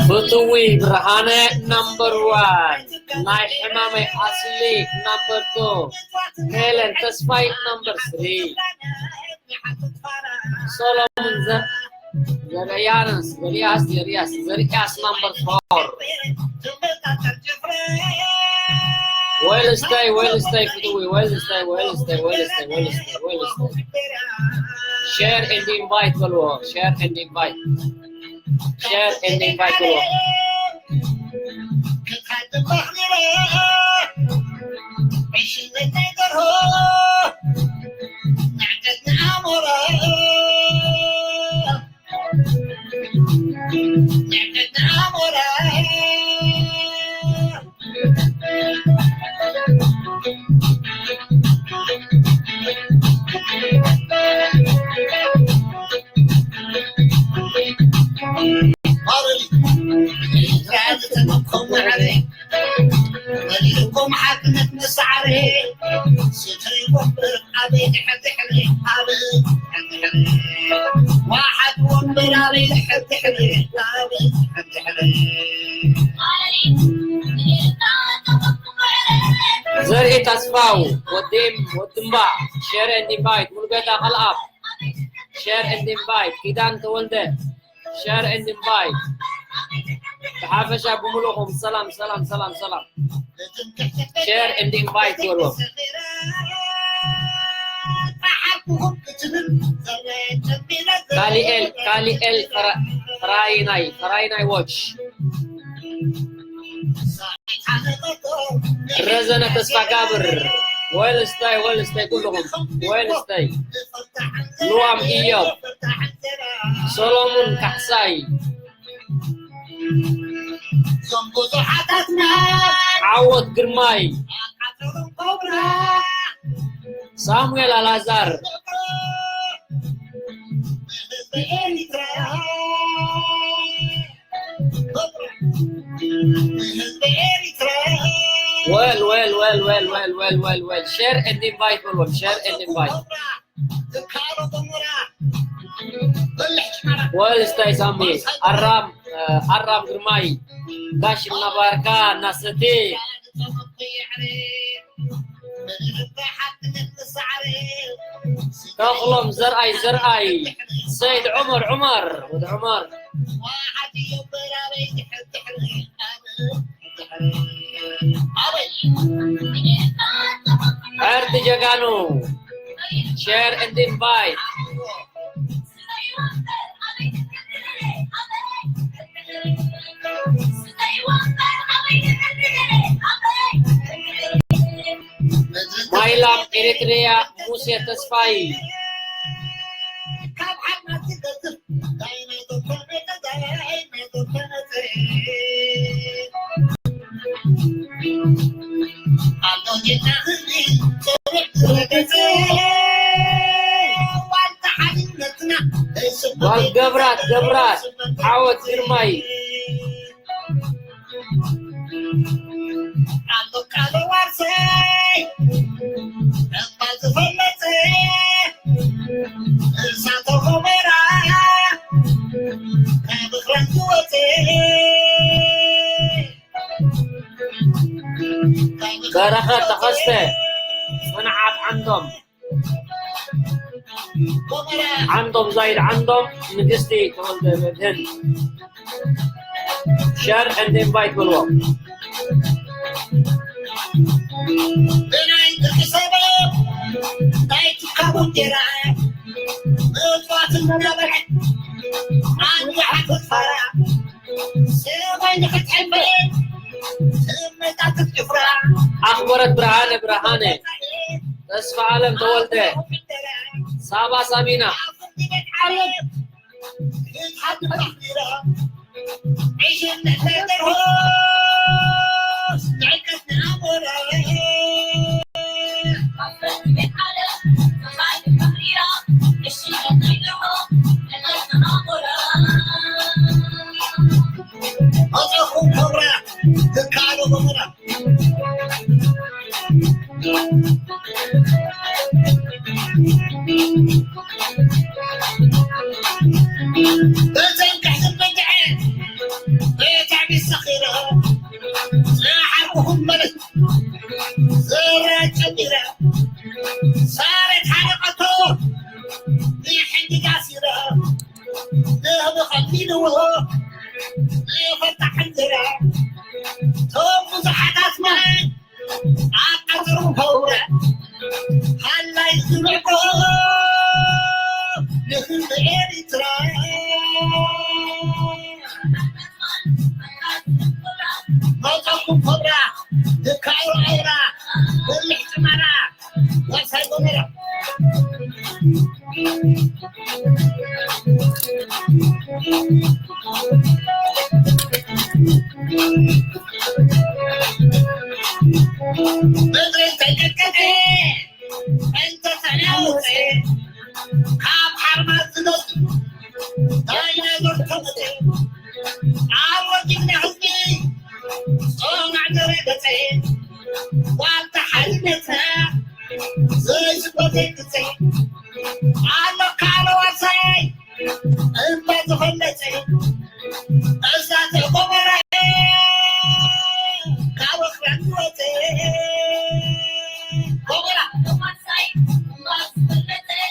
ፍትዊ ብርሃነ number one። ናይ ሕማመይ ኣስሊ number two። ሄለን ተስፋይ number three። ሰሎሞን ዘ- ዘርያስ ዘርያስ ዘርያስ ዘርያስ number four። Well stay, well stay ፍትዊ፣ well stay, well stay, well stay፣ well stay፣ well stay። Share and invite በልዎ፣ share and invite። Share and invite በልዎ። ዘርኢ ተስፋው ወዲም ወድምባ። Share and invite ሙሉጌታ ካልኣብ። Share and invite ኪዳን ተወልደ። Share and invite። ብሓፈሻ ብምሉእኹም ሰላም ሰላም ሰላም ሰላም። Share and invite በልዎም። ካሊኤል ካሊኤል ፈራይናይ ፈራይናይ watch። ረዘነ ተስፋ ጋብር። Well stay, well stay ኩልኹም። Well stay። ልዋም ኢዮብ። ሰሎሙን ካሕሳይ። ዓወት ግርማይ። ሳሙኤል ኣላዛር። Well, well, well, well, well, well, well, well. Share and invite በልዎም። Share and invite። Well stay ሳሚ። ኣራም ኣራም ግርማይ። ጋሽ እናባርካ እናሰቴ። ተኽሎም ዘርኣይ ዘርኣይ። ሰይድ ዑመር ዑመር ወዲ ዑመር። ዕርዲ ጀጋኑ። Share and invite። ማይላም ኤሪትሪያ ሙሴ ተስፋይ። ጓል ገብራት ገብራት ዓወት ግርማይ። በረኸት ተኸስተ፣ ጽንዓት ዓንዶም። ዓንዶም ዛይድ ዓንዶም፣ ንግስቲ ተወልደ መድህን። Share and invite በልዎም። ብናይ ብርቂ ሰበብ ናይ ትካቡ እንጀራ ምእትዋትን እንዳበልዐ ኣንጃሓት ትፋራ ሰባይ ንክትሕበ ትመጣትት ጭፍራ ኣኽበረት ብርሃነ ብርሃነ። ተስፋ ኣለም ተወልደ። ሳባ ሳቢና።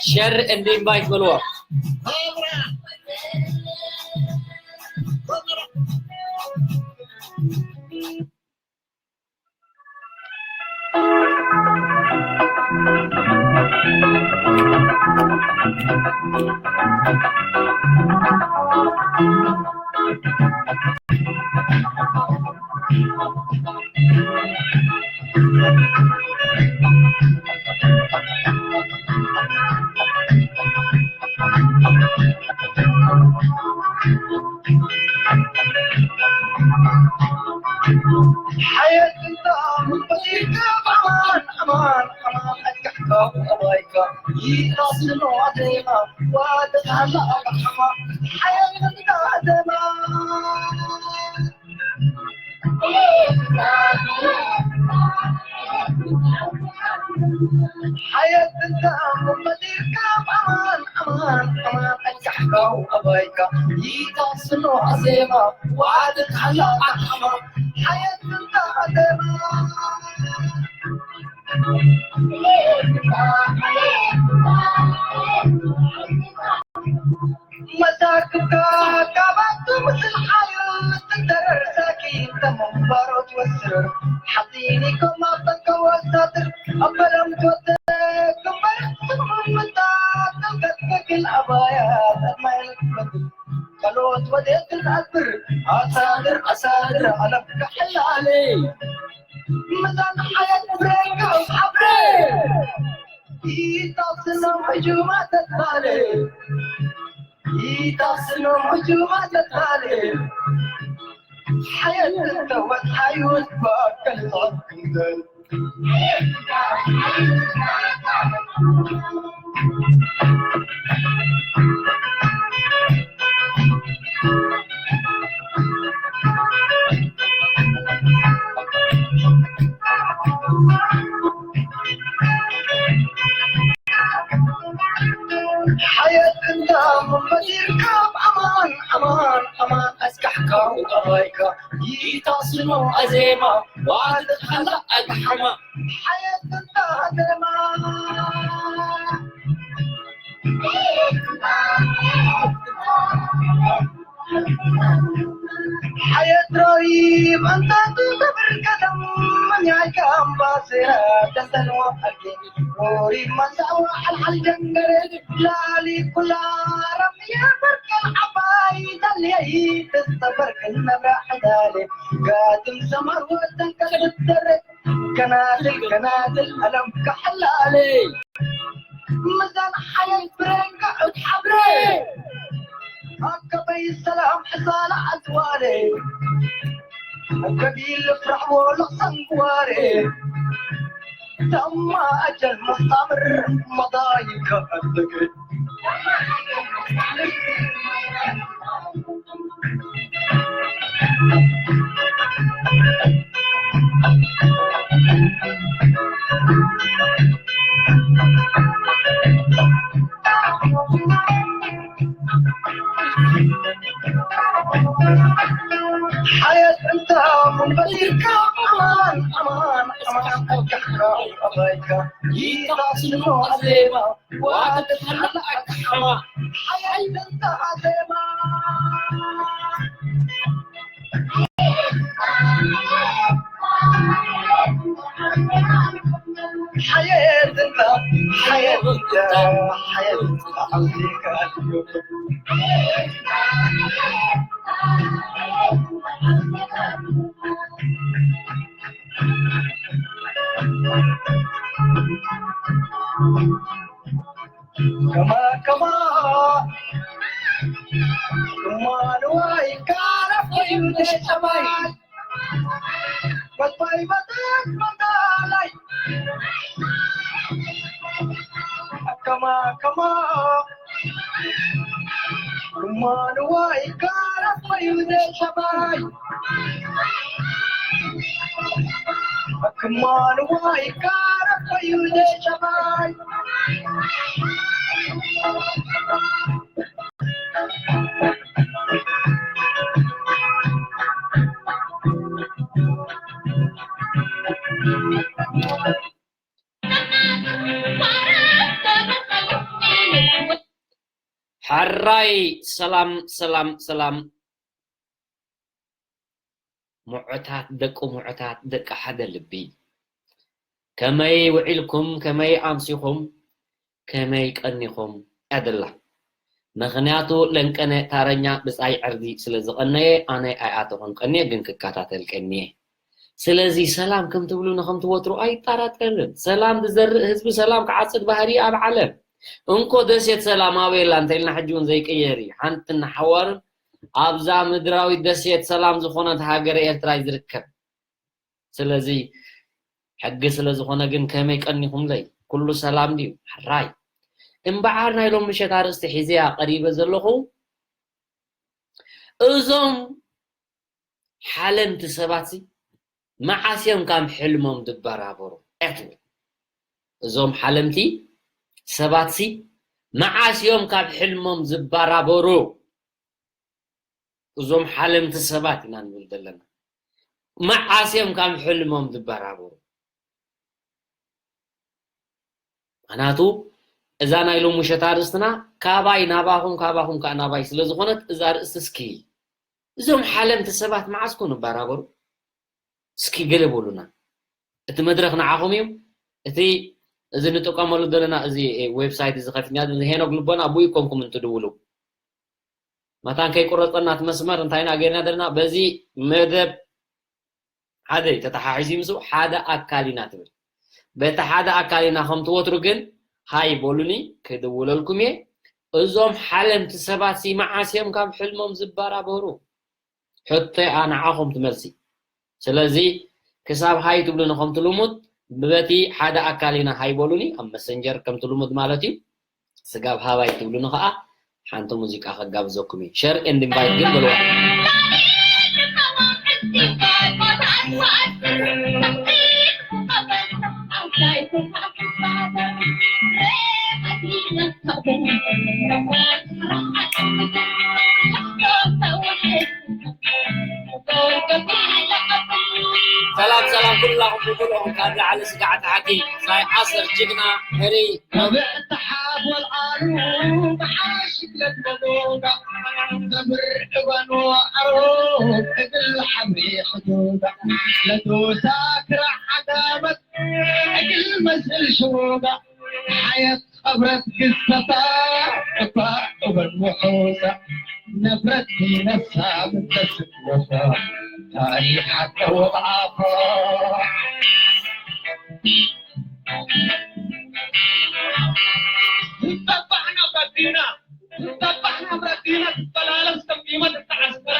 ሸር and invite በልዎ። ምዛን ሓየት ብረንጋ እትሓብረ ኣከበይ ሰላም ሕሳላ ኣዝዋረ ከቢል ፍራሕ ወሎ ሰንግዋረ ተማ ኣጀል መስታምር መዳይከ ኣትግር ሓየት እንተ ኹን በዲልካ ኣማን ኣማን ኣማን ኣጃሕካ ኣባይካ ይታስኖ ኣዜማ ዋትሓላ ኣካሓማ ሓየት እንተ ኣዜማ ሓየት እንተ ሓየት እንተ ሓየት እንተ ኣዚካ ከማ ከማ እማ ንዋይ ካረፈዩ ተሸማይ በትባይ በትት በታላይ ከማ ከማ እማ ንዋይ ካረፈዩ ተሸማይ ከማ ንዋይ ካረፈዩ ተሸማይ ሓራይ ሰላም ሰላም ሰላም። ሙዑታት ደቂ ሙዑታት ደቂ ሓደ ልቢ፣ ከመይ ውዒልኩም ከመይ ኣምሲኹም ከመይ ቀኒኹም እያ ደላ። ምኽንያቱ ለንቀነ ታረኛ ብጻይ ዕርዲ ስለ ዝቐነየ ኣነ ኣይኣተኹን ቀንየ ግን ክከታተል ቀንየ። ስለዚ ሰላም ከም ትብሉኒ ከም ትወትሩ ኣይጠራጠርን። ሰላም ዝዘርእ ህዝቢ ሰላም ክዓጽድ ባህሪ ኣብ ዓለም። እንኮ ደሴት ሰላም ኣበይ ኣላ እንተ ኢልና ሕጂ እውን ዘይቅየር እዩ። ሓንቲ ንሓዋሩን ኣብዛ ምድራዊት ደሴት ሰላም ዝኾነት ሃገረ ኤርትራ እዩ ዝርከብ። ስለዚ ሕጊ ስለ ዝኾነ ግን ከመይ ቀኒኹምለይ? ኩሉ ሰላም ድዩ? ሕራይ። እምበዓር ናይ ሎም ምሸት ኣርእስቲ ሒዘያ ቀሪበ ዘለኹ እዞም ሓለምቲ ሰባትሲ መዓስ እዮም ካብ ሕልሞም ዝበራበሩ እያ ትብል። እዞም ሓለምቲ ሰባትሲ መዓስ እዮም ካብ ሕልሞም ዝበራበሩ? እዞም ሓለምቲ ሰባት ኢና ንብል ዘለና። መዓስ እዮም ካብ ሕልሞም ዝበራበሩ? ምኽንያቱ እዛ ናይ ሎሚ ምሸት ኣርእስትና ካባይ ናባኹም ካባኹም ከዓ ናባይ ስለ ዝኾነት እዛ ኣርእስቲ እስኪ እዞም ሓለምቲ ሰባት መዓስ ኮን ይበራበሩ? እስኪ ገለ በሉና። እቲ መድረኽ ንዓኹም እዩ። እቲ እዚ ንጥቀመሉ ዘለና እዚ ዌብሳይት እዚ ከፊትና ሄኖክ ልቦና ኣብኡ ይኮንኩም እንትድውሉ መታን ከይቁረፀና እቲ መስመር እንታይ ኢና ገይርና ዘለና በዚ መደብ ሓደ እዩ ተተሓሒዙ ምስ ሓደ ኣካል ኢና ትብል በቲ ሓደ ኣካል ኢና ከም ትወትሩ ግን ሃይ በሉኒ ክድውለልኩም እየ እዞም ሓለምቲ ሰባት ሲ መዓስ እዮም ካብ ሕልሞም ዝበራበሩ ሕቶይ ኣንዓኹም ትመልሲ ስለዚ ክሳብ ሃይ ትብሉኒ ከምቲ ልሙድ ብበቲ ሓደ ኣካል ኢና ሃይ በሉኒ ኣብ መሰንጀር ከምቲ ልሙድ ማለት እዩ ስጋብ ሃባይ ትብሉኒ ከዓ ሓንቲ ሙዚቃ ከጋብዘኩም እዩ share and invite ግን በልዋ ሰላም ሰላም ኩላኹም ብሙሉኦም ካብ ላዕሊ ስጋዕ ታሕቲ ናይ ዓሰር ጅግና ሕሪ መብዕ ተሓት ወልዓሉ መሓሽ ለበዶዳ ዘምር እባን ዋዕሮ እግል ሓምሪ ሕዱዳ ለዶሳ ክራ ዓጋመት እግል መስል ሽሮዳ ሓየት ኸብረት ግዝፈታ እባ እበን ውሑሳ ነፍረት ነሳ ምተስት ወፋ ታሪኽ ሓቀ ወብዓፋ ዝጠባሕና በዲና፣ ዝጠባሕና በዲና ትበላለስ ከም ዲመት እተዓስከረ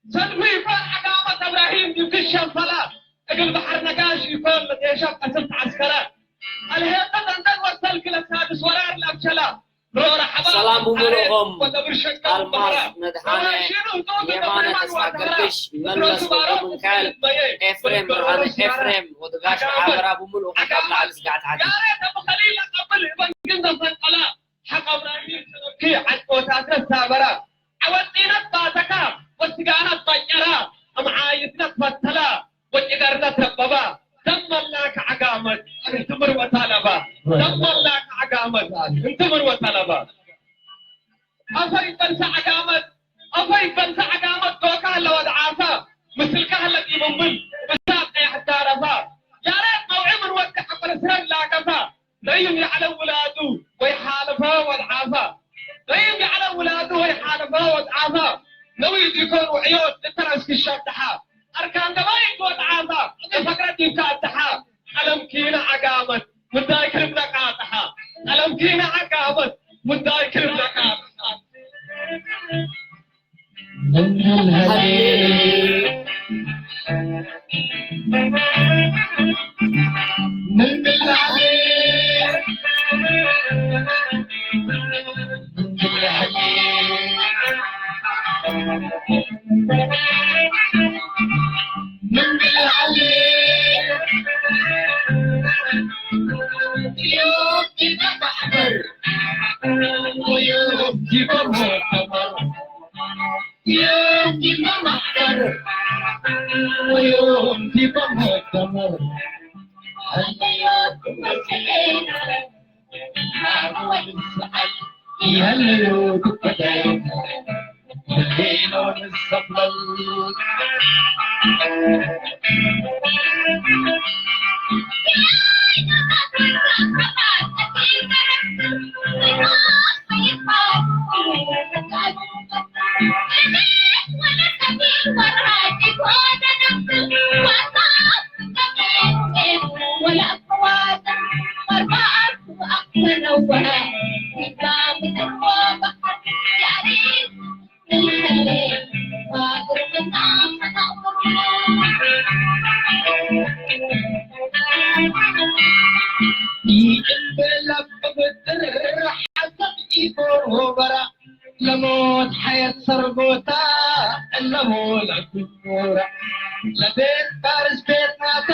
ሰልፊ ይፋል ዓጋመት እብራሂም ዲብ ክሸፈላ እግል በሐር ነጋሽ ይኮን ለቴሸብ ቀስም ተዓስከረ። አልሄጠት እንደን ወሰል ክለ ሳድስ ወራር ለአብሸላ ሮረ ሐባ ሰላም ብሙሉእኹም። ወተብር ሸቀ አልማዝ በሐራ መድኃኔ ወማሽኑ ጡጥ የማነ ተብሪማን ተስፋ ወተራ ጊዮርጊስ ሮሱ መለስ ባሮ ወገብረ ሚካኤል ኤፍሬም ብርሃነ ኤፍሬም ወድጋሽ ዓጋመት ሓበራ ብሙሉእኹም ካብ ዓጋመት ላዕሊ ስጋዕ ታሕቲ ያሬ ተብኸሊል አቀብል እበንግን ዘፈንቀላ ሐቀ እብራሂም ሰለምኪ ዐድቆታት ነሳበራ ዐወጢነት ባተካ ወስጋነት ባጨራ እምዓይትነት ፈተላ ወጭገርነት ረበባ ደመላክ ዐጋመት እንትምር ወታለባ ደመላክ ዐጋመት እንትምር ወታለባ አፈይ በልሳ ዐጋመት አፈይ በልሳ ዐጋመት ዶካ ለወድዓፋ ምስልካ ለዲምምን ብሳብ ቀያሕ ዳረፋ ያሬት መውዒ ምን ወዲ ሐቆለ ስረን ላከፋ ነይም የዕለ ውላዱ ወይ ሓለፈ ወድዓፋ ነይም የዕለ ውላዱ ወይ ሓለፈ ወድዓፋ ነዊ ዲኮን ውዕዮት እተረስኪ ሸብድሓ አርካን ገባይ ወድዓፋ እፈቅረ ዲብካ ኣድሓ ቀለም ኪነ ዓጋመት ውዳይ ክርብለቃ ኣድሓ ቀለም ኪነ ዓጋመት ውዳይ ክርብለቃ ኣድሓ ለሞት ሐየት ሰርቦታ እነሆ ለኩራ ለቤት ፋርስ ቤት ናታ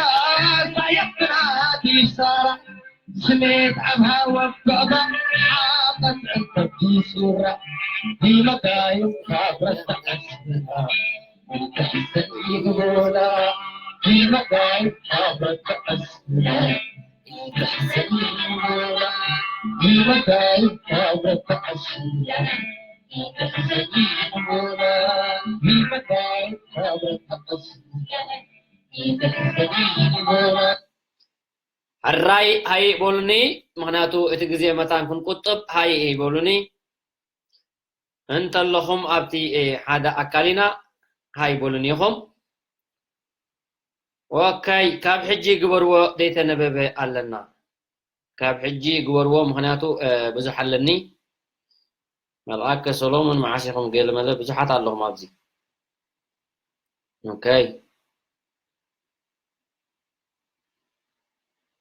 ሳየትና ዲሳራ ስሜት አብሃ ወበባ ሓቀት እንተቲ ሱራ ዲመዳዩ ካብረተ አስብና ተሕሰን ይግቦና ዲመዳዩ ካብረተ አስብና ተሕሰን ይግቦና ዲመዳዩ ካብረተ አስብና ተሕሰን ይግቦና ዲመዳዩ ካብረተ አስብና ተሕሰን ይግቦና ሕራይ ሃይ በሉኒ፣ ምኽንያቱ እቲ ግዜ መታን ክንቁጥብ ሃይ በሉኒ። እንተለኹም ኣብቲ ሓደ ኣካል ኢና ሃይ በሉኒ ኢኹም። ኦካይ፣ ካብ ሕጂ ግበርዎ ዘይተነበበ ኣለና። ካብ ሕጂ ግበርዎ፣ ምኽንያቱ ብዙሕ ኣለኒ። መልኣከ ሰሎሞን መዓስ ኢኹም? ገለመለ ብዙሓት ኣለኹም ኣብዚ። ኦካይ።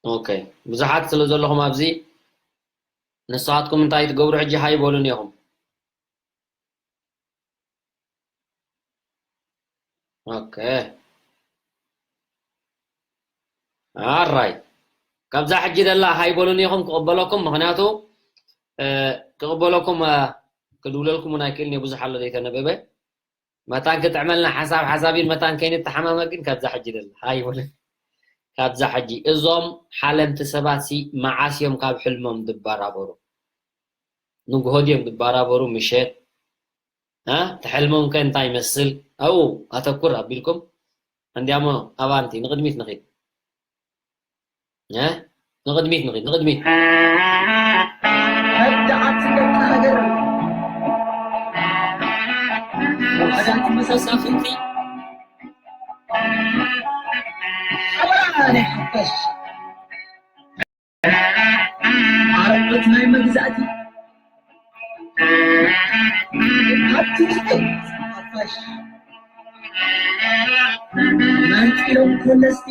ኦኬ፣ ብዙሓት ስለ ዘለኹም ኣብዚ ንስኻትኩም እንታይ ትገብሩ ሕጂ ሃይ በሉኒ ኢኹም። ኦኬ። ኣራይ፣ ካብዛ ሕጂ ደላ ሃይ በሉኒ ኢኹም ክቕበለኩም፣ ምኽንያቱ ክቕበለኩም ክድውለልኩም እውን ኣይክእልን እየ፣ ብዙሕ ኣሎ ዘይተነበበ። መታን ክጥዕመልና ሓሳብ ሓሳብ ኢል መታን ከይንተሓማመቅ ግን ካብዛ ሕጂ ደላ ኣይብልን። ካብዛ ሕጂ እዞም ሓለምቲ ሰባት ሲ መዓስ እዮም ካብ ሕልሞም ድባራበሩ? ንግሆ ድዮም ድባራበሩ? ምሸት? እ? እቲ ሕልሞም ከ እንታይ ይመስል? ኣብኡ ኣተኩር ኣቢልኩም እንዲያሞ ኣባንቲ ንቕድሚት ንኺድ። እ? ንቕድሚት ንኺድ፣ ንቕድሚት። ሕግሓት ስደት ሃገር ውሕዳት መሳፍንቲ ሓበራ ናይ ሓፈሽ ናይ መግዛእቲ ኣብቲ ውሽጢ ሓፋሽ መንጢሮም ኮለስቲ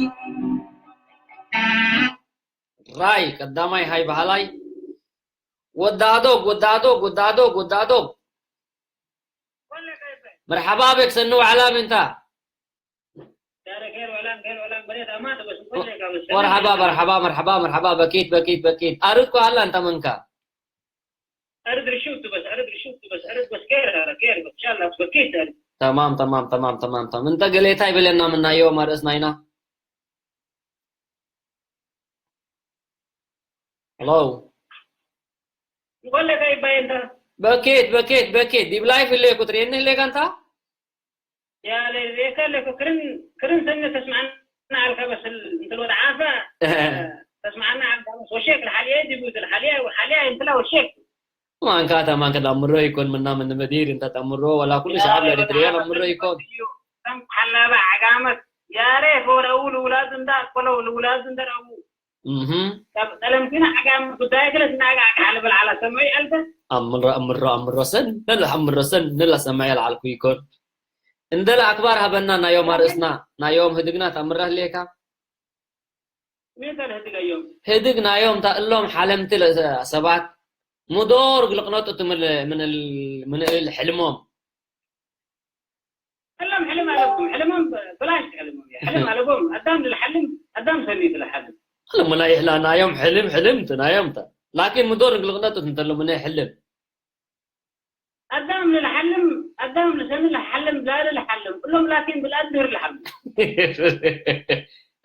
ራይ ቀዳማይ ሃይ በሃላይ ወዳዶግ ወዳዶግ ወዳዶግ ወዳዶግ መርሓባ በክ ሰኒ ዋዕላ ምንታ መርሓባ መርሓባ መርሓባ መርሓባ በኪት በኪት በኪት ኣርድ ኮ ኣላ እንተ መንካ أرد رشوت بس أرد رشوت بس أرد بس كير هذا كير بس إن شاء الله بس كير هذا تمام تمام تمام تمام تمام انت قليت هاي بلنا من نايو مارس ناينا Hello. ولا كاي باين ده በኬት በኬት በኬት ዲብ ላይፍ ህሌ ቁጥሪ የንህ ህሌ ጋንታ يا ليك لك كرن كرن سنة تسمعنا على الكبس انت الوضع عافا تسمعنا على الكبس وشيك الحالية دي بوت الحالية والحالية انت لا وشيك ማንካ ተማንከ ዳምሮ ይኮን ምና ምን መዲር እንተ ጠምሮ ወላ ኩሉ ሸዓብ ለኤሪትሪያ ዳምሮ ይኮን ከም ሓላባ ዓጋመት ያሬ ፈወረው ልውላድ እንዳ ቆለው ልውላድ እንዳ ረቡ ጠለምቲና ዓጋም ጉዳይ ክለት ናጋ ካለ በል ዓላ ሰማይ ኣልተ ኣምሮ ኣምሮ ኣምሮ ሰን ነለ ኣምሮ ሰን ነለ ሰማይ ኣልዓልኩ ይኮን እንደለ ኣክባር ሃበና ናዮም ኣርእስና ናዮም ህድግና ታምራ ህሌካ ሜታ ህድጋዮም ህድግ ናዮም ታእሎም ሓለምቲ ሰባት ሙዶር ግልቅነጡ ትምል ምንል ምንል ሕልሞም ሕለም ሕልም ኣለኩም ሕልሞም ብላሽ ሕልሞም ሕልም ኣለቦም ኣዳም ልሓልም ኣዳም ሰኒ ትልሓልም ሕልም ናይ ሕላ ናዮም ሕልም ሕልም ትናዮም ታ ላኪን ሙዶር ግልቅነጡ ትንተሎም ናይ ሕልም ኣዳም ልሓልም ኣዳም ልሰኒ ልሓልም ዛሪ ልሓልም ኩሎም ላኪን ብልኣት ድር ልሓልም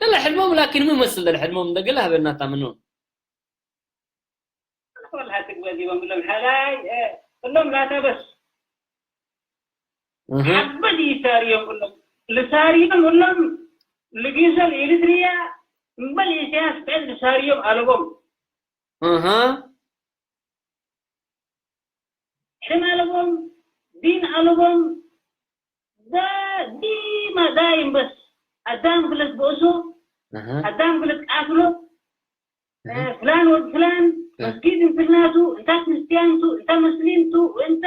ተለ ሕልሞም ላኪን ምን መስል ደል ሕልሞም እንደገለ ሃበናታ ምኑ والله تقبل يوم لهم حلاي كلهم لا تبس حبد يساريهم كلهم لساريهم كلهم لقيسة الإلتريا بل إسياس بعد لساريهم ألبوم اها حلم ألبوم دين ألبوم دا ديما دايم بس أدام قلت بوسو أدام قلت قاتلو ፍላን ወዲ ፍላን መስጊድ እንትናቱ እንታ ክርስቲያንቱ እንታ መስሊምቱ እንታ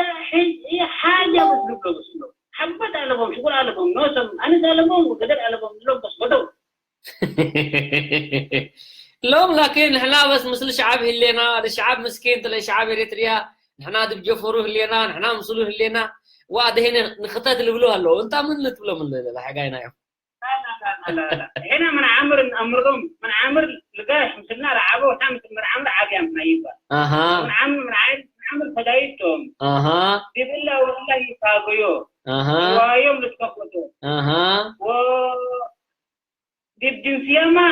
ሓጃ በስ ዝብሎ በስ ብሎ ሓበት ኣለቦም ሽጉል ኣለቦም ኖሶም ኣነስ ኣለቦም ገደል ኣለቦም ዝብሎም በስ በደው ሎም ላኪን ንሕና በስ ምስሊ ሸዓብ ህሌና ለሸዓብ ምስኪን ለሸዓብ ኤሪትሪያ ንሕና ድብ ጀፈሩ ህሌና ንሕና ምስሉ ህሌና ዋደሄነ ንክተት ልብሉ ኣለዉ እንታ ምን ልትብሎም ለሓጋይና እዮም هنا من عامر أمرهم من عامر لقاش مثلنا لعبوا تام من عامر عادي أم نايبا أها من عامر من عامر من عامر فدايتهم أها بيقول له والله يفاقيو أها ويوم لتكبتو أها و دي بجنسية ما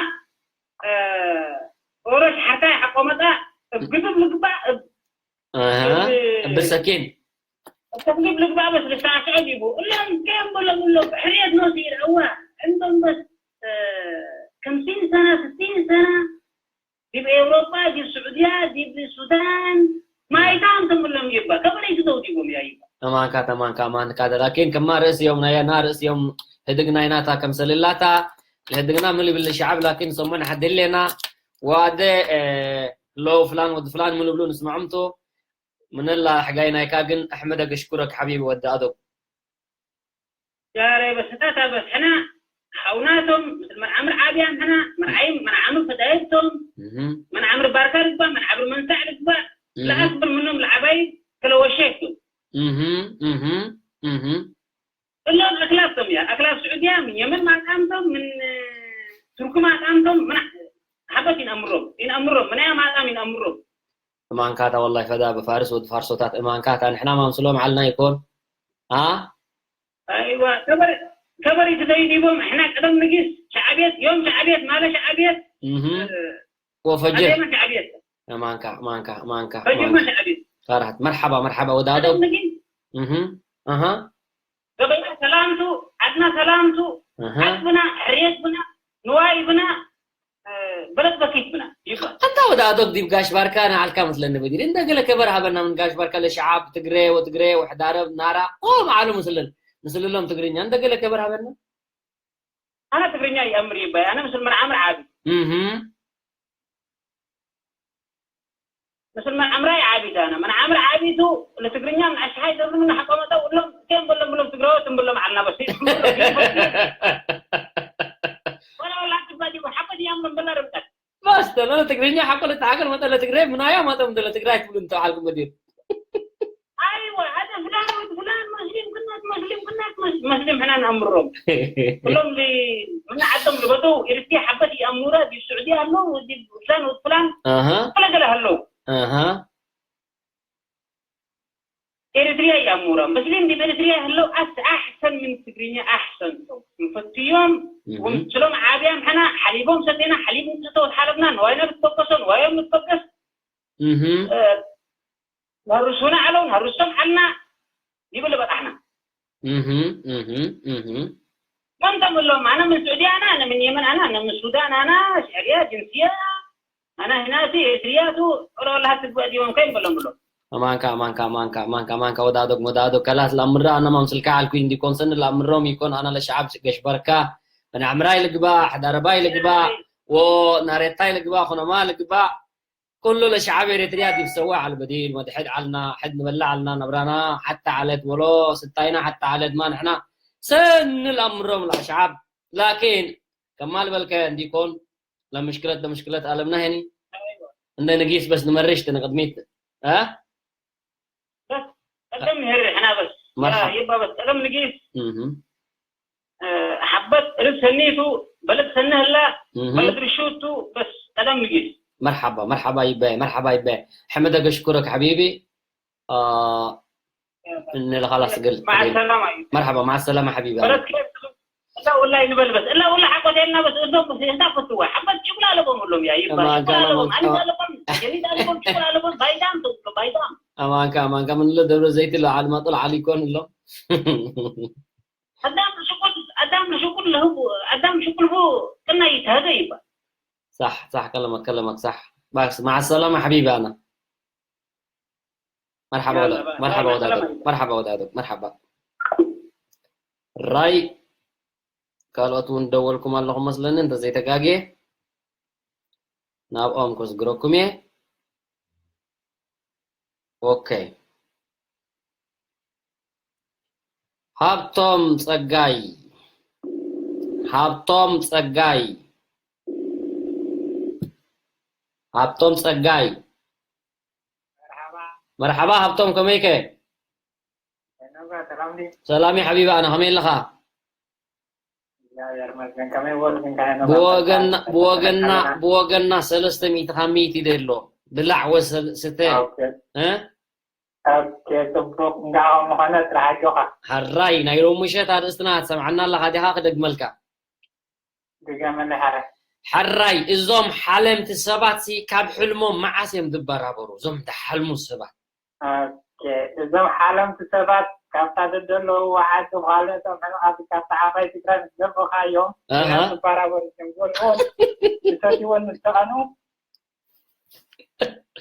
ኦሮሽ ሓታይ ሓቆመጣ እብ ግድብ ልግባእ እብ ኣሃ እብ ሰኪን እብ ተግሊብ ልግባእ በስ ልሳስዖ ዲቡ እሎም ከም በሎም እሎ ብሕርየት ኖሲ ይርአዋ እንደም በስ ከምሲን ሰና ስቲን ሰና ዲብ ኤውሮጳ ዲብ ስዑድያ ዲብ ሱዳን ማይታም ተምሎም ይባ ከበለይ ትተው ዲቦም ያ ይባ ተማንካ ተማንካ ማንካ ላኪን ከማ ርእስ እዮም ናያና ርእስ እዮም ህድግ ናይናታ ከምሰልላታ ለህድግና ምን ይብል ሸዓብ ላኪን ሰሞን ሓድሌና ወደ ሎ ፍላን ወዲ ፍላን ምን ብሉ ንስምዖምቶ ምንላ ሕጋይ ናይካ ግን ኣሕመድ ኣገሽኩረክ ሓቢቢ ወዲ ኣደጉ ዛሬ በስታት ኣበስሕና ሓውናቶም ምስ መርዓምር ዓብያን ሕና መርዓይም መርዓምር ፈዳየቶም መርዓምር ባርካ ልግባ መርዓምር መንሳዕ ልግባ ለኣክብር ምኖም ለዓባይ ከለወሸቱ እሎም ኣክላብቶም እያ ኣክላብ ስዑድያ ምን የመን ማጣምቶም ምን ቱርኪ ማጣምቶም ምን ሓበት ይንኣምሮም ይንኣምሮም ምናያ ማጣም ይንኣምሮም እማንካታ ወላሂ ፈዳ ብፋርስ ወዲ ፋርሶታት እማንካታ ንሕና ማምስሎም ዓልና ይኮን አ ኣይዋ ከበሪ ከበሪ ትደይዲቦም እሕና ቀደም ንጊስ ሸዓብየት ዮም ሸዓብየት ማለ ሸዓብየት ወፈጀ ኣደመ ሸዓብየት እማንካ እማንካ እማንካ ፈጅማ ሸዓብየት ፋርሃት መርሓባ መርሓባ ወዳዶ ቀደም ንጊስ እህ ኣሃ ገበያ ሰላምቱ ዓድና ሰላምቱ ዓድና ሕርየትና ንዋይብና በለስ በኪት ብና ይባ ኣንታ ወደ ኣዶግ ዲብ ጋሽ ባርካ ንዓልካ መስለኒ በዲር እንደ ገለ ከበር ሃበና ምን ጋሽ ባርካ ለሸዓብ ትግሬ ወትግሬ ወሕዳረብ ናራ ኦ መዓሉ ምስልን ምስልሎም ትግርኛ እንደ ገለ ከበር ሃበና ኣነ ትግርኛ ይኣምር ይባይ ኣነ ምስል መርዓምር ዓቢ እህ ምስል መን ዓምራይ ዓቢት ኣነ መን ዓምር ዓቢቱ ለትግርኛ ምን ኣሽሓይ ዘብሉ ምን ሓቆመጠው እሎም ቴም በሎም ብሎም ትግራዎት እምበሎም ዓልና በሲ ወላ ወላ ትባዲ ሓቆት ያምሎም በላ ርብቀት بس تلو تقريني حقل التعاقل ما تلو تقري من ايام ما تم تلو تقري تقول انت على المدير ايوه هذا فلان ولد فلان مسلم كنا مسلم كنا مسلم احنا نامرهم كلهم لي من عندهم لبدو ارتي حبت يامورا دي السعوديه هلو ودي فلان ولد فلان اها كل قال هلو اها اريتريا يامورا مسلم دي اريتريا هلو أس احسن من تقريني احسن مفتيهم ومثلهم عابيا احنا حليبهم سدينا حليبهم ستو حلبنا نواينا بتفقسوا نوايا بتفقس اها ነርሱና ኣለው ነርሶም ኣልና ይብል በጣሕና እህ እህ እህ ከምቶም እሎም ኣነ ምን ስዑድያ ኣና ኣነ ምን የመን ኣና ኣነ ምን ሱዳን ኣና ሽዕርያ ጅንስያ ኣና ህናሲ ኤርትርያቱ ኦሎላ ትግበእ ዲቦም ከይም በሎም ብሎ أمانكا أمانكا أمانكا أمانكا أمانكا ودادك ودادك كلاس الأمر أنا ما مسلك على الكوين دي كونسن الأمر روم يكون أنا لشعب قش بركة أنا عمراي لقبا حدا رباي لقبا وناريتاي لقبا خنا ما لقبا كله لشعب إريتريا دي بسوا على البديل ما تحد علنا حد نبلع علنا نبرانا حتى علت ولو ستاينا حتى علت ما نحنا سن الأمر روم لشعب لكن كمال بالك عندي كون لا مشكلة لا مشكلة عالمنا هني عندنا نقيس بس نمرش تنقدميت ها በስ ቀደም ይህር ሕና በስ መርሓባ። ይባ በስ ቀደም ንጊስ مهم. ሓበት ርብ ሰኒቱ በለድ ሰኒ ህላ مهم. በለድ ርሹቱ በስ ቀደም ንጊስ مرحبا مرحبا يباي مرحبا يباي حمد أشكرك حبيبي آه إن خلاص قل مع السلامة مرحبا مع السلامة حبيبي በለድ ከ እላ ወላሂ ንበል በስ እላ ወላ ሓቆት የልና በስ እዞም በስ የህዳ ፈትዋ ሓበት ጭጉላ ኣለቦም እሎም ያ ይባ أمان ጭጉላ كان ኣለቦም أمان ኣንታ ኣለቦም ጀሊድ ኣለቦም ጭጉላ ኣለቦም ባይዳም ተብሎ ባይዳም أمان كان أمان كان من له دبر زيت له على ما طلع علي كون له ኣዳም ሽቁል ኣዳም ሽቁል ለህቡ ኣዳም ሽቁል ቡ ቅና ይትሃደ ይባ صح صح كلامك كلامك صح بس مع السلامة حبيبي أنا مرحبا يلا وداد بقى. مرحبا يلا، ودادك سلام. مرحبا ودادك مرحبا راي ካልኦት እውን ደወልኩም ኣለኹም መስለኒ እንተዘይተጋግየ ናብኦም ከስግረኩም እየ ኦኬ ሃብቶም ጸጋይ ሃብቶም ጸጋይ ሃብቶም ጸጋይ መርሓባ ሃብቶም ከመይከ ሰላም እዩ ሓቢቢ ኣነ ከመይ ኣለኻ ብወገና ብወገና ብወገና ሰለስተ ሚእቲ ካብ ሚእቲ ደሎ ብላዕ ወሰ ስተ እ ኦኬ ጽቡቅ እንዳ ምኾነ ጥራሕ ኣጆኻ ሓራይ ናይ ሎሚ ምሸት ኣርእስትና ትሰምዓና ኣለኻ ዲኻ ክደግመልካ ድገመለይ ሓራይ ሓራይ እዞም ሓለምቲ ሰባት ሲ ካብ ሕልሞም መዓስ እዮም ዝበራበሩ እዞም ዝሓልሙ ሰባት ኦኬ እዞም ሓለምቲ ሰባት ካብታ ደደለዉ ዓዲ ካልኦቶም ሕኑቓት ካብታ ዓባይ ትግራይ ምስ ዘፍርኻዮም ኣሃ። ዝበራበሩ እዮም ዝበልዎም ዝሰትይወን ምስ ተቐኑ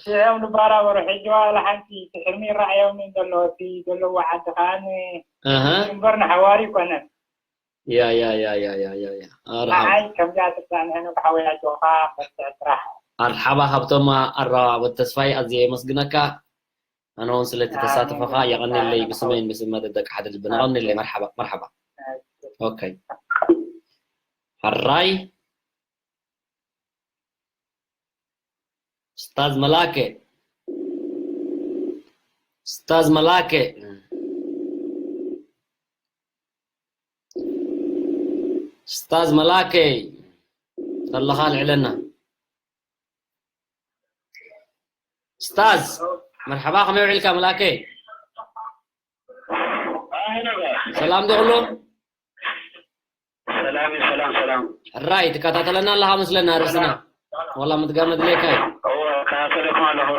ሽዕም ዝበራበሩ ሕጂ ዋላ ሓንቲ እቲ ሕልሚ ይረኣዮም ዘሎ እቲ ዘለዎ ዓዲ ከዓ ን- ኣሃ። እምበር ንሓዋሩ ይኮነን ያ ያ ያ ያ ያ ያ ያ ኣርሃብ ንዓይ ከምዚኣ ትብላ ንሕነ ብሓወይ ኣጆኻ በርትዕ ስራሕ ኣርሓባ ሃብቶማ ኣረባበት ተስፋይ ኣዝየ የመስግነካ ኣነ እውን ስለቲ ተሳትፎኻ የቐንየለይ ብስመይን ብስመ ደቂ ሓደ ልብና ቀንየለይ መርሓባ መርሓባ ኦኬ ሕራይ ስታዝ መላከ ስታዝ መላከ ስታዝ መላከ ተለኻ ልዕለና ስታዝ መርሓባ ከመይ ውዒልካ መላከ ሰላም ዶ ኩሉ ሰላም ሰላም ሰላም ሕራይ ትከታተለና ኣለኻ መስለና ርእስና ዋላ ምትጋመ ድሌካ እዩ እወ ከታተለኩም ኣለኹ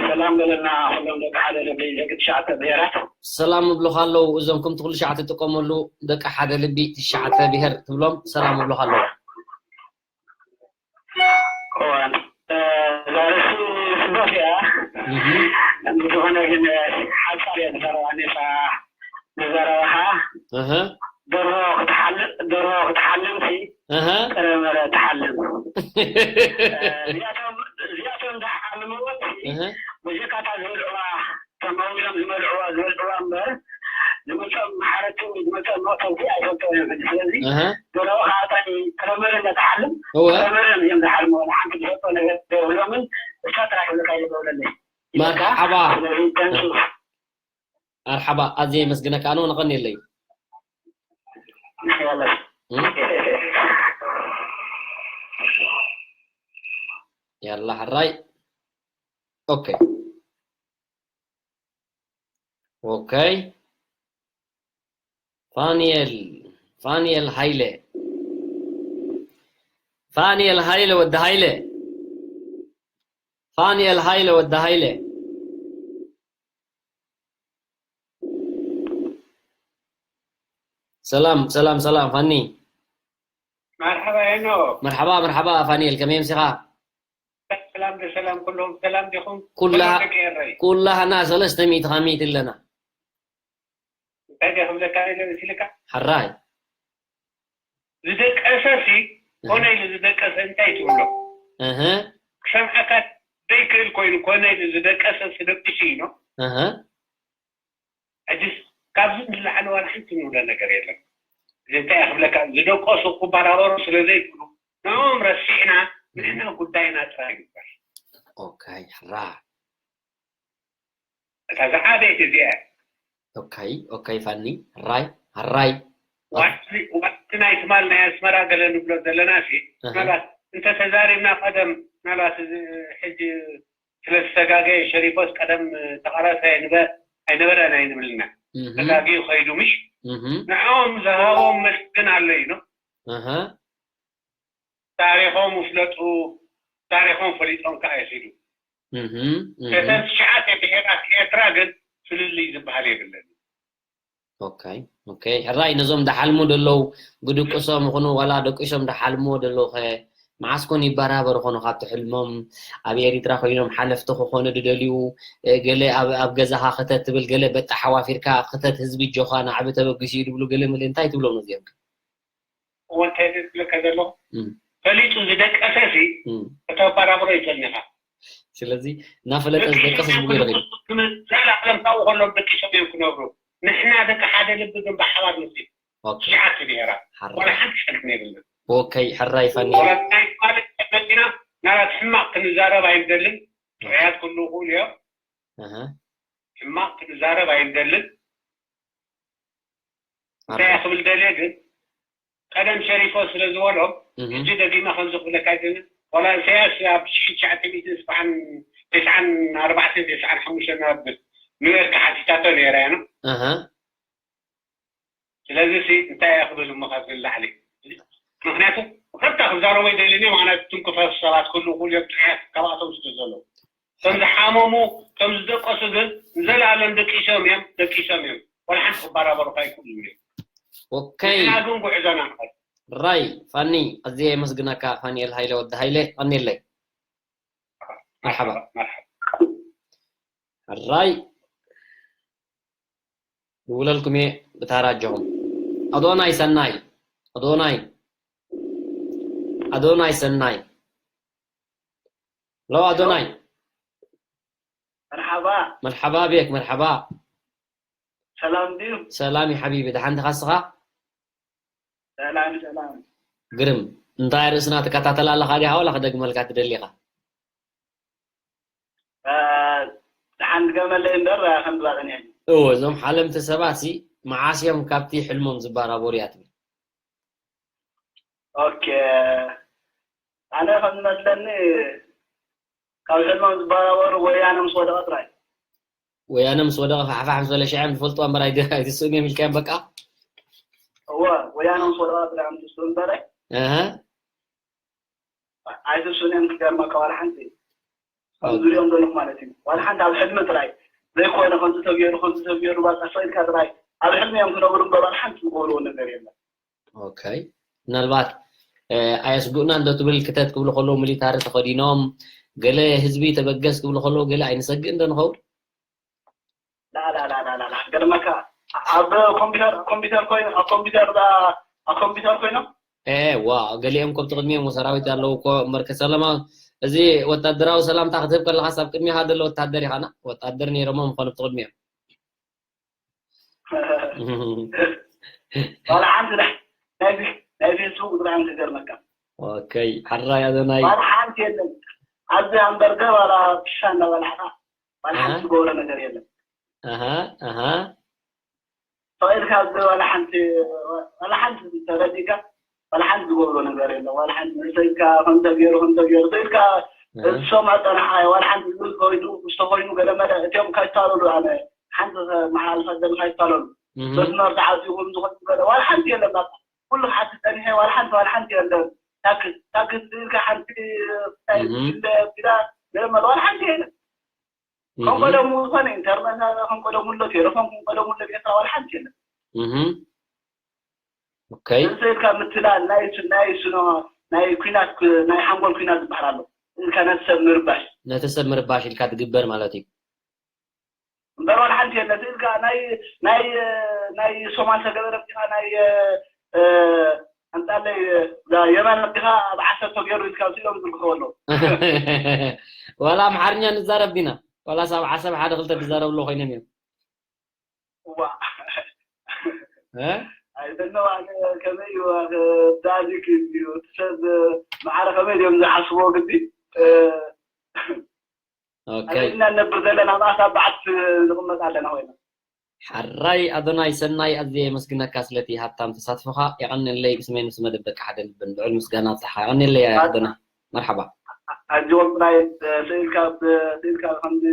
ሰላም በለና ኩሎም ደቂ ሓደ ልቢ ደቂ ትሽዓተ ብሄራት ሰላም እብሉኻ ኣለዉ እዞም ከምቲ ኩሉ ሻዕ ትጥቀመሉ ደቂ ሓደ ልቢ ትሽዓተ ብሄር ትብሎም ሰላም እብሉኻ ኣለዉ እዋን ዛርሲ ስበት እያ እንተኾነ ግን ሓፃር እያ ዝፈረዋ ኔታ ንዘረባኻ እህ ደርሆ ክትሓልም ደርሆ ክትሓልምሲ እህ ጥረመረ ትሓልም እዚኣቶም እዚኣቶም ዝሓልምዎሲ እህ መጠን መቕተልቲ ኣይፈልጦ እዮም። ስለዚ እህ ገለኡ ከዓ እታን ተለመደ እንዳተሓልም እወ ተለመደ እዮም ዝሓልሞ። ሓንቲ ዝፈልጦ ነገር የብሎምን። እሳ ጥራሕ ይብለካ ይገብረለይ መርሓባ ስለዚ ተንሱ ኣርሓባ ኣዝየ የመስግነካ ኣነ ንቐንየለይ ይኸለስ ያላ ሕራይ ኦኬ ኦኬ ፋኒኤል ፋኒኤል ሃይለ ፋኒኤል ሃይለ ወዲ ሃይለ ፋኒኤል ሃይለ ወዲ ሃይለ ሰላም ሰላም ሰላም ፋኒ መርሓባ ሄኖ መርሓባ መርሓባ ፋኒኤል ከመይ ምሲኻ ሰላም ብሰላም ኩሎም ሰላም ዲኹም ኩላ ተቀየረይ ኩላህና ሰለስተ ሚእቲ ካብ ሚእቲ ኣለና እንታይ ዲኹም ዘካሪለ ምስልካ ሕራይ ዝደቀሰ ሲ ኮነ ኢሉ ዝደቀሰ እንታይ ትብሎ እህ ክሰምዓካ ዘይክእል ኮይኑ ኮነ ኢሉ ዝደቀሰ ሲ ደቂሱ እዩ ነው እህ ሕጅስ ካብዚ ንላዕሊ ዋላ ሓንቲ ንብሎ ነገር የለን እዚ እንታይ ክብለካ ዝደቀሱ ክበራበሩ ስለ ዘይክእሉ ንኦም ረሲዕና ንሕና ጉዳይና ጥራይ ይግበር ኦኬ ሕራ እታ ዝዓበየት እዚኣ ኦኬ ኦኬ ፋኒ ሕራይ ሕራይ ዋቲ ናይ ትማል ናይ ኣስመራ ገለ ንብሎ ዘለና ሲ ምናልባት እንተተዛሪብና ቀደም ምናልባት እዚ ሕጂ ስለ ዝተጋገየ ሸሪፎስ ቀደም ተቃላሳይ ኣይነበረን ኣይንብልና ተጋጊዩ ከይዱ ምሽ ንዕኦም ዝሃቦም መልሲ ግን ኣሎ እዩ ታሪኾም ይፍለጡ ታሪኾም ፈሊጦም ከዓ ይኺዱ እተን ትሽዓተ ብሄራት ኤርትራ ግን ፍልልይ ዝበሃል የብለን ኦኬ ኦኬ ሕራይ ነዞም ደሓልሙ ደለዉ ብድቅሶም ይኹኑ ዋላ ደቂሶም ደሓልምዎ ደለዉ ኸ መዓስ ኮን ይበራበሩ ኾኑ ካብቲ ሕልሞም ኣብ ኤሪትራ ኮይኖም ሓለፍቲ ክኾኑ ድደልዩ ገለ ኣብ ገዛኻ ክተት ትብል ገለ በጣ ሓዋፊርካ ክተት ህዝቢ ጆኻ ናዕቢ ተበግስ እዩ ድብሉ ገለ መለ እንታይ ትብሎም ነዚኦም እንታይ ዝብለካ ዘለኹ ፈሊጡ ዝደቀሰ ሲ ከተባራብሮ ይጸኒኻ ስለዚ እናፈለጠ ዝደቀሰ ዝብሉ ይረኽብ ዘላለም ካብኡ ከሎም ደቂሶም እዮም ክነብሩ ንሕና ደቂ ሓደ ልቢ ግን ብሓባር ንሲ ትሽዓተ ብሄራት ወላ ሓንቲ ሸልፍ የብልን ኦከይ ሕራይ ፋኒ ማለት መፂና ናላት ሕማቅ ክንዛረብ ኣይንደልን ጥዑያት ክህልው ይኽእሉ እዮም ሕማቅ ክንዛረብ ኣይንደልን እንታይ ክብል ደልየ ግን ቀደም ሸሪፎ ስለ ዝበሎም ሕጂ ደጊመ ከምዚ ክብለካ ኣይደልን ዋላ ኢሳያስ ኣብ ሽሕን ትሽዓተ ሚእትን ሰብዓን ተስዓን ኣርባዕተን ተስዓን ሓሙሽተን ናብ ኒውዮርክ ሓቲታቶ ነይራ እያ ስለዚ ሲ እንታይ እያ ክብል እሞ ካብዚ ንላዕሊ ምክንያቱ ቀጥታ ክዛረቦ ይደልን እየ ምክንያቱ እቱም ክፈሱ ሰባት ክህልው ክእሉ እዮም ጥዑያት ካብኣቶም ስለ ዘለዉ እቶም ዝሓመሙ እቶም ዝደቀሱ ግን ንዘለኣለም ደቂሶም እዮም ደቂሶም እዮም ዋላ ሓንቲ ክባራበሩካ ኣይክእሉን እዮም ኦከይ ንሕና ግን ጉዕዞና ንኸድ ራይ ፋኒ ኣዝየ የመስግነካ ፋኒኤል ሃይለ ወዲ ሃይለ ቀኒለይ መርሓባ መርሓባ ራይ ይውለልኩም እየ ብታራ ኣጆኹም ኣዶናይ ሰናይ ኣዶናይ ኣዶናይ ሰናይ ሎ ኣዶናይ መርሓባ መርሓባ ቤክ መርሓባ ሰላም ድዩ ሰላም እዩ ሓቢቢ ደሓን ዲኻ ንስኻ ሰላም ሰላም ግርም እንታይ ርእስና ትከታተል ኣለኻ ዲኻ ዋላ ክደግመልካ ትደሊ ኢኻ ደሓን ድገመለይ እምበር ከም ዝባጠን እየ እዎ እዞም ሓለምቲ ሰባት ሲ መዓስ እዮም ካብቲ ሕልሞም ዝባራበሩ እያ ትብል ኦኬ ኣነ ከም ዝመስለኒ ካብ ሕልሞም ዝበራበሩ ወያነ ምስ ወደቐ ጥራይ ወያነ ምስ ወደቐ ፋሕፋሕ ምስ በለ ሽዐም ዝፈልጥዋ እምበር ኣይትስእኑ እዮም ኢልካዮም በቃ እወ ወያነ ምስ ወደቐ ጥራይ እዮም ዝስኡ እምበረ እህ ኣይትስእኑ እዮም ክገርመካ ዋላ ሓንቲ ከም ዝሪኦም ዘለኹ ማለት እዩ ዋላ ሓንቲ ኣብ ሕልሚ ጥራይ ዘይኮነ ከምዚ ተገይሩ ከምዚ ተገይሩ ባቃ ሰው ኢልካ ጥራይ ኣብ ሕልሚ እዮም ክነብሩ እምበር ዋላ ሓንቲ ዝገብርዎ ነገር የለን ኦከይ ምናልባት ኣየስግኡና እንዶ ትብል ክተት ክብሉ ከለዉ ሚሊታሪ ተኸዲኖም ገለ ህዝቢ ተበገስ ክብሉ ከለዉ ገለ ኣይንሰግእ እንዶ ንኸውን ላላላላላ ገርመካ ኣብ ኮምፒተር ኮምፒተር ኮይኑ ኣብ ኮምፒተር ኣብ ኮምፒተር ኮይኖም ኤ ዋ ገሊኦም ኮብቲ ቅድሚኦም ሰራዊት ኣለዉ እኮ እምበር ከሰለማ እዚ ወታደራዊ ሰላምታ ክትህብ ከለኻስ ኣብ ቅድሚኻ ዘሎ ወታደር ኢኻና ወታደር ነይሮሞ ምኾኑ ብቲ ቅድሚኦም ዋላ ሓንቲ ናይ ናይ ፌ- ናይ ፌስቡክ ጥራይ እዮም ዝገርመካ። ኦኬይ፣ ሕራይ ኣዶናይ። ዋላ ሓንቲ የለን። ኣብዚ ሃምበርገር ዋላ ፒሳ እናበላዕካ ዋላ ሓንቲ ኣሃ። ዝገብሮ ነገር የለን። ኣሃ ኣሃ ተቐኢልካ ኣብዚ ዋላ ሓንቲ ዋላ ሓንቲ ተረዲእካ ዋላ ሓንቲ ዝገብሮ ነገር የለን። ዋላ ሓንቲ ንሰይካ ከምተ ገይሩ ከምተ ገይሩ ተኢልካ ኣሃ። ዝሰምዖ ጸናሓ ዋላ ሓንቲ ዝብል ኮይኑ ምስ ተኮይኑ ገለ መለ እቲኦም ካይታለሉ ኣነ ሓንቲ መሓላልፋ ዘለ ካይታለሉ እህ መስመር ተዓፂኹም ዝኾን ዝበለ ዋላ ሓንቲ የለን። በቃ ኩሉ ክሓቲ ጸኒሐ ዋላ ሓንቲ ዋላ ሓንቲ የለን። ታክስ ታክስ ዝብልካ ሓንቲ ናይ እህ ግለ ቢላ ገለ መለ ዋላ ሓንቲ የለን። ከም እህ ቀደሙ ዝኾነ ኢንተርነት ከም ቀደሙ ኣሎ፣ ቴሌፎን ከም ቀደሙ ኣሎ፣ ኤርትራ ዋላ ሓንቲ የለን። እህ ኦኬይ እዚ ኢልካ ምትላል ናይ ሱ- ናይ ስኖ ናይ ኩናት ክ- ናይ ሓንጎል ኩናት ዝበሃል ኣሎ። ኢልካ ነቲ ሰብ ምርባሽ ነቲ ሰብ ምርባሽ ኢልካ ትግበር ማለት እዩ። እምበር ዋላ ሓንቲ የለን። ኢልካ ናይ ናይ ናይ ሶማል ተገበረ ዲኻ ናይ እ፣ ኣምጣለይ እዛ የመን ዲኻ ኣብ ዓሰብ ተገይሩ ኢልካ ስኢሎም ዝልክኸው ኣለዉ። ዋላ ኣምሓርኛ ንዛረብ ዲና? ዋላስ ኣብ ዓሰብ ሓደ ክልተ ዝዛረብሉ ኮይኖም እዮም? እዋ እ? ኣይደነው ኣነ ከመይ እዩ ዳዚክ እዩ እቲ ሰብ ማዕረ ከመይ ድዮም ዝሓስብዎ ግዲ እ፣ ኦኬ ኣበይ ኢና ንነብር ዘለና መኣስ ኣብ በዓት ንቕመጥ ኣለና ኮይና ሓራይ ኣዶናይ ሰናይ ኣዝየ የመስግነካ ስለቲ ሃብታም ተሳትፎኻ። የቐንየለይ ብስመይ ምስ መደብ ደቂ ሓደ ልብን ልዑል ምስጋና ኣብጽሓኻ። የቐንየለይ ኣዶናይ። መርሓባ። ኣጆም ጥራይ ስእልካ ስእልካ ከምዚ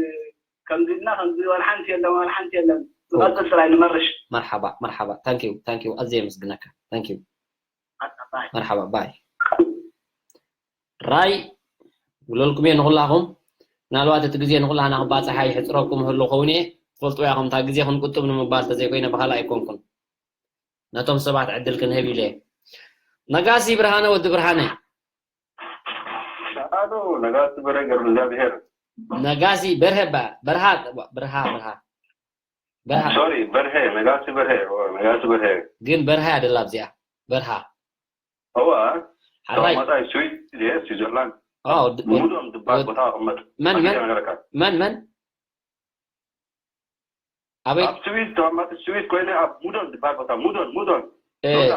ከምዚ እና ከምዚ ዋላ ሓንቲ የለን ዋላ ሓንቲ የለን። ንቐጽል ጥራይ ንመርሽ። መርሓባ መርሓባ። ታንኪዩ ታንኪዩ ኣዝየ የመስግነካ። ታንኪዩ ባይ መርሓባ ባይ። ራይ ውለልኩም እየ ንኹላኹም። ምናልባት እቲ ግዜ ንኹላህና ክባፅሓ ይሕፅረኩም ህሉ ኸውን እየ። ትፈልጥዎ ኢኹም እታ ግዜ ክንቁጥብ ንምባል ተዘይኮይነ ብኻልእ ኣይኮንኩን። ነቶም ሰባት ዕድል ክንህብ ኢለ እየ። ነጋሲ ብርሃነ ወዲ ብርሃነ። ሰኣሉ ነጋሲ በርሀ ገብረእግዚኣብሄር። ነጋሲ በርሀ ባ- በርሃ በርሃ በርሃ በርሃ ሶሪ በርሀ ነጋሲ በርሀ ኦ፣ ነጋሲ በርሀ ግን በርሃ ያደላ ኣብዚኣ በርሃ እዋ ሓራይ ተቐማጣ ስዊድ እየ ስዊዘርላንድ ኦ፣ ድ- ሙዶን ዝበሃል ወድ- ቦታ እቕመጥ መን መን ነገረካ መን መን ኣበይ ኣብ ስዊድ ተቐማጢ ስዊድ ኮይነ ኣብ ሙዶን ዝበሃል ቦታ ሙዶን ሙዶን እ፣ ዶላ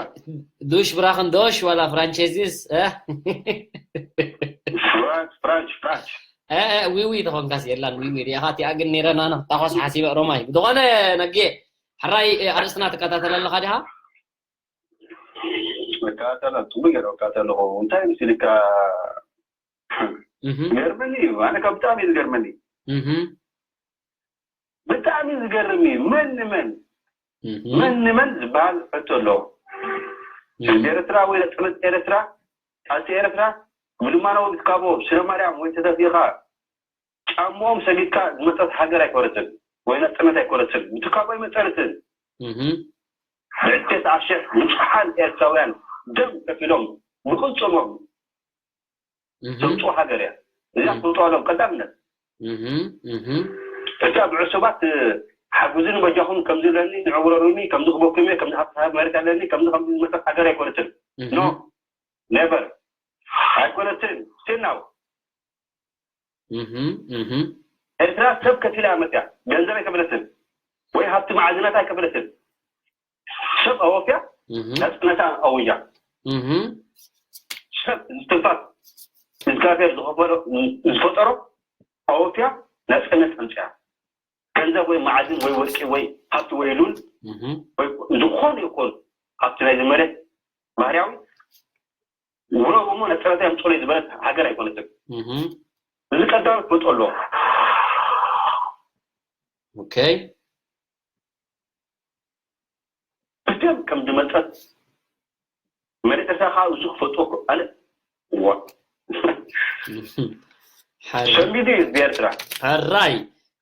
ዱሽ ብራኽን ዶሽ ዋላ ፍራንቼዚስ እ? ፍራንች ፍራንች ፍራንች እ፣ እ፣ ዊዊ ተኾንካስ የላን ዊዊ ሪኢኻ እቲኣ ግን ነይረና ንክታኾስ ሓሲበ ሮማይ ብዝኾነ ነጌ ሕራይ እ፣ ኣርእስትና ትከታተል ኣለኻ ዲኻ መከታተላ ጽቡቅ ገይረ መከታተል ኣለኹ እንታይ ምስ ኢልካ እህ፣ ገርመኒ እዩ ኣነ ካብ ብጣዕሚ እዩ ዝገርመኒ እህ፣ ብጣዕሚ ዝገርም እዩ መን ንመን እህ፣ መን ንመን ዝበሃል ሕቶ ኣለዎ እህ፣ ህዝቢ ኤርትራ ወይ ነፃነት ኤርትራ ቃልሲ ኤርትራ ብልማኖ ወይ ብትካቦ ስለ ማርያም ወይ ተተፊኻ ጫምኦም ሰጊድካ ዝመፀት ሃገር ኣይኮነትን ወይ ነፃነት ኣይኮነትን ብትካቦ ኣይመፀነትን እህ፣ ብዕስርተ ኣሽሕ ንፁሓን ኤርትራውያን ደም ከፊሎም ብቅልፅሞም እህ፣ ዘምፅኡ ሃገር እያ እዚኣ እህ። ትፈልጥዋ ኣለዎም ቀዳምነት እህ፣ እህ፣ እታ ብዕሱባት ሓጉዝኒ በጃኹም ከምዚ ኢለኒ ንዕውረሩኒ ከምዚ ክበኩም እየ ከምዚ ሃብቲ መሬት ኣለኒ ከምዚ ከምዚ ዝመፀት ሃገር ኣይኮነትን እህ፣ ኖ ኔቨር ኣይኮነትን ስናው እህ፣ እህ፣ ኤርትራ ሰብ ከፊላ እያ መፅያ ገንዘብ ኣይከፈለትን ወይ ሃብቲ ማዕድናት ኣይከፈለትን ሰብ ኣወፍያ እህ፣ ነፃነታ ኣውጃ እህ፣ ሰብ ዝትንፋስ እግዚኣብሔር ዝኸፈሎ ዝፈጠሮ ኣወፍያ ናፅነት ኣምፅያ ገንዘብ ወይ ማዕድን ወይ ወርቂ ወይ ሃብቲ ወይ ሉል እህ፣ ወይ ዝኾነ ይኹን ሃብቲ ናይዚ መሬት ባህርያዊ ውረድ እሞ ናፅነታ የምፅኡለይ ዝበለት ሃገር ኣይኮነትን እህ፣ እዚ ቀዳሚ ክፈልጦ ኣለዎ ኦኬ ብደም ከም ዝመፀት መሬት ኤርትራ ከዓ እሱ ክፈልጥዎ ኣነ ዋ ሓራይ ሰሚዱ እዩ ህዝቢ ኤርትራ ሕራይ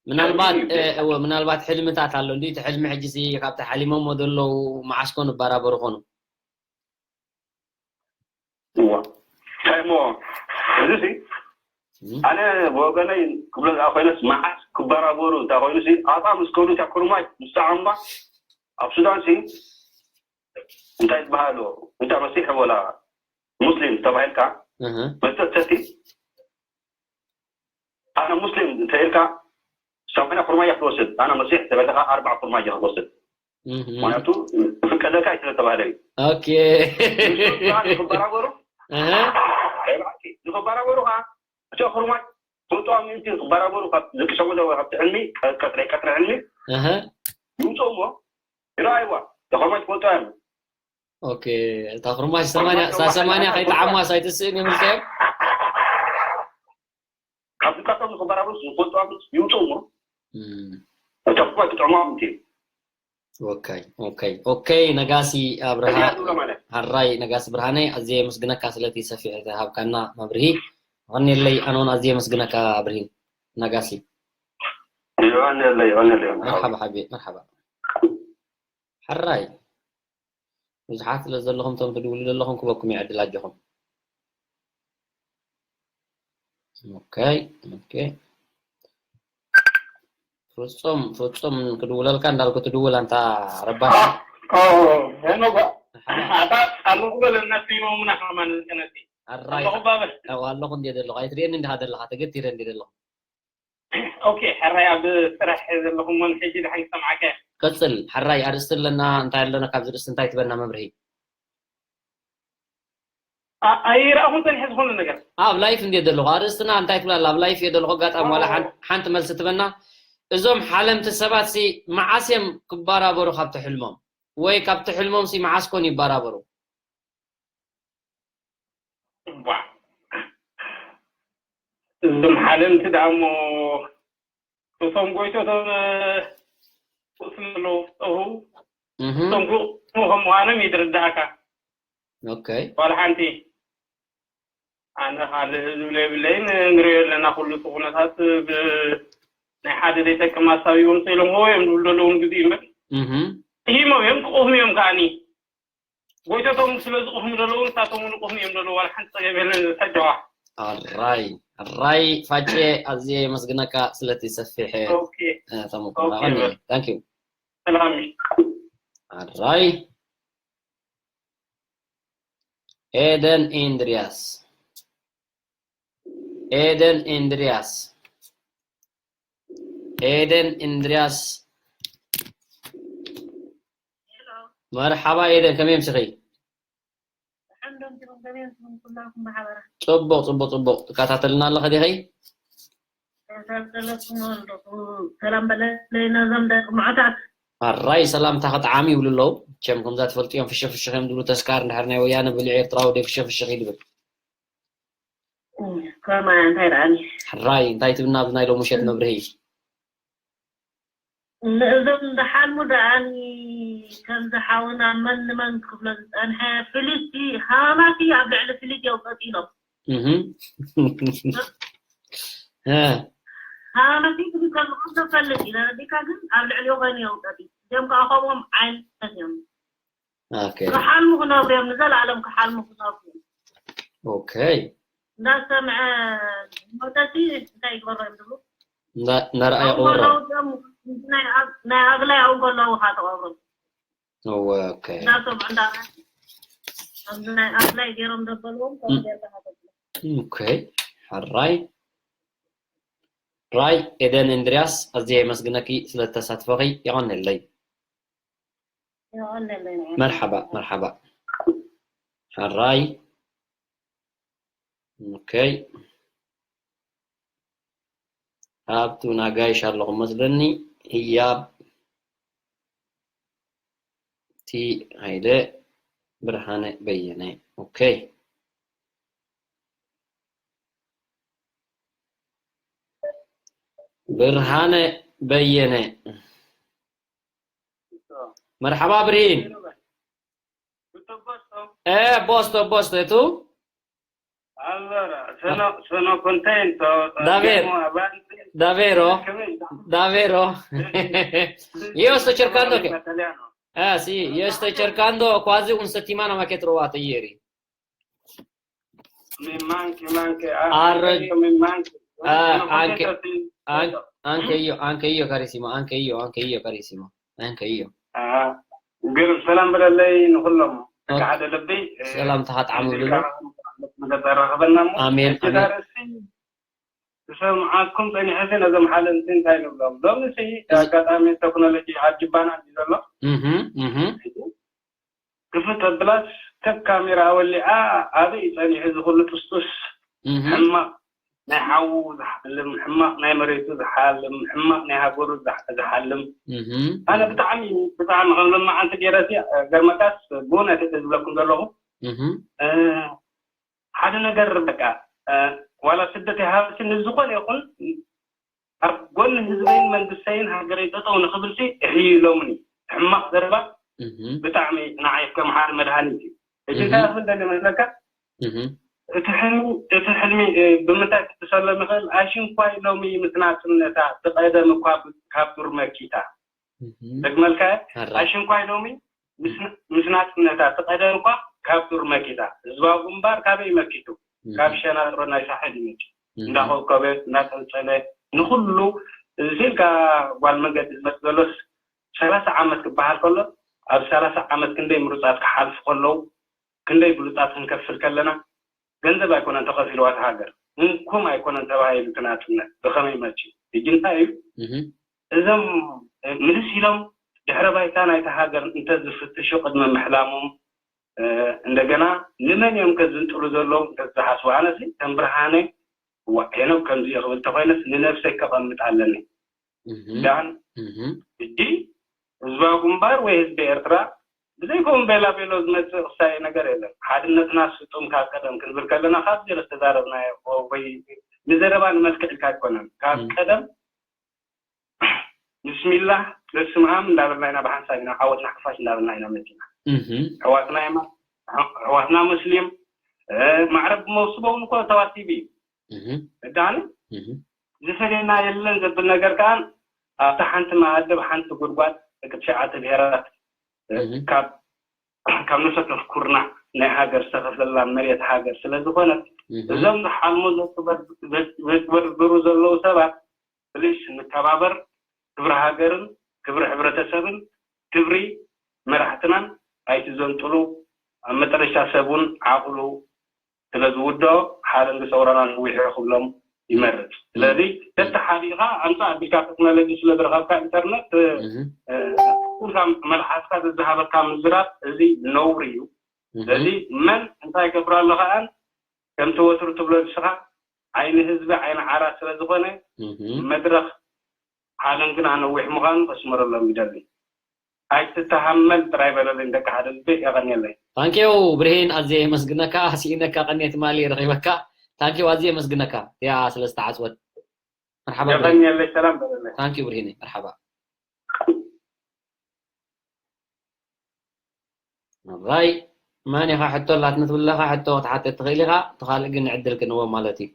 ምናልባት ሰሚዱ እዩ እ፣ እወ ምናልባት ሕልምታት ኣሎ እንዲ እቲ ሕልሚ ሕጂ ሲ ካብቲ ሓሊሞሞ ዘለዉ መዓስኮ ንበራበሩ ኮኑ እዋ እንታይ እሞ እዚ ሲ ኣነ ብወገነይ ክብሎ ዝኣ ኮይነስ መዓስ ክበራበሩ እንታይ ኮይኑ ሲ ኣብኣ ምስ ከዱ እታ ኩርማጅ ምስ ተዓምባ ኣብ ሱዳን ሲ እንታይ ዝበሃሉ እንታይ መሲሕ ወላ ሙስሊም ተባሂልካ መተት ሰቲ ኣነ ሙስሊም እንተኢልካ ሰማንያ ኩርማጅ ክትወስድ ኣነ መሲሕ ተበልካ ኣርባዓ ኩርማጅ ክትወስድ ምክንያቱ ዝፍቀደልካ እዩ ስለተባህለ እዩ። ኦኬ። ንክበራበሩ ንክበራበሩ ከዓ እቲ ኣኽርማት ፈልጥዋ ምእንቲ ክበራበሩ ካብ ደቂ ሸጎዶ ወይ ካብቲ ሕልሚ ቀጥሪ ቀጥሪ ሕልሚ ይውፅኡ እሞ ይረኣይዋ ተኸማች ፈልጥዋ እዮም። ኦኬ። እታ ክርማሽ ሰማንያ እሳ ሰማንያ ከይጠዓሟ ሳይትስእን እዮም ኢልካዮም። ካብ ዝቃቶም ንክበራበሩ ዝፈልጥዋ ይውፅኡ እሞ እቶም ክጥዕሞም ምእንቲ ኦኬ ኦኬ ኦኬ። ነጋሲ ኣብርሃ ሓራይ ነጋሲ ብርሃነ ኣዝየ የመስግነካ ስለቲ ሰፊሕ ተሃብካና መብርሂ። ቐኒለይ ኣነ እውን ኣዝየ የመስግነካ ብርሂን ነጋሲ። ይቐኒለይ ይቐኒለይ። መርሓባ ሓቢ መርሓባ። ሕራይ ብዙሓት ስለ ዘለኹም እቶም ትድውሉ ዘለኹም ክበኩም ይዕድል ኣጆኹም። ኦኬ ኦኬ። ፍጹም ፍጹም ክድውለልካ እንዳልኩ ትድውል ኣንታ ረባሽ። ሄኖ ኣታ ኣለኹ በለና ሲሞሙና ከማን ከነሲ ኣራይ ኣለኹ ባበል ኣለኹ እንዴ ዘለኹ ኣይትርእየኒ እንዲኻ ዘለኻ ተገቲረ እንዴ ዘለኹ። ኦኬ ሕራይ ኣብ ስራሕ ዘለኹም ሞን ሕጂ ድሓን ክሰምዓካ። ቀጽል ሕራይ ኣርእስቲ ኣለና እንታይ ኣለና ካብዚ ርእስቲ እንታይ ትበና መብርሂ። ኣይረኣኹን ጸኒሐ ዝኾነ ነገር ኣብ ላይፍ እንዴ ዘለኹ ኣርእስትና እንታይ ትብላላ ኣብ ላይፍ እየ ዘለኹ ኣጋጣሚ ዋላ ሓንቲ መልሲ ትበና። እዞም ሓለምቲ ሰባት ሲ መዓስ እዮም ክባራበሩ ካብቲ ሕልሞም ወይ ካብቲ ሕልሞም ሲ መዓስ ኮን ይባራበሩ። እዞም ሓለምቲ ደኣ እሞ እቶም ጎይቶቶም ቁስም ኣለዉ ፀሁ እቶም ክቕሙ ከም ምዃኖም ይትርዳእካ። ኦኬ ዋላ ሓንቲ ኣነ ካልእ ዝብሎ የብለይን። ንሪኦ ኣለና ኩሉ እቲ ኩነታት ናይ ሓደ ዘይጠቅም ኣሳቢቦም ሰኢሎምዎ እዮም ዝብሉ ዘለዉ ንግዜ እምበር እህ ሂሞም እዮም ክቕህሙ እዮም ከዓኒ ጎይቶቶም ስለ ዝቕህሙ ዘለዉ ንሳቶም እውን ይቕህሙ እዮም ዘለዉ ዋላ ሓንቲ ፀገም የለን። ተጀዋ ኣራይ ኣራይ ፋጨ ኣዝየ የመስግነካ ስለቲ ሰፊሕ ኦኬ ተመክሮ ኦኬ፣ thank you ሰላም ኣራይ ኤደን ኢንድሪያስ ኤደን ኢንድሪያስ ኤደን ኢንድሪያስ መርሓባ ኤደን ከመይ ኣምሲኺ? ሕምዶም ዲኹም ከመይ ኣምሲኹም ኩላኩም ብሓበራ? ጽቡቕ ጽቡቕ ጽቡቕ ትከታተልና ኣለኸ ዲኺ? ተሳብ ዘለኩም ኣለኹ ሰላም በለለይ ነዞም ደቂ ምዑታት። ኣራይ ሰላምታ ከጠዓሚ ይብሉ ኣለዉ። ቸም ከምዛ ትፈልጥዮም ፍሽኽ ፍሽኽ እዮም ዝብሉ ተስካር እንድሕር ናይ ወያነ ብልዕ ኤርትራዊ ደ ፍሽኽ ፍሽኽ እዩ ዝብል። ከማያ እንታይ ደኣኒ ሕራይ እንታይ ትብልና ኣብዚ ናይ ሎሚ ምሸት መብርሂ? ንእዞም ዝሓልሙ ደኣኒ ከምዚ ሓውና መን ንመን ክብሎ ዝጸንሐ ፍልይቲ ሃማማት እዩ ኣብ ልዕሊ ፍልይቲ እዮም ቀጺሎም እህ እ ሃማማት እዩ ክብል ከለኹ ተፈልጥ እዩ ነረዲካ ግን ኣብ ልዕሊኡ ኮይኑ እዮም ቀጺ እዚኦም ከዓ ከምኦም ዓይነት እዮም ኦኬ ክሓልሙ ክነብሩ እዮም ንዘለኣለም ክሓልሙ ክነብሩ እዮም ኦኬ እንዳሰምዐ ሞተሲ እንታይ ይግበሮ እዮም ዝብሉ እንዳ- እንዳረኣየ ቅበሮ ናይ ኣግላይ ኣብኡ ከለዉ ካ ተቐብሮም ኦኬ እንዳሰምዑ እንዳረ ኣብዚ ናይ ኣግላይ ገይሮም ዘበልዎም ከምኡ ጌርካ ተቐብሎ ኦኬ ሕራይ ራይ ኤደን እንድርያስ ኣዝየ የመስግነኪ ስለ ተሳትፎኺ የቐንየለይ ይቐንየለይ ንዓኻ። መርሓባ መርሓባ ሕራይ ኦኬ ኣብቱ ናጋይሽ ኣለኹም መስለኒ ህያብ ቲ ሃይለ ብርሃነ በየነ ኦኬ ብርሃነ በየነ መርሓባ ብርሂን Tutto a posto? Eh, posto, posto, e tu? Allora, sono, sono contento. Davvero? Andiamo avanti. Davvero? Come- Davvero? Io sto cercando che... Italiano. Eh sì, io sto cercando quasi una settimana, ma che ho trovato ieri. Mi manchi, manchi. Ah, Ah, anche rag- io mi manchi. Ah, Sono anche- contento, sì. An- anche io, anche io, carissimo, anche io, anche io, carissimo. Anche io. Ah, ግርም ሰላም በለለይ ንኩሎም ኦኬ። ሓደ ልቢ ሰላም ተኻጥዓም ብሎ መገጣራኸበና እሞ ኣሜን፣ ሕጂ ዳርሲ ዝሰምዓኩም ፀኒሐ ሲ ነዞም ሓለምቲ እንታይ ንብሎም ሎሚ ሲ ኣጋጣሚ ቴክኖሎጂ ኣብ ጅባና እንዲ ዘሎ ክፍት ኣብላስ ከብ ካሜራ ኣወሊዓ ኣበይ ጸኒሑ ዝኹሉ ጥስጡስ ሕማቕ ናይ ሓዉ ዝሓልም፣ ሕማቕ ናይ መሬቱ ዝሓልም፣ ሕማቕ ናይ ሃገሩ ዝሓልም። ኣነ ብጣዕሚ ብጣዕሚ ከም ለማዓንቲ ገይረሲ ገርመካስ ብእውነት እቲ ዝብለኩም ዘለኹ ሓደ ነገር በቃ ዋላ ስደት ይሃብሲ ንዝኾነ ይኹን ኣብ ጎኒ ህዝበይን መንግስተይን ሃገረይ ጠጠው ንኽብልሲ እሕይሎምኒ ሕማቕ ዘረባ ብጣዕሚ ንዓይ ከም ሓደ መድሃኒት እዩ። ሕጂ እንታይ ክብል ደሊ መስለካ? እቲ ሕልሚ እቲ ሕልሚ ብምንታይ ክትሰሎም ይኽእል? ኣሽንኳይ ሎሚ ምስ ናጽነታ ብቐደም እኳ ካብ ዱር መኪታ ደግመልካ ኣሽንኳይ ሎሚ ምስ ናጽነታ እቲ ቀደም እኳ ካብ ዱር መኪታ ህዝባዊ ግንባር ካበይ መኪቱ ካብ ሸናጥሮ ናይ ሳሕል ይመጽእ እንዳኾብኮበ እንዳጸልጸለ ንኹሉ እዚ ኢልካ ጓል መንገዲ ዝመጽእ ዘሎስ ሰላሳ ዓመት ክበሃል ከሎ ኣብ ሰላሳ ዓመት ክንደይ ምሩጻት ክሓልፉ ከለዉ ክንደይ ብሉጻት ክንከፍል ከለና ገንዘብ ኣይኮነን ተኸፊልዋ እታ ሃገር እንኩም ኣይኮነን ተባሂሉ እቲ ናጽነት ብኸመይ መጽኡ ሕጂ እንታይ እዩ እዞም ምልስ ኢሎም ድሕረ ባይታ ናይታ ሃገር እንተዝፍትሹ ቅድሚ ምሕላሞም እንደገና ንመን እዮም ከዝንጥሉ ዘለዉ እንተዝሓስቡ ኣነሲ ከም ብርሃነ እዋ ሄኖክ ከምዚ እዩ ክብል ተኮይነስ ንነብሰይ ከቐምጥ ኣለኒ ዳን እጂ ህዝባዊ ግንባር ወይ ህዝቢ ኤርትራ ብዘይከውን ቤላ ቤሎ ዝመፅእ ክሳየ ነገር የለን ሓድነትና ስጡም ካብ ቀደም ክንብል ከለና ካብ ዜሮ ዝተዛረብናዮ ወይ ንዘረባ ንመልክዕ ኢልካ ኣይኮነን ካብ ቀደም ብስሚላህ በስም ኣም እንዳበልና ኢና ብሓንሳብ ኢና ዓወትና ሓፋሽ እንዳበልና ኢና መፂና ኣሕዋትና የማ ኣሕዋትና ሙስሊም ማዕረ ብመውስቦ እውን እኮ ተዋሲቡ እዩ እዳኒ ዝፈለየና የለን ዘብል ነገር ከዓ ኣብታ ሓንቲ መኣዲ ብሓንቲ ጉድጓድ ደቂ ትሽዓተ ብሄራት ካብ ካብ ነፍሰ ወከፍ ኩርናዕ ናይ ሃገር ዝተኸፈለላ መሬት ሃገር ስለ ዝኾነት እዞም ዝሓልሙ ዘጭበርብሩ ዘለዉ ሰባት ፕሊስ ንተባበር ክብሪ ሃገርን ክብሪ ሕብረተሰብን ክብሪ መራሕትናን ኣይትዘንጥሉ ኣብ መጠረሽታ ሰብ እውን ዓቕሉ ስለ ዝውድኦ ሓለንጊ ሰውራና ነዊሑ ክብሎም ይመርጽ። ስለዚ ተተሓቢእኻ ኣምጻእ ኣቢልካ ቴክኖሎጂ ስለ ዝረኸብካ ኢንተርነት ኩልካ መልሓስካ ዘዝሃበካ ምዝራብ እዚ ነውሪ እዩ። ስለዚ መን እንታይ ይገብር ኣሎ ከኣን ከምቲ ወትሩ ትብሎ ንስኻ ዓይኒ ህዝቢ ዓይኒ ዓራት ስለ ዝኾነ መድረኽ ሓለንግና ነዊሕ ምዃኑ ከስምረሎም ይደሊ። ኣይትተሃመል ጥራይ በለለይ ደቂ ሓደ ልቢ የቐንየለይ። ታንኪዩ ብርሂን ኣዝየ የመስግነካ። ስኢነካ ቀንየ ትማሊ ረኺበካ። ታንኪዩ ኣዝየ የመስግነካ እቲኣ ስለ ዝተዓጽወት። መርሓባ ብርሂን። የቐንየለይ ሰላም በለለይ። ታንኪዩ ብርሂን መርሓባ። ራይ መን ኢኻ ሕቶ ኣላትኒ ትብል ኣለኻ ሕቶ ክትሓትት ትኽእል ኢኻ። እቲ ካልእ ግን ዕድል ክንህቦ ማለት እዩ።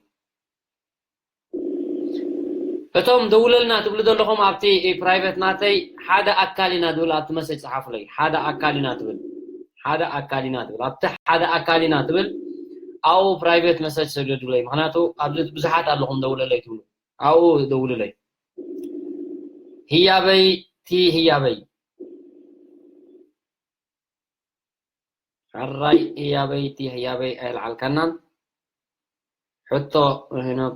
እቶም ደውለልና ትብሉ ዘለኹም ኣብቲ ፕራይቨት ናተይ ሓደ ኣካል ኢና ዝብል ኣብቲ መሰጅ ጸሓፉለይ ሓደ ኣካል ኢና ትብል ሓደ ኣካል ኢና ትብል ኣብቲ ሓደ ኣካል ኢና ትብል ኣብኡ ፕራይቨት መሰጅ ሰደዱለይ ምክንያቱ ኣብዚ ብዙሓት ኣለኹም ደውለለይ ትብሉ ኣብኡ ደውሉለይ ህያበይ ቲ ህያበይ ሕራይ ህያበይ እቲ ህያበይ ኣይልዓልካናን ሕቶ ሄኖክ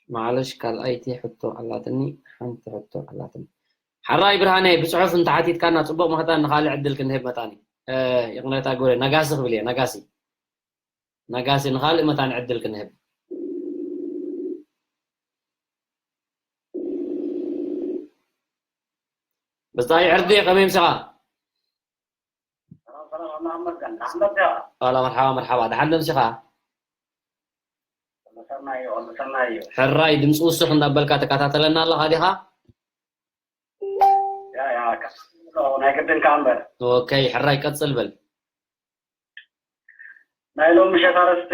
ማዕለሽ ካልኣይቲ ሕቶ ኣላትኒ ሓንቲ ሕቶ ኣላትኒ ሕራይ ብርሃነ ብፅሑፍ እንተሓቲትካና ፅቡቅ መኸታ ንካልእ ዕድል ክንህብ መጣኒ ይቅነታ ጎረ ነጋሲ ክብል እየ ነጋሲ ነጋሲ ንካልእ መታን ዕድል ክንህብ ብፃይ ዕርዲ ከመይ ምሰኻ ዋላ መርሓባ መርሓባ ደሓን ደምሲኻ ሕራይ ድምፂ ውስኽ እንዳበልካ ተከታተለና ኣለኻ ዲኻ ናይ ግድን ከዓ እምበር ኦከይ ሕራይ ቀፅል በል ናይ ሎም ምሸት ኣረስቲ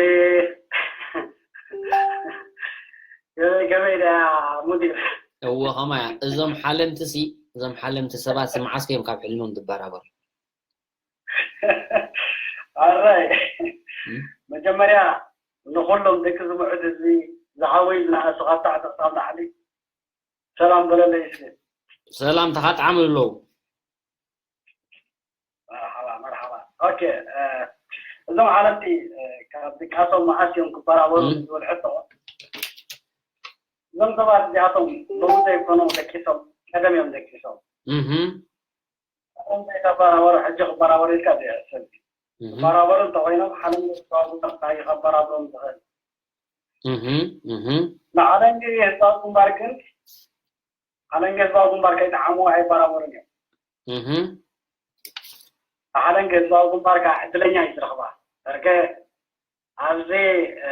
ከመይ ከመይ ደያ ሙዲር እዎ ከማያ እዞም ሓለምቲ ሲ እዞም ሓለምቲ ሰባት ሲ መዓስ ከዮም ካብ ሕልሞም ዝበራበሩ ኣራይ መጀመርያ ንኩሎም ደቂ ዝምዕድ ህዝቢ ዝዓበዩ ዝነኣሱ ካብ ታሕቲ ክሳብ ላዕሊ ሰላም በለለይ እስኪ ሰላም ተኻጥዓም ኣለዉ መርሓባ መርሓባ ኦኬ እዞም ሓለፍቲ ካብ ድቃሶም መዓስ እዮም ክበራበሩ ዝብል ሕቶ እዞም ሰባት እዚኣቶም ሎሚ ዘይኮኑ ደቂሶም ቀደም እዮም ደቂሶም እንታይ ከባራበሩ፣ ሕጂ ክበራበሩ ኢልካ ዘይሕሰብ። እህ፣ ክበራበሩ እንተኾይኖም ሓለንጌ ህዝባዊ ግንባር እንታይ እዩ ከባራበሮም ዝኽእል? እህ፣ እህ። ንሓለንጌ ህዝባዊ ግንባር ግን ሓለንጌ ህዝባዊ ግንባር ከይጠዓምዎ ኣይበራበሩን እዮም። እህ። ንሓለንጌ ህዝባዊ ግንባር ከዓ ዕድለኛ እዩ ዝረኽባ። ደርገ ኣብዚ፣ እ፣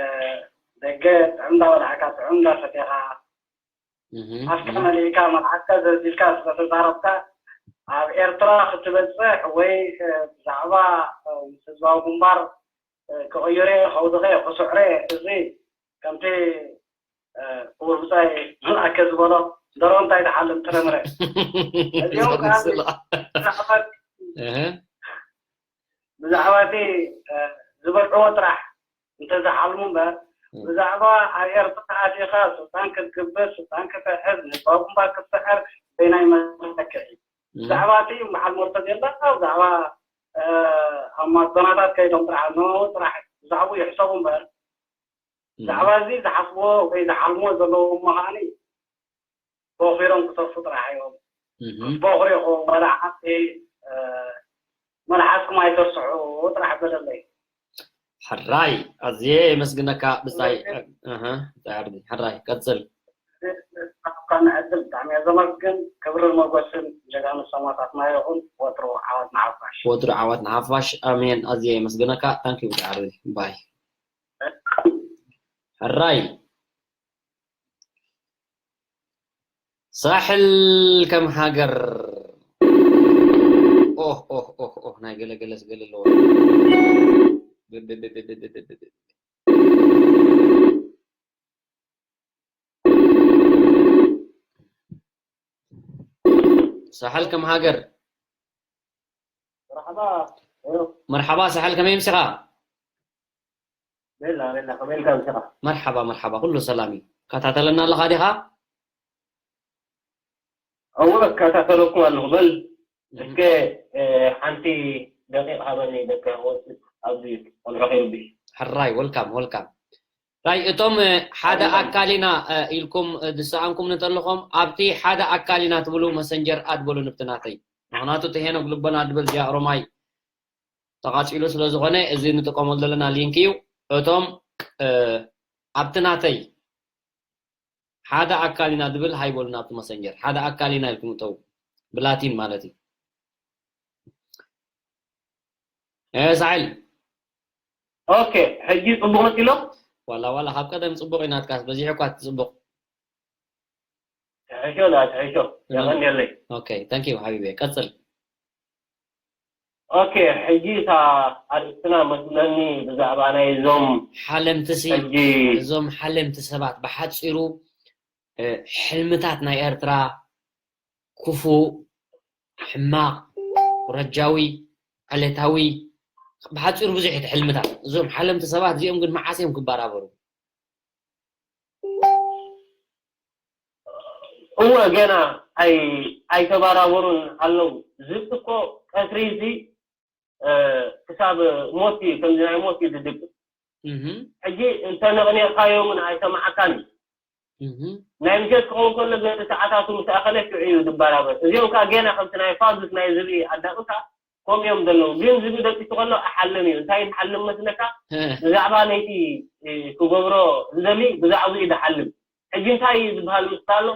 ደገ ጥዑም እንዳበላዕካ፣ ጥዑም እንዳሰተኻ፣ እህ፣ ኣፍካ እህ። መሊእካ፣ መልሓስካ ዘዚልካ ስለተዛረብካ፣ ኣብ ኤርትራ ክትበጽሕ ወይ፣ እ፣ ብዛዕባ፣ እ፣ ምስ ህዝባዊ ግንባር፣ እ፣ ክቕይሮ እየ፣ ከውድቐ እየ፣ ክስዕሮ እየ፣ እዚ ከምቲ፣ እ፣ ክቡር ብጻይ መልኣከ ዝበሎ፣ ደርሆ እንታይ ትሓልም ጥረ ምረ። እዚኦም ከዓ ዘምስላ። ብዛዕባ እህ። ብዛዕባ እቲ፣ እ፣ ዝበልዕዎ ጥራሕ እንተዝሓልሙ እምበር፣ እም። ብዛዕባ ኣብ ኤርትራ ኣቲኻ ስልጣን ክትግብር፣ ስልጣን ክትሕዝ፣ ንህዝባዊ ግንባር ክትስዕር በይናይ መለክዒ። እም። ብዛዕባ እቲ በዓል ሞርተድ የለ፣ ብዛዕባ፣ እ፣ ኣብ ማዞናታት ከይዶም ጥራሕ፣ ንኡ ጥራሕ ብዛዕባኡ ይሕሰቡ እምበር፣ እም። ብዛዕባ እዚ ዝሓስብዎ ወይ ዝሓልምዎ ዘለዎም እሞ ከዓኒ ቦኺሮም ክተርፉ ጥራሕ እዮም። እህ። ክትቦኽሩ ኢኹም፣ ዋላ ሓንቲ፣ እ፣ መልሓስኩም ኣይተርስሑ ጥራሕ በለለይ። ሕራይ፣ ኣዝየ የመስግነካ ብጻይ፣ እህ፣ ብጻይ ዓርቢ። ሕራይ፣ ቀጽል። ካብካ ንዕድል ብጣዕሚ እየ ዘመስግን። ክብርን ሞገስን ጀጋኑ ሰማእታትና ይኹን። ወትሩ ዓወት ንሓፋሽ። ወትሩ ዓወት ንሓፋሽ። ኣሜን። ኣዝየ የመስግነካ። ታንክ ዩ ብጻይ ዓርቢ። ባይ። ሕራይ። ሳሕል ከም ሃገር። ኦህ፣ ኦህ፣ ኦህ፣ ኦህ፣ ናይ ገለ ገለስ ገለ ኣለዎ። ሳሕል ከም ሃገር። መርሓባ። መርሓባ ሳሕል፣ ከመይ ምሲኻ? ቤላ፣ ቤላ፣ ከመይ ኢልካ ምሲኻ? መርሓባ፣ መርሓባ፣ ኩሉ ሰላም እዩ። ከታተለና ኣለኻ ዲኻ? እወ፣ እከታተለኩም ኣለኹ። በል፣ እህ። እስከ፣ እ፣ ሓንቲ ደቂቕ ሃበኒ፣ ደቂ ወስድ ኣብዚ ቆልዑ ከይርብሽ። ሕራይ፣ ወልካም፣ ወልካም። ራይ፣ እቶም፣ እ፣ ሓደ ኣሜን። ኣካል ኢና፣ እ፣ ኢልኩም፣ እ፣ ዝሰኣንኩም እንተለኹም፣ ኣብቲ ሓደ ኣካል ኢና ትብሉ መሰንጀር ኣድ በሉ ንብቲ ናተይ። ምኽንያቱ እቲ ሄኖክ ልቦና ድብል ዲያ ኦሮማይ ተቓጺሉ ስለ ዝኾነ፣ እዚ ንጥቀመሉ ዘለና ሊንክ እዩ። እቶም፣ እ፣ ኣብቲ ናተይ ሓደ ኣካል ኢና ድብል ሃይ በሉ ናብቲ መሰንጀር። ሓደ ኣካል ኢና ኢልኩም እተው። ብላቲን ማለት እዩ። እ፣ ሳሕል። ኦኬ፣ ሕጂ ጽቡቕ መጺሎ? ዋላ፣ ዋላ፣ ካብ ቀደም ጽቡቕ እዩ ናትካስ፣ በዚሑ እኳ እቲ ጽቡቕ። ትሕሾ፣ ላ ትሕሾ። እም። የቐንየለይ። ኦኬ፣ ታንክ ዩ ሓቢቢ። ቀጽል። ኦኬ፣ ሕጂ እታ ኣርእስትና መስለኒ ብዛዕባ ናይ እዞም ሓለምቲ ሲ፣ ሕጂ እዞም ሓለምቲ ሰባት ብሓጺሩ፣ እ፣ ሕልምታት ናይ ኤርትራ ክፉእ፣ ሕማቕ፣ ረጃዊ፣ ዕለታዊ፣ ብሓጺሩ ብዙሕ እቲ ሕልምታት። እዞም ሓለምቲ ሰባት እዚኦም ግን መዓስ እዮም ክበራበሩ? እወ፣ ገና ኣይ-፣ ኣይተባራበሩን ኣለዉ። ዝብኢ እኮ ቀትሪ እዚ፣ እ፣ ክሳብ ሞት እዩ፣ ከምዚ ናይ ሞት እዩ ዝድብእ። እህ። ሕጂ እንተ ነቕኒቕካዮ እውን ኣይሰምዓካን እዩ። እህ። ናይ ምሸት ክኸውን ከሎ ገለ ሰዓታቱ ምስ ኣኸለ ሽዑ እዩ ዝበራበር። እዚኦም ከኣ ገና ከምቲ ናይ ፋዙስ ናይ ዝብኢ ኣዳቕልካ ከምኡ እዮም ዘለዉ። ግን ዝብኢ ደቂሱ ከሎ ኣይሓልም እዩ። እንታይ ዝሓልም መስለካ? እ። ብዛዕባ ለይቲ፣ እ፣ ክገብሮ ዝደሊ ብዛዕባኡ እዩ ዝሓልም። ሕጂ እንታይ እዩ ዝበሃል ምስላ ኣሎ?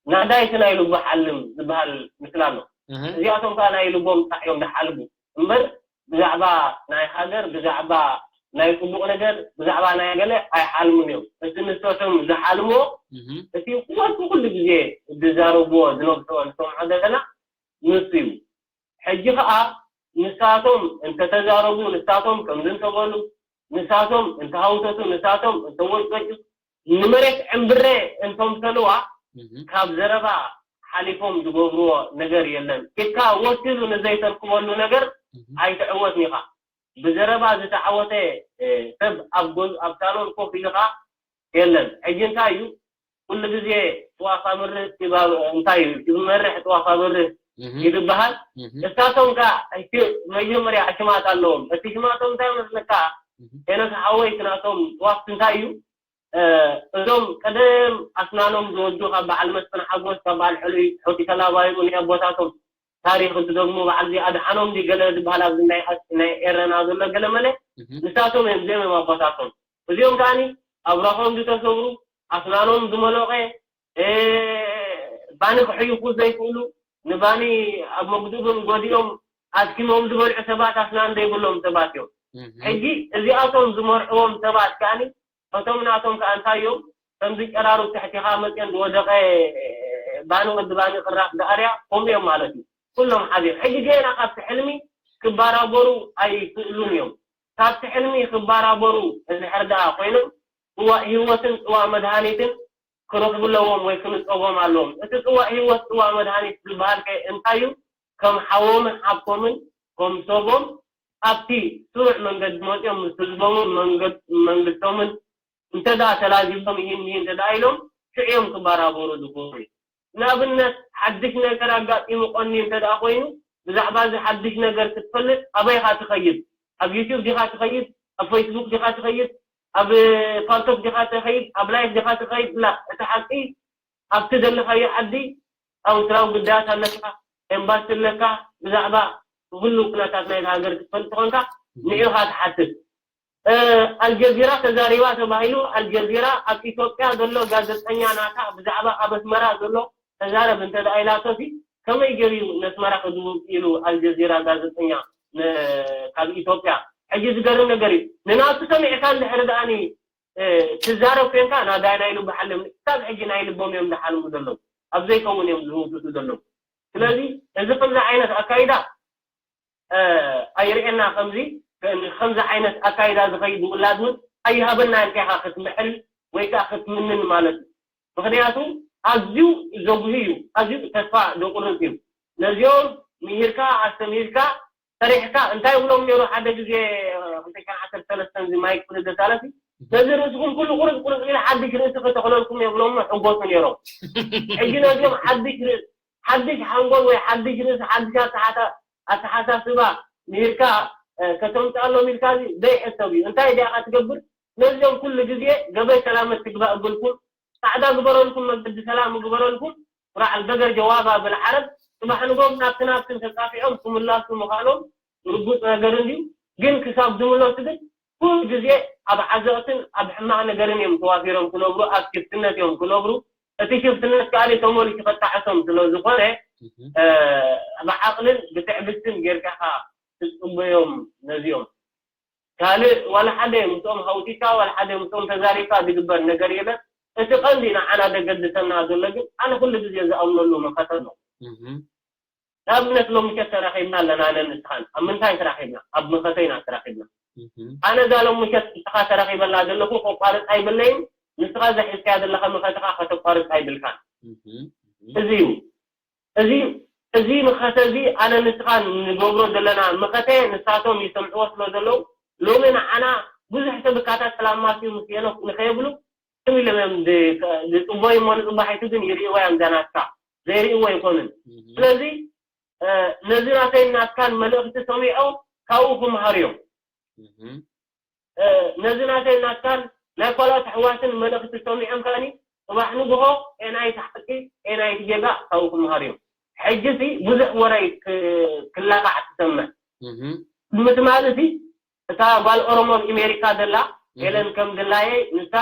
ናዳይ እቲ ናይ ልቡ ሓልም ዝበሃል ምስላ ኣሎ። እህ። እዚኣቶም ከኣ ናይ ልቦም ጥራሕ እዮም ዝሓልሙ እምበር ብዛዕባ ናይ ሃገር፣ ብዛዕባ ናይ ጽቡቕ ነገር፣ ብዛዕባ ናይ ገለ ኣይሓልሙን እዮም። እቲ ንሶቶም ዝሓልምዎ፣ እህ። እቲ ወትሩ ኩሉ ግዜ ዝዛረብዎ፣ ዝነግርዎ፣ ዝሰምዖ ዘለና ንሱ እዩ። ሕጂ ኸኣ ንሳቶም እንተተዛረቡ፣ ንሳቶም ከምዚ እንተበሉ፣ ንሳቶም እንተሃውተቱ፣ ንሳቶም እንተወጭወጩ፣ ንመሬት ዕምብረ እንተምሰልዋ፣ እህ። ካብ ዘረባ ሓሊፎም ዝገብርዎ ነገር የለን። ኢድካ ወሲሉ ንዘይተርክበሉ ነገር እህ። ኣይትዕወትን ኢኻ። ብዘረባ ዝተዓወተ፣ እ፣ ሰብ ኣብ ጎ-፣ ኣብ ሳሎን ኮፍ ኢልኻ የለን። ሕጂ እንታይ እዩ? ኩሉ ግዜ ጥዋፍ ኣብርህ፣ ጢባ-፣ እንታይ እዩ? ጢብ መርሕ ጥዋፍ ኣብርህ እህ። ይትበሃል። እህ። እሳቶም ከኣ እቲ መጀመርያ ሽማት ኣለዎም። እቲ ሽማቶም እንታይ መስለካ? እህ። ሄኖስ ሓወይ፣ እቲ ናቶም ጥዋፍ እንታይ እዩ? እ፣ እዞም ቀደም ኣስናኖም ዝወዱ ካብ በዓል መስፍን ሓጎስ፣ ካብ በዓል ሕሉይ ሑቲ ተላባይሩ ናይ ኣቦታቶም ታሪኽ ዝደግሙ በዓል እዚ ኣድሓኖም ድዩ ገለ ዝበሃል ኣብዚ ናይ ኣስ- ናይ ኤረና ዘሎ ገለ መለ ንሳቶም እዮም እዚኦም እዮም ኣቦታቶም። እዚኦም ከዓኒ ኣብራኾም ዝተሰብሩ ኣስናኖም ዝመለቐ ባኒ ክሕይፉ ዘይክእሉ ንባኒ ኣብ መጉድእብን ጎዲኦም ኣድኪሞም ዝበልዑ ሰባት ኣስናን ዘይብሎም ሰባት እዮም። ሕጂ እዚኣቶም ዝመርሕዎም ሰባት ከዓኒ እቶም ናቶም ከኣ እንታይ እዮም ከምዚ ጨራሩ ትሕቲኻ መፅኦም ዝወደቐ ባኒ ወዲ ባኒ ቅራፍ ዝኣርያ ከምኡ እዮም ማለት እዩ። ኩሎም ሓዚኦም ሕጂ ገና ካብቲ ሕልሚ ክባራበሩ ኣይክእሉን እዮም። ካብቲ ሕልሚ ክባራበሩ እንድሕር ደኣ ኮይኖም ጽዋእ ህይወትን ጽዋእ መድሃኒትን ክረኽቡ ኣለዎም ወይ ክንጸጎም ኣለዎም። እቲ ጽዋእ ህይወት ጽዋእ መድሃኒት ዝበሃል ከ እንታይ እዩ? ከም ሓዎምን ሓብቶምን ከም ሰቦም ኣብቲ ስሩዕ መንገዲ መጺኦም ምስ ህዝቦምን መንገድ- መንግስቶምን እንተ ደኣ ተላዚቦም ይህን ይህን እንተ ደኣ ኢሎም ሽዑ እዮም ክበራበሩ ዝኽእሉ። ንኣብነት ሓድሽ ነገር ኣጋጢሙ ቀንዩ እንተ ደኣ ኮይኑ ብዛዕባ እዚ ሓድሽ ነገር ክትፈልጥ ኣበይ ኢኻ ትኸይድ? ኣብ ዩቲዩብ ዲኻ ትኸይድ? ኣብ ፌስቡክ ዲኻ ትኸይድ? ኣብ ፓልቶክ ዲኻ ትኸይድ? ኣብ ላይፍ ዲኻ ትኸይድ? ላ እቲ ሓቂ ኣብቲ ዘለኻዮ ዓዲ ኣውንትራዊ ጉዳያት ኣለካ፣ ኤምባሲ ኣለካ፣ ብዛዕባ ኩሉ ኩነታት ናይታ ሃገር ክትፈልጥ ተኾንካ ንዕኻ ትሓትት። ኣልጀዚራ ተዛሪባ ተባሂሉ ኣልጀዚራ ኣብ ኢትዮጵያ ዘሎ ጋዜጠኛ ናታ ብዛዕባ ኣብ ኣስመራ ዘሎ ተዛረብ እንተ ደኣ ኢላቶሲ ከመይ ገይሩ ነስመራ ክድውብ ኢሉ ኣልጀዚራ ጋዜጠኛ ካብ ኢትዮጵያ ሕጂ ዝገርም ነገር እዩ ንናቱ ሰሚዕካ እንድሕር ደኣኒ ትዛረብ ኮንካ ናዳይ ናይ ልቡ ሓልም ክሳብ ሕጂ ናይ ልቦም እዮም ዝሓልሙ ዘለዉ ኣብ ዘይከውን እዮም ዝህውትቱ ዘለዉ ስለዚ እዚ ከምዚ ዓይነት ኣካይዳ ኣይርእየና ከምዚ ከምዚ ዓይነት ኣካይዳ ዝኸይድ ውላድ እውን ኣይሃበና ኢልካ ኢኻ ክትምዕል ወይ ከዓ ክትምንን ማለት እዩ ምክንያቱ ኣዝዩ ዘጉሂ እዩ ኣዝዩ ተስፋ ዘቁርፅ እዩ ነዚኦም ምሂርካ ኣስተምሂርካ ሰሪሕካ እንታይ ይብሎም ነይሩ ሓደ ግዜ ክልተ ሽሕን ዓሰርተ ሰለስተን እዚ ማይክ ፍልደት ኣለሲ ነዚ ርእስኹም ኩሉ ቁርፅ ቁርፅ ኢለ ሓድሽ ርእሲ ክተኽለልኩም የብሎም ሕጎሱ ነይሮም ሕጂ ነዚኦም ሓድሽ ርእስ ሓድሽ ሓንጎል ወይ ሓድሽ ርእሲ ሓድሽ ኣተሓሳስባ ምሂርካ ከተምፅኣሎም ኢልካ ዘይሕሰብ እዩ እንታይ ዲኣኻ ትገብር ነዚኦም ኩሉ ግዜ ገበይ ሰላመት ትግባእ እብልኩም ፃዕዳ ግበረልኩም መገዲ ሰላም ግበረልኩም ቁራዕ በገር ጀዋባ ብልዓረብ ጽባሕ ንጎም ናብቲ ናብትን ተጻፊዖም ክምላሱ ምዃኖም ርጉጽ ነገር እንድዩ ግን ክሳብ ዝምለሱ ግን ኩሉ ግዜ ኣብ ዓዘቕትን ኣብ ሕማቕ ነገርን እዮም ተዋፊሮም ክነብሩ ኣብ ሽፍትነት እዮም ክነብሩ እቲ ሽፍትነት ከኣ ተመሊሱ ከጣዕሶም ስለ ዝኾነ ብዓቕልን ብትዕግስትን ጌርካ ትጽበዮም ነዚኦም ካልእ ዋላ ሓደ ምስኦም ሃውቲካ ዋላ ሓደ ምስኦም ተዛሪብካ ዝግበር ነገር የለን። እቲ ቀንዲ ንዓና ዘገድሰና ዘሎ ግን ኣነ ኩሉ ግዜ ዝኣምነሉ መኸተ ኣሎ። ንኣብነት ሎሚ ምሸት ተራኺብና ኣለና ኣነ ንስኻን ኣብ ምንታይ ተራኺብና? ኣብ መኸተ ኢና ተራኺብና። ኣነ እዛ ሎሚ ምሸት ንስኻ ተራኺበላ ዘለኹ ከቋርፅ ኣይብለይን ንስኻ እዛ ሒዝካያ ዘለኻ መኸተኻ ከተቋርፅ ኣይብልካን። እዚ እዩ እዚ እዚ ምኸተ እዚ ኣነ ንስኻ ንገብሮ ዘለና ምኸተ ንሳቶም ይሰምዕዎ ስለ ዘለዉ ሎሚ ንዓና ብዙሕ ሰብ እካታት ሰላም ማስዩ ምስ ሄኖክ ንኸየብሉ ደው ኢሎም እዮም ዝፅበዩ እሞ ንፅባሒቱ ግን ይርእይዋ እዮም እዛ ናትካ ዘይርእይዎ ኣይኮኑን ስለዚ ነዚ ናተይን ናትካን መልእኽቲ ሰሚዖም ካብኡ ክምሃሩ እዮም ነዚ ናተይ ናትካን ናይ ካልኦት ኣሕዋትን መልእኽቲ ሰሚዖም ከኣኒ ጽባሕ ንግሆ ኤናይ እቲ ሓቂ ኤናይ እቲ ጌጋ ካብኡ ክምሃር እዮም። ሕጂ ሲ ብዙሕ ወረ እዩ ክላባዕ ትሰምዕ። ቅድሚ ትማሊ ሲ እታ ጓል ኦሮሞ ኣብ ኢሜሪካ ዘላ ኤለን ከም ድላየይ ንሳ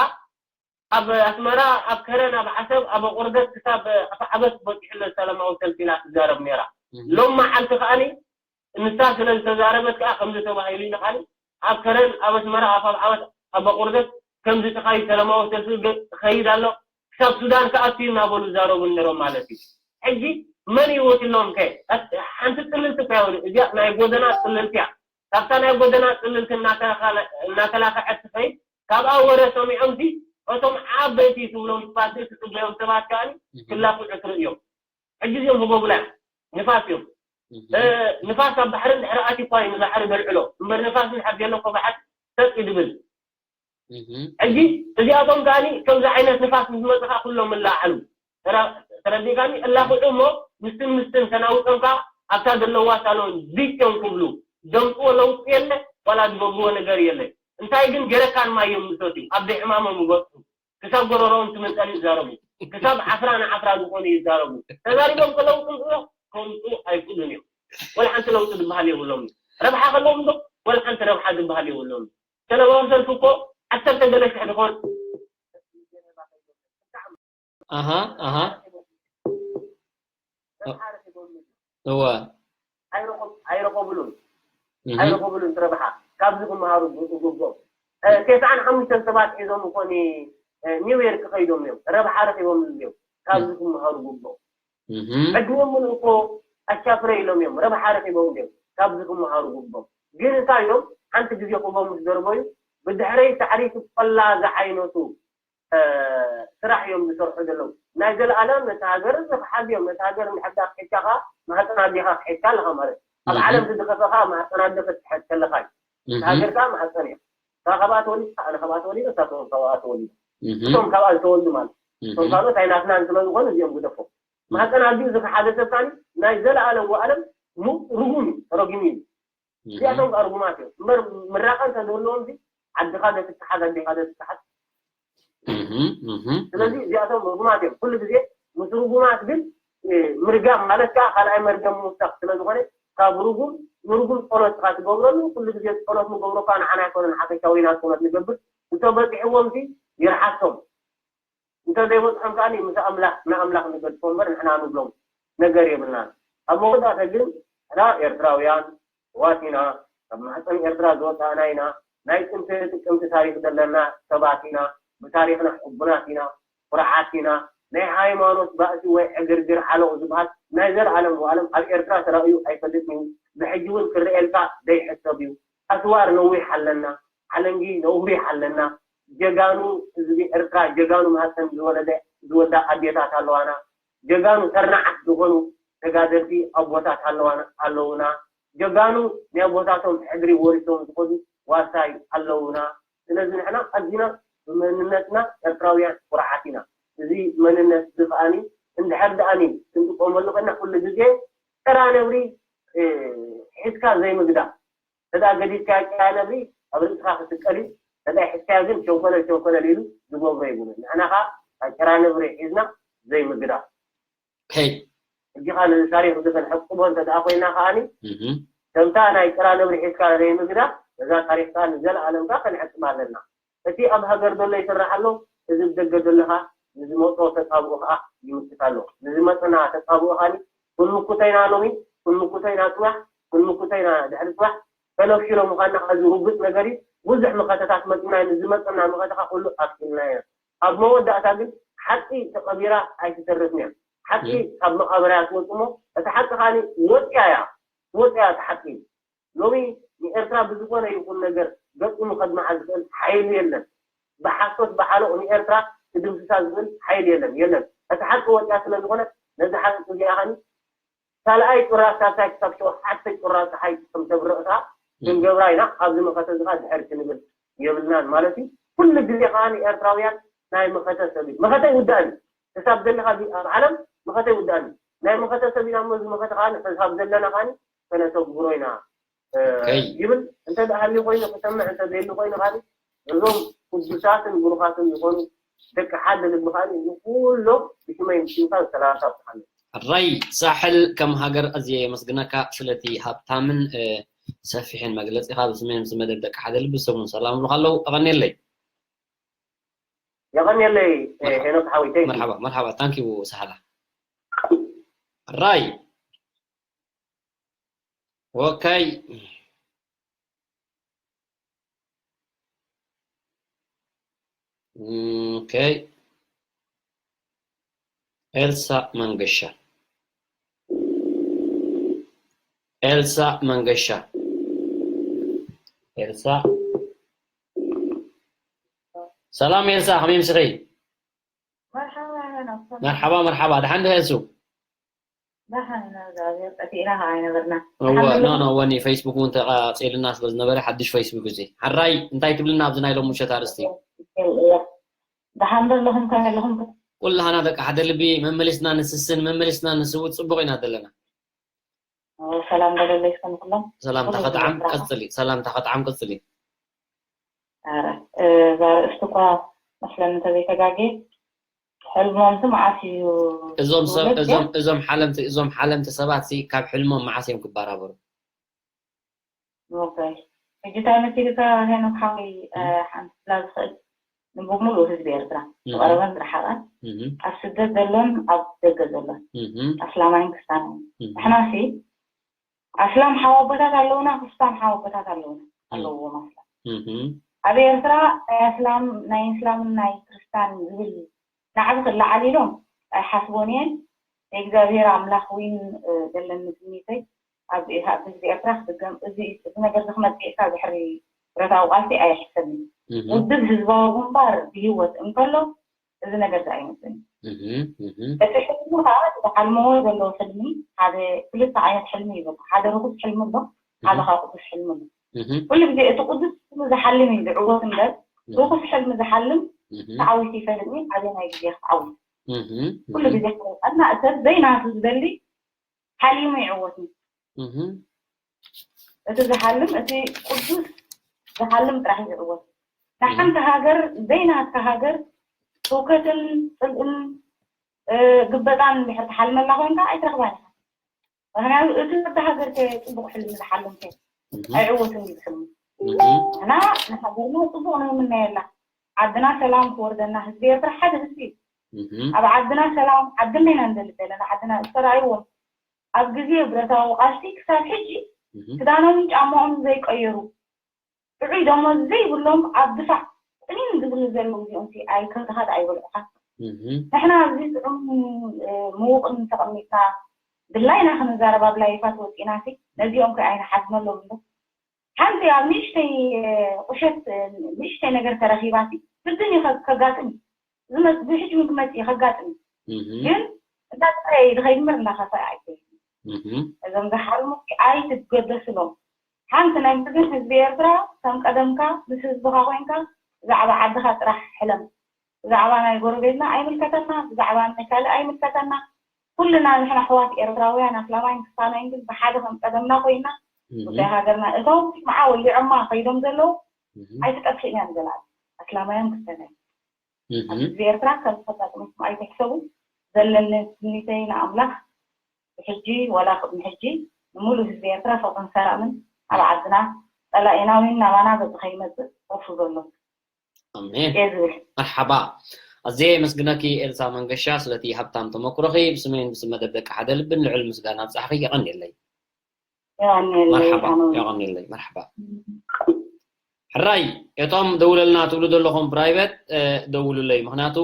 ኣብ ኣስመራ ኣብ ከረን ኣብ ዓሰብ ኣብ ኣቑርደት ክሳብ ኣፍዓበት በጺሑ ኣሎ ሰላማዊ ሰልፊ ኢላ ትዛረብ ነይራ። ሎም መዓልቲ ከኣኒ ንሳ ስለ ዝተዛረበት ከኣ ከምዚ ተባሂሉ ኢሉ ከኣኒ ኣብ ከረን ኣብ ኣስመራ ኣብ ኣፍዓበት ኣብ ኣቑርደት ከምዚ ተኻይድ ሰላማዊ ሰልፊ ክኸይድ ኣሎ ክሳብ ሱዳን ክኣቱ እዩ እናበሉ ይዛረቡ ነይሮም ማለት እዩ። ሕጂ መን እዩ ወኪሎም ከ ሓንቲ ጽልልቲ እኮ እያ እዚኣ ናይ ጎደና ጽልልቲ እያ። ካብታ ናይ ጎደና ጽልልቲ እናተላኸዐት ትኸይድ ካብኣ ወረ ሰሚዖምሲ እቶም ዓበይቲ ትብሎም ፓርቲ ትጽበዮም ሰባት ከኣ ክላፍዑ ትርእዮም። ሕጂ እዚኦም ህቦብላ እዮም። ንፋስ እዮም። ንፋስ ኣብ ባሕሪ እንድሕሪ ኣትዩ እኳ እዩ ንባሕሪ ዘልዕሎ። እምበር ንፋስ እንድሕር ዘሎ እኮ ባሕሪ ሰጥ እዩ ዝብል። ሕጂ እዚኣቶም ከኣ ከምዚ ዓይነት ንፋስ ምስ መጽኻ ኩሎም እላዓሉ። ተረዲእካኒ? እላኽዑ እሞ ምስትን ምስትን ተናውጾም ከኣ ኣብታ ዘለዋ ሳሎን ዲጭ እዮም ክብሉ። ዘምጽዎ ለውጢ የለ ዋላ ዝገብርዎ ነገር የለ። እንታይ ግን ጀረካን ማይ እዮም ዝሰትዩ ኣብ ዘይሕማሞም ይበጽሑ። ክሳብ ጎረሮኦም ትምንጠል ይዛረቡ። ክሳብ ዓፍራ ንዓፍራ ዝኾኑ ይዛረቡ። ተዛሪቦም ከለዉ ጽንጽሎ ክፈልጡ ኣይክእሉን እዮም። ወላ ሓንቲ ለውጢ ዝበሃል የብሎም። ረብሓ ከለዎም ዶ ወላ ሓንቲ ረብሓ ዝበሃል የብሎም። ሰላማዊ ሰልፊ እኮ ዓሰርተ ገለ ሽሕ ዝኾን ኣሃ ኣሃ እወ ኣይረኸቡሉን ኣይረኸቡሉን ረብሓ ካብዚ ክመሃሩ ግብኦም። ተስዓን ሓሙሽተን ሰባት ሒዞም እኮ ኒው ዮርክ ከይዶም እዮም ረብሓ ረኺቦም እዮም ካብዚ ክመሃሩ ግብኦም። ዕድሚኦም ምሉእ እኮ ኣሻፍረ ኢሎም እዮም ረብሓ ረኺቦም እዮም ካብዚ ክመሃሩ ግብኦም። ግን እንታይ እዮም ሓንቲ ግዜ ክቦም ምስ ደርበዩ ብድሕረይ ሳዕሪ ትቆላ ዝዓይነቱ ስራሕ እዮም ዝሰርሑ ዘለዉ። ናይ ዘለኣለም ነቲ ሃገር ዝኽሓድ እዮም። ነቲ ሃገር እንድሕር ደኣ ክሒድካ ከኣ ማህፀን ኣዴኻ ክሒድካ ኣለኻ ማለት እዩ። ኣብ ዓለም ዝድኸፈ ከኣ ማህፀን ኣደ ክትሕዝ ከለኻ እዩ። እቲ ሃገር ከኣ ማህፀን እያ። እታ ካብኣ ተወሊድካ ኣነ ካብኣ ተወሊደ እሳቶም ካብኣ ተወሊዱ። እቶም ካብኣ ዝተወልዱ ማለት እዩ። እቶም ካልኦት ኣይናትናን ስለ ዝኾኑ እዚኦም ግደፎም። ማህፀን ኣዲኡ ዝኸሓደ ሰብ ካኒ ናይ ዘለኣለም ወኣለም ርጉም እዩ ተረጊሙ እዩ። እዚኣቶም ከዓ ርጉማት እዮም እምበር ምራቐ እንተዝህልዎም ሲ ዓድኻ ዶ ትተሓዝ ኣዴኻ ዶ ትተሓዝ ስለዚ እዚኣቶም ርጉማት እዮም ኩሉ ግዜ ምስ ርጉማት ግን ምርጋም ማለት ከዓ ካልኣይ መርገም ምውሳኽ ስለዝኾነ ካብ ርጉም ንርጉም ፀሎት ኢኻ ትገብረሉ ኩሉ ግዜ ፀሎት ንገብሮ ከዓ ንዓና ኣይኮነን ሓፈሻዊ ኢና ፀሎት ንገብር እንተበፂሕዎም ሲ ይርሓሶም እንተዘይበፅሖም ከዓ ምስ ኣምላኽ ንኣምላኽ ንገድፎ እምበር ንሕና ንብሎም ነገር የብልናን ኣብ መወዳእታ ግን ሕና ኤርትራውያን ኣሕዋት ኢና ካብ ማሕፀን ኤርትራ ዝወፃእና ኢና ናይ ጥንቲ ጥቅምቲ ታሪክ ዘለና ሰባት ኢና ብታሪክና ሕቡናት ኢና ኩርዓት ኢና ናይ ሃይማኖት ባእሲ ወይ ዕግርግር ዓለቑ ዝበሃል ናይ ዘለኣለም ወኣለም ኣብ ኤርትራ ተራእዩ ኣይፈልጥን እዩ ብሕጂ እውን ክረኤልካ ዘይሕሰብ እዩ ኣስዋር ነዊሕ ኣለና ሓለንጊ ነዊሕ ኣለና ጀጋኑ ህዝቢ ኤርትራ ጀጋኑ ማህፀን ዝወለደ ዝወልዳ ኣዴታት ኣለዋና ጀጋኑ ተርናዓት ዝኾኑ ተጋደልቲ ኣቦታት ኣለዋና ኣለውና ጀጋኑ ናይ ኣቦታቶም ሕድሪ ወሪሶም ዝኸዱ ዋርሳይ ኣለውና ስለዚ ንሕና ኣዚና ብመንነትና ኤርትራውያን ኩርዓት ኢና እዚ መንነት እዚ ከኣኒ እንድሕር ደኣኒ ክንጥቀመሉ ከና ኩሉ ግዜ ጥራ ነብሪ ሒዝካ ዘይምግዳም ተዳ ገዲፍካ ጭራ ነብሪ ኣብ ርእስኻ ክትቀል እዩ ተዳ ሒዝካዮ ግን ሸንኮለል ሸንኮለል ኢሉ ዝገብሮ ይብሉ ንሕና ኸዓ ጭራ ነብሪ ሒዝና ዘይምግዳም ሕጂ ኸዓ ነዚ ታሪኽ እዚ ክንዕቅቦ እንተ ደኣ ኮይና ከዓኒ ከምታ ናይ ጭራ ነብሪ ሒዝካ ዘይምግዳም ነዛ ታሪኽ ከኣ ንዘለኣለም ከኣ ክንዕቅባ ኣለና እቲ ኣብ ሃገር ዘሎ ይስራሕ ኣሎ እዚ ብደገ ዘለኻ ንዝመጾ ተጻብኦ ከኣ ይምክት ኣሎ ንዝመጸና ተጻብኦ ከዓኒ ክንምክቶ ኢና ሎሚ ክንምክቶ ኢና ጽባሕ ክንምክቶ ኢና ድሕሪ ጽባሕ ተነፊሮ ምዃንና ከኣ እዚ ርጉጽ ነገር እዩ ብዙሕ መኸተታት መጺና እዩ ንዝመጸና መኸተ ከኣ ኩሉ ኣክኢልና ኢና ኣብ መወዳእታ ግን ሓቂ ተቐቢራ ኣይትተርፍን እያ ሓቂ ካብ መቓብር እያ ትወጽእ እሞ እቲ ሓቂ ከዓኒ ወጽያ እያ ትወጽያ እቲ ሓቂ ሎሚ ንኤርትራ ብዝኾነ ይኹን ነገር ገጢሙ ከድምዓ ዝኽእል ሓይሊ የለን። ብሓሶት ብዓሎቕ ንኤርትራ ክድምስሳ ዝኽእል ሓይሊ የለን። የለን። እቲ ሓቂ ወጽያ ስለ ዝኾነት ነዛ ሓቂ እዚኣ ኸኒ ካልኣይ ጩራ ሳልሳይ ክሳብ ሸውዓተ ጩራ ጸሓይ ከም ተብርቕ ከኣ ክንገብራ ኢና። ኣብዚ መኸተ እዚ ኸኣ ድሕር ክንብል የብልናን ማለት እዩ። ኩሉ ግዜ ኸኣ ንኤርትራውያን ናይ መኸተ ሰብ እዩ። መኸተ ይውዳእን እዩ። ክሳብ ዘለኻ ኣብ ዓለም መኸተ ይውዳእን እዩ። ናይ መኸተ ሰብ ኢና እሞ እዚ መኸተ ኸኣ ክሳብ ዘለና ኸኣ ከነተግብሮ ኢና ይብል እንተ ደኣ ሃልዩ ኮይኑ ክሰምዕ እንተ ዘይሉ ኮይኑ ካሊ እዞም ቅዱሳትን ብሩኻትን ዝኾኑ ደቂ ሓደ ልቢ ካሊ ንኩሎም ብሽመይ ንሽምካ ሰላምታ ብሓለ ኣራይ ሳሕል ከም ሃገር ኣዝየ የመስግነካ ስለቲ ሃብታምን ሰፊሕን መግለጺኻ ብስመይ ምስ መደብ ደቂ ሓደ ልቢ ሰሙን ሰላም ብሉኻ ኣለዉ ኣቐንየለይ የቐንየለይ ሄኖክ ሓወይ መርሓባ መርሓባ ታንኪ ሳሕላ ኣራይ Okay. Okay. ኤልሳ መንገሻ ኤልሳ መንገሻ ኤልሳ ሰላም ኤልሳ ከመይ ምስኺ መርሓባ መርሓባ ደሓን ዲኺ ኤልሱ እወ ኖ ኖ ወኒ ፌስቡክ እውን ተቃፂልና ስለ ዝነበረ ሓድሽ ፌስቡክ እዚ ሓራይ እንታይ ትብልና ኣብዚ ናይ ሎሚ ምሸት ኣርእስቲ ደሓን ዘለኹም ከመይ ኣለኹም ኩላሃና ደቂ ሓደ ልቢ መመሊስና ንስስን መመሊስና ንስውት ፅቡቅ ኢና ዘለና ሰላም በለለይ እስከ ንኩሎም ሰላምታ ከጥዓም ቀፅሊ ሰላምታ ከጥዓም ቀፅሊ እዛ ርእስቲ እኳ መስለኒ እንተዘይተጋጌ ሕልሞምሲ መዓስ እዩ እዞም ሰብ ትውልድ? እዞም እዞም ሓለምቲ እዞም ሓለምቲ ሰባት ሲ ካብ ሕልሞም መዓስ እዮም ክባራበሩ? ኦኬ። ሕጂ እንታይ መሲልካ ሄኖክ ሓወይ፣ እ፣ ሓንቲ ክላ ዝኽእል ንብምሉእ ህዝቢ ኤርትራ፣ እህ። ዝቐረበን ዝረሓቐን፣ እህ ኣብ ስደት ዘሎን ኣብ ደገ ዘሎን፣ እህ ኣስላማይን ክስታናይን። እህ ንሕናሲ ኣስላም ሓወቦታት ኣለውና፣ ክስታን ሓወቦታት ኣለውና፣ ኣለዎም ኣስላም። እህ ኣብ ኤርትራ ናይ ኣስላም፣ ናይ እስላምን ናይ ክርስታን ዝብል ናዕቢ ክለዓል ኢሎም ኣይሓስቦን እየን። ንእግዚኣብሔር ኣምላኽ ዊን፣ እ፣ ዘለኒ ትምኒተይ ኣብ ኣብ ህዝቢ ኤርትራ ክድገም፣ እዚ፣ እዚ ነገር እዚ ክመጽእ ኢልካ ድሕሪ ብረታዊ ቃልሲ ኣይሕሰብን። እህ ውድብ ህዝባዊ ግንባር ብህይወት እንከሎ እዚ ነገር እዚ ኣይመጽእን። እህ እህ እቲ ሕልሚ ከዓ ዝሓልመዎ ዘለዎ ሕልሚ ሓደ ክልተ ዓይነት ሕልሚ ይበል። ሓደ ርኩስ ሕልሚ ኣሎ፣ ሓደ ከዓ ቅዱስ ሕልሚ ኣሎ። እህ ኩሉ ግዜ እቲ ቅዱስ ሕልሚ ዝሓልም እዩ ዝዕወት እምበር ርኩስ ሕልሚ ዝሓልም እህ ተዓዊቱ ይፈልጥ እዩ። ኣበየናይ ግዜ ክትዓውት እህ ኩሉ ግዜ ክረውቀና ሰብ ዘይናቱ ዝደሊ ሓሊሙ ይዕወት እዩ። እህ እቲ ዝሓልም እቲ ቅዱስ ዝሓልም ጥራሕ እዩ ዝዕወት። ንሓንቲ ሃገር ዘይናትካ ሃገር ህውከትን ፅልእን፣ እ፣ ግበጣን እንድሕር ትሓልመላ ኮይንካ ኣይትረኽባን ኢኻ። ምክንያቱ እቲ ወዲ ሃገር ከ ፅቡቕ ሕልሚ ዝሓልም ከ እህ ኣይዕወትን እዩ ዝሕልሙ። እህ እና ንሃገርና ፅቡቕ ንምነየላ፣ ዓድና ሰላም ክወርደና፣ ህዝቢ ኤርትራ ሓደ ህዝቢ እዩ። እህ ኣብ ዓድና ሰላም፣ ዓድና ኢና ንደሊ ዘለና። ዓድና ዝተራእይዎም ኣብ ግዜ ብረታዊ ቃልሲ ክሳብ ሕጂ እህ ክዳኖምን ጫማኦምን ዘይቀየሩ፣ ጥዑይ ደሞዝ ዘይብሎም ኣብ ድፋዕ ጥኒን ዝብሉ ዘለዉ እዚኦም ሲ ኣይ ከብድኻ ዶ ኣይበልዑኻ? እህ ንሕና ኣብዚ ጥዑም፣ እ፣ ምውቕን ተቐሚጥና ድላይና ክንዛረብ ኣብ ላይፋት ወፂና ሲ ነዚኦም ከ ኣይንሓዝነሎም ዶ? ሓንቲ ኣብ ንእሽተይ፣ እ፣ ቁሸት፣ እ፣ ንእሽተይ ነገር ተረኺባ ሲ ግድን እዩ ከ-፣ ከጋጥም እዩ። ዝመጽ-፣ ብሕጂ እውን ክመጽእ እዩ፣ ከጋጥም እዩ። እህ ግን እንዳጠፈአ እዩ ዝኸይድ እምበር እንዳኸፈአ ኣይከይድን። እህ እዞም ዝሓልሙ ሲ ኣይትገደስሎም። ሓንቲ ናይ ምስግን ህዝቢ ኤርትራ ከም ቀደምካ ምስ ህዝብኻ ኮይንካ ብዛዕባ ዓድኻ ጥራሕ ሕለም። ብዛዕባ ናይ ጎረቤትና ኣይምልከተና፣ ብዛዕባ ናይ ካልእ ኣይምልከተና። ኩልና ንሕና ኣሕዋት ኤርትራውያን ኣስላማይን ክስታናይን ግን ብሓደ ከም ቀደምና ኮይና እህ ጉዳይ ሃገርና እቶም መዓ ወሊዖማ ከይዶም ዘለዉ እህ ኣይትጠፍእን እያ ንዘለኣለም ኣስላማይን ክስታናይን። ኣብ እህ ህዝቢ ኤርትራ ከም ተጋጥመኩም ኣይትሕሰቡ። ዘለኒ ትምኒተይ ንኣምላኽ ብሕጂ ዋላ ቅድሚ ሕጂ ንሙሉእ ህዝቢ ኤርትራ ፍቕርን ሰላምን ኣብ ዓድና ጸላኢና እውን ናባና ገጹ ከይመጽእ ኮፉ ዘሎ ኣሜን። እየ ዝብል። መርሓባ። ኣዝየ የመስግነኪ ኤልሳ መንገሻ ስለቲ ሃብታም ተመክሮኺ። ብስመይን ብስም መደብ ደቂ ሓደ ልብን ልዑል ምስጋና ኣብጻሕኺ። የቐንየለይ። የቐንየለይ መርሓባ ኣነ እውን። የቐንየለይ። መርሓባ። ሕራይ እቶም ደውለልና ትብሉ ዘለኹም ፕራይቬት፣ እ፣ ደውሉለይ። ምኽንያቱ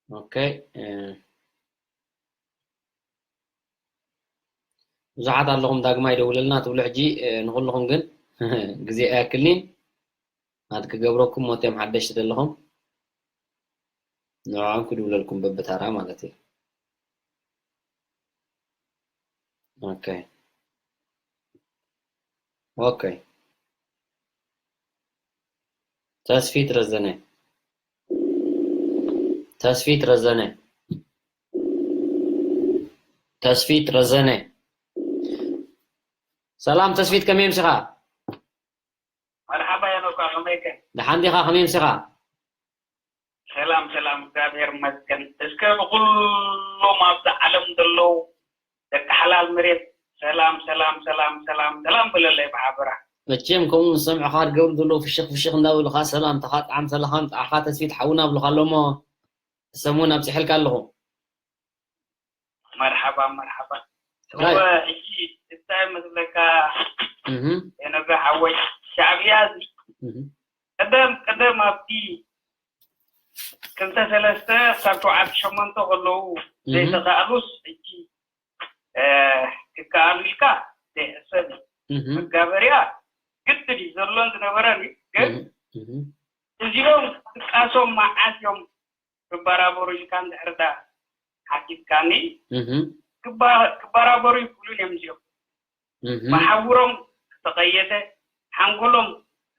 ኦኬ፣ እ፣ ብዙሓት ኣለኹም ዳግማይ ደውለልና ትብሉ ሕጂ፣ እ፣ ንኹልኹም ግን ግዜ ኣያክልኒን ናት ክገብረኩም ሞትዮም ሓደሽቲ ዘለኹም ንዕኦም ክድውለልኩም በብታራ ማለት እዩ። ኦኬ ኦኬ። ተስፊት ረዘነ ተስፊት ረዘነ ተስፊት ረዘነ። ሰላም ተስፊት፣ ከመይ ኣምሲኻ? መርሓባ ሄኖካ፣ ከመይከ? ደሓን ዲኻ? ከመይ ኣምሲኻ? ሰላም ሰላም፣ እግዚኣብሔር ይመስገን። እስከ ንኹሎም ኣብዚ ዓለም ዘለዉ ደቂ ሓላል መሬት ሰላም ሰላም ሰላም ሰላም ሰላም ብለለይ ብሓበራ። መቸም ከምኡ ምስ ሰምዑኻ ዝገብሩ ዘለዉ ፍሽኽ ፍሽኽ እንዳበሉኻ ሰላምታኻ ጣዕም ሰላኻ ምጣዕኻ ተስፊት ሓውና ብሉኻ ኣሎ እሞ ሰሙን ኣብፅሐልካ ኣለኹ። መርሓባ መርሓባ። ትግራይ። እወ፣ ሕጂ እንታይ መስለካ እህ የነገ ሓወይ፣ ሻዕብያ እዚ እህ ቀደም ቀደም ኣብቲ ክልተ ሰለስተ ካብ ሸውዓተ ሸሞንተ ከለዉ እህ ዘይተኻእሉስ ሕጂ እ፣ ክከኣሉ ኢልካ ዘይሕሰብ እዩ። እህ መጋበርያ ግድን እዩ ዘሎን ዝነበረን እዩ። ግን እህ እዚኦም ድቃሶም መዓት እዮም ክበራበሩ ኢልካ እንድሕር ዳ ሓቲትካኒ እህ ክባ- ክበራበሩ ይኽእሉን እዮም እዚኦም። እህ መሓውሮም ዝተቐየደ ሓንጎሎም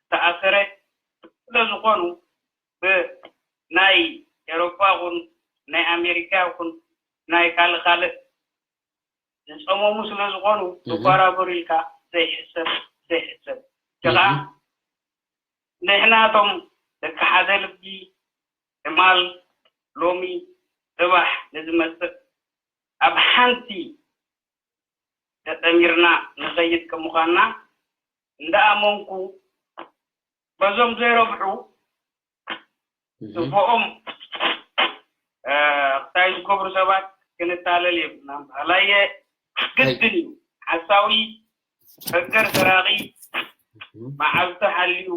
ዝተኣሰረ ስለ ዝኾኑ ብናይ ኤሮፓ ይኹን ናይ ኣሜሪካ ይኹን ናይ ካልእ ካልእ ዝፀመሙ ስለ ዝኾኑ እህ ክበራበሩ ኢልካ ዘይሕሰብ ዘይሕሰብ ጀኻ እህ ንሕናቶም ደቂ ሓደ ልቢ ትማል፣ ሎሚ፣ ጽባሕ ንዝመጽእ ኣብ ሓንቲ ተጠሚርና ንኸይድ ከም ምዃንና እንዳኣመንኩ፣ በዞም ዘይረብሑ ጽቡኦም ክታይ ዝገብሩ ሰባት ክንታለል የብልናን። ባህላየ ግድን እዩ። ሓሳዊ፣ ፈገር፣ ሰራቒ፣ መዓልቲ ሓልዩ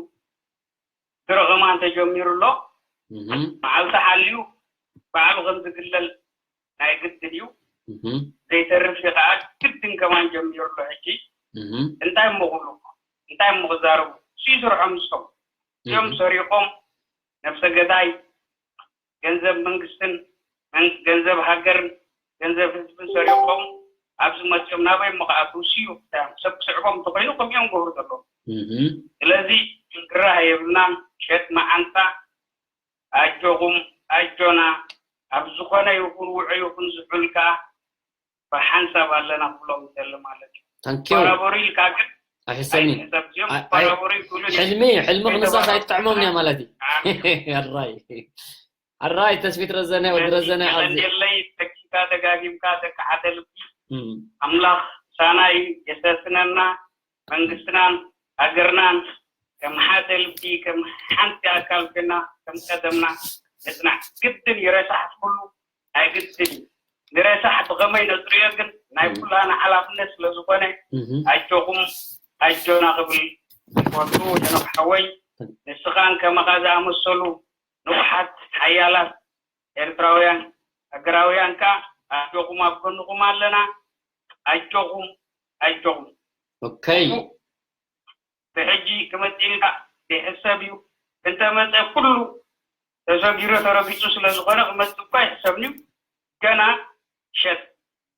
ድሮ ከማን ተጀሚሩ ኣሎ። መዓልቲ ሓልዩ ባዕሉ ከም ዝግለል ናይ ግድን እዩ። ዘይተርፍ እዩ ከዓ ግድን ከማን ጀሚሩ ኣሎ። ሕጂ እንታይ እሞ ክብሉ፣ እንታይ እሞ ክዛረቡ? እሱ ይስርሖም ንሶም እዮም ሰሪቆም ነብሰ ገዳይ ገንዘብ መንግስትን መን- ገንዘብ ሃገርን ገንዘብ ህዝብን ሰሪቆም ኣብዚ መፅኦም ናበይ ምኽኣቱ ስዩ ሰብ ክስዕቦም እንተኮይኑ ከምኡ እዮም ገብሩ ዘለዉ። ስለዚ ግራ የብልናን። ሸት መዓንጣ ኣጆኹም ኣጆና ኣብ ዝኾነ ይኹን ውዑ ይኹን ዝሑል ከዓ ብሓንሳብ ኣለና ክብሎም ይደሊ ማለት እዩ። ታንኪዩ። በራበሩ ኢልካ ግን ኣይሕሰብኒ። ኣይሕሰብ እዮም። ኣይ- ኣይ- በራበሩ ይብሉ ሕልሚ እዩ። ሕልሚ ክንሳስ ኣይጥዕሞም እያ ማለት እዩ። ኣራይ ኣራይ ተስፊት ረዘነ ወዲ ረዘነ ኣብዚ የለይ ተኪካ ደጋጊምካ ደቂ ሓደ ልቢ እም። ኣምላኽ ሳናይ የሰስነና መንግስትናን ሃገርናን ከም ሓደ ልቢ ከም ሓንቲ ኣካል ኮይና ከም ቀደምና ንጽናዕ። ግድን ይረሳሕ ኩሉ ናይ ግድን እዩ። ንረሳሕ ብኸመይ ነጽርዮ ግን ናይ ኩላና ሓላፍነት ስለ ዝኾነ ኣጆኹም ኣጆና ክብል ይፈቱ። ሄኖክ ሓወይ ንስኻን ከማኻ ዝኣመሰሉ ንቑሓት ሓያላት ኤርትራውያን ሃገራውያን ከኣ ኣጆኹም ኣብ ጎንኹም ኣለና። ኣጆኹም ኣጆኹም። ኦከይ። ብሕጂ ክመጽእ ኢልካ ይሕሰብ እዩ። እንተመጸ ኩሉ ተሰጊሩ ተረጊጹ ስለ ዝኾነ ክመጽእ እኳ ይሕሰብን እዩ። ገና ሸት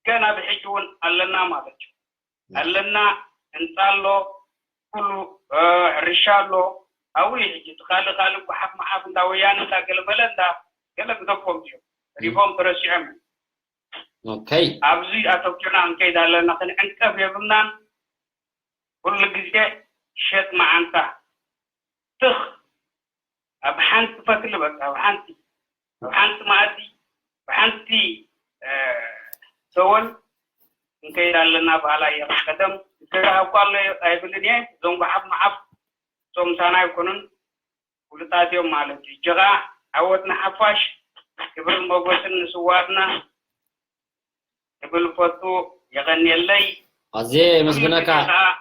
ገና ብሕጂ እውን ኣለና ማለት እዩ። ኣለና፣ ህንጻ ኣሎ፣ ኩሉ ሕርሻ ኣሎ። ኣብኡ እዩ ሕጂ እቲ ካልእ ካልእ ጓሓፍ መዓፍ እንዳ ወያነ እንዳ ገለመለ እንዳ ገለ ግደፎም እዮም። ሪፎም ተረሲዖም እዮም። ኦከይ። ኣብዚ ኣተኩርና ክንከይድ ኣለና። ክንዕንቀፍ የብልናን። ኩሉ ግዜ ሸጥ መዓንጣ ትኽ ኣብ ሓንቲ ፈትሊ በቃ ኣብ ሓንቲ ኣብ ሓንቲ መኣዲ ኣብ ሓንቲ ሰወል ክንከይድ ኣለና በሃላይ እየ። ቀደም ዝገርሃ እኳ ኣሎ ኣይብልን እየ። እዞም ጓሓፍ መዓፍ እቶም ምሳና ኣይኮኑን። ፍሉጣት እዮም ማለት እዩ። እጀኻ ዓወት ንሓፋሽ፣ ክብርን ሞጎስን ንስዋትና ክብል ፈቱ። የቐንየለይ። ኣዝየ የመስግነካ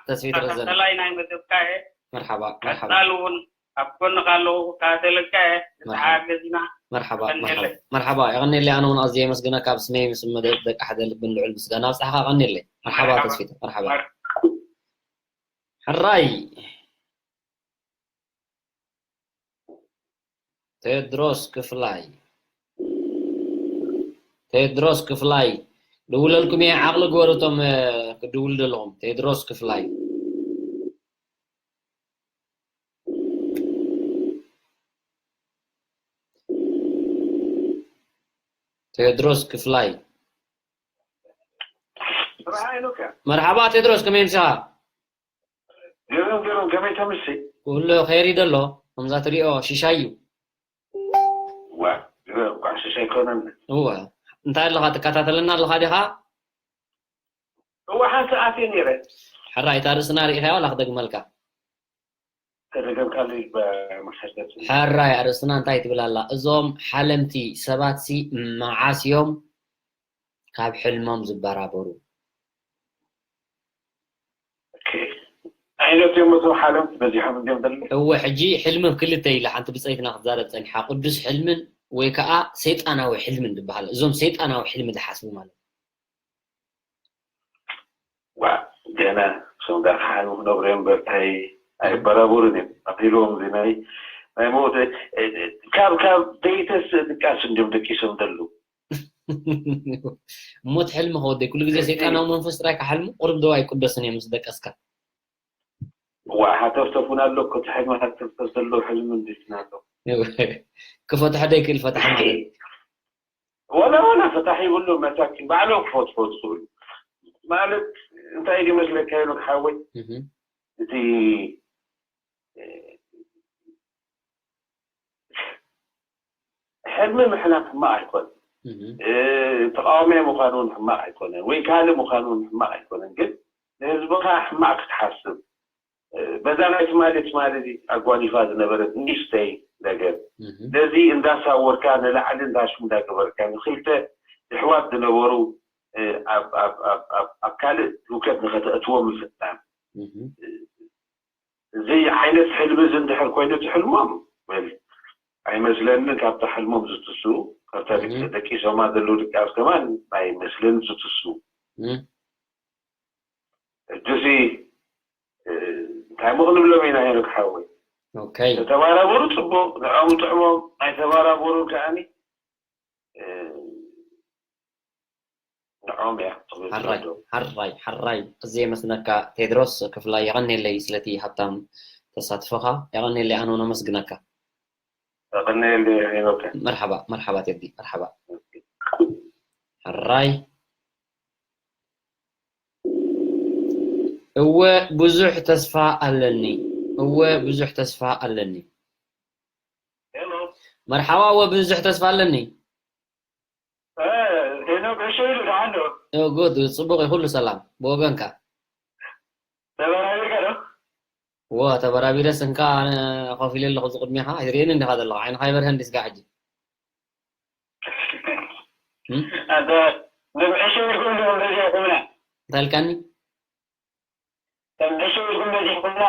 ተስፊት ረዘነ። ቀጸላይ ናይ መደብካ እየ። መርሓባ መርሓባ። ቀጻሊ እውን ኣብ ጎንኻ ኣለኹ፣ ክከታተለካ እየ። ንስኻ ሓግዝና። መርሓባ መርሓባ። የቐንየለይ። መርሓባ የቐንየለይ። ኣነ እውን ኣዝየ የመስግነካ ብስመይ ምስ መደብ ደቂ ሓደ ልብን ልዑል ምስጋና ኣብጻሕኻ። የቐንየለይ። መርሓባ መርሓባ። ተስፊት መርሓባ። መር- ሕራይ። ቴድሮስ ክፍላይ ቴድሮስ ክፍላይ ድውለልኩም እየ። ዓቕሊ ግበሩ እቶም ክድውሉ ዘለኹም። ቴድሮስ ክፍላይ ቴድሮስ ክፍላይ። መርሓባ ቴድሮስ፣ ከመይ ምሳኻ? ገርም ገርም፣ ከመይ ተምሲ? ኩሉ ኸይሪ ደሎ፣ ከምዛ ትሪኦ ሽሻይ እዩ። ዋ፣ እኳ ሽሻይ ኮነን። እወ፣ እንታይ ኣለኻ ትከታተለና ኣለኻ ዲኻ? እወ፣ ሓንቲ ኣትየ ነይረ። ሕራይ፣ እታ ርእስና ርኢኻያ ዋላ ክደግመልካ? ተደገምካለይ ብመሓሸት። ሕራይ፣ ኣርእስትና እንታይ ትብል ኣላ? እዞም ሓለምቲ ሰባትሲ መዓስ እዮም ካብ ሕልሞም ዝበራበሩ። ዓይነት እዮም እቶም ሓለምቲ በዚሖም እንዲዮም ዘለዉ። እወ፣ ሕጂ ሕልሚ ክልተ ኢለ ሓንቲ ብፀይትና ክትዛረብ ፀኒሓ፣ ቅዱስ ሕልምን ወይ ከዓ ሰይጣናዊ ሕልምን ዝበሃል። እዞም ሰይጣናዊ ሕልሚ ዝሓስቡ ማለት እዩ። ዋ ገና እሶም ዳ ክሓልሙ ክነብሩ እዮም በርታይ ኣይበራበሩን እዮም ኣቢልዎም እዚ ናይ ናይ ሞት ካብ ካብ ደይተስ ድቃስ እንዲዮም ደቂሶም ዘለዉ። ሞት ሕልሚ ከወደይ ኩሉ ግዜ ሰይጣናዊ መንፈስ ጥራይ ክሓልሙ ቁርብ ደው ኣይቅደስን እዮም ምስ ደቀስካ። ዋ ሃተፍተፉን ኣሎ እኮ እቲ ሕልሚ ሃተፍተፍ ዘሎ ሕልሚ እንዲስና ኣሎ። ክፈትሖ ደይክእል ፈታሒ ማለት እዩ። ወላ ወላ ፈታሒ ይብሉ መሳኪን ባዕሎም ክፈትፎ ዝኽእሉ ማለት እንታይ እዩ መስለካ ይብሉ ሓወይ እቲ ሕልሚ ምሕላም ሕማቕ ኣይኮነን። ተቃዋሚ ምዃን እውን ሕማቕ ኣይኮነን፣ ወይ ካልእ ምዃን እውን ሕማቕ ኣይኮነን። ግን ንህዝብኻ ሕማቕ ክትሓስብ፣ በዛ ናይ ትማሊ ትማሊ ኣጓኒፋ ዝነበረት ንእሽተይ ነገር፣ ነዚ እንዳሳወርካ ንላዕሊ እንዳሽሙ እንዳገበርካ፣ ንክልተ የሕዋት ዝነበሩ ኣብ ካልእ ህውከት ንኸተእትዎም ምፍታን። እዚ ዓይነት ሕልሚ እዚ እንድሕር ኮይኑ፣ እቲ ሕልሞም፣ well፣ ኣይመስለንን ካብታ ሕልሞም ዝትስኡ፣ ካብታ ደቂሶማ ዘለዉ ድቃስ ከማን ኣይመስለንን ዝትስኡ። ሕጂሲ እንታይ ምኽንብሎም ኢና፣ ሄኖክ ሓወይ? ተተባራበሩ ጽቡቕ፣ ንዕኦም ጥዕሞም ኣይተባራበሩን ከኣኒ ንዕኦም እያ ትኽእል። ሓራይ ሓራይ ሓራይ። እዚ የመስነካ ቴድሮስ ክፍላይ፣ የቐኔለይ ስለቲ ሃብታም ተሳትፎኻ፣ የቐኔለይ ኣነ እውን ኣመስግነካ። የቐኔለይ ሄኖክ። መርሓባ መርሓባ ቴዲ መርሓባ። ሓራይ። እወ ብዙሕ ተስፋ ኣለኒ። እወ ብዙሕ ተስፋ ኣለኒ። መርሓባ። እወ ብዙሕ ተስፋ ኣለኒ። ሄኖክ ዕሾ ኢሉ ደሓን ዶ? ጉድ፣ ጽቡቕ እዩ፣ ኩሉ ሰላም ብወገንካ? ተበራቢርካ ዶ? እወ ተበራቢረ፣ ስንካ ኣነ ኮፍ ኢለ ኣለኹ፣ እዚ ቅድሜኻ ኣይትርእየኒ እንዲኻ ዘለኻ፣ ዓይንኻ ይበርሀ እንዲስጋ ሕጂ። ኣንተ፣ ነብ ዕሾ ኢልኩም ዶ በዚሕኩምና? እንታይ ኢልካኒ? ከም ዕሽው ኢልኩም በዚሕኩምና።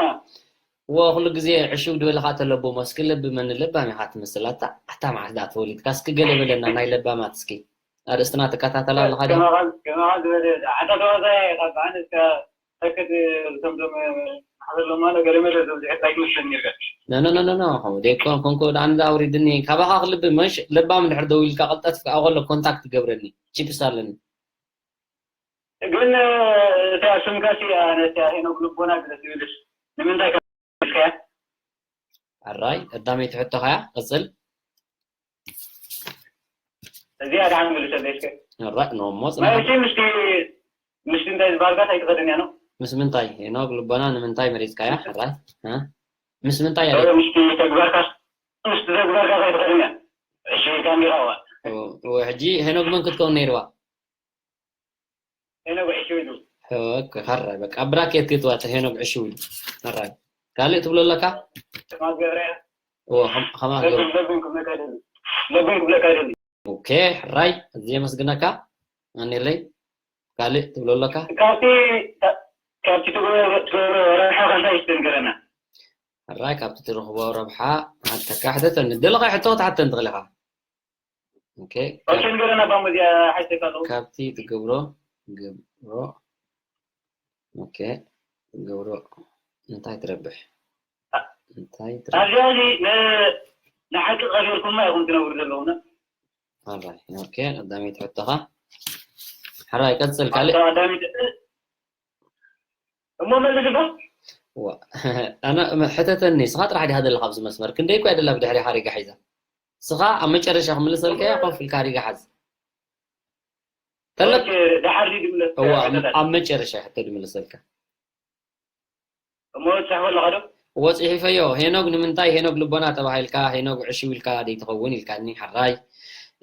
እዎ፣ ኩሉ ግዜ ዕሽው ድበልኻ ተለቦ መስኪ ለብመኒ ለባም ኢኻ ትመስል። ኣታ፣ ኣታ መዓስ ደኣ ተወሊድካ? እስኪ ገለ በለና ናይ ለባማት እስኪ። ኣርእስትና ትከታተላ ኣለኻ ድኻ? ከማኻ፣ ከማኻ ዝበለ ዓታ ተዋሳያ ኢኻ። ብኣነ እስከ ተክድ እዞም ዞም ማሕበር ለማኖ ገለ መለ ዞም ዝሕታይ ትመስለኒ ነርካ። ኖ፣ ኖ፣ ኖ፣ ኖ፣ ኖ። ከምኡ ደይኮን፣ ኮንኮ ደኣ ንዳ ኣውሪድኒ። ካባኻ ክልቢ መሽ ለባም እንድሕር ደው ኢልካ ቀልጠፍ ከኣ ከሎ ኮንታክት ገብረኒ። ቺፕስ ኣለኒ። ግን እታ ስምካሲ ኣነ እታ ሄኖክ ልቦና ግለጽ ይብልሽ ንምንታይ ከስከያ? ኣራይ ቀዳመይቲ ሕቶኻያ፣ ቅጽል። እዚኣ ደሓን መልሰለይ እስከ። ኣራይ፣ ኖ፣ ሞጽ ማለት ና። እሺ፣ ምስቲ፣ ምስቲ እንታይ ዝበሃልካ እንታይ ትኸድን እያ ነው? ምስ ምንታይ? ሄኖክ ልቦና ንምንታይ መሪጽካያ? ኣራይ፣ እ? ምስ ምንታይ ኦ፣ ኣሪፍ? ምስቲ ተግባርካ፣ ምስቲ ተግባርካ እንታይ ትኸድን እያ? እሺ፣ ካሜራ ዋ። ኦ፣ ኦ፣ ሕጂ ሄኖክ መን ክትከውን ነይርዋ? ሄኖክ ዕሽው ኢሉ። ኦኬ፣ ኸራይ፣ በቃ፣ ኣብ ብራኬት ክትዋተ ሄኖክ ዕሽው ኢሉ። ኸራይ። ካልእ ትብሎ ኣለካ? ከማ ገብረ። እዎ፣ ኸም-፣ ኸማ ገብረ። ለብም፣ ለብም ክብለካ ኣይደሊ። ለብም ክብለካ ኣይደሊ። ኦኬ፣ ሕራይ፣ እዚ የመስግነካ። ኣኔለይ። ካልእ ትብሎ ኣለካ? ካብቲ፣ ካ-፣ ካብቲ ትገብሮ፣ ትገብሮ ረብሓ እንታይ ይስተንገረና? ሕራይ፣ ካብቲ ትረኽቦ ረብሓ፣ ሓተካ፣ ሕተተኒ። ደለኻ ሕቶ ክትሓተኒ ትኽእል ኢኻ። ኦኬ፣ ኦኬ፣ ካብ-፣ ንገረና ባሞ፣ እዚኣ ሓይሰካ ኣለኹ። ካብቲ ትገብሮ፣ ገብሮ፣ ኦኬ፣ ትገብሮ እንታይ ትረብሕ? ኣ-፣ እንታይ ትረብሕ? ኣብዚኣ እዚ ን-፣ ንሓቂ ቀቢርኩማ ኢኹም ትነብሩ ዘለኹም። ኣራይ፣ ኦኬ፣ ቀዳመይቲ ሕቶኻ። ሕራይ፣ ቀጽል፣ ካልእ? ኣታ ቀዳመይቲ፣ እሞ መልስ እባ። ዋ፣ ኣነ፣ ሕተተኒ፣ ንስኻ ጥራሕ ዲኻ ዘለኻ ኣብዚ መስመር? ክንደይ እኮ እያ ደላ ብድሕሪኻ ሪጋ ሒዛ? ንስኻ ኣብ መጨረሻ ክምልሰልካ እያ፣ ኮፍ ኢልካ ሪጋ ሓዝ። ተለቅ-፣ ኦኬ፣ ደሓር ድዩ ዝምለስ እዋ፣ ኣብ፣ ሕቶታት? ኣብ መጨረሻ ሕቶ ድምልሰልካ። እሞ ትጽሕፎ ኣለኻ ዶ? እዎ፣ ጽሒፈዮ። ሄኖግ ንምንታይ ሄኖግ ልቦና ተባሂልካ፣ ሄኖግ ዕሽው ኢልካ ደይትኸውን ኢልካኒ፣ ሓራይ።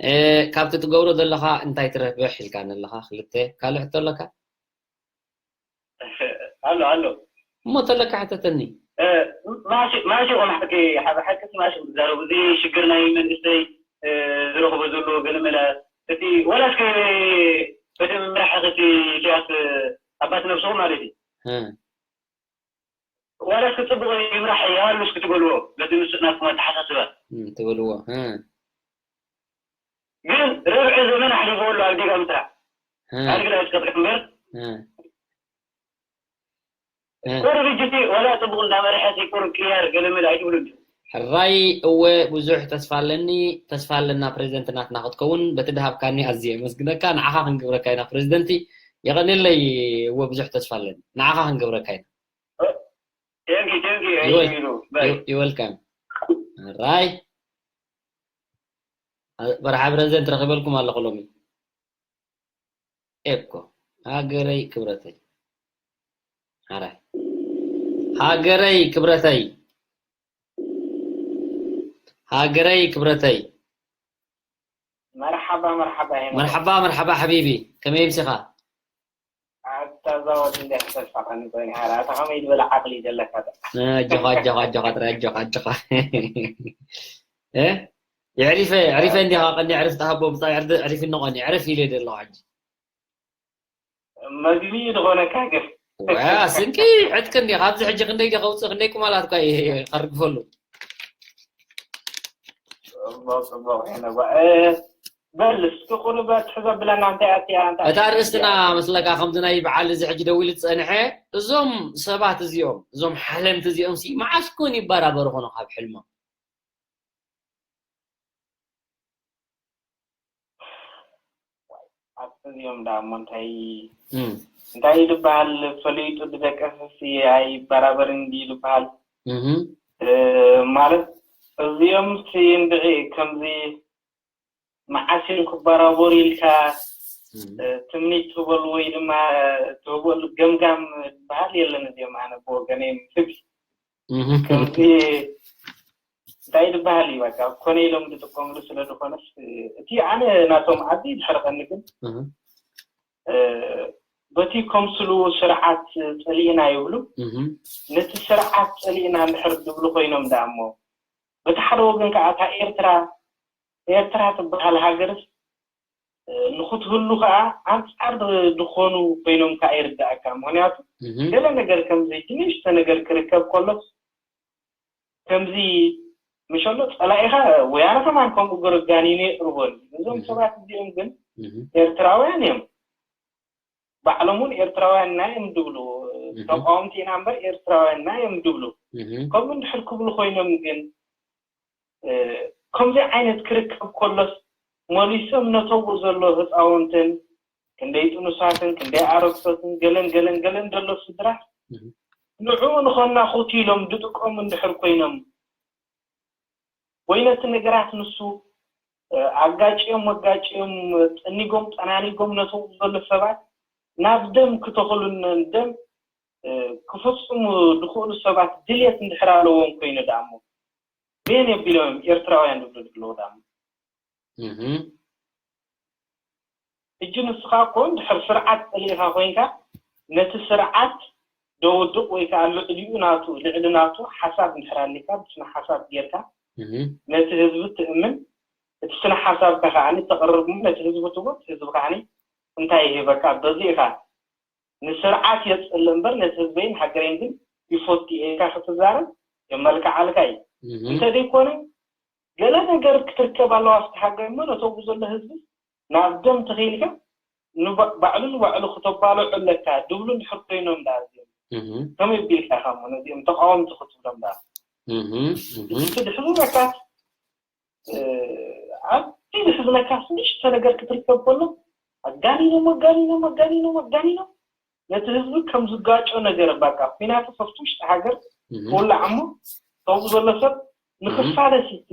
እ፣ ካብቲ ትገብሮ ዘለኻ እንታይ ትረብሕ ኢልካኒ ኣለኻ፣ ክልተ። ካልእ ሕቶ ኣለካ? ኣሎ፣ ኣሎ። እሞ ተለካ ሕተተኒ። እ፣ ማሺ፣ ማሺ፣ ቆም ሓቂ፣ ሓቂ፣ ሓቂ ማሺ ዝዛረቡ፣ እዚ ሽግር ናይ መንግስተይ፣ እ፣ ዝረኽቦ ዘሎ ገለመለ፣ እቲ፣ ወላ እስከ በቲ ምምራሕ እቲ ኢሳያስ ኣባት ነብስኹም ማለት እዩ። እ። ዋላ እስከ ጽቡቕ ይምራሕ ይሃሉ እስኪ ትበልዎ፣ በቲ ንሱ ናትኩም ኣተሓሳስባ። እም፣ ትበልዎ፣ እ። ግን ርብዒ ዘመን ኣሕሊፍዎ ኣሎ ኣብ ዲጋ ምስራሕ። እ። ኣድግዳ ዝቀጥዕ እምበር። እ። እ። ቁሩብ ሕጂ ዋላ ጽቡቕ እንዳመርሐ ቁሩብ ቅያር ገለመለ ኣይትብሉን። ሕራይ፣ እወ፣ ብዙሕ ተስፋ ኣለኒ፣ ተስፋ ኣለና ፕሬዚደንት ናትና ክትከውን፣ በቲ ድሃብካኒ ኣዝየ የመስግነካ፣ ንዓኻ ክንገብረካ ኢና ፕሬዚደንቲ፣ የቐንየለይ፣ እወ፣ ብዙሕ ተስፋ ኣለኒ፣ ንዓኻ ክንገብረካ ኢና። Thank you, thank you. You're wel-, you, you're welcome. Alright. በርሓ ፕሬዚደንት ረኺበልኩም ኣለኹ ሎሚ። ኤኮ፣ ሃገረይ ክብረተይ። ኣራይ። ሃገረይ ክብረተይ። ሃገረይ ክብረተይ። መርሓባ መርሓባ። መርሓባ መርሓባ ሓቢቢ፣ ከመይ ምሲኻ? ኣታ ዛወት እንደ ተስፋ ቀን ኮይን ሓራ ኣታ ከመይ ዝበለ ዓቅሊ ዘለካ? ኣጆኻ ኣጆኻ ኣጆኻ ጥራይ ኣጆኻ ኣጆኻ። እ የዕሪፈ የዕሪፈ እንዲኻ ቀኒ ዕርፍ ተሃቦ ብጻይ ዕርፍ ዕሪፍ እንኾኒ ዕርፍ ኢለ ዘለኹ ሕጂ። መግቢ ዝኾነካ ግን ዋ ስንቂ ዕጥቂ እንዲ ካብዚ ሕጂ ክንደይ ዲ ከውፅእ ክንደይ ቁማላት እኳ እየ ከርግፈሉ። ጽቡቅ ጽቡቅ። ሄኖ ጓ- እ፣ በል እስኪ ቁሩብ ትሕዞ ብለና እንታይ ኣትያ እንታይ እታ ርእስትና መስለካ ከምዚ ናይ በዓል እዚ ሕጂ ደዊሉ ዝፀንሐ እዞም ሰባት እዚኦም እዞም ሓለምቲ እዚኦም ሲ መዓስ ኮን ይበራበሩ ኮኖ ካብ ሕልሞም? ኣብዚኦም ደኣ እሞ እንታይ እንታይ ዝበሃል ፈሊጡ ብደቀስስ ኣይበራበርን ድዩ ዝበሃል ማለት እዚኦም እንድዒ ከምዚ መዓስ እዮም ክበራበሩ ኢልካ ትምኒት ትህበሉ ወይ ድማ ትህበሉ ገምጋም ዝበሃል የለን። እዚኦም ኣነ ብወገነይ ከምዚ እንታይ ዝበሃል እዩ በቃ ኮነ ኢሎም ዝጥቀምሉ ስለ ዝኾነስ እቲ ኣነ ናቶም ኣዝዩ ዝሕርቐኒ ግን በቲ ከምስሉ ስርዓት ፀሊእና ይብሉ። ነቲ ስርዓት ፀሊእና እንድሕር ዝብሉ ኮይኖም ደኣ እሞ በቲ ሓደ ወገን ከዓ እታ ኤርትራ ኤርትራ ትበሃል ሃገርስ ንክትህሉ ከዓ ኣንፃር ዝኾኑ ኮይኖም ከዓ ይርዳእካ። ምክንያቱ ገለ ነገር ከምዚ ትንሽተ ነገር ክርከብ ከሎስ ከምዚ ምሸሎ ፀላኢኻ ወያነ ከማን ከምኡ ገይሩ ጋኒኑ የቅርቦ ኣሎ። እዞም ሰባት እዚኦም ግን ኤርትራውያን እዮም። ባዕሎም እውን ኤርትራውያን ኢና እዮም ዝብሉ። ተቃወምቲ ኢና እምበር ኤርትራውያን ኢና እዮም ዝብሉ። ከምኡ እንድሕር ክብሉ ኮይኖም ግን ከምዚ ዓይነት ክርከብ ከሎስ መሊሶም ነተብኡ ዘሎ ህፃውንትን ክንደይ ጥኑሳትን ክንደይ ኣረግቶትን ገለን ገለን ገለን ዘሎ ስድራ ንዕኡ ንኸናኹት ኢሎም ዝጥቀሙ እንድሕር ኮይኖም ወይ ነቲ ነገራት ንሱ ኣጋጭዮም መጋጭዮም ጠኒጎም ጠናኒጎም ነተብኡ ዘሎ ሰባት ናብ ደም ክተኽሉን ደም ክፍፅሙ ዝኽእሉ ሰባት ድልየት እንድሕር ኣለዎም ኮይኑ ደኣ እሞ መን የቢሎም እዮም ኤርትራውያን ዝብሉ ዘለዉ ደኣ እሞ ሕጂ ንስኻ እኮ እንድሕር ስርዓት ፀሊእኻ ኮይንካ ነቲ ስርዓት ደውድቕ ወይ ከዓ ልዕሊኡ ናቱ ልዕሊ ናቱ ሓሳብ እንድሕር ኣሊካ ብስነ ሓሳብ ጌርካ ነቲ ህዝቢ ትእምን እቲ ስነ ሓሳብካ ከዓ ተቕርብ ነቲ ህዝቢ ትቦ ህዝቢ ከዓ እንታይ ይህበካ በዚ ኢኻ ንስርዓት የፅልእ እምበር ነቲ ህዝበይን ሃገረይን ግን ይፈቱ እየ ኢልካ ክትዛረብ የመልክዓልካ እዩ። እንተደይኮነ ገለ ነገር ክትርከብ ኣለዋ ኣብቲ ሃገር እሞ ነተብኡ ዘሎ ህዝቢ ናብ ደም ተኺኢልካ ባዕሉ ንባዕሉ ክተባልዖ ኣለካ ድብሉ እንድሕር ኮይኖም ደኣ እዚኦም ከመይ ቢልካ ኢኻ እሞ ነዚኦም ተቃወምቲ ክትብሎም ደኣ እቲ ድሕዝነካ ኣብቲ ድሕዝነካ ንእሽተ ነገር ክትርከብ ከሎ ኣጋኒኖም ኣጋኒኖም ኣጋኒኖም ኣጋኒኖም ነቲ ህዝቢ ከም ዝጋጮ ነገር ባቃ ኩናት ከፍቲ ውሽጢ ሃገር ክውላዕ እሞ ከምኡ ዘሎ ሰብ ንክፋለስ እቲ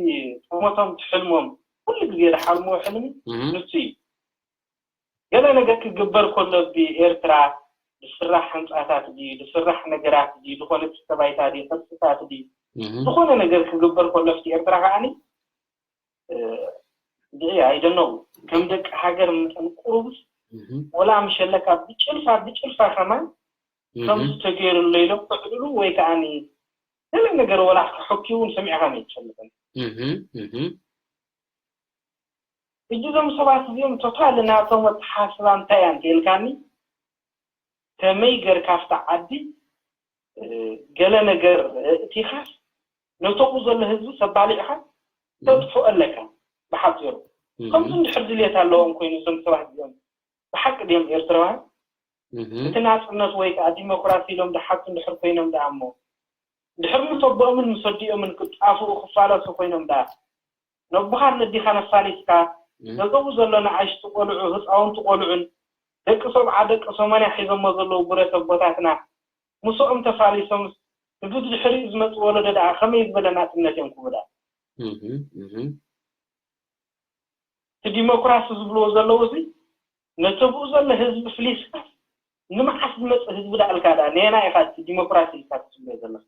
ጠሞቶም ትሕልሞም ኩሉ ግዜ ዝሓልምዎ ሕልሚ ንሱ እዩ። ገለ ነገር ክግበር ከሎ ብኤርትራ ዝስራሕ ህንፃታት ድዩ ዝስራሕ ነገራት ድዩ ዝኾነ ክስተባይታ ድዩ ቅርፅታት ድዩ ዝኾነ ነገር ክግበር ከሎ ኣብቲ ኤርትራ ከዓኒ ብዒ ኣይደነው ከም ደቂ ሃገር መጠን ቁሩብስ ወላ ምሸለካ ብጭልፋ ብጭልፋ ከማን ከምዚ ተገይሩሎ ኢሎም ክዕልሉ ወይ ከዓኒ ገለ ነገር ወላ ክሕኪ እውን ሰሚዕካ ኣይትፈልጥን። ሕጂ እዞም ሰባት እዚኦም ቶታሊ ናቶም ኣተሓስባ እንታይ እያ እንተኢልካኒ ከመይ ገርካ ኣብታ ዓዲ ገለ ነገር እቲኻስ ነተብኡ ዘሎ ህዝቢ ሰባሊዕኻ ተጥፍኦ ኣለካ። ብሓፂሩ ከምዚ እንድሕር ድልየት ኣለዎም ኮይኑ እዞም ሰባት እዚኦም ብሓቂ ድዮም ኤርትራውያን እቲ ናፅነት ወይ ከዓ ዲሞክራሲ ኢሎም ዝሓቱ እንድሕር ኮይኖም ደኣ እሞ እንድሕር ምስ ኣቦኦምን ምስ ኣዲኦምን ክጣፍኡ ክፋለሱ ኮይኖም ደኣ ነቦኻን ነዲኻን ኣፋሊስካ ነተብኡ ዘሎ ንኣሽቱ ቆልዑ ህፃውንቲ ቆልዑን ደቂ ሰብዓ ደቂ ሰማንያ ሒዞሞ ዘለዉ ብረት ኣቦታትና ምስኦም ተፋሊሶምስ ንብድሕሪኡ ዝመፅእ ወለዶ ደኣ ከመይ ዝበለ ናፅነት እዮም ክህቡ ደኣ እቲ ዲሞክራሲ ዝብልዎ ዘለዉ እዚ ነቲ ብኡ ዘሎ ህዝቢ ፍሊስካስ ንመዓስ ዝመፅእ ህዝቢ ደኣ ኢልካ ደኣ ነየና ኢኻ እቲ ዲሞክራሲ ኢልካ ትፅበዮ ዘለኻ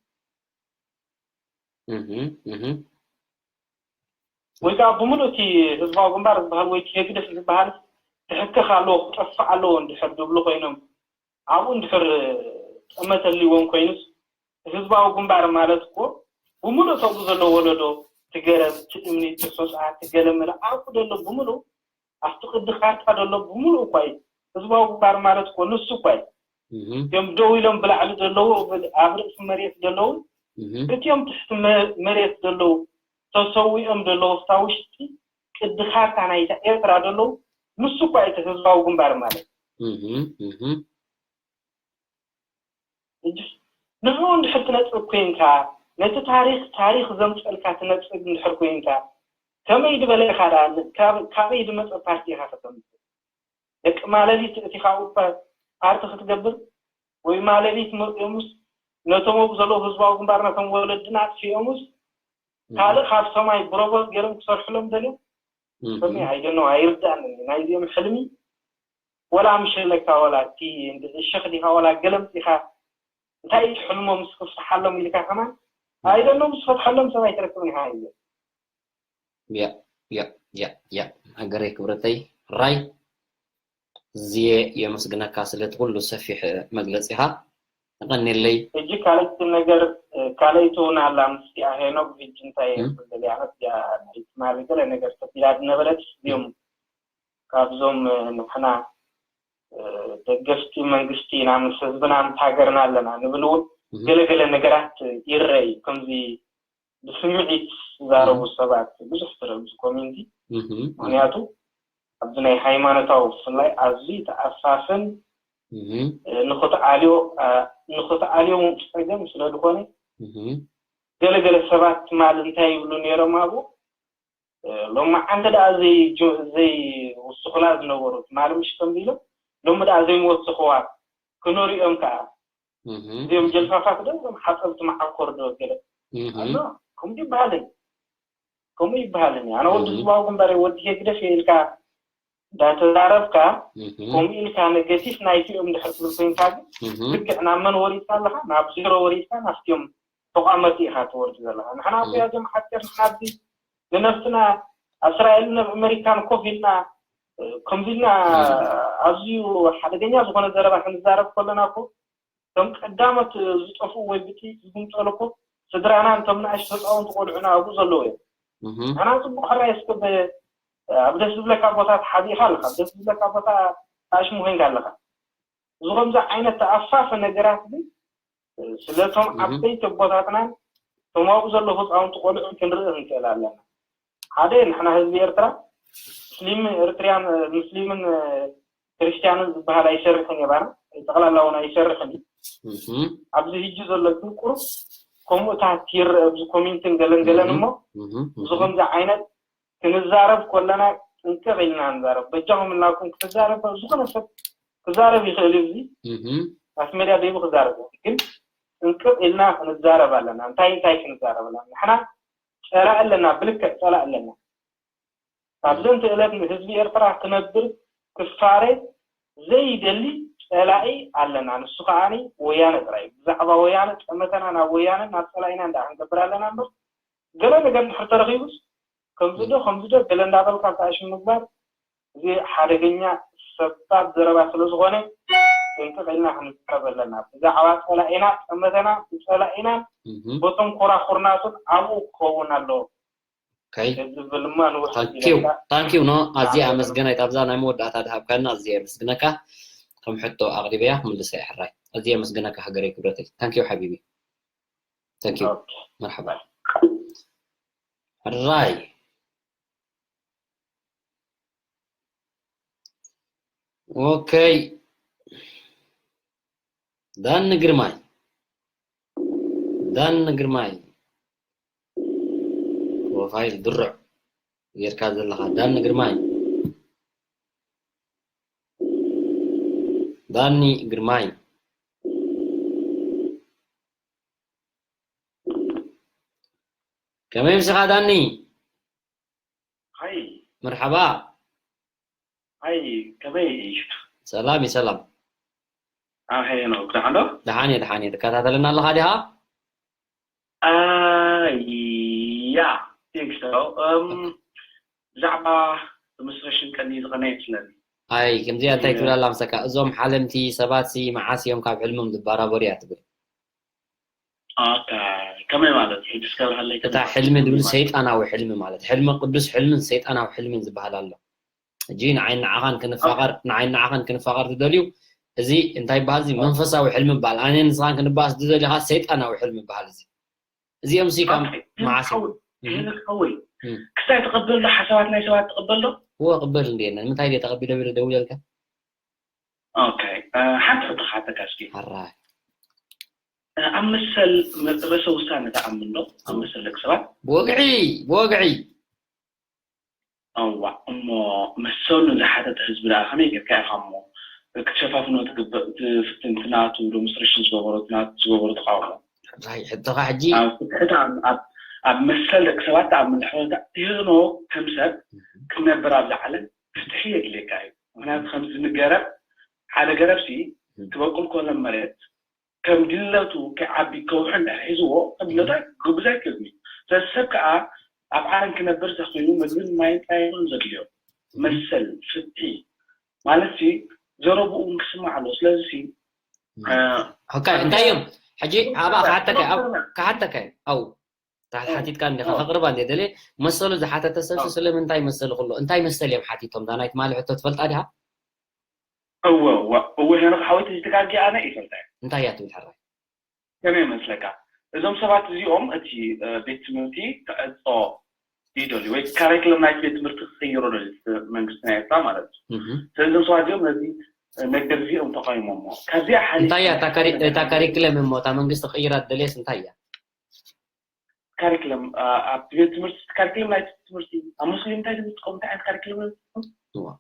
ወይ ከዓ ብምሉእ እቲ ህዝባዊ ግንባር ዝበሃል ወይ እቲ ህግደፍ ዝበሃል ክሕከኽ ኣለዎ፣ ክጠፍእ ኣለዎ እንድሕር ዝብሉ ኮይኖም፣ ኣብኡ እንድሕር ጠመተ ኣልይዎም ኮይኑስ፣ ህዝባዊ ግንባር ማለት እኮ ብምሉእ ተብኡ ዘሎ ወለዶ፣ እቲ ገረብ፣ እቲ እምኒ፣ እቲ ሑፃ፣ እቲ ገለመለ ኣብኡ ዘሎ ብምሉእ፣ ኣብቲ ቅዲ ካርታ ዘሎ ብምሉእ እኳ እዩ። ህዝባዊ ግንባር ማለት እኮ ንሱ እኳ እዩ። እም፣ እቲኦም ደው ኢሎም ብላዕሊ ዘለዉ፣ ኣብ ርእሲ መሬት ዘለዉ፣ እም፣ እቲኦም ትሕቲ መ-፣ መሬት ዘለዉ፣ ተሰዊኦም ዘለዉ፣ ኣብታ ውሽጢ ቅዲ ካርታ ናይታ ኤርትራ ዘለዉ፣ ንሱ እኳ እዩ እቲ ህዝባዊ ግንባር ማለት። እም፣ እም። ሕጂ ንዕኡ እንድሕር ትነጽግ ኮይንካ፣ ነቲ ታሪኽ፣ ታሪኽ ዘምጸልካ ትነጽግ እንድሕር ኮይንካ፣ ከመይ ዝበለ ኢኻ ደኣ፣ ካብ-፣ ካበይ ዝመጸ ፓርቲ ኢኻ ከተምጽእ? ደቂ ማለሊት እቲ ካብኡ ፓ-፣ ፓርቲ ክትገብር፣ ወይ ማለሊት መጺኦምስ ነቶም ኣብኡ ዘለዉ ህዝባዊ ግንባር ነቶም ወለድና ኣጥፊኦምስ፣ እም። ካልእ ካብ ሰማይ ብሮቦት ገይሮም ክሰርሕሎም ደልዮም? እም። ከመይ? I don't know፣ ኣይርድኣንን እዩ። ናይዚኦም ሕልሚ ወላ ምሸለካ፣ ወላ እቲ እንድ-፣ እሸኽ ዲኻ፣ ወላ ገለምጽ ኢኻ፣ እንታይ እዩ ሕልሞም ምስ ክፍትሓሎም ኢልካ ከማን፣ እም። I don't know፣ ምስ ፈትሓሎም ሰብ ኣይትረክብን ኢኻ እዩ። ያ፣ ያ፣ ያ፣ ያ። ሃገረይ ክብረተይ፣ ራይ፣ ዝየ የመስግነካ ስለቲ ኩሉ ሰፊሕ መግለጺኻ። የቐንየለይ። ሕጂ ካልኣይቲ ነገር፣ እ፣ ካልኣይቲ እውን ኣላ ምስቲኣ ሄኖክ፣ ሕጂ እንታይ እም። ክብል እያ፣ ምስቲኣ ናይ ትማሊ ገለ ነገር ተቢላ ዝነበረት፣ እዚኦም ካብዞም፣ እ፣ ንሕና፣ እ፣ ደገፍቲ መንግስቲ ኢና፣ ምስ ህዝብና፣ ምስ ሃገርና ኣለና ንብል እውን እም። ገለ ገለ ነገራት ይረአ እዩ። ከምዚ ብስምዒት ዝዛረቡ እም። ሰባት ብዙሕ ትርኢ ኣብዚ ኮሚኒቲ። እም። ምኽንያቱ ኣብዚ ናይ ሃይማኖታዊ ብፍላይ ኣዝዩ ተኣፋፍን፣ እም። እ፣ ንኽትኣልዮ፣ እ፣ ንኽትኣልዮ እውን ጸገም ስለ ዝኾነ፣ እም። ገለ ገለ ሰባት ትማል እንታይ ይብሉ ነይሮም ኣብኡ፣ እ፣ ሎማዓንቲ ደኣ ዘይ-፣ ዘይውስኹላ ዝነበሩ ትማል ምሽ ከምዚ ኢሎም ሎሚ ደኣ ዘይምወስኽዋ ክነርእዮም ከኣ እም። እዚኦም ጀልፋፋት ዶ፣ እዞም ሓፀብቲ መዓኮር ዶ ገለ እም። ኣሎ? ከምኡ ይበሃልን፣ ከምኡ ይበሃልን። ኣነ ወዲ እም። ህዝባዊ ግንባር እየ፣ ወዲ ህግደፍ እየ ኢልካ እንዳተዛረብካ፣ እም። ከምኡ ኢልካ ኔጌቲቭ ናይቲኦም እንድሕር ትብል ኮይንካ ግን፣ እም። ልክዕ ናብ መን ወሪድካ ኣለኻ? ናብ ዜሮ ወሪድካ፣ ናብቲኦም ተቋመቲ ኢኻ ትወርድ ዘለኻ። ንሕና እኮ እም። እዚኦም ሓፂር ንሓዚ ንነብስና ኣብ እስራኤልን ኣብ ኣሜሪካን ኮፍ ኢልና፣ እ፣ ከምዚ ኢልና እም። ኣዝዩ ሓደገኛ ዝኾነ ዘረባ ክንዛረብ ከለና እኮ፣ እቶም ቀዳሞት ዝጠፍኡ ወይ ብጥይት ዝግምጠሉ እኮ ስድራና፣ እቶም ንኣሽቱ ህፃውንቲ ቆልዑና ኣብኡ ዘለዉ እዮም። እህ። ንሕና ፅቡቅ ሕራይ እስከ ብ-፣ ኣብ ደስ ዝብለካ ቦታ ተሓቢእካ ኣለካ፣ ኣብ ደስ ዝብለካ ቦታ ኣሽሙ ኮይንካ ኣለካ። እዚ ከምዚ ዓይነት ተኣፋፊ ነገራት ግን ስለቶም እህ። ዓበይቲ ኣቦታትናን እቶም ኣብኡ ዘለዉ ህፃውንቲ ቆልዑን ክንርኢ ክንክእል ኣለና። ሓደ ንሕና ህዝቢ ኤርትራ፣ ሙስሊም ኤርትርያን፣ ሙስሊምን ክርስትያንን ዝበሃል ኣይሰርሕን እዩ ባና፣ ጠቕላላ እውን ኣይሰርሕን እዩ። እህ። ኣብዚ ህጂ ዘሎ ግን ቁሩብ ከምኡታት ይረአ ኣብዚ ኮሜንትን ገለን ገለን እህ። እሞ፣ እህ። እዚ ከምዚ ዓይነት ክንዛረብ ከለና ጥንቅቕ ኢልና ንዛረብ። በጃኹም እናልኩም ክትዛረብ፣ ዝኾነ ሰብ ክዛረብ ይኽእል እዩ። እዚ እህ። ማስ ሜድያ ደይቡ ክዛረብ ይኽእል። ግን ጥንቅቕ ኢልና ክንዛረብ ኣለና። እንታይ እንታይ ክንዛረብ ኣለና? ንሕና ጸላኢ ኣለና፣ ብልክዕ ጸላኢ ኣለና። ኣብዘን እቲ ዕለት ንህዝቢ ኤርትራ ክነብር ክፋረ ዘይደሊ ጸላኢ ኣለና። ንሱ ከኣ ወያነ ጥራይ እዩ። ብዛዕባ ወያነ ጠመተና ናብ ወያነ ናብ ጸላኢና እንዳ ክንገብር ኣለና እምበር፣ ገለ ነገር እንድሕር ተረኺቡስ፣ ከምዚ ዶ፣ ከምዚ ዶ፣ ገለ እንዳበልካ ተኣሽም ምግባር፣ እዚ ሓደገኛ ሰባብ ዘረባ ስለ ዝኾነ፣ ጥንቅቕ ኢልና ክንዛረብ ኣለና። ብዛዕባ ጸላኢና፣ ጠመተና፣ ብጸላኢናን እህ። በቶም ኮራኹርናቱን ኣብኡ ክኸውን ኣለዎ። ኦኬ። ዝብል ድማ ንውሕ ታንኪዩ፣ ኢለካ። ታንኪዩ። ኖ፣ ኣዝየ ኣመስግነካ። ኣብዛ ናይ መወዳእታ ዝሃብካና ኣዝየ ኣመስግነካ። ከም ሕቶ ኣቕሪበያ ክምልሳ እየ ሕራይ። ኣዝየ ኣመስግነካ ሃገረይ ክብረተይ። ታንኪዩ ሓቢቢ። ታንኪዩ። ኦኬ። መርሓባ። ሕራይ። ኦኬ። ዳኒ ግርማይ። ዳኒ ግርማይ። ፕሮፋይል ድሩዕ ጌርካ ዘለኻ። ዳኒ ግርማይ። ዳኒ ግርማይ። ከመይ ምሳኻ ዳኒ? ሃይ። መርሓባ። ሃይ፣ ከመይ ኢኻ? ሰላም እዩ፣ ሰላም። ኣኸ ሄኖክ፣ ደሓን ዶ? ደሓን እየ፣ ደሓን እየ። ትከታተለና ኣለኻ ዲኻ? አ፣ ያ፣ think so። እም፣ ኦኬ። ብዛዕባ ዲሞንስትሬሽን ቀኒ ዝቐነ ይመስለኒ። ኣይ ከምዚኣ እንታይ ትብል ኣላ ምሳካ? እዞም ሓለምቲ ሰባት ሲ መዓስ እዮም ካብ ሕልሞም ዝበራበሩ እያ ትብል። ከመይ ማለት እዩ? እስከ ኣብርሃለይ። እታ ሕልሚ ዝብል ሰይጣናዊ ሕልሚ ማለት ሕልሚ ቅዱስ ሕልምን ሰይጣናዊ ሕልምን ዝበሃል ኣሎ። ሕጂ ንዓይ ንዓኻን ክንፋቐር ንዓይ ንዓኻን ክንፋቐር ትደልዩ? እዚ እንታይ ይበሃል? እዚ መንፈሳዊ ሕልሚ ይበሃል። ኣነ ንስኻን ክንበኣስ ዝደልኻ ሰይጣናዊ ሕልሚ ይበሃል። እዚ እዚኦም ሲ ካብ መዓስ እዮም? ክስታይ ተቐበሎ ሓሳባት ናይ ሰባት ተቐበሎ። እወ ቅበል እንደ የለን ምንታይ ድየ ተቐቢሎ ቢለ ደውለልካ። ሓንቲ ሕቶ ክሓተካ እስኪ። ሕራይ ኣብ መሰል ርእሰ ውሳነ ትኣምን ዶ? ኣብ መሰል ደቂ ሰባት ብወግዒ ብወግዒ እዋ እሞ መሰሉ ዝሓተተ ህዝቢ ደኣ ከመይ ጌርካ ኢኻ እሞ ክትሸፋፍኖ ትግበእ? እቲ ፍትንቲ ናቱ ዶሞንስትሬሽን ዝገበሮ እቲ ናቱ ዝገበሮ ተቃውሞ ራይ ሕቶኻ ሕጂ ኣብ ፍትሕታ ኣብ መሰል ደቂ ሰባት ትኣምን ድሕሪ ትህኖ ከም ሰብ ክትነብር ኣብዚ ዓለም ፍትሒ የድልየካ እዩ። ምክንያቱ ከምዚ ንገረብ ሓደ ገረብሲ ክበቁል ከሎ መሬት ከም ድለቱ ክዓቢ ከውሒ እንድሕር ሒዝዎ ከም ድለቱ ግብዝ ኣይክእልን እዩ። ስለዚ ሰብ ከዓ ኣብ ዓለም ክነብር ተኮይኑ ምግብን ማይን ጥራይ ይኹን ዘድልዮ መሰል ፍትሒ ማለት ሲ ዘረብኡ እውን ክስማዕ ኣለዎ። ስለዚ ሲ ኦካ እንታይ እዮም ሕጂ ኣብኣ ክሓተካ ክሓተካ ኣው ሓቲትካ እንዲኻ ከቕርባ እንደ ደልየ መሰሉ ዝሓተተ ሰብ ስለምንታይ መሰሉ ክሎ እንታይ መሰል እዮም ሓቲቶም እዛ ናይ ትማሊ ሕቶ ትፈልጣ ዲኻ? እወ እወ እወ ሄኖክ ሓወይ ተዝተጋጊ ኣነ ይፈልጣ እየ። እንታይ እያ ትብል ሕራይ? ከመይ ይመስለካ እዞም ሰባት እዚኦም እቲ ቤት ትምህርቲ ክዕጾ ይደልዩ ወይ ካሪክለም ናይቲ ቤት ትምህርቲ ክቅይሮ ደልዩ መንግስቲ ናይ ኤርትራ ማለት እዩ። ስለዚ እዞም ሰባት እዚኦም ነዚ ነገር እዚኦም ተቃይሞሞ ካብዚኣ ሓሊፉ እንታይ እያ እታ ካሪ- እታ ካሪክለም እሞ እታ መንግስቲ ክቅይራ ትደልየስ እንታይ እያ? ካሪክለም ኣብቲ ቤት ትምህርቲ እቲ ካሪክለም ናይቲ ትምህርቲ ኣብ ሙስሊም እንታይ ትምህርቲ ትጥቀሙ እንታይ ዓይነት ካሪክለም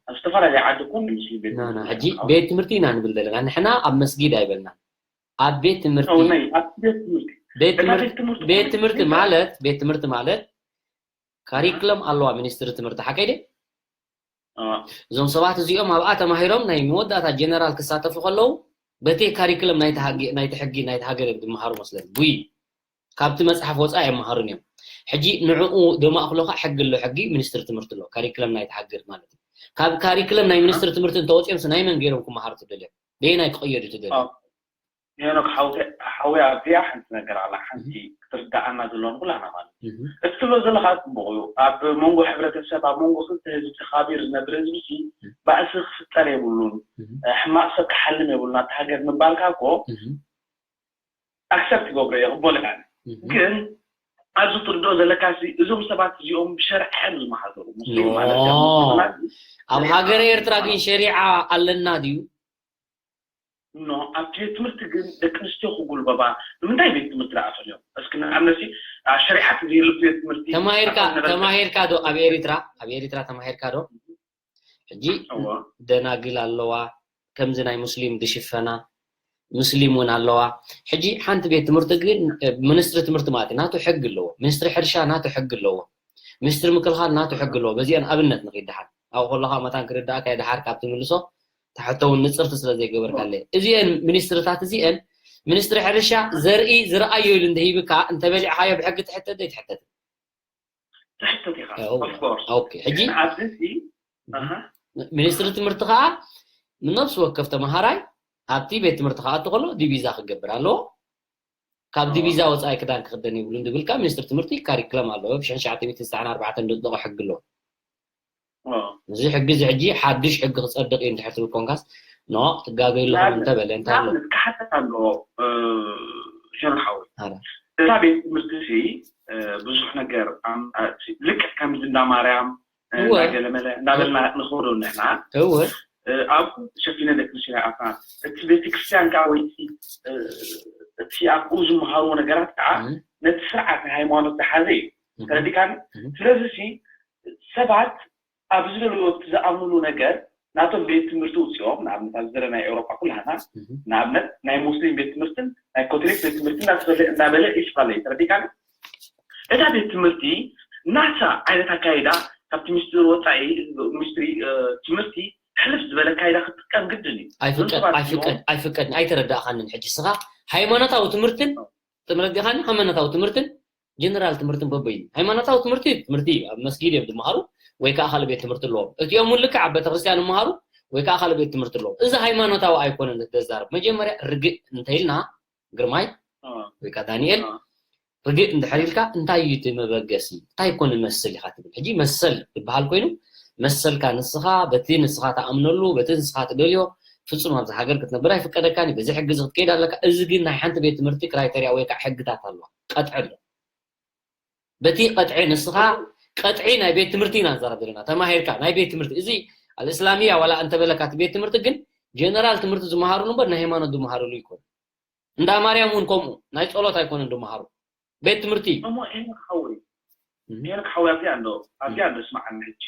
ኣብ ዝተፈላለዩ ዓዲ እኮ ንሙስሊም ቤት ና ና ሕጂ ቤት ትምህርቲ ኢና ንብል ዘለና ንሕና ኣብ መስጊድ ኣይበልናን ኣብ ቤት ትምህርቲ ናይ ኣብቲ ቤት ትምህርቲ ቤት እታ ትምህርቲ ቤት ትምህርቲ ቤት ማለት ትምህርቲ እንታይ? ማለት ቤት ትምህርቲ ማለት ካሪክለም ኣለዋ ሚኒስትሪ ትምህርቲ ሓቀይ ድየ? እዞም ሰባት እዚኦም ኣብኣ ተማሂሮም ናይ መወዳእታ ጀነራል ክሳተፉ ከለዉ በቲ ካሪክለም ናይቲ ሕጊ ናይቲ ሕጊ ናይቲ ሃገር እዮም ዝመሃሩ መስለኒ። ውይ ካብቲ መፅሓፍ ወፃኢ ኣይመሃሩን እዮም። ሕጂ ንዕኡ ደማእክሎ ከዓ ሕጊ ኣሎ፣ ሕጊ ሚኒስትሪ ትምህርቲ ኣሎ፣ ካሪክለም ናይቲ ሃገር ማለት እዩ። ካብ ካሪክለም ናይ ሚኒስትሪ ትምህርቲ እንተወፂኦምስ ናይ መን ገይሮም ክመሃሩ ትደልዮም? ደየናይ ክቕየዱ ትደልዮም? ሄኖክ ሓውተ ሓውያ ኣብዚኣ ሓንቲ ነገር ኣላ ሓንቲ ክትርዳኣና ዘለዋ ንኩላና ማለት እዩ። እቲ ትብሎ ዘለካ ፅቡቅ እዩ። ኣብ መንጎ ሕብረተሰብ ኣብ መንጎ ክልተ ህዝቢ ተኻቢር ዝነብር ህዝቢ ሲ ባእሲ ክፍጠር የብሉን። ሕማቅ ሰብ ክሓልም የብሉን ኣብቲ ሃገር ምባልካ እኮ ኣክሰፕት ይገብሮ እየ ይቅበሎ እየ። ግን ኣብዚ ትርድኦ ዘለካ ሲ እዞም ሰባት እዚኦም ብሸርዐ እዮም ዝመሓደሩ ሙስሊም ማለት እዮም። ኣብ ሃገረ ኤርትራ ግን ሸሪዓ ኣለና ድዩ? ኖ ኣብቲ ቤት ትምህርቲ ግን ደቂ ኣንስትዮ ክጉልበባ ንምንታይ ቤት ትምህርቲ ደኣ ፈርዮም? እስኪ ንኣብነት ኣብ ሸሪዓት ዘይህልፍ ቤት ትምህርቲ ተማሂርካ ተማሂርካ ዶ ኣብ ኤሪትራ ኣብ ኤሪትራ ተማሂርካ ዶ? ሕጂ ደናግል ኣለዋ ከምዚ ናይ ሙስሊም ዝሽፈና ሙስሊም እውን ኣለዋ። ሕጂ ሓንቲ ቤት ትምህርቲ ግን ሚኒስትሪ ትምህርቲ ማለት ናቱ ሕጊ ኣለዎ። ሚኒስትሪ ሕርሻ ናቱ ሕጊ ኣለዎ። ሚኒስትሪ ምክልኻል ናቱ ሕጊ ኣለዎ። በዚአን ኣብነት ንኺድ ደሓን ኣብኡ ከለኻ መታን ክርዳእካ እየ ደሓር ካብ ትምልሶ እታ ሕቶ እውን ንፅርቲ ስለ ዘይገበርካለይ። እዚአን ሚኒስትርታት እዚአን ሚኒስትሪ ሕርሻ ዘርኢ ዝረኣዮ ኢሉ እንተሂብካ እንተበሊዕኻዮ ብሕጊ ትሕተት ዶ ኣይትሕተትን? ትሕተት ኢኻ። Of course። ኦኬ፣ ሕጂ ንኣብነት ሲ ኣሃ ሚኒስትሪ ትምህርቲ ከዓ ንነብሲ ወከፍ ተምሃራይ ኣብቲ ቤት ትምህርቲ ክኣቱ ከሎ ዲቪዛ ክገብር ኣለዎ። ካብ ዲቪዛ ወፃኢ ክዳን ክክደን የብሉን ዝብል ከዓ ሚኒስትሪ ትምህርቲ ካሪክለም ኣለዎ። ብ ሽሕን ትሽዓተ ሚእትን ዘጠና ኣርባዕተን ዘፅደቆ ሕጊ ኣለዎ። እዚ ሕጊ እዚ ሕጂ ሓዱሽ ሕጊ ክፀድቕ እዩ እንድሕር ትብል ኮንካስ ኖ ትጋገይ ኣለኹም እንተበለ እንታይ ኣሎ? ክሓተት ኣለዎ ሸርሓዊ እታ ቤት ትምህርቲ ሲ ብዙሕ ነገር ልክዕ ከምዚ እንዳ ማርያም እንዳገለመለ እንዳበልና ንኸዶ ንሕና ኣብኡ ተሸፊነ ደቂ ኣንስትዮ ኣፍና እቲ ቤተክርስትያን ከዓ ወይ እቲ ኣብኡ ዝመሃርዎ ነገራት ከዓ ነቲ ስርዓት ናይ ሃይማኖት ዝሓዘ እዩ። ተረዲካኒ? ስለዚ ሲ ሰባት ኣብ ዝደልዎ እቲ ዝኣምንሉ ነገር ናቶም ቤት ትምህርቲ ውፅኦም ንኣብነት ኣብዚ ዘለና ናይ ኤውሮጳ ኩላህና ንኣብነት ናይ ሙስሊም ቤት ትምህርትን ናይ ኮቶሊክ ቤት ትምህርቲ እናተፈለ እናበለ ይስፋለ እዩ። ተረዲካኒ? እታ ቤት ትምህርቲ ናታ ዓይነት ኣካይዳ ካብቲ ሚኒስትሪ ወፃኢ ሚኒስትሪ ትምህርቲ ሕልፍ ዝበለ ኣካይዳ ክትጥቀም ግድን እዩ። ኣይፍቀድ ኣይፍቀድ ኣይፍቀድ ኣይተረዳእኻንን ሕጂ ስኻ ሃይማኖታዊ ትምህርትን ተመረዲኻኒ ሃይማኖታዊ ትምህርትን ጀነራል ትምህርትን በበይኑ ሃይማኖታዊ ትምህርቲ ትምህርቲ እዩ ኣብ መስጊድ እዮም ዝመሃሩ ወይ ከዓ ካልእ ቤት ትምህርቲ ኣለዎም። እቲኦም እውን ልክዕ ኣብ ቤተክርስትያን ይመሃሩ ወይ ከዓ ካልእ ቤት ትምህርቲ ኣለዎም። እዚ ሃይማኖታዊ ኣይኮነን። ተዛረብ መጀመርያ ርግእ እንተኢልና ግርማይ ወይ ከዓ ዳንኤል፣ ርግእ እንድሕር ኢልካ እንታይ እዩ እቲ መበገሲ? እንታይ እኮ ንመስል ኢኻ ትብል? ሕጂ መሰል ዝበሃል ኮይኑ መሰልካ ንስኻ በቲ ንስኻ ትኣምነሉ በቲ ንስኻ ትደልዮ ፍጹም ኣብዚ ሃገር ክትነብር ኣይፍቀደካን እዩ። በዚ ሕጊ እዚ ክትከይድ ኣለካ። እዚ ግን ናይ ሓንቲ ቤት ትምህርቲ ክራይተርያ ወይ ከዓ ሕግታት ኣለዋ። ቀጥዒ ኣሎ። በቲ ቀጥዒ ንስኻ ቀጥዒ ናይ ቤት ትምህርቲ ኢና ንዛረብ ዘለና። ተማሂርካ ናይ ቤት ትምህርቲ እዚ ኣልእስላሚያ ዋላ እንተበለካ እቲ ቤት ትምህርቲ ግን ጀነራል ትምህርቲ ዝመሃሩሉ እምበር ናይ ሃይማኖት ዝመሃሩሉ ይኮኑ። እንዳ ማርያም እውን ከምኡ ናይ ጸሎት ኣይኮነን ዝመሃሩ። ቤት ትምህርቲ እዩ። እሞ ሄኖክ ሓወይ፣ ሄኖክ ሓወይ ኣብዚኣ እንዶ ኣብዚኣ እንዶ ስማዓኒ ሕጂ።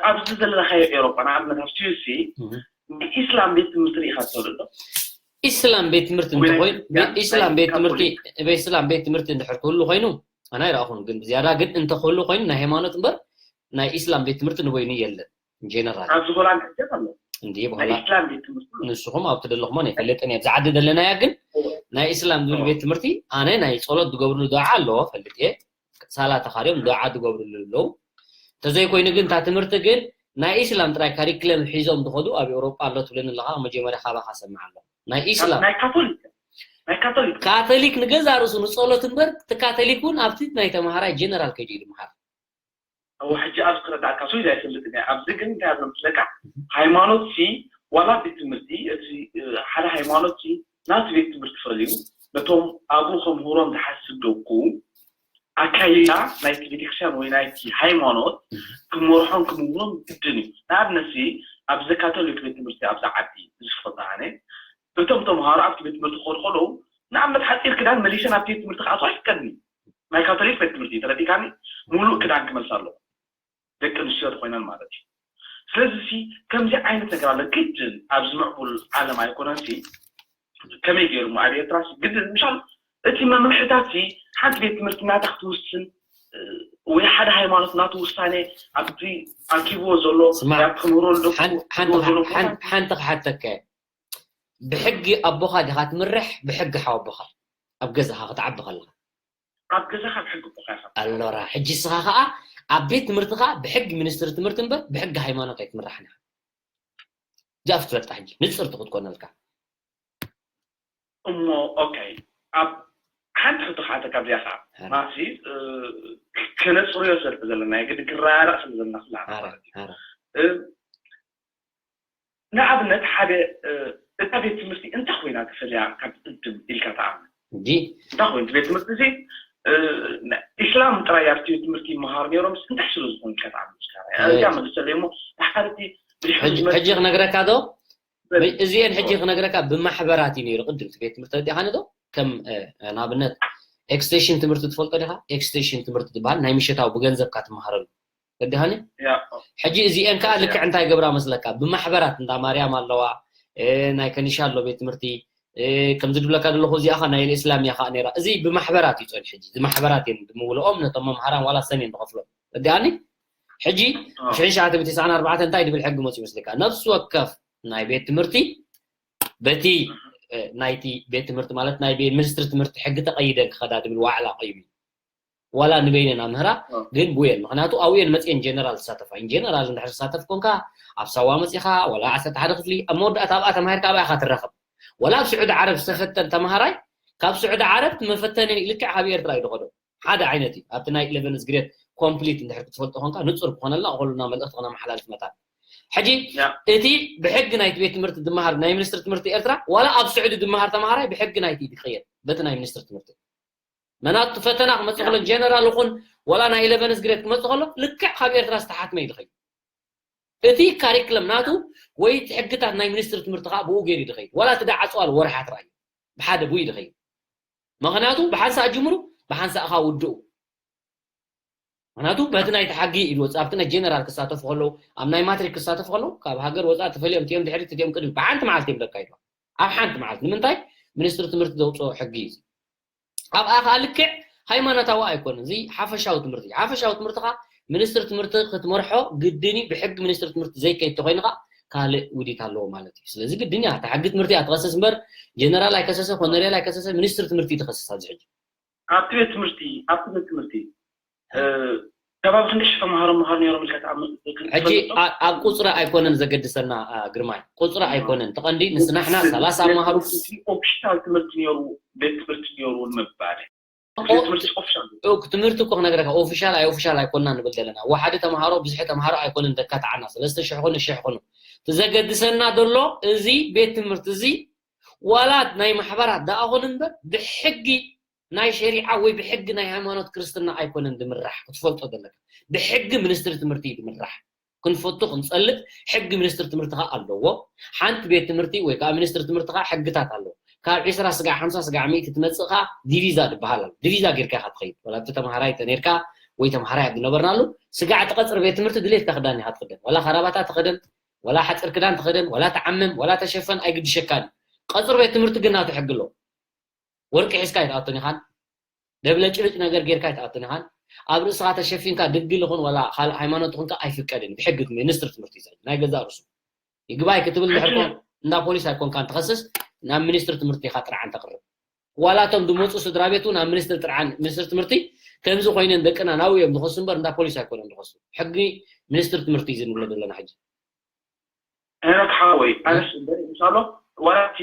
ኣብዚ ዘለኻዮ ኤውሮጳ ንኣብነት ኣብ ስዊስ ናይ ኢስላም ቤት ትምህርቲ ርኢኻ ትፈልጥ ዶ? ኢስላም ቤት ትምህርቲ እንተኮይኑ ኢስላም ቤት ትምህርቲ ኢስላም ቤት ትምህርቲ እንድሕር ክህሉ ኮይኑ ኣነ ኣይረኣኹን፣ ግን ብዝያዳ ግን እንተክህሉ ኮይኑ ናይ ሃይማኖት እምበር ናይ ኢስላም ቤት ትምህርቲ ንበይኑ የለን። ጀነራል ኣብዚ ሆላንድ ሕጂ ኣሎ። እንዲ ናይ ሆላንድ ኢስላም ቤት ትምህርቲ ኣሎ። ንስኹም ኣብቲ ዘለኹሞ ኣይፈልጥን እየ። ኣብዚ ዓዲ ዘለናያ ግን ናይ ኢስላም ዝብል ቤት ትምህርቲ ኣነ ናይ ጸሎት ዝገብርሉ ዱዓ ኣለዎ ፈልጥ እየ። ሳላ ተኻርዮም ዱዓ ዝገብርሉ ኣለዉ። እንተዘይኮይኑ ግን እታ ትምህርቲ ግን ናይ ኢስላም ጥራይ ካሪክለም ሒዞም ዝኸዱ ኣብ ኤውሮጳ ኣሎ ትብለኒ ኣለኻ። መጀመርያ ካባኻ ሰምዕ ኣለኹ። ናይ ኢስላም ናይ ካቶሊክ ናይ ካቶሊክ ካቶሊክ ንገዛ ርእሱ ንጸሎት እምበር እቲ ካቶሊክ እውን ኣብቲ ናይ ተምሃራይ ጀነራል ከይዱ እዩ ዝምሃር። እወ ሕጂ ኣብዚ ክረዳእካ ሶይ ኣይፈልጥን እየ። ኣብዚ ግን እንታይ ኣሎ መስለካ፣ ሃይማኖት ሲ ዋላ ቤት ትምህርቲ እቲ ሓደ ሃይማኖት ሲ ናቲ ቤት ትምህርቲ ፈልዩ ነቶም ኣብኡ ከምህሮም ዝሓስብ ደቁ ኣካይዳ ናይቲ ቤተክርስትያን ወይ ናይቲ ሃይማኖት ክመርሖን ክምውኖን ግድን እዩ። ንኣብነት ሲ ኣብዚ ካቶሊክ ቤት ትምህርቲ ኣብዛ ዓዲ ዝፈልጦ ኣነ እቶም ተምሃሮ ኣብቲ ቤት ትምህርቲ ክኸዱ ከለዉ ንኣብነት ሓፂር ክዳን መሊሰ ናብቲ ቤት ትምህርቲ ክኣትዉ ኣይፍቀድን እዩ። ናይ ካቶሊክ ቤት ትምህርቲ ተረዲእካኒ ሙሉእ ክዳን ክመልስ ኣለዎ ደቂ ኣንስትዮ ተኮይነን ማለት እዩ። ስለዚ ሲ ከምዚ ዓይነት ነገር ኣሎ ግድን ኣብዚ ምዕቡል ዓለም ኣይኮነን ሲ ከመይ ገይሩ ኣብ ኤርትራ ሲ ግድን ምሻል እቲ መምርሕታት ሲ ሓንቲ ቤት ትምህርቲ ናታ ክትውስን ወይ ሓደ ሃይማኖት ናቱ ውሳኔ ኣብቲ ኣኪብዎ ዘሎ ስማዕ፣ ኣብ ክምህሮ ሓንቲ ክሓተካ ብሕጊ ኣቦኻ ዲኻ ትምርሕ ብሕጊ ሓወቦኻ ኣብ ገዛኻ ክትዓቢ ከለኻ ኣብ ገዛኻ ብሕጊ ኣቦኻ ኢኻ ኣሎራ ሕጂ እስኻ ኸዓ ኣብ ቤት ትምህርትኻ ብሕጊ ሚኒስትሪ ትምህርቲ እምበር ብሕጊ ሃይማኖት ኣይትምራሕን ኢኻ እዚኣ ክትፈልጣ ሕጂ ንፅርቲ ክትኮነልካ እሞ ኦኬ ኣብ ሓንቲ ሕቶ ክሓተካ እዚኣ ኸዓ ማሲ ከነፅርዮ ስለ ዘለና የግዲ ክረዳዳእ ስለ ዘለና ኩላና ማለት እዩ ንኣብነት ሓደ እታ ቤት ትምህርቲ እንታይ ኮይና ተፈልያ ካብ ቅድም ኢልካ ትኣምን እንጂ እንታይ ኮይኑ ቤት ትምህርቲ እዚ ኢስላም ጥራይ ኣብቲ ቤት ትምህርቲ ይመሃሩ ነይሮም እንታይ ስለ ዝኾኑ ኢልካ ትኣምን እዚኣ መልሰለይ እሞ ድሓርቲ ሕጂ ክነግረካ ዶ እዚአን ሕጂ ክነግረካ ብማሕበራት እዩ ነይሩ ቅድም ቤት ትምህርቲ ተረዲኻኒ ዶ ከም ንኣብነት ኤክስቴንሽን ትምህርቲ ትፈልጦ ዲኻ ኤክስቴንሽን ትምህርቲ ትበሃል ናይ ምሸታዊ ብገንዘብካ ትመሃረሉ ተረዲኻኒ ሕጂ እዚአን ከዓ ልክዕ እንታይ ገብራ መስለካ ብማሕበራት እንዳ ማርያም ኣለዋ ናይ ከኒሻ ኣሎ ቤት ትምህርቲ ከምዚ ድብለካ ዘለኹ እዚኣ ኸ ናይ እስላም እያ ከዓ ነይራ እዚ ብማሕበራት እዩ ፀኒሑ እዚ ማሕበራት እየን ብምውልኦም ነቶም መምሃራን ዋላ ሰን እየን ዝኸፍሎም ተረዲኻኒ ሕጂ ሽሕን ሸዓተ ሚእትን ተስዓን ኣርባዕተን እንታይ ድብል ሕጊ መፅኡ ይመስለካ ነፍሲ ወከፍ ናይ ቤት ትምህርቲ በቲ ናይቲ ቤት ትምህርቲ ማለት ናይ ሚኒስትሪ ትምህርቲ ሕጊ ተቐይደ ክኸዳ ድብል ዋዕላ ቀይሙ ዋላ ንበይነን ኣምህራ ግን ብየን ምክንያቱ ኣብየን መፅየን ጀነራል ዝሳተፋ ኢን ጀነራል እንድሕር ዝሳተፍ ኮንካ ኣብ ሳዋ መፂኻ ዋላ ዓሰርተ ሓደ ክፍሊ ኣብ መወዳእታ ኣብኣ ተማሂርካ ኣብኣ ኢኻ ትረኸብ ዋላ ኣብ ስዑዲ ዓረብ ዝተፈተን ተምሃራይ ካብ ስዑዲ ዓረብ መፈተኒ ልክዕ ካብ ኤርትራ እዩ ዝኸዶ ሓደ ዓይነት እዩ ኣብቲ ናይ ኢለቨንስ ግሬድ ኮምፕሊት እንድሕር ክትፈልጦ ኮንካ ንፁር ክኾነልና ኩሉና መልእኽቲ ክነመሓላልፍ መታን ሕጂ እቲ ብሕጊ ናይቲ ቤት ትምህርቲ ዝመሃር ናይ ሚኒስትሪ ትምህርቲ ኤርትራ ዋላ ኣብ ስዑዲ ዝመሃር ተምሃራይ ብሕጊ ናይቲ ይቀየር በቲ ናይ ሚኒስትሪ ትምህርቲ መናቱ ፈተና ክመፅእ ከሎ ጀነራል ይኹን ዋላ ናይ ኢለቨንስ ግሬድ ክመፅእ ከሎ ልክዕ ካብ ኤርትራ ዝተሓትመ እዩ ዝኸይድ እቲ ካሪክለም ናቱ ወይ እቲ ሕግታት ናይ ሚኒስትሪ ትምህርቲ ከዓ ብኡ ገይሩ ይኸይድ ዋላ እቲ ዳዓፅዋል ወርሓት ራእዩ ብሓደ ብኡ ይኸይድ ምኽንያቱ ብሓንሳእ ጅምሩ ብሓንሳእ ከዓ ውድኡ ምኽንያቱ በቲ ናይቲ ሓጊ ኢሉ ወፅእ ኣብቲ ናይ ጀነራል ክሳተፉ ከለዉ ኣብ ናይ ማትሪክ ክሳተፉ ከለዉ ካብ ሃገር ወፃእ ተፈልዮም እቲኦም ድሕሪት እቲኦም ቅድሚ ብሓንቲ መዓልቲ እዮም ዘካይድዋ ኣብ ሓንቲ መዓልቲ ንምንታይ ሚኒስትሪ ትምህርቲ ዘውፅኦ ሕጊ እዩ ኣብኣ ከዓ ልክዕ ሃይማኖታዊ ኣይኮነን እዚ ሓፈሻዊ ትምህርቲ ሓፈሻዊ ትምህርቲ ከዓ ሚኒስትሪ ትምህርቲ ክትመርሖ ግድን እዩ ብሕጊ ሚኒስትሪ ትምህርቲ ዘይከይድ ተኮይኑ ከዓ ካልእ ውዲት ኣለዎ ማለት እዩ ስለዚ ግድን እያ እታ ሕጊ ትምህርቲ እያ ትኸስስ እምበር ጀነራል ኣይከሰሰ ኮነሬል ኣይከሰሰ ሚኒስትሪ ትምህርቲ እዩ ትኸስስ ኣብዚ ሕጂ ኣብቲ ቤት ትምህርቲ ኣብቲ ቤት ትምህርቲ ከባቢ ክንደይ ሽሕ ተምሃሮ ምሃር ነይሮም ኢልካ ትኣምን? ሕጂ ኣብ ቁፅሪ ኣይኮነን ዘገድሰና ግርማይ፣ ቁፅሪ ኣይኮነን። ተቐንዲ ንስናሕና ሰላሳ መሃሩ ኦፊሻል ትምህርቲ ነይሩ፣ ቤት ትምህርቲ ነይሩ ንምባል ትምህርቲ እኮ ክነግረካ ኦፊሻል ኣይ ኦፊሻል ኣይኮንና ንብል ዘለና። ወሓደ ተምሃሮ ብዙሒ ተምሃሮ ኣይኮነን ደካትዓና ሰለስተ ሽሕ ኮነ ሽሕ ኮነ። ትዘገድሰና ዘሎ እዚ ቤት ትምህርቲ እዚ ዋላ ናይ ማሕበራት ደኣ ኾን እምበር ብሕጊ ናይ ሸሪዓ ወይ ብሕጊ ናይ ሃይማኖት ክርስትና ኣይኮነን ድምራሕ ክትፈልጦ ዘለካ። ብሕጊ ሚኒስትሪ ትምህርቲ እዩ ድምራሕ። ክንፈቱ ክንጸልእ ሕጊ ሚኒስትሪ ትምህርቲ ከዓ ኣለዎ። ሓንቲ ቤት ትምህርቲ ወይ ከዓ ሚኒስትሪ ትምህርቲ ከዓ ሕግታት ኣለዎ። ካብ ዒስራ ስጋዕ ሓምሳ ስጋዕ ሚእቲ ትመጽእ ከዓ ዲቪዛ ዝበሃል ኣሎ። ዲቪዛ ጌርካ ኢኻ ትኸይድ። ዋላ እቲ ተምሃራይ ተነርካ ወይ ተምሃራይ ኣብ ዝነበርናሉ ስጋዕ ትቐጽር ቤት ትምህርቲ ድሌትካ ክዳን ኢኻ ትኽደን። ዋላ ካራባታ ተኸደን፣ ዋላ ሓፂር ክዳን ተኸደን፣ ዋላ ተዓመም፣ ዋላ ተሸፈን ኣይግድሸካን። ቀፅሪ ቤት ትምህርቲ ግን ናቱ ሕጊ ኣለዎ። ወርቂ ሒዝካ ኣይትኣቱን ኢኻን ደብለጭልጭ ነገር ጌርካ ኣይትኣቱን ኢኻን። ኣብ ርእስኻ ተሸፊንካ ድግል ይኹን ዋላ ካልእ ሃይማኖት ይኹንካ ኣይፍቀድን ብሕጊ እቲ ሚኒስትሪ ትምህርቲ እዩ ናይ ገዛእ ርእሱ። ይግባይ ክትብል እንድሕር ኮን እንዳ ፖሊስ ኣይኮንካን ትኸስስ ናብ ሚኒስትሪ ትምህርቲ ኢኻ ጥርዓን ተቕርብ። ዋላ እቶም ዝመፁ ስድራ ቤት እውን ኣብ ሚኒስትሪ ጥርዓን ሚኒስትሪ ትምህርቲ ከምዚ ኮይነን ደቅና ናብኡ እዮም ዝኸሱ እምበር እንዳ ፖሊስ ኣይኮነን ዝኸሱ። ሕጊ ሚኒስትሪ ትምህርቲ እዩ ዝንብሎ ዘለና ሕጂ። ሄኖክ ሓወይ ኣነስ እምበር ምሳሎ ዋላ እቲ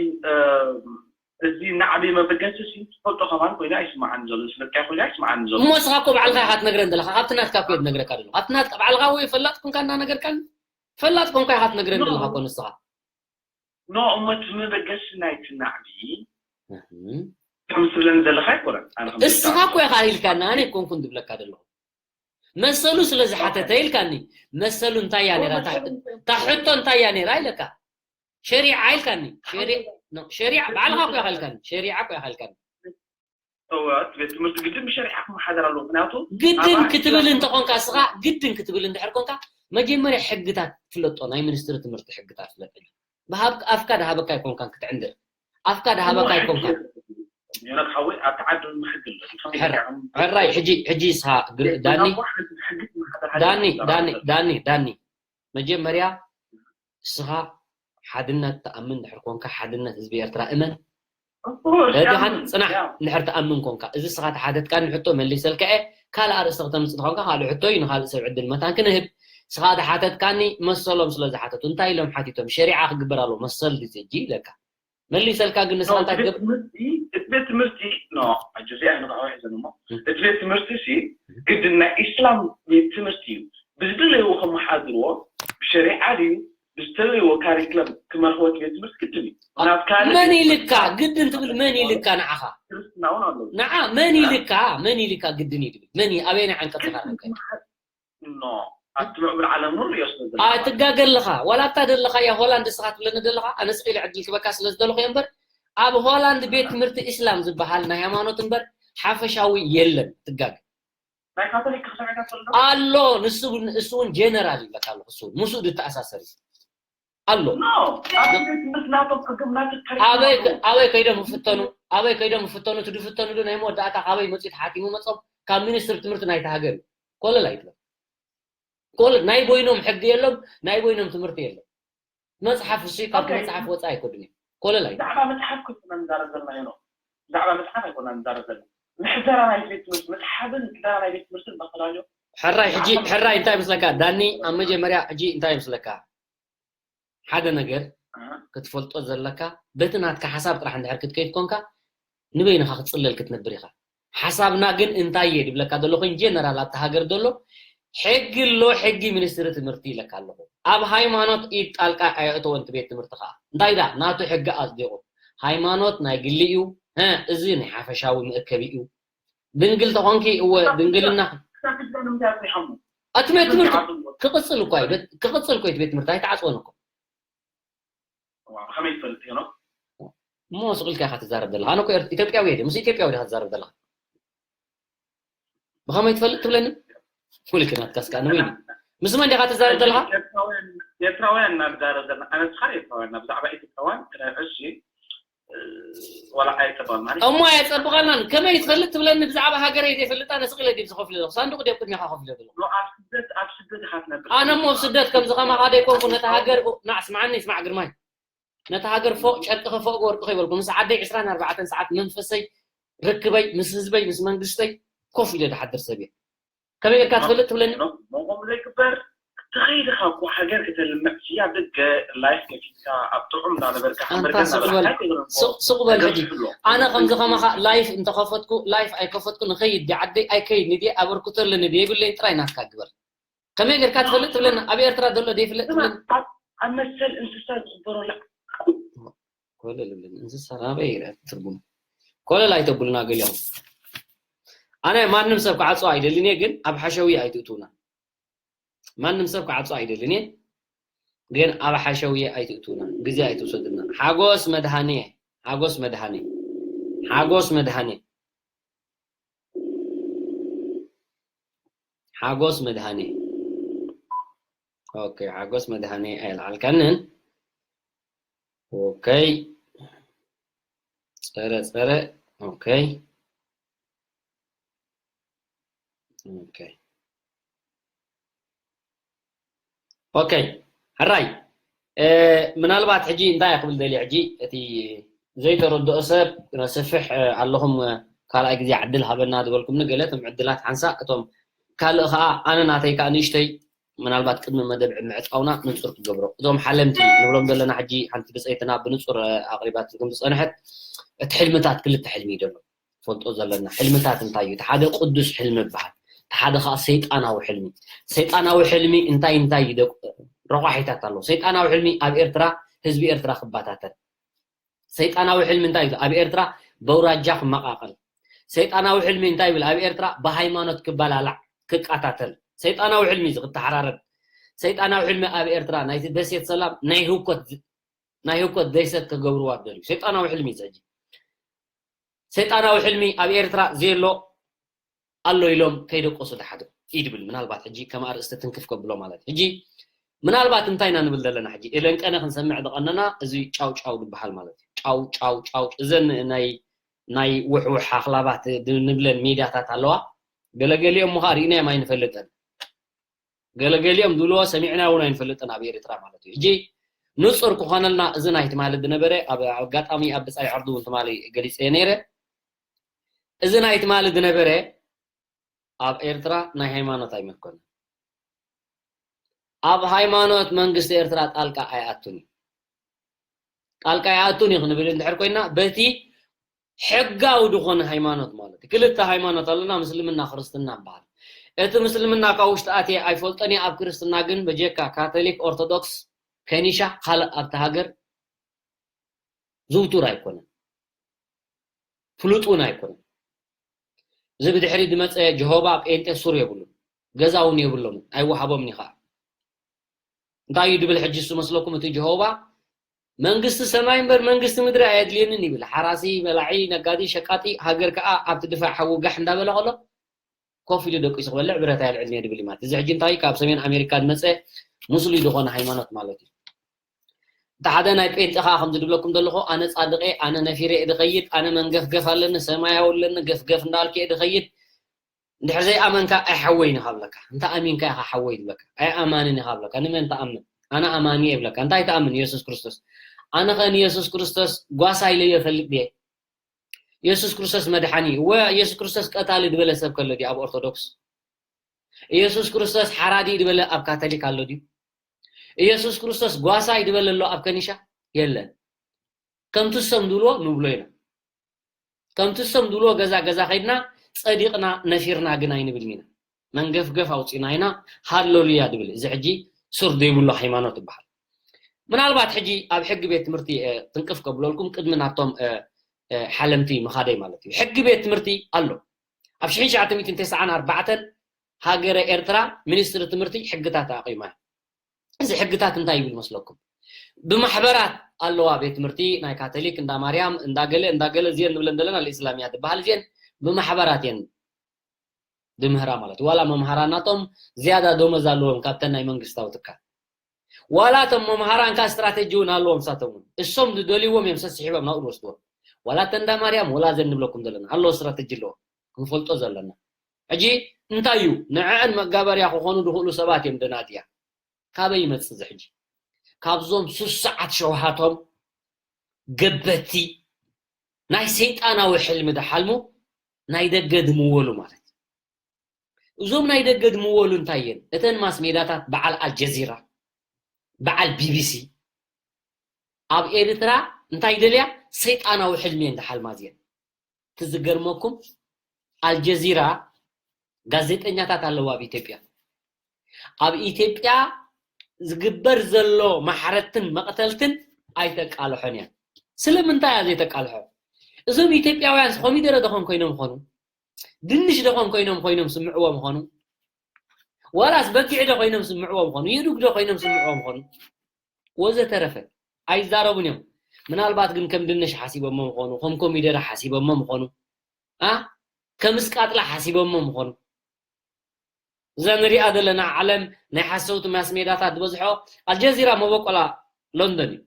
እዚ ናዕቢ መበገሲ ሲ ትፈልጦ ከማን ኮይነ ኣይስማዓን ዘሎ ስለካ ኮይነ ኣይስማዓን ዘሎ። እሞ እስኻ እኮ ባዕልኻ ኢኻ ትነግረን ዘለኻ ካብቲ ናትካ እኮ እየ ዝነግረካ ዘለኹ። ካብቲ ናትካ ባዕልኻ ወይ ፈላጥ ኮንካ እናነገርካኒ ፈላጥ ኮንካ ኢኻ ትነግረን ዘለኻ እኮ ንስኻ። ኖ እሞ እቲ መበገሲ ናይቲ ናዕቢ ከም ትብለኒ ዘለኻ ኣይኮነን። ኣነ ከም እስኻ እኮ ኢኻ ኢልካኒ ኣነ ኣይኮንኩን ዝብለካ ዘለኹ። መሰሉ ስለ ዝሓተተ ኢልካኒ። መሰሉ እንታይ እያ ነይራ? እታ ሕቶ እንታይ እያ ነይራ ኢለካ? ሸሪዓ ኢልካኒ። ሸሪዓ ባዕልኻ እኮ ኢኻ ኢልካኒ። ሸሪዓ እኮ ኢኻ ኢልካኒ። እወ ቤት ትምህርቲ ግድን ብሸሪዓ ክመሓደር ኣለዎ። ምክንያቱ ግድን ክትብል እንተኾንካ እስኻ ግድን ክትብል እንድሕር ኮንካ መጀመርያ ሕግታት ፍለጦ፣ ናይ ሚኒስትሪ ትምህርቲ ሕግታት ፍለጠ። ብሃብ ኣፍካ ድሃበካ ኣይኮንካን ክትዕንድር ኣፍካ ድሃበካ ኣይኮንካን። ሕራይ ሕጂ ሕጂ እስኻ ዳኒ ዳኒ ዳኒ ዳኒ መጀመርያ እስኻ ሓድነት ትኣምን ድሕር ኮንካ ሓድነት ህዝቢ ኤርትራ እመን። ደድሓን ጽናሕ እንድሕር ትኣምን ኮንካ እዚ እስኻ ተሓተትካኒ ሕቶ መሊሰልካ እየ። ካልእ ኣርእስቲ ክተምጽእ ተኾንካ ካልእ ሕቶ እዩ ንኻልእ ሰብ ዕድል መታን ክንህብ። እስኻ ተሓተትካኒ መሰሎም ስለ ዝሓተቱ እንታይ ኢሎም ሓቲቶም ሸሪዓ ክግበር ኣለዎ መሰል ድዩ ሕጂ ኢለካ። መሊሰልካ ግን ንስኻ እንታይ ትገብር? እቲ ቤት ትምህርቲ ኖ ኣጆዚኣ ንብዓዊ ሕዘን እሞ እቲ ቤት ትምህርቲ ሲ ግድን ናይ ኢስላም ቤት ትምህርቲ እዩ ብዝደለይዎ ከመሓድርዎ ብሸሪዓ ድዩ ብዝተለይዎ ካሪክለም ክመርሕዎ እቲ ቤት ትምህርቲ ግድን እዩ። ምክንያቱ ካልእ መን ኢልካ ግድን ትብል መን ኢልካ ንዓኻ? ክርስትና እውን ኣለዉ። ንዓ መን ኢልካ መን ኢልካ ግድን እዩ ትብል መን እዩ ኣበየናይ ዓንቀጽ ኢኻ ረኺብካ? ኖ ኣብቲ ምዕቡል ዓለም ንሪኦ ስለ ዘለና ማለት እዩ። ትጋገ ኣለኻ ዋላ ኣብታ ዘለኻያ ሆላንድ እስኻ ትብለኒ ዘለኻ ኣነ ስቕ ኢለ ዕድል ክበካ ስለ ዝደለኹ እየ እምበር ኣብ ሆላንድ ቤት ትምህርቲ ኢስላም ዝበሃል ናይ ሃይማኖት እምበር ሓፈሻዊ የለን ትጋገ። ናይ ካቶሊክ ክትሰምዕ ኢኻ ትፈልጥ ዶ? ኣሎ ንሱ እውን እሱ እውን ጀነራል ይብለካ ኣለኹ እሱ እውን ምስኡ ዝተኣሳሰር እዩ። ኣሎ። ኣበይ ከይዶም ይፍተኑ? ኣበይ ከይዶም ይፍተኑ? እቲ ዝፍተኑሉ ናይ መወዳእታ ካበይ መፅኡ ተሓቲሙ መፆም ካብ ሚኒስትሪ ትምህርቲ ናይቲ ሃገር እዩ። ኮለል ኣይትበል። ኮለል ናይ ቦይኖም ሕጊ የሎም፣ ናይ ቦይኖም ትምህርቲ የሎም። መፅሓፍ እሱ ካብቲ መፅሓፍ ወፃኢ ኣይኮድን እዩ። ኮለል ኣይትበል። ብዛዕባ መፅሓፍ ኮይና ንዛረብ ዘለና ሄኖ። ብዛዕባ መፅሓፍ ኣይኮና ንዛረብ ዘለና። ምሕደራ ናይ ቤት ትምህርቲ፣ ምፅሓፍን ምሕደራ ናይ ቤት ትምህርትን በፈላለዮ። ሕራይ ሕጂ ሕራይ እንታይ ምስለካ ዳኒ ኣብ መጀመርያ ሕጂ እንታይ ምስለካ ሓደ ነገር ክትፈልጦ ዘለካ በቲ ናትካ ሓሳብ ጥራሕ እንድሕር ክትከይድ ኮንካ ንበይንኻ ክትፅለል ክትነብር ኢኻ። ሓሳብና ግን እንታይ እየ ድብለካ ዘሎ ኮይን ጀነራል ኣብቲ ሃገር ዘሎ ሕጊ ኣሎ ሕጊ ሚኒስትሪ ትምህርቲ ኢለካ ኣለኹ። ኣብ ሃይማኖት ኢድ ጣልቃ ኣየእተወን እቲ ቤት ትምህርቲ ከዓ እንታይ ዳ ናቱ ሕጊ ኣፅዲቑ ሃይማኖት ናይ ግሊ እዩ። እዚ ናይ ሓፈሻዊ መእከቢ እዩ። ድንግል ተኾንኪ እወ ድንግልና ኣትመ ትምህርቲ ክቕፅል እኳ እዩ ክቕፅል እኮ እዩ ቤት ትምህርቲ ኣይተዓፅወን እኮ ከመይ ትፈልጥ ሄኖክ እሞ ስቕ ኢልካ ኢኻ ትዛረብ ዘለኻ ኣነ እኮ ኢትዮጵያዊ እየ ምስ ኢትዮጵያዊ ኢኻ ትዛረብ ዘለኻ ብኸመይ ትፈልጥ ትብለኒ ፍሉይ ክናትካስ ከዓ ንበይኑ ምስ መን ዲኻ ትዛረብ ዘለኻ ኤርትራውያን ኢና ንዛረብ ዘለና ኣነ ስኻ ኤርትራውያን ብዛዕባ ኢትዮጵያውያን እሺ ዋላ ኣይተባልናን እሞ ኣየጸብቐናን ከመይ ትፈልጥ ትብለኒ ብዛዕባ ሃገረይ ዘይፈልጣ ነስቕ ኢለ ድብ ዝኸፍለ ዘለኹ ሳንዱቕ ድብ ቅድሜኻ ከፍለ ዘለኹ ኣብ ስደት ኣብ ስደት ኢኻ ትነብር ኣነ እሞ ኣብ ስደት ከምዚ ከማኻ ደይኮንኩ ነታ ሃገር ና ስማዓኒ ስማዕ ግርማይ ነታ ሃገር ፎቕ ጨርቅኺ ፎቕ ወርቅኺ ይበልኩ ምስ ዓደይ ዕስራን ኣርባዕተን ሰዓት መንፈሰይ ርክበይ ምስ ህዝበይ ምስ መንግስተይ ኮፍ ኢለ ዝሓድር ሰብ እየ ከመይ ጌርካ ትፈልጥ ትብለኒ? ሞቆም ዘይግበር ትኸይድኻ እኮ ሃገር ከተልምዕ እያ። ደገ ላይፍ ከፊትካ ኣብ ጥዑም እንዳነበርካ ሓንበርከ ኣንታ ስቕ በል። እንዳበልካ ኣይኮነን እኮ። ስቕ በል ሕጂ። ኣነ ከምዚ ከማኻ ላይፍ እንተኸፈትኩ ላይፍ ኣይከፈትኩ ንኸይድ ድየ ዓደይ ኣይከይድ ንድየ ኣበርክቶ ኣለኒ ድየ የብለይን ጥራይ ናትካ ግበር። ከመይ ጌርካ ትፈልጥ ትብለኒ? ኣብ ኤርትራ ዘሎ ድየ ይፍለጥ ትብለኒ? ኣብ ኣብ መሰል እንስሳ ዝኽበረሉ ኮለል ይብለኒ እንስሳ ናበይ ይረአ ትርጉም ኮለል ኣይተብሉና ገሊኦም። ኣነ ማንም ሰብ ክዓጽዋ ኣይደልን እየ፣ ግን ኣብ ሓሸውየ ኣይትእትውና። ማንም ሰብ ክዓጽዋ ኣይደልን እየ፣ ግን ኣብ ሓሸውየ ኣይትእትውና፣ ግዜ ኣይትውሰዱልና። ሓጎስ መድሃኔ፣ ሓጎስ መድሃኔ፣ ሓጎስ መድሃኔ፣ ሓጎስ መድሃኔ። ኦኬ፣ ሓጎስ መድሃኔ ኣይልዓልካንን። ኦኬ፣ ጸረ ጸረ። ኦኬ፣ ኦኬ፣ ኦኬ። ሕራይ፣ እ፣ ምናልባት ሕጂ እንታይ ክብል ደልየ፣ ሕጂ እቲ ዘይተረድኦ ሰብ ነስፍሕ፣ እ፣ ኣለኹም፣ እ፣ ካልኣይ ግዜ ዕድል ሃበና ዝበልኩምኒ ገለ እቶም ዕድላት ሓንሳእ፣ እቶም ካልእ ኸኣ ኣነ ናተይ ከኣ ንእሽተይ ምናልባት ቅድሚ መደብ ምዕጻውና ንጹር ክገብሮ። እዞም ሓለምቲ ንብሎም ዘለና ሕጂ ሓንቲ ብጸይትና ብንጹር፣ እ፣ ኣቕሪባትልኩም ዝጸንሐት እቲ ሕልምታት ክልተ ሕልሚ እዩ ዘሎ። ፈልጦ ዘለና ሕልምታት እንታይ እዩ? እቲ ሓደ ቅዱስ ሕልሚ ይበሃል። እቲ ሓደ ኸኣ ሰይጣናዊ ሕልሚ። ሰይጣናዊ ሕልሚ እንታይ እንታይ እዩ? ደቁ-፣ ረቋሒታት ኣለዎ። ሰይጣናዊ ሕልሚ ኣብ ኤርትራ ህዝቢ ኤርትራ ክባታተን። ሰይጣናዊ ሕልሚ እንታይ እዩ? ኣብ ኤርትራ በውራጃ ክመቃቀል። ሰይጣናዊ ሕልሚ እንታይ ይብል? ኣብ ኤርትራ ብሃይማኖት ክበላላዕ፣ ክቃታተል። ሰይጣናዊ ሕልሚ እዚ ክተሓራረድ። ሰይጣናዊ ሕልሚ ኣብ ኤርትራ ናይቲ ደሴት ሰላም ናይ ህውከት ናይ ህውከት ደሴት ክገብርዋ ደልዩ። ሰይጣናዊ ሕልሚ እዩ እዚ ሕጂ። ሰይጣናዊ ሕልሚ ኣብ ኤርትራ ዘየሎ ኣሎ ኢሎም ከይደቀሱ ድሓድሩ እዩ ድብል። ምናልባት ሕጂ ከም ኣርእስቲ ትንክፍ ከብሎ ማለት እዩ። ሕጂ ምናልባት እንታይ ኢና ንብል ዘለና? ሕጂ ኤለን ቀነ ክንሰምዕ ዝቐነና እዚ ጫው ጫው ዝበሃል ማለት እዩ። ጫው ጫው ጫው፣ እዘን ናይ ናይ ውሕውሕ ኣኽላባት ንብለን ሜድያታት ኣለዋ። ገለገሊኦም ምዃ ርኢናዮም ኣይንፈልጥን። ገለገሊኦም ዝብልዎ ሰሚዕና እውን ኣይንፈልጥን ኣብ ኤርትራ ማለት እዩ። ሕጂ ንጹር ክኾነልና እዚ ናይ ትማሊ ዝነበረ ኣብ ኣጋጣሚ ኣብ ብጻይ ዕርዱ እውን ትማሊ ገሊጸ ነይረ። እዚ ናይ ትማሊ ዝነበረ ኣብ ኤርትራ ናይ ሃይማኖት ኣይመኮነን። ኣብ ሃይማኖት መንግስቲ ኤርትራ ጣልቃ ኣይኣቱን እዩ። ጣልቃ ኣይኣቱን እዩ ክንብል እንድሕር ኮይና በቲ ሕጋዊ ዝኾነ ሃይማኖት ማለት እዩ። ክልተ ሃይማኖት ኣለና፣ ምስልምና ክርስትና ይበሃል። እቲ ምስልምና ካብ ውሽጢ ኣትየ ኣይፈልጦን እየ፣ ኣብ ክርስትና ግን በጀካ ካቶሊክ፣ ኦርቶዶክስ፣ ከኒሻ ካልእ ኣብቲ ሃገር ዝውቱር ኣይኮነን፣ ፍሉጥ እውን ኣይኮነን። እዚ ብድሕሪ ዝመፀ ጀሆባ ጴንጤ ሱር የብሉን፣ ገዛ እውን የብሎምን፣ ኣይወሃቦምን እዩ ከዓ። እንታይ እዩ ድብል ሕጂ እሱ መስለኩም? እቲ ጀሆባ መንግስቲ ሰማይ እምበር መንግስቲ ምድሪ ኣየድልየንን ይብል። ሓራሲ፣ በላዒ፣ ነጋዲ፣ ሸቃጢ፣ ሃገር ከዓ ኣብቲ ድፋዕ ሓዊ ጋሕ እንዳበለ ከሎ ኮፍ ኢሉ ደቂሱ ክበልዕ ብረት ኣየልዕልን እየ ድብል እዩ ማለት። እዚ ሕጂ እንታይ ካብ ሰሜን ኣሜሪካ ዝመፀ ሙስሊም ዝኾነ ሃይማኖት ማለት እዩ። እቲ ሓደ ናይ ጴንጤ ከዓ ከምዚ ድብለኩም ዘለኹ ኣነ ፃድቀ፣ ኣነ ነፊረ እየ ድኸይድ፣ ኣነ መንገፍገፍ ኣለኒ፣ ሰማያዊ ኣለኒ፣ ገፍገፍ እንዳልከ እየ ድኸይድ። እንድሕር ዘይኣመንካ ኣይ ሓወይን ኢኻ ብለካ፣ እንተ ኣሚንካ ኢኻ ሓወይ ዝብለካ፣ ኣይ ኣማንን ኢኻ ብለካ፣ ንመን ትኣምን? ኣነ ኣማኒ እየ ይብለካ። እንታይ ትኣምን? የሱስ ክርስቶስ። ኣነ ኸ ንየሱስ ክርስቶስ ጓሳ ኢለዮ እፈልጥ ድየ? የሱስ ክርስቶስ መድሓኒ እዩ። እወ፣ የሱስ ክርስቶስ ቀታሊ ዝበለ ሰብ ከሎ ድዩ ኣብ ኦርቶዶክስ? ኢየሱስ ክርስቶስ ሓራዲ ዝበለ ኣብ ካቶሊክ ኣሎ ድዩ? ኢየሱስ ክርስቶስ ጓሳይ ዝበለ ኣሎ ኣብ ከኒሻ? የለን። ከምቲ እሶም ዝብልዎ ንብሎ ኢና። ከምቲ እሶም ዝብልዎ ገዛ ገዛ ከይድና ጸዲቕና ነፊርና ግን ኣይንብልን ኢና። መንገፍገፍ ኣውፂና ኢና ሃለሉያ ድብል። እዚ ሕጂ ሱር ዘይብሉ ሃይማኖት ይበሃል። ምናልባት ሕጂ ኣብ ሕጊ ቤት ትምህርቲ ትንቅፍ ከብለልኩም ቅድሚ ናብቶም ሓለምቲ ምኻደይ ማለት እዩ። ሕጊ ቤት ትምህርቲ ኣሎ። ኣብ ሽሕን ትሽዓተ ሚእትን ተስዓን ኣርባዕተን ሃገረ ኤርትራ ሚኒስትሪ ትምህርቲ ሕግታት ኣቂማ። እዚ ሕግታት እንታይ ይብል መስለኩም? ብማሕበራት ኣለዋ ቤት ትምህርቲ ናይ ካቶሊክ፣ እንዳ ማርያም፣ እንዳገለ እንዳገለ እዚአን ንብለን ዘለና ልእስላምያ ትበሃል። እዚአን ብማሕበራት እየን ድምህራ ማለት እዩ። ዋላ መምሃራናቶም ዝያዳ ደሞዝ ኣለዎም ካብተን ናይ መንግስታዊ ትካል። ዋላ እቶም መምሃራን ከኣ ስትራተጂ እውን ኣለዎም። ንሳቶም እውን እሶም ዝደልይዎም እዮም ሰስሒቦም ናብኡ ዝወስድዎም። ዋላ እተን እንዳ ማርያም ወላ እዘን ንብለኩም ዘለና ኣለዎ ስትራተጂ ኣለዎ ክንፈልጦ ዘለና። ሕጂ እንታይ እዩ ንዕዐን መጋበርያ ክኾኑ ዝኽእሉ ሰባት እዮም ደናድያ። ካበይ ይመጽእ እዚ ሕጂ? ካብዞም ሱሱዓት ሸውሃቶም ገበቲ ናይ ሰይጣናዊ ሕልሚ ዝሓልሙ ናይ ደገ ድምወሉ ማለት እዩ። እዞም ናይ ደገ ድምወሉ እንታይ እየን? እተን ማስ ሜዳታት በዓል ኣልጀዚራ፣ በዓል ቢቢሲ ኣብ ኤርትራ እንታይ ደልያ? ሰይጣናዊ ሕልሚ እየን ዝሓልማ እዚአን። እቲ ዝገርመኩም ኣልጀዚራ ጋዜጠኛታት ኣለዋ ኣብ ኢትዮጵያ። ኣብ ኢትዮጵያ ዝግበር ዘሎ ማሕረትን መቕተልትን ኣይተቃልሖን እያ። ስለምንታይ እያ ዘይተቃልሖ? እዞም ኢትዮጵያውያን ኮሚደረ ደኾን ኮይኖም ኾኑ፣ ድንሽ ደኾን ኮይኖም ኮይኖም ስምዕዎም ኾኑ፣ ዋላስ በጊዕ ዶ ኮይኖም ስምዕዎም ኾኑ፣ ይዱግ ዶ ኮይኖም ስምዕዎም ኾኑ፣ ወዘተረፈ ኣይዛረቡን እዮም። ምናልባት ግን ከም ድንሽ ሓሲቦሞ ምኾኑ፣ ከም ኮሚደረ ሓሲቦሞ ምኾኑ፣ ኣ ከም ስቃጥላ ሓሲቦሞ ምኾኑ። እዛ ንሪኣ ዘለና ዓለም ናይ ሓሰውቲ ማስ ሜዳታት ዝበዝሖ ኣልጀዚራ መበቆላ ሎንደን እዩ።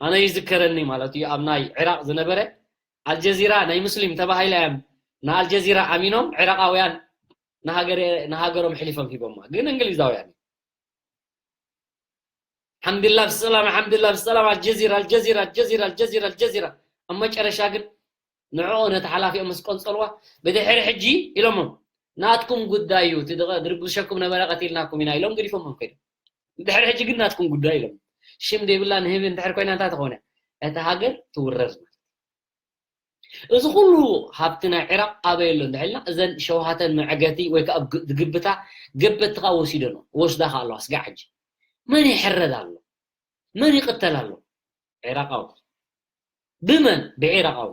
ኣነ ይዝከረኒ ማለት እዩ ኣብ ናይ ዒራቕ ዝነበረ ኣልጀዚራ ናይ ሙስሊም ተባሂላ እዮም ንኣልጀዚራ ኣሚኖም ዒራቓውያን ንሃገሮም ሕሊፎም ሂቦማ ግን እንግሊዛውያን ሓምድላ ብሰላም ሓምድላ ብሰላም ኣልጀዚራ ኣልጀዚራ ኣልጀዚራ ኣልጀዚራ ኣልጀዚራ ኣብ መጨረሻ ግን ንዕኡ ነቲ ሓላፊኦም ምስ ቆንጸልዋ ብድሕሪ ሕጂ ኢሎሞም ናትኩም ጉዳይ እዩ እቲ ድርብሸኩም ነበረ ቀቲልናኩም ኢና ኢሎም ገዲፎሞም ከይዶም ድሕሪ ሕጂ ግን ናትኩም ጉዳይ ኢሎም ሽም ደይብላ ንህቢ እንድሕር ኮይና እንታይ ትኾነ እታ ሃገር ትውረር እዚ ኩሉ ሃብቲ ናይ ዒራቕ ኣበይ ኣሎ እንድሕልና እዘን ሸውሃተን መዕገቲ ወይ ከዓ ዝግብታ ገበቲ ከዓ ወሲደን ወስዳ ከዓ ኣለዋ ስጋዕ ሕጂ መን ይሕረድ ኣሎ መን ይቅተል ኣሎ ዒራቃዊ ብመን ብዒራቃዊ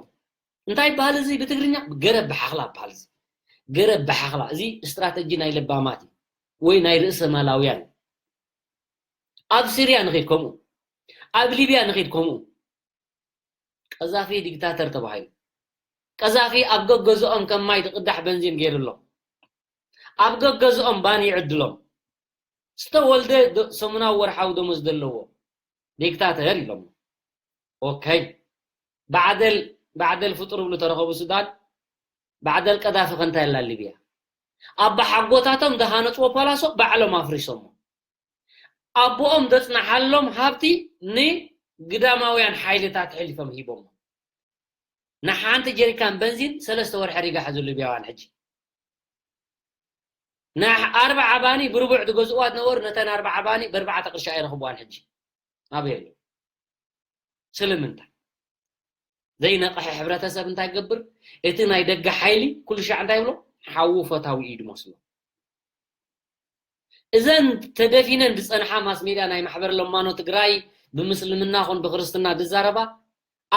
እንታይ ይበሃል እዚ ብትግርኛ ገረብ ብሓኽላ ይበሃል እዚ ገረብ ብሓኽላ እዚ ስትራተጂ ናይ ለባማት እዩ ወይ ናይ ርእሰ ማላውያን ኣብ ሲርያ ንኺድ ከምኡ ኣብ ሊብያ ንኺድ ከምኡ ቀዛፊ ዲክታተር ተባሂሉ ቀዛፊ ኣብ ገገዝኦም ከም ማይ ዝቅዳሕ በንዚን ገይርሎም ኣብ ገገዝኦም ባን ይዕድሎም ዝተወልደ ሰሙናዊ ወርሓዊ ደሞዝ ዘለዎ ዲክታተር ኢሎም ኦከይ ባዕደል ባዕደል ፍጡር ብሉ ተረኸቡ ሱዳን ባዕደል ቀዳፊ ከንታይ ኣላ ሊብያ ኣባ ሓጎታቶም ዝሃነፅዎ ፓላሶ ባዕሎም ኣፍሪሶሞ ኣቦኦም ዘፅናሓሎም ሃብቲ ንግዳማውያን ሓይልታት ሕሊፎም ሂቦሞ ንሓንቲ ጀሪካን በንዚን ሰለስተ ወርሒ ሪጋ ሕዙ ሊብያውያን ሕጂ ንኣርባዓ ባኒ ብርቡዕ ዝገዝእዋ ዝነበሩ ነተን ኣርባዓ ባኒ ብኣርባዕተ ቅርሺ ኣይረኽብዋን ሕጂ ኣበይ ኣሎ ስለምንታይ ዘይነቕሐ ሕብረተሰብ እንታይ ገብር እቲ ናይ ደገ ሓይሊ ኩሉ ሻዕ እንታይ ብሎ ሓዉ ፈታዊ እዩ ድመስሎ እዘን ተደፊነን ዝፀንሓ ማስ ሜድያ ናይ ማሕበር ለማኖ ትግራይ ብምስልምና ኹን ብክርስትና ዝዛረባ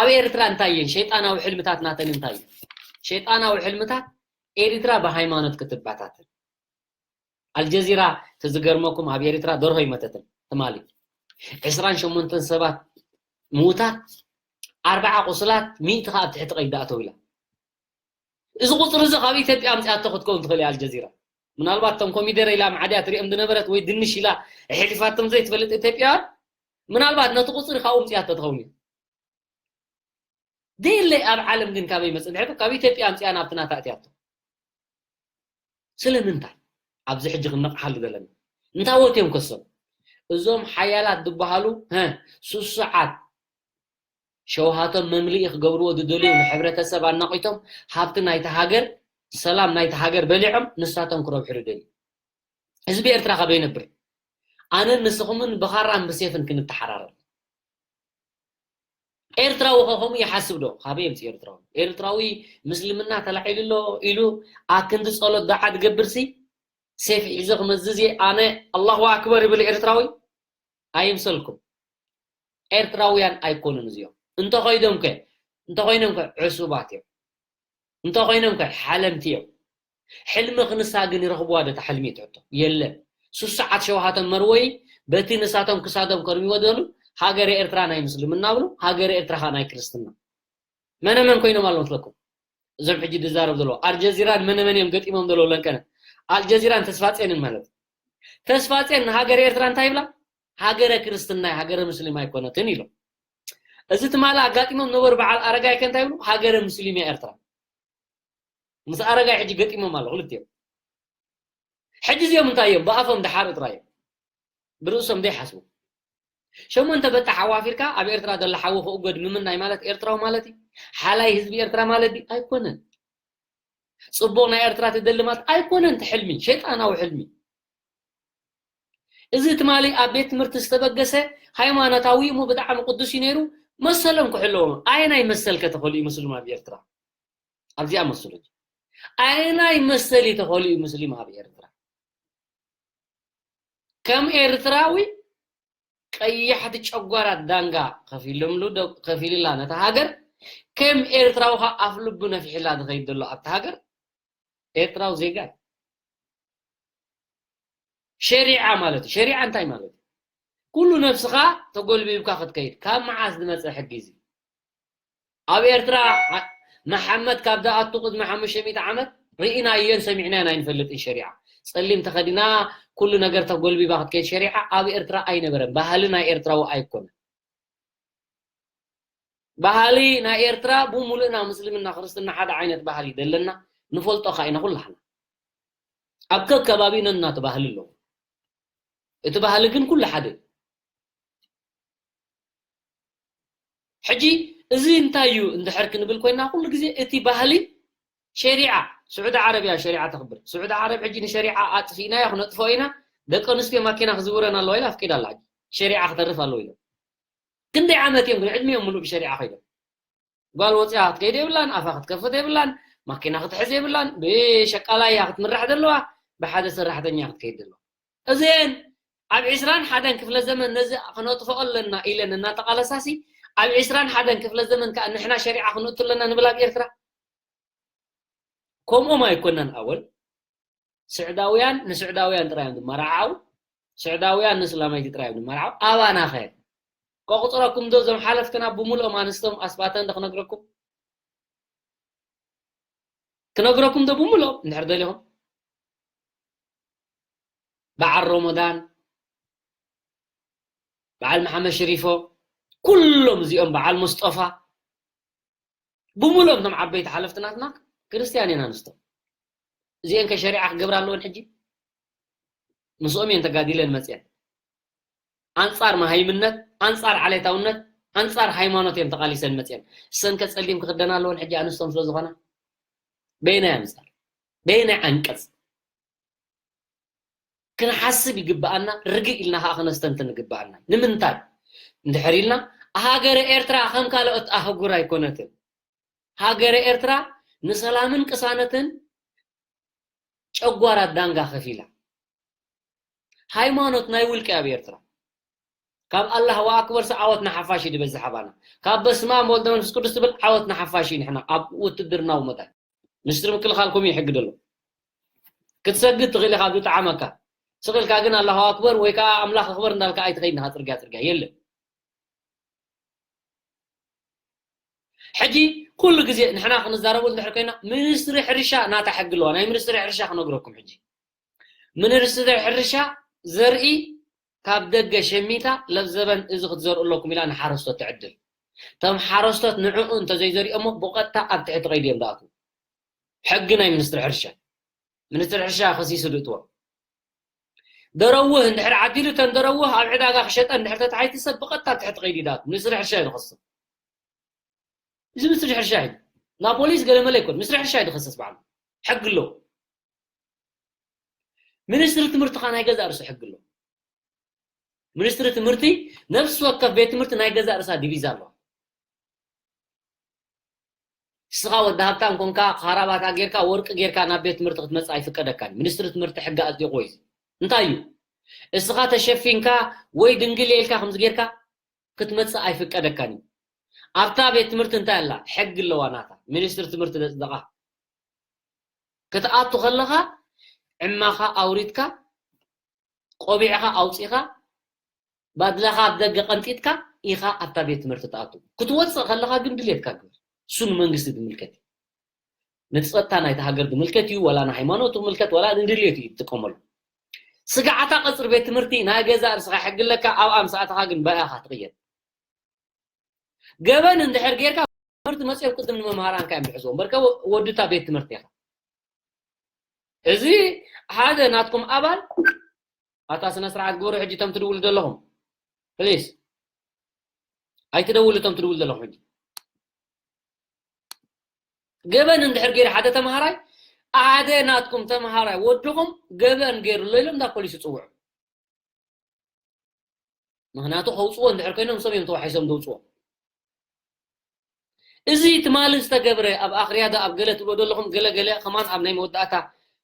ኣብ ኤርትራ እንታይ እየን ሸይጣናዊ ሕልምታት ናተን እንታይ እዩ ሸይጣናዊ ሕልምታት ኤርትራ ብሃይማኖት ክትባታተን ኣልጀዚራ ተዝገርመኩም ኣብ ኤርትራ ደርሆ ይመተትን ትማሊ ዕስራን ሸሞንተን ሰባት ምዉታት ኣርባዓ ቁስላት ሚእቲ ከዓ ኣብ ትሕቲ ቀይዲ ኣተው ኢላ እዚ ቁፅሪ እዚ ካብ ኢትዮጵያ ኣምፅኣቶ ክትከውን ትኽእል እያ ኣልጀዚራ ምናልባት እቶም ኮሚደረ ኢላ ማዕድያ ትሪኦም ዝነበረት ወይ ድንሽ ኢላ ኣሕሊፋቶም ዘይትፈልጥ ኢትዮጵያውያን ምናልባት ነቲ ቁፅሪ ካብኡ ኣምፅኣቶ ትኸውን እያ ደየለይ ኣብ ዓለም ግን ካበይ መፅእ ድሕር ካብ ኢትዮጵያ ኣምፅኣ ናብቲ ናታ እትያቶ ስለምንታይ ኣብዚ ሕጂ ክንነቕሓሉ ዘለና እንታይ ወት እዮም ከሶም እዞም ሓያላት ዝበሃሉ ሱሱዓት ሸውሃቶም መምልኢ ክገብርዎ ዝደልዩ ንሕብረተሰብ ኣናቂቶም ሃብቲ ናይቲ ሃገር ሰላም ናይቲ ሃገር በሊዖም ንሳቶም ክረብሑ ዝደልዩ ህዝቢ ኤርትራ ካብ ይነብር ኣነን ንስኹምን ብኻራን ብሴፍን ክንተሓራረብ ኤርትራዊ ከ ከምኡ ይሓስብ ዶ? ካበይ የምፅእ ኤርትራዊ? ኤርትራዊ ምስልምና ተላዒሉ ኣሎ ኢሉ ኣክንዲ ፀሎት ዳዓ ዝገብር ሲ ሴፍ ሒዘ ክመዝዝ እየ ኣነ ኣላሁ ኣክበር ይብል ኤርትራዊ ኣይምሰልኩም ኤርትራውያን ኣይኮኑን እዚኦም እንተኾይዶም ከ እንተኾይኖም ከ ዕሱባት እዮም እንተኾይኖም ከ ሓለምቲ እዮም ሕልሚ ክንሳ ግን ይረኽብዋ ዶ እታ ሕልሚ ትሕቶ የለን ሱስ ሰዓት ሸውሃቶም መርወይ በቲ ንሳቶም ክሳዶም ከርሚዎ ዘሉ ሃገረ ኤርትራ ናይ ምስልምና ብሉ ሃገረ ኤርትራ ከዓ ናይ ክርስትና መነመን ኮይኖም ኣለዉ መስለኩም እዞም ሕጂ ዝዛረብ ዘለዎ ኣልጀዚራን መነመን እዮም ገጢሞም ዘለዉ ለንቀነ ኣልጀዚራን ተስፋጼንን ማለት ተስፋጼን ንሃገረ ኤርትራ እንታይ ይብላ ሃገረ ክርስትና ሃገረ ምስሊም ኣይኮነትን ኢሎም እዚ ትማሊ ኣጋጢሞም ነበሩ በዓል ኣረጋይ ከ እንታይ ይብሉ ሃገረ ምስሊም እያ ኤርትራ ምስ ኣረጋይ ሕጂ ገጢሞም ኣሎ ክልቲኦም ሕጂ እዚኦም እንታይ እዮም ብኣፎም ደሓር ጥራይ እዮም ብርእሶም ዘይሓስቡ ሸሞንተ በጣሕ ኣዋፊርካ ኣብ ኤርትራ ዘሎ ሓዊ ክእጎድ ምምናይ ማለት ኤርትራዊ ማለት እዩ ሓላይ ህዝቢ ኤርትራ ማለት ድዩ ኣይኮነን ጽቡቕ ናይ ኤርትራ ትደልማት ኣይኮነን፣ እቲ ሕልሚ ሸይጣናዊ ሕልሚ። እዚ ትማሊ ኣብ ቤት ትምህርቲ ዝተበገሰ ሃይማኖታዊ እሞ ብጣዕሚ ቅዱስ እዩ ነይሩ። መሰሎም ክሕለዎም። ኣየናይ መሰል ከተኸሉ እዩ ሙስሊም ኣብ ኤርትራ? ኣብዚኣ መስሉ። ኣየናይ መሰል እዩ ተኸሉ እዩ ሙስሊም ኣብ ኤርትራ? ከም ኤርትራዊ ቀያሕቲ ጨጓራት ዳንጋ ከፊሎምሉ ዶ-፣ ከፊልላ ነታ ሃገር። ከም ኤርትራዊ ኸኣ ኣፍ ልቡ ነፊሕላ ዝኸይድ ዘሎ ኣብታ ሃገር ኤርትራዊ ዜጋ እዩ። ሸሪዓ ማለት እዩ። ሸሪዓ እንታይ ማለት እዩ? ኩሉ ነብስኻ ተጎልቢብካ ክትከይድ። ካብ መዓስ ዝመጸ ሕጊ እዚ? ኣብ ኤርትራ ዓ-፣ መሓመድ ካብ ዝኣቱ ቅድሚ ሓሙሽተ ሚእቲ ዓመት ርኢናዮን ሰሚዕናዮን ኣይንፈልጥን። ሸሪዓ ጸሊም ተኸዲና ኩሉ ነገር ተጎልቢባ ክትከይድ ሸሪዓ ኣብ ኤርትራ ኣይነበረን። ባህሊ ናይ ኤርትራዊ ኣይኮነን። ባህሊ ናይ ኤርትራ ብሙሉእና ምስልምና ክርስትና ሓደ ዓይነት ባህሊ ደለና ንፈልጦ ኸ ኢና ኩላህና። ኣብ ከከባቢኡ ነናቱ ባህሊ ኣለዎ። እቲ ባህሊ ግን ኩሉ ሓደ እዩ። ሕጂ እዚ እንታይ እዩ እንድሕር ክንብል ኮይና፣ ኩሉ ግዜ እቲ ባህሊ ሸሪዓ፣ ስዑዲ ዓረብ እያ ሸሪዓ ተኽብር። ስዑዲ ዓረብ ሕጂ ንሸሪዓ ኣጥፊእናዮ ክነጥፍኦ ኢና፣ ደቂ ኣንስትዮ ማኪና ክዝውረን ኣለዋ ኢላ ኣፍቂዳ ኣላ። ሕጂ ሸሪዓ ክተርፍ ኣለዎ ኢሎም። ክንደይ ዓመት እዮም ግን ዕድሚኦም ሙሉእ ብሸሪዓ ከይዶም? ጓል ወፂኣ ክትከይድ የብላን፣ ኣፋ ክትከፍት የብላን፣ ማኪና ክትሕዝ የብላን፣ ብሸቃላ እያ ክትምራሕ ዘለዋ፣ ብሓደ ሰራሕተኛ ክትከይድ ዘለዋ። እዘን ኣብ ዕስራን ሓደን ክፍለ ዘመን ነዚ ክነጥፍኦ ኣለና ኢለን እናተቓለሳሲ፣ ኣብ ዕስራን ሓደን ክፍለ ዘመን ከዓ ንሕና ሸሪዓ ክንእቱ ኣለና ንብል ኣብ ኤርትራ። ከምኦም ኣይኮናን ኣወል። ስዕዳውያን ንስዕዳውያን ጥራይ እዮም ዝመራዓው። ስዕዳውያን ንስላማይቲ ጥራይ እዮም ዝመራዓው። ኣባና ኸ? ከቑጽረኩም ዶ እዞም ሓለፍትና ብምልኦም ኣንስቶም ኣስባተን ዶ ክነግረኩም? ክነግረኩም ዶ ብምልኦም እንድሕር ደሊኹም? በዓል ሮሞዳን፣ በዓል መሓመድ ሽሪፎ፣ ኩሎም እዚኦም በዓል ሙስጠፋ፣ ብምልኦም እቶም ዓበይቲ ሓለፍቲ ናትና ክርስትያን እየን ኣንስቶም። እዚአን ከ ሸሪዓ ክገብራ ኣለወን ሕጂ? ምስኦም እየን ተጋዲለን መፅየን። ኣንፃር መሃይምነት፣ ኣንፃር ዓሌታውነት፣ ኣንፃር ሃይማኖት እየን ተቓሊሰን መፅየን። እሰን ከ ፀሊም ክኽደና ኣለወን ሕጂ ኣንስቶም ስለ ዝኾና? በየናይ ኣንፃር? በየናይ ዓንቀፅ? ክንሓስብ ይግብኣና፣ ርግእ ኢልና ኸዓ ክነስተንትን ይግብኣና። ንምንታይ እንድሕር ኢልና፣ ሃገረ ኤርትራ ከም ካልኦት ኣህጉር ኣይኮነትን። ሃገረ ኤርትራ ንሰላምን ቅሳነትን ጨጓራት ዳንጋ ከፊላ። ሃይማኖት ናይ ውልቂ ኣብ ኤርትራ። ካብ ኣላህ ወኣክበር ዓወት ንሓፋሽ እዩ ዝበዝሕ ኣባና። ካብ በስመ ኣብ ወወልድ ወመንፈስ ቅዱስ ትብል ዓወት ንሓፋሽ እዩ። ንሕና ኣብ ውትድርናዊ መዳይ ሚኒስትሪ ምክልኻል ከምኡ ይሕግድ ኣሎ። ክትሰግድ ትኽእል ኢኻ፣ ዝጠዓመካ። ስቕ ኢልካ ግን ኣላሁ ኣክበር ወይ ከዓ ኣምላኽ ኣክበር እንዳልካ ኣይትኸይድ ኢኻ፣ ጽርግያ ጽርግያ የለን። ሕጂ ኩሉ ግዜ ንሕና ክንዛረቡ እንድሕር ኮይና፣ ሚኒስትሪ ሕርሻ ናታ ሕጊ ኣለዋ። ናይ ሚኒስትሪ ሕርሻ ክነግረኩም ሕጂ። ሚኒስትሪ ሕርሻ ዘርኢ ካብ ደገ ሸሚታ ለብዘበን እዚ ክትዘርኡ ኣለኩም ኢላ ንሓረስቶት ትዕድል። እቶም ሓረስቶት ንዕኡ እንተዘይዘሪኦሞ ብቐጥታ ኣብ ትሕቲ ቀይዲ እዮም ዝኣትዉ። ሕጊ ናይ ሚኒስትሪ ሕርሻ። ሚኒስትሪ ሕርሻ ከሲሱ ዝእትዎ። ደረውህ እንድሕር ዓዲሉ እተን ደረውህ ኣብ ዕዳጋ ክሸጠ እንድሕር ተታሒዙ ሰብ ብቐጥታ ኣብ ትሕቲ ቀይዲ ይኣቱ። ሚኒስትሪ ሕርሻ እዩ ዝኸስም። እዚ ሚኒስትሪ ሕርሻ እዩ። ናብ ፖሊስ ገለ መለ ኣይኮን። ሚኒስትሪ ሕርሻ እዩ ዝኸስስ ባዕሉ። ሕጊ ኣለዎ። ሚኒስትሪ ትምህርቲ ኸዓ ናይ ገዛእ ርእሱ ሕጊ ኣለዎ። ሚኒስትሪ ትምህርቲ ነፍሲ ወከፍ ቤት ትምህርቲ ናይ ገዛእ ርእሳ ዲቪዛ ኣለዋ። ንስኻ ወዲ ሃብታም ኮንካ፣ ካራባታ ጌርካ፣ ወርቂ ጌርካ ናብ ቤት ትምህርቲ ክትመጽእ ኣይፍቀደካን እዩ። ሚኒስትሪ ትምህርቲ ሕጊ ኣጽዲቕዎ እዩ። እንታይ እዩ? እስኻ ተሸፊንካ ወይ ድንግል ኢልካ ከምዚ ጌርካ ክትመጽእ ኣይፍቀደካን እዩ። ኣብታ ቤት ትምህርቲ እንታይ ኣላ? ሕጊ ኣለዋ ናታ። ሚኒስትሪ ትምህርቲ ዘጽደቓ። ክትኣቱ ከለኻ ዕማኻ ኣውሪድካ፣ ቆቢዕኻ ኣውጺኻ፣ ባድላኻ ኣብ ደገ ቀንጢጥካ ኢኻ ኣብታ ቤት ትምህርቲ ትኣቱ። ክትወጽእ ከለኻ ግን ድሌትካ ግበር። እሱ ንመንግስቲ ዝምልከት እዩ። ነቲ ጸጥታ ናይቲ ሃገር ዝምልከት እዩ፣ ወላ ንሃይማኖቱ ዝምልከት፣ ወላ ንድሌቱ እዩ ትጥቀመሉ። ስግዓታ ቀጽሪ ቤት ትምህርቲ ናይ ገዛእ ርእስኻ ሕጊ ኣለካ፣ ኣብኣ ምስ ኣተኻ ግን ባእኻ ትቕየር። ገበን እንድሕር ጌርካ ትምህርቲ መጺኦም ቅድም ንመምሃራንካ እዮም ዝሕዝዎም። በርከ ወ-፣ ወድታ ቤት ትምህርቲ ኢኻ። እዚ ሓደ ናትኩም ኣባል፣ ኣታ ስነ ስርዓት ግበሩ። ሕጂ እቶም ትድውሉ ዘለኹም፣ ፕሊስ፣ ኣይትደውሉ። እቶም ትድውሉ ዘለኹም ሕጂ ገበን እንድሕር ገይሩ ሓደ ተምሃራይ ሓደ ናትኩም ተምሃራይ ወድኹም ገበን ገይሩ ኣሎ ኢሎም እንዳ ፖሊስ ይፅውዑ። ምኽንያቱ ከውፅዎ እንድሕር ኮይኖም ንሶም እዮም ተዋሒሶም ዘውፅዎ። እዚ ትማሊ ዝተገብረ ኣብ ኣኽርያ ዶ ኣብ ገለ ትብሎ ዘለኹም፣ ገለ ገለ ከማን ኣብ ናይ መወዳእታ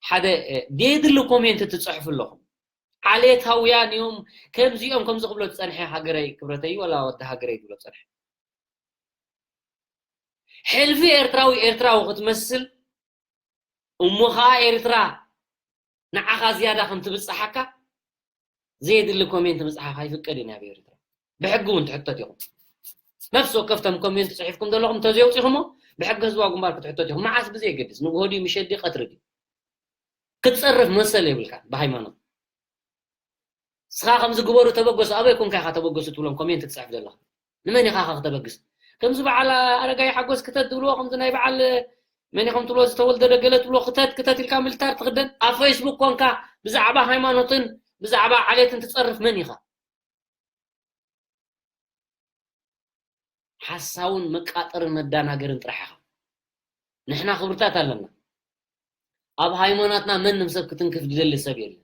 ሓደ፣ እ፣ ደየድሊ ኮሜንት ትፅሕፉ ኣለኹም። ዓሌታውያን እዮም፣ ከምዚኦም ከምዚ ክብሎ ዝፀንሐ ሃገረይ ክብረተይ ወላ ወዲ ሃገረይ ዝብሎ ዝፀንሐ። ሕልፊ ኤርትራዊ ኤርትራዊ ክትመስል እሞ ኸዓ ኤርትራ ንዓኻ ዝያዳ ከም ትብጽሓካ ዘየድሊ ኮሜንት ምጽሓፍ ኣይፍቀድን ኣብ ኤርትራ። ብሕጊ እውን ትሕተት ኢኹም። ነፍሲ ወከፍ ተም ኮሜንት ጽሒፍኩም ዘለኹም እንተዘየውጺኹሞ ብሕጊ ህዝባዊ ግንባር ክትሕተት ኢኹም። መዓስ ብዘየገድስ ንግሆ ድዩ ምሸት ድዩ ቀትሪ ድዩ ክትጸርፍ መሰል የብልካን ብሃይማኖት። ንስኻ ከምዚ ግበሩ ተበገሱ ኣበይ ኮንካ ኢኻ ተበገሱ ትብሎም ኮሜንት ትጽሕፍ ዘለኻ? ንመን ኢኻ ኸ ክተበግስ? ከምዚ በዓል ኣረጋይ ሓጎስ ክተት ትብልዎ፣ ከምዚ ናይ በዓል መን ኢኹም ትብልዎ፣ ዝተወልደ ደገለ ትብልዎ፣ ክተት ክተት ኢልካ ሚልታር ትኽደን፣ ኣብ ፌስቡክ ኮንካ ብዛዕባ ሃይማኖትን ብዛዕባ ዓሌትን ትጸርፍ መን ኢኻ? ሓሳውን መቃጠርን መዳናገርን ጥራሕ ኢኻ። ንሕና ክብርታት ኣለና። ኣብ ሃይማኖትና መንም ሰብ ክትንክፍ ዝደሊ ሰብ የለን።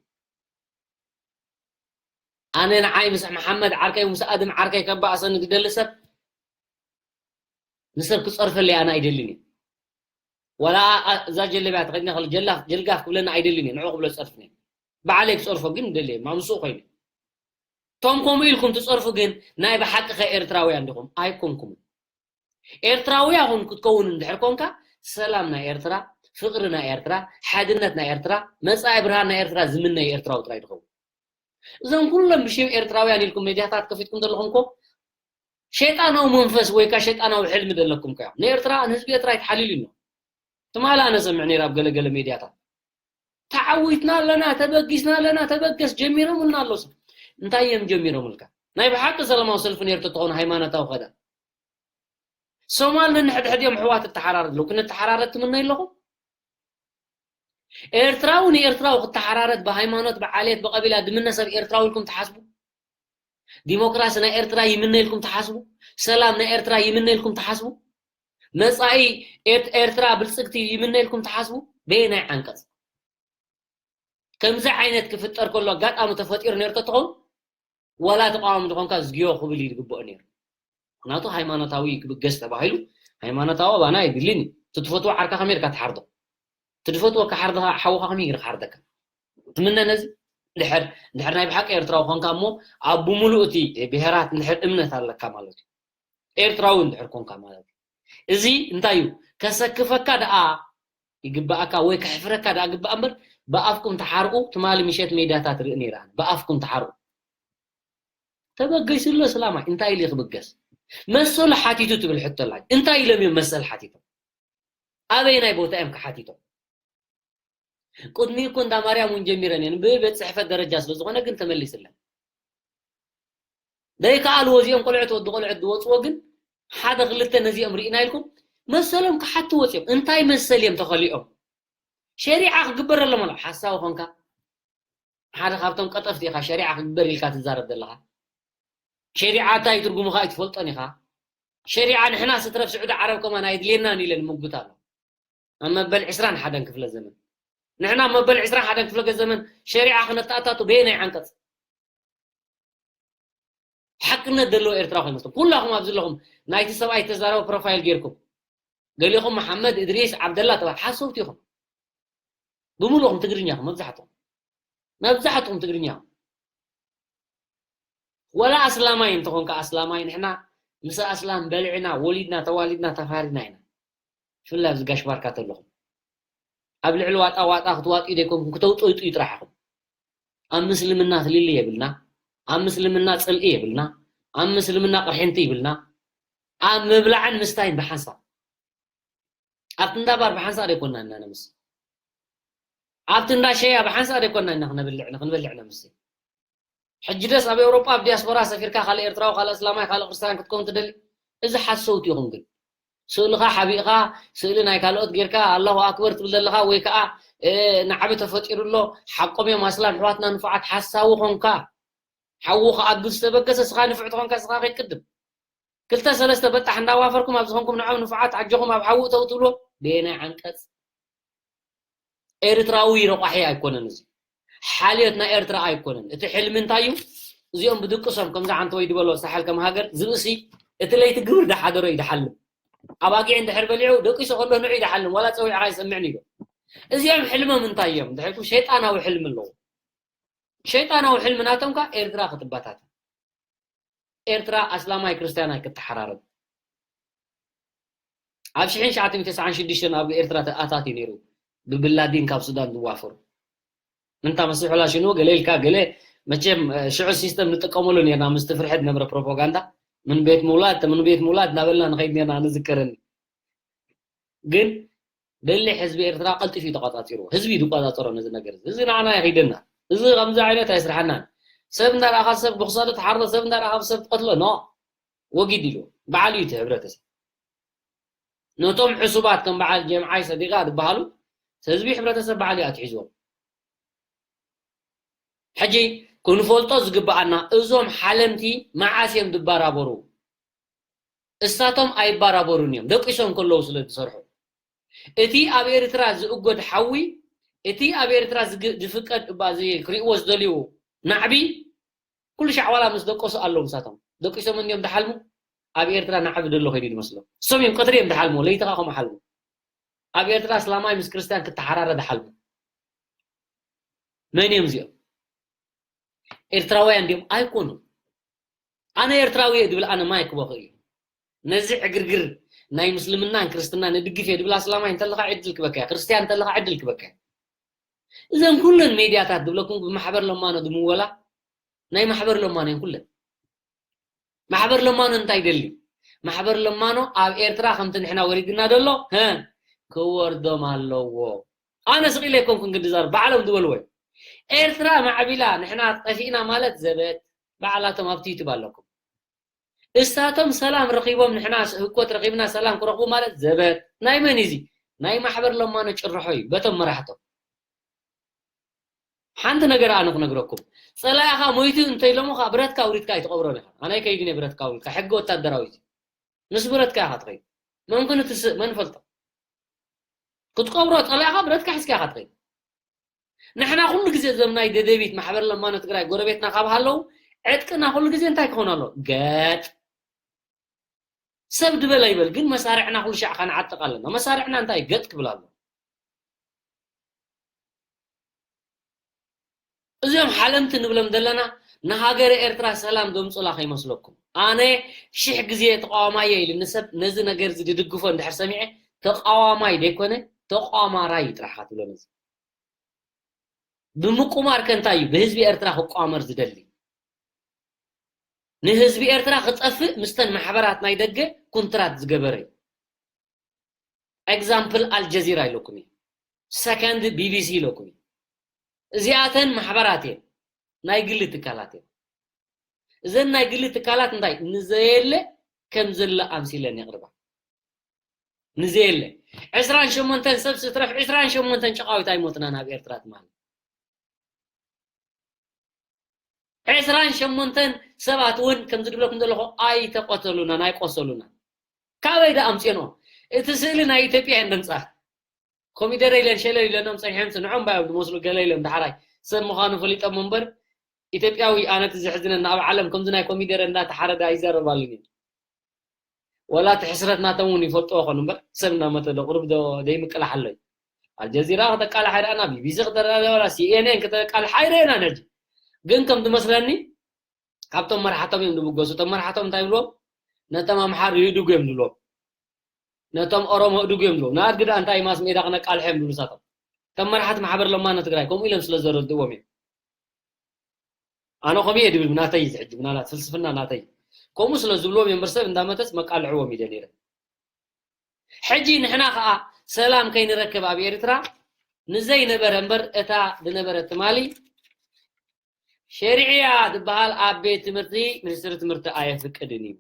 ኣነ ንዓይ ምስ መሓመድ ዓርከይ ምስ ኣድም ዓርከይ ከባእሰኒ ዝደሊ ሰብ ንሰብ ክጸርፈለይ ኣነ ኣይደልን እየ። ዋላ ኣ-፣ እዛ ጀለብያ ተኸዲነ ከሎ ጀላፍ-፣ ጀልጋፍ ክብለኒ ኣይደልን እየ። ንዑ ክብሎ ዝጸርፍኒ። ባዕለይ ክጸርፎ ግን ይደሊ እየ። ማ ምስኡ ኮይነ። እቶም ከምኡ ኢልኩም ትጸርፉ ግን ናይ ብሓቂ ከ ኤርትራውያን ዲኹም? ኣይኮንኩምን። ኤርትራውያ ኹን ክትከውን እንድሕር ኮንካ፣ ሰላም ናይ ኤርትራ፣ ፍቕሪ ናይ ኤርትራ፣ ሓድነት ናይ ኤርትራ፣ መጻኢ ብርሃን ናይ ኤርትራ ዝምነይ ኤርትራዊ ጥራይ ትኸውን። እዞም ኩሎም ብሽም ኤርትራውያን ኢልኩም ሜድያታት ከፊትኩም ዘለኹም እኮ ሸይጣናዊ መንፈስ ወይ ከኣ ሸይጣናዊ ሕልሚ ዘለኩም እኮ እዮም። ንኤርትራ፣ ንህዝቢ ኤርትራ ኣይትሓልዩሉ ኢኖ። ትማሊ ኣነ ሰምዕ ነይረ ኣብ ገለ ገለ ሜድያታት። ተዓዊትና ኣለና፣ ተበጊስና ኣለና፣ ተበገስ ጀሚሮምልና ኣለዉ። ሰብ እንታይ እዮም ጀሚሮምልካ? ናይ ብሓቂ ሰላማዊ ሰልፊ ነይሩ ተትኾኑ ሃይማኖታዊ ከዳ። ሶማል ነንሕድሕድ እዮም ኣሕዋት እተሓራረድ ኣለዉ። ክንተሓራረድ ትምነዩ ኣለኹም? ኤርትራዊ ንኤርትራዊ ክተሓራረድ ብሃይማኖት፣ ብዓሌት፣ ብቐቢላ፣ ድምነሰብ ኤርትራዊ ኢልኩም ትሓስቡ? ዲሞክራሲ ናይ ኤርትራ ይምነ ኢልኩም ትሓስቡ? ሰላም ናይ ኤርትራ ይምነ ኢልኩም ትሓስቡ? መጻኢ ኤርት-፣ ኤርትራ ብልጽግቲ ይምነ ኢልኩም ትሓስቡ? በየናይ ዓንቀጽ? ከምዚ ዓይነት ክፍጠር ከሎ ኣጋጣሚ ተፈጢሩ ነይሩ ተትኸውን፣ ዋላ ተቃዋሚ ዝኾንካ ዝግዮ ክብል እዩ ዝግብኦ ነይሩ። ምኽንያቱ ሃይማኖታዊ ክብገስ ተባሂሉ፣ ሃይማኖታዊ ኣባና የድልን እዩ። እቲ ትፈትዎ ዓርካ ከመይ ኢልካ ትሓርዶ? እቲ ዝፈትወካ ሓርድኻ ሓውኻ ከመይ ገይሩ ክሓርደካ? ትምነ ነዚ? ድሕር፣ ድሕር ናይ ብሓቂ ኤርትራዊ ኮንካ እሞ ኣብ ብምሉእ እቲ ብሄራት እንድሕር እምነት ኣለካ ማለት እዩ። ኤርትራዊ እንድሕር ኮንካ ማለት እዩ። እዚ እንታይ እዩ? ከሰክፈካ ደኣ ይግባኣካ ወይ ከሕፍረካ ደኣ ግባእ እምበር፣ ብኣፍኩም ተሓርቑ። ትማሊ ምሸት ሜድያታት ርኢ ነይረ ኣነ። ብኣፍኩም ተሓርቑ። ተበገሱ ኣሎ ስላማይ። እንታይ ኢሉ ክብገስ? መሰሉ ሓቲቱ ትብል ሕቶ ኣላ። እንታይ ኢሎም እዮም መሰል ሓቲቶም? ኣበየናይ ቦታ እዮም ክሓቲቶም? ቅድሚ እኮ እንዳ ማርያም እውን ጀሚረን እየን። ብቤት ጽሕፈት ደረጃ ስለ ዝኾነ ግን ተመሊስለን። ዘይከኣልዎ እዚኦም ቆልዑት ወዲ ቆልዑት ዝወፅዎ ግን ሓደ ክልተ ነዚኦም ርኢና ኢልኩም መሰሎም ክሓቱ ወፂኦም። እንታይ መሰል እዮም ተኸሊኦም? ሸሪዓ ክግበረሎም ኣሎ። ሓሳዊ ኾንካ ሓደ ካብቶም ቀጠፍቲ ኢኻ። ሸሪዓ ክግበር ኢልካ ትዛረብ ዘለኻ። ሸሪዓ እንታይ ትርጉሙ ኸኣ ኣይትፈልጦን ኢኻ። ሸሪዓ ንሕና ስትረፍ ስዑዲ ዓረብ ከማን ኣይድልየናን ኢለን ይምጉት ኣሎ። ኣብ መበል ዕስራን ሓደን ክፍለ ዘመን። ንሕና ኣብ መበል ዕስራን ሓደን ክፍለ ዘመን ሸሪዓ ክነተኣታቱ በየናይ ዓንቀጽ? ሓቅነት ዘለዎ ኤርትራ ከይመስል። ኩላኹም ኣብዚ ኣለኹም ናይቲ ሰብኣይ ዝተዛረበ ፕሮፋይል ጌርኩም። ገሊኹም መሓመድ፣ እድሪስ፣ ዓብደላ ተባሂሉ ሓሰውቲ ኢኹም። ብምሉእኹም ትግርኛ ኢኹም መብዛሕትኹም። መብዛሕትኹም ትግርኛ ኢኹም። ወላ ኣስላማይ እንተኾንካ ኣስላማይ፣ ንሕና ምስ ኣስላም በሊዕና፣ ወሊድና፣ ተዋሊድና፣ ተፋሪድና ኢና። ብፍላይ ኣብዚ ጋሽ ባርካ ተለኹም። ኣብ ልዕሊ ዋጣ ዋጣ ክትዋጥዩ ዘይኮንኩም፣ ክተውጠይጥዩ ጥራሕ ኢኹም። ኣብ ምስልምና ፍልልይ የብልና፣ ኣብ ምስልምና ጽልኢ የብልና፣ ኣብ ምስልምና ቅርሕንቲ ይብልና፣ ኣብ ምብላዕን ምስታይን ብሓንሳብ። ኣብቲ እንዳ ባር ብሓንሳእ ዶ ኣይኮንና ኢና ነምስ? ኣብቲ እንዳ ሸያ ብሓንሳእ ዶ ኣይኮንና ኢና ክነብልዕ፣ ክንበልዕ ነምስ? ሕጂ ደስ ኣብ ኤውሮጳ ኣብ ዲያስፖራ ሰፊርካ ካልእ ኤርትራዊ፣ ካልእ እስላማይ፣ ካልእ ክርስትያን ክትከውን ትደሊ? እዚ ሓሰውቲ ኢኹም ግን። ስእልኻ ሓቢእኻ፣ ስእሊ ናይ ካልኦት ጌርካ ኣላሁ ኣክበር ትብል ዘለኻ ወይ ከኣ፣ እ፣ ናዕቢ ተፈጢሩ ኣሎ፣ ሓቆም እዮም ኣስላም ኣሕዋትና ንፉዓት ሓሳዊ ኾንካ። ሓዉ ክኣግዝ ዝተበገሰ ስኻ ንፉዕ ተኾንካ ስኻ ከይትቅድም። ክልተ ሰለስተ በጣሕ እንዳዋፈርኩም ኣብ ዝኾንኩም ንዖም ንፉዓት ኣጆኹም ኣብ ሓዉ እተው ትብልዎ በየናይ ዓንቀጽ? ኤርትራዊ ረቋሒ ኣይኮነን። እዚ ሓልዮት ናይ ኤርትራ ኣይኮነን። እቲ ሕልሚ እንታይ እዩ? እዚኦም ብድቅሶም ከምዚ ዓንተ ወይ ድበሎ ሳሕል ከም ሃገር ዝብእሲ እቲ ለይቲ ግብር ዳሓደሮ እዩ ድሓልም። ኣባጊዕ እንድሕር በሊዑ ደቂሱ ከሎ ንዑ ይድሓልም፣ ዋላ ጸዊዕኻ ኣይሰምዕን እዩ። እዚኦም ሕልሞም እንታይ እዮም? ድሕልኩም ሸይጣናዊ ሕልሚ ኣለዎ። ሸይጣናዊ ሕልሚ ናቶም ከኣ ኤርትራ ክትባታተን። ኤርትራ ኣስላማይ ክርስትያናይ ክትሓራረብ። ኣብ ሽሕን ትሽዓተ ሚእትን ተስዓን ሽዱሽተን ኣብ ኤርትራ ኣታትዩ ነይሩ። ብብላዲን ካብ ሱዳን ዝዋፈሩ። እንታ መሲሑላ ሽኑ ገለ ኢልካ ገለ መቸም ሽዑ ሲስተም ንጥቀመሉ ነርና ምስቲ ፍርሕት ነብረ ፕሮፓጋንዳ ምን ቤት ምውላድ ምን ቤት ምውላድ እናበልና ንኸይድ ነርና ንዝከረኒ። ግን በሊሕ ህዝቢ ኤርትራ ቀልጢፉ እዩ ተቋጻጺርዎ። ህዝቢ እዩ ዝቆጻጸሮ ነዚ ነገር እዚ። እዚ ንዓና ይኸይደና። እዚ ከምዚ ዓይነት ኣይስርሓናን። ሰብ እንዳረኣኻ ሰብ ብኽሳዱ ትሓርዶ፣ ሰብ እንዳረኣኻ ሰብ ትቐትሎ፣ ኖ። ወጊድ ኢሉ። በዓል እዩ እቲ ሕብረተሰብ። ነቶም ዕሱባት ከም በዓል ጀምዓይ ሰዲቓ ዝበሃሉ ህዝቢ ሕብረተሰብ በዓል እዩ ኣትሒዝዎም። ሕጂ ክንፈልጦ ዝግብኣና እዞም ሓለምቲ መዓስ እዮም ዝባራበሩ? እሳቶም ኣይባራበሩን እዮም፣ ደቂሶም ከለዉ ስለ ዝሰርሑ። እቲ ኣብ ኤርትራ ዝእጎድ ሓዊ፣ እቲ ኣብ ኤርትራ ዝግ-፣ ዝፍቀድ እባ እዚ ክርእይዎ ዝደልዩ ናዕቢ፣ ኩሉ ሻዕ ዋላ ምስ ደቀሱ ኣለዉ ምሳቶም። ደቂሶም እንዲዮም ድሓልሙ፣ ኣብ ኤርትራ ናዕቢ ደሎ ከይዱ ይመስሎም። እሶም እዮም ቀትሪ እዮም ድሓልሙ፣ ለይቲ ኸዓ ከምኡ ሓልሙ። ኣብ ኤርትራ እስላማይ ምስ ክርስትያን ክተሓራረ ድሓልሙ። መን እዮም እዚኦም? ኤርትራውያን ድዮም? ኣይኮኑን። ኣነ ኤርትራዊ እየ ድብል ኣነ ማይክ ቦኸ እዩ። ነዚ ዕግርግር ናይ ምስልምናን ክርስትናን እድግፍ እየ ድብል ኣስላማይ እንተለኻ ዕድል ክበካ እያ፣ ክርስትያን እንተለኻ ዕድል ክበካ እያ። እዘን ኩለን ሜድያታት ድብለኩም ብማሕበር ለማኖ ድምወላ፣ ናይ ማሕበር ለማኖ እየን ኩለን። ማሕበር ለማኖ እንታይ ይደሊ? ማሕበር ለማኖ ኣብ ኤርትራ ከምቲ ንሕና ወሪድና ደሎ፣ ሀ፣ ክወርዶም ኣለዎ። ኣነ ስቕ ኢለ ኣይኮንኩን ግን ድዛረብ፣ ባዕሎም ዝበልዎ እዩ። ኤርትራ ማዕቢላ፣ ንሕና ጠፊእና ማለት ዘበት፣ ባዕላቶም ኣብቲ ዩቱብ ኣለኩም። እሳቶም ሰላም ረኺቦም፣ ንሕና ህኮት ረኺብና ሰላም ክረኽቡ ማለት ዘበት። ናይ መን እዩ እዚ? ናይ ማሕበር ለማኖ ጭርሖ እዩ፣ በቶም መራሕቶም። ሓንቲ ነገር ኣነ ክነግረኩም። ጸላኢኻ ሞይቱ እንተኢሎምኻ ብረትካ ኣውሪድካ ኣይትቐብሮን ኢኻ። ኣነ ኣይከይድን እየ ብረትካ ኣውሪድካ። ሕጊ ወታደራዊ እዩ። ምስ ብረትካ ኢኻ ትኸይድ። መን ክንትስእ መን ፈልጦ? ክትቀብሮ ጸላኢኻ ብረትካ ሒዝካ ኢኻ ትኸይድ። ንሕና ኩሉ ግዜ እዞም ናይ ደደቢት ማሕበር ለማኖ ትግራይ ጎረቤትና ካብ ሃለዉ ዕጥቅና ኩሉ ግዜ እንታይ ክኾን ኣሎ? ገጥ። ሰብ ድበል ኣይበል፣ ግን መሳርዕና ኩሉ ሻዕ ከነዓጥቕ ኣለና። መሳርዕና እንታይ ገጥ ክብል ኣሎ? እዚኦም ሓለምቲ ንብሎም ዘለና ንሃገረ ኤርትራ ሰላም ዘምጹላ ከይመስለኩም። ኣነ ሽሕ ግዜ ተቃዋማይ እየ ኢሉ ንሰብ ነዚ ነገር እዚ ድድግፎ እንድሕር ሰሚዐ ተቃዋማይ ደይኮነ ተቋማራይ እዩ ጥራሕ ትብሎም እዚ። ብምቁማር ከ እንታይ እዩ ብህዝቢ ኤርትራ ክቋመር ዝደሊ? ንህዝቢ ኤርትራ ክጠፍእ ምስተን ማሕበራት ናይ ደገ ኩንትራት ዝገበረ እዩ። ኤግዛምፕል ኣልጀዚራ ኢለኩም እዩ። ሰከንድ ቢቢሲ ኢለኩም እዩ። እዚኣተን ማሕበራት እየን፣ ናይ ግሊ ትካላት እየን። እዘን ናይ ግሊ ትካላት እንታይ ንዘየለ ከም ዘሎ ኣምሲለን የቕርባ። ንዘየለ ዕስራን ሸሞንተን ሰብ ስትረፍ ዕስራን ሸሞንተን ጨቓዊት ኣይሞትና ናብ ኤርትራ ትማሊ። ዕስራን ሸሞንተን ሰባት እውን ከምዚ ድብለኩም ዘለኹ ኣይተቐተሉናን ኣይቆሰሉናን። ካበይ ደኣ ኣምፅኦንኦ? እቲ ስእሊ ናይ ኢትዮጵያ እየን ደምፃ። ኮሚደረ ኢለን ሸለል ኢለኖም ፀኒሖም ንዖም ባዮም ዝመስሉ ገለ ኢሎም ዳሕራይ ሰብ ምዃኑ ፈሊጦም እምበር ኢትዮጵያዊ ኣነ እቲ ዘሕዝነኒ ኣብ ዓለም ከምዚ ናይ ኮሚደረ እንዳተሓረደ ኣይዛረባሉን እዩ። ወላ እቲ ሕስረት ናቶም እውን ይፈልጥዎ ኾኑ እምበር ሰብ እናመተ ዶ ቁሩብ ዶ ዘይምቅላሕ ኣሎ እዩ። ኣልጀዚራ ክተቃልሕ ኣይረኣና፣ ቢቢሲ ክተረኣና፣ ወላ ሲኤንኤን ክተቃልሕ ኣይረኣናን። ሕጂ ግን ከም ዝመስለኒ ካብቶም መራሕቶም እዮም ዝብገሱ። እቶም መራሕቶም እንታይ ይብልዎም? ነቶም ኣምሓር ይህድጉ እዮም ዝብልዎም። ነቶም ኦሮሞ ህድጉ እዮም ዝብልዎም። ንኣድጊ ደኣ እንታይ ማስ ሜዳ ክነቃልሕ እዮም ዝብሉ ንሳቶም። ከም መራሕቲ ማሕበር ለማኖ ትግራይ ከምኡ ኢሎም ስለ ዘረድእዎም እዮም። ኣነ ከምኡ እየ ድብል ናተይ እዚ ሕጂ ምናልባት ፍልስፍና ናተይ ከምኡ ስለ ዝብልዎም እዮም እምበር ሰብ እንዳመተስ መቃልዕዎም ኢለ ነይረ። ሕጂ ንሕና ከዓ ሰላም ከይንረክብ ኣብ ኤርትራ ንዘይነበረ እምበር እታ ዝነበረ ትማሊ ሸሪዕያ ዝበሃል ኣብ ቤት ትምህርቲ ሚኒስትሪ ትምህርቲ ኣየፍቅድን እዩ።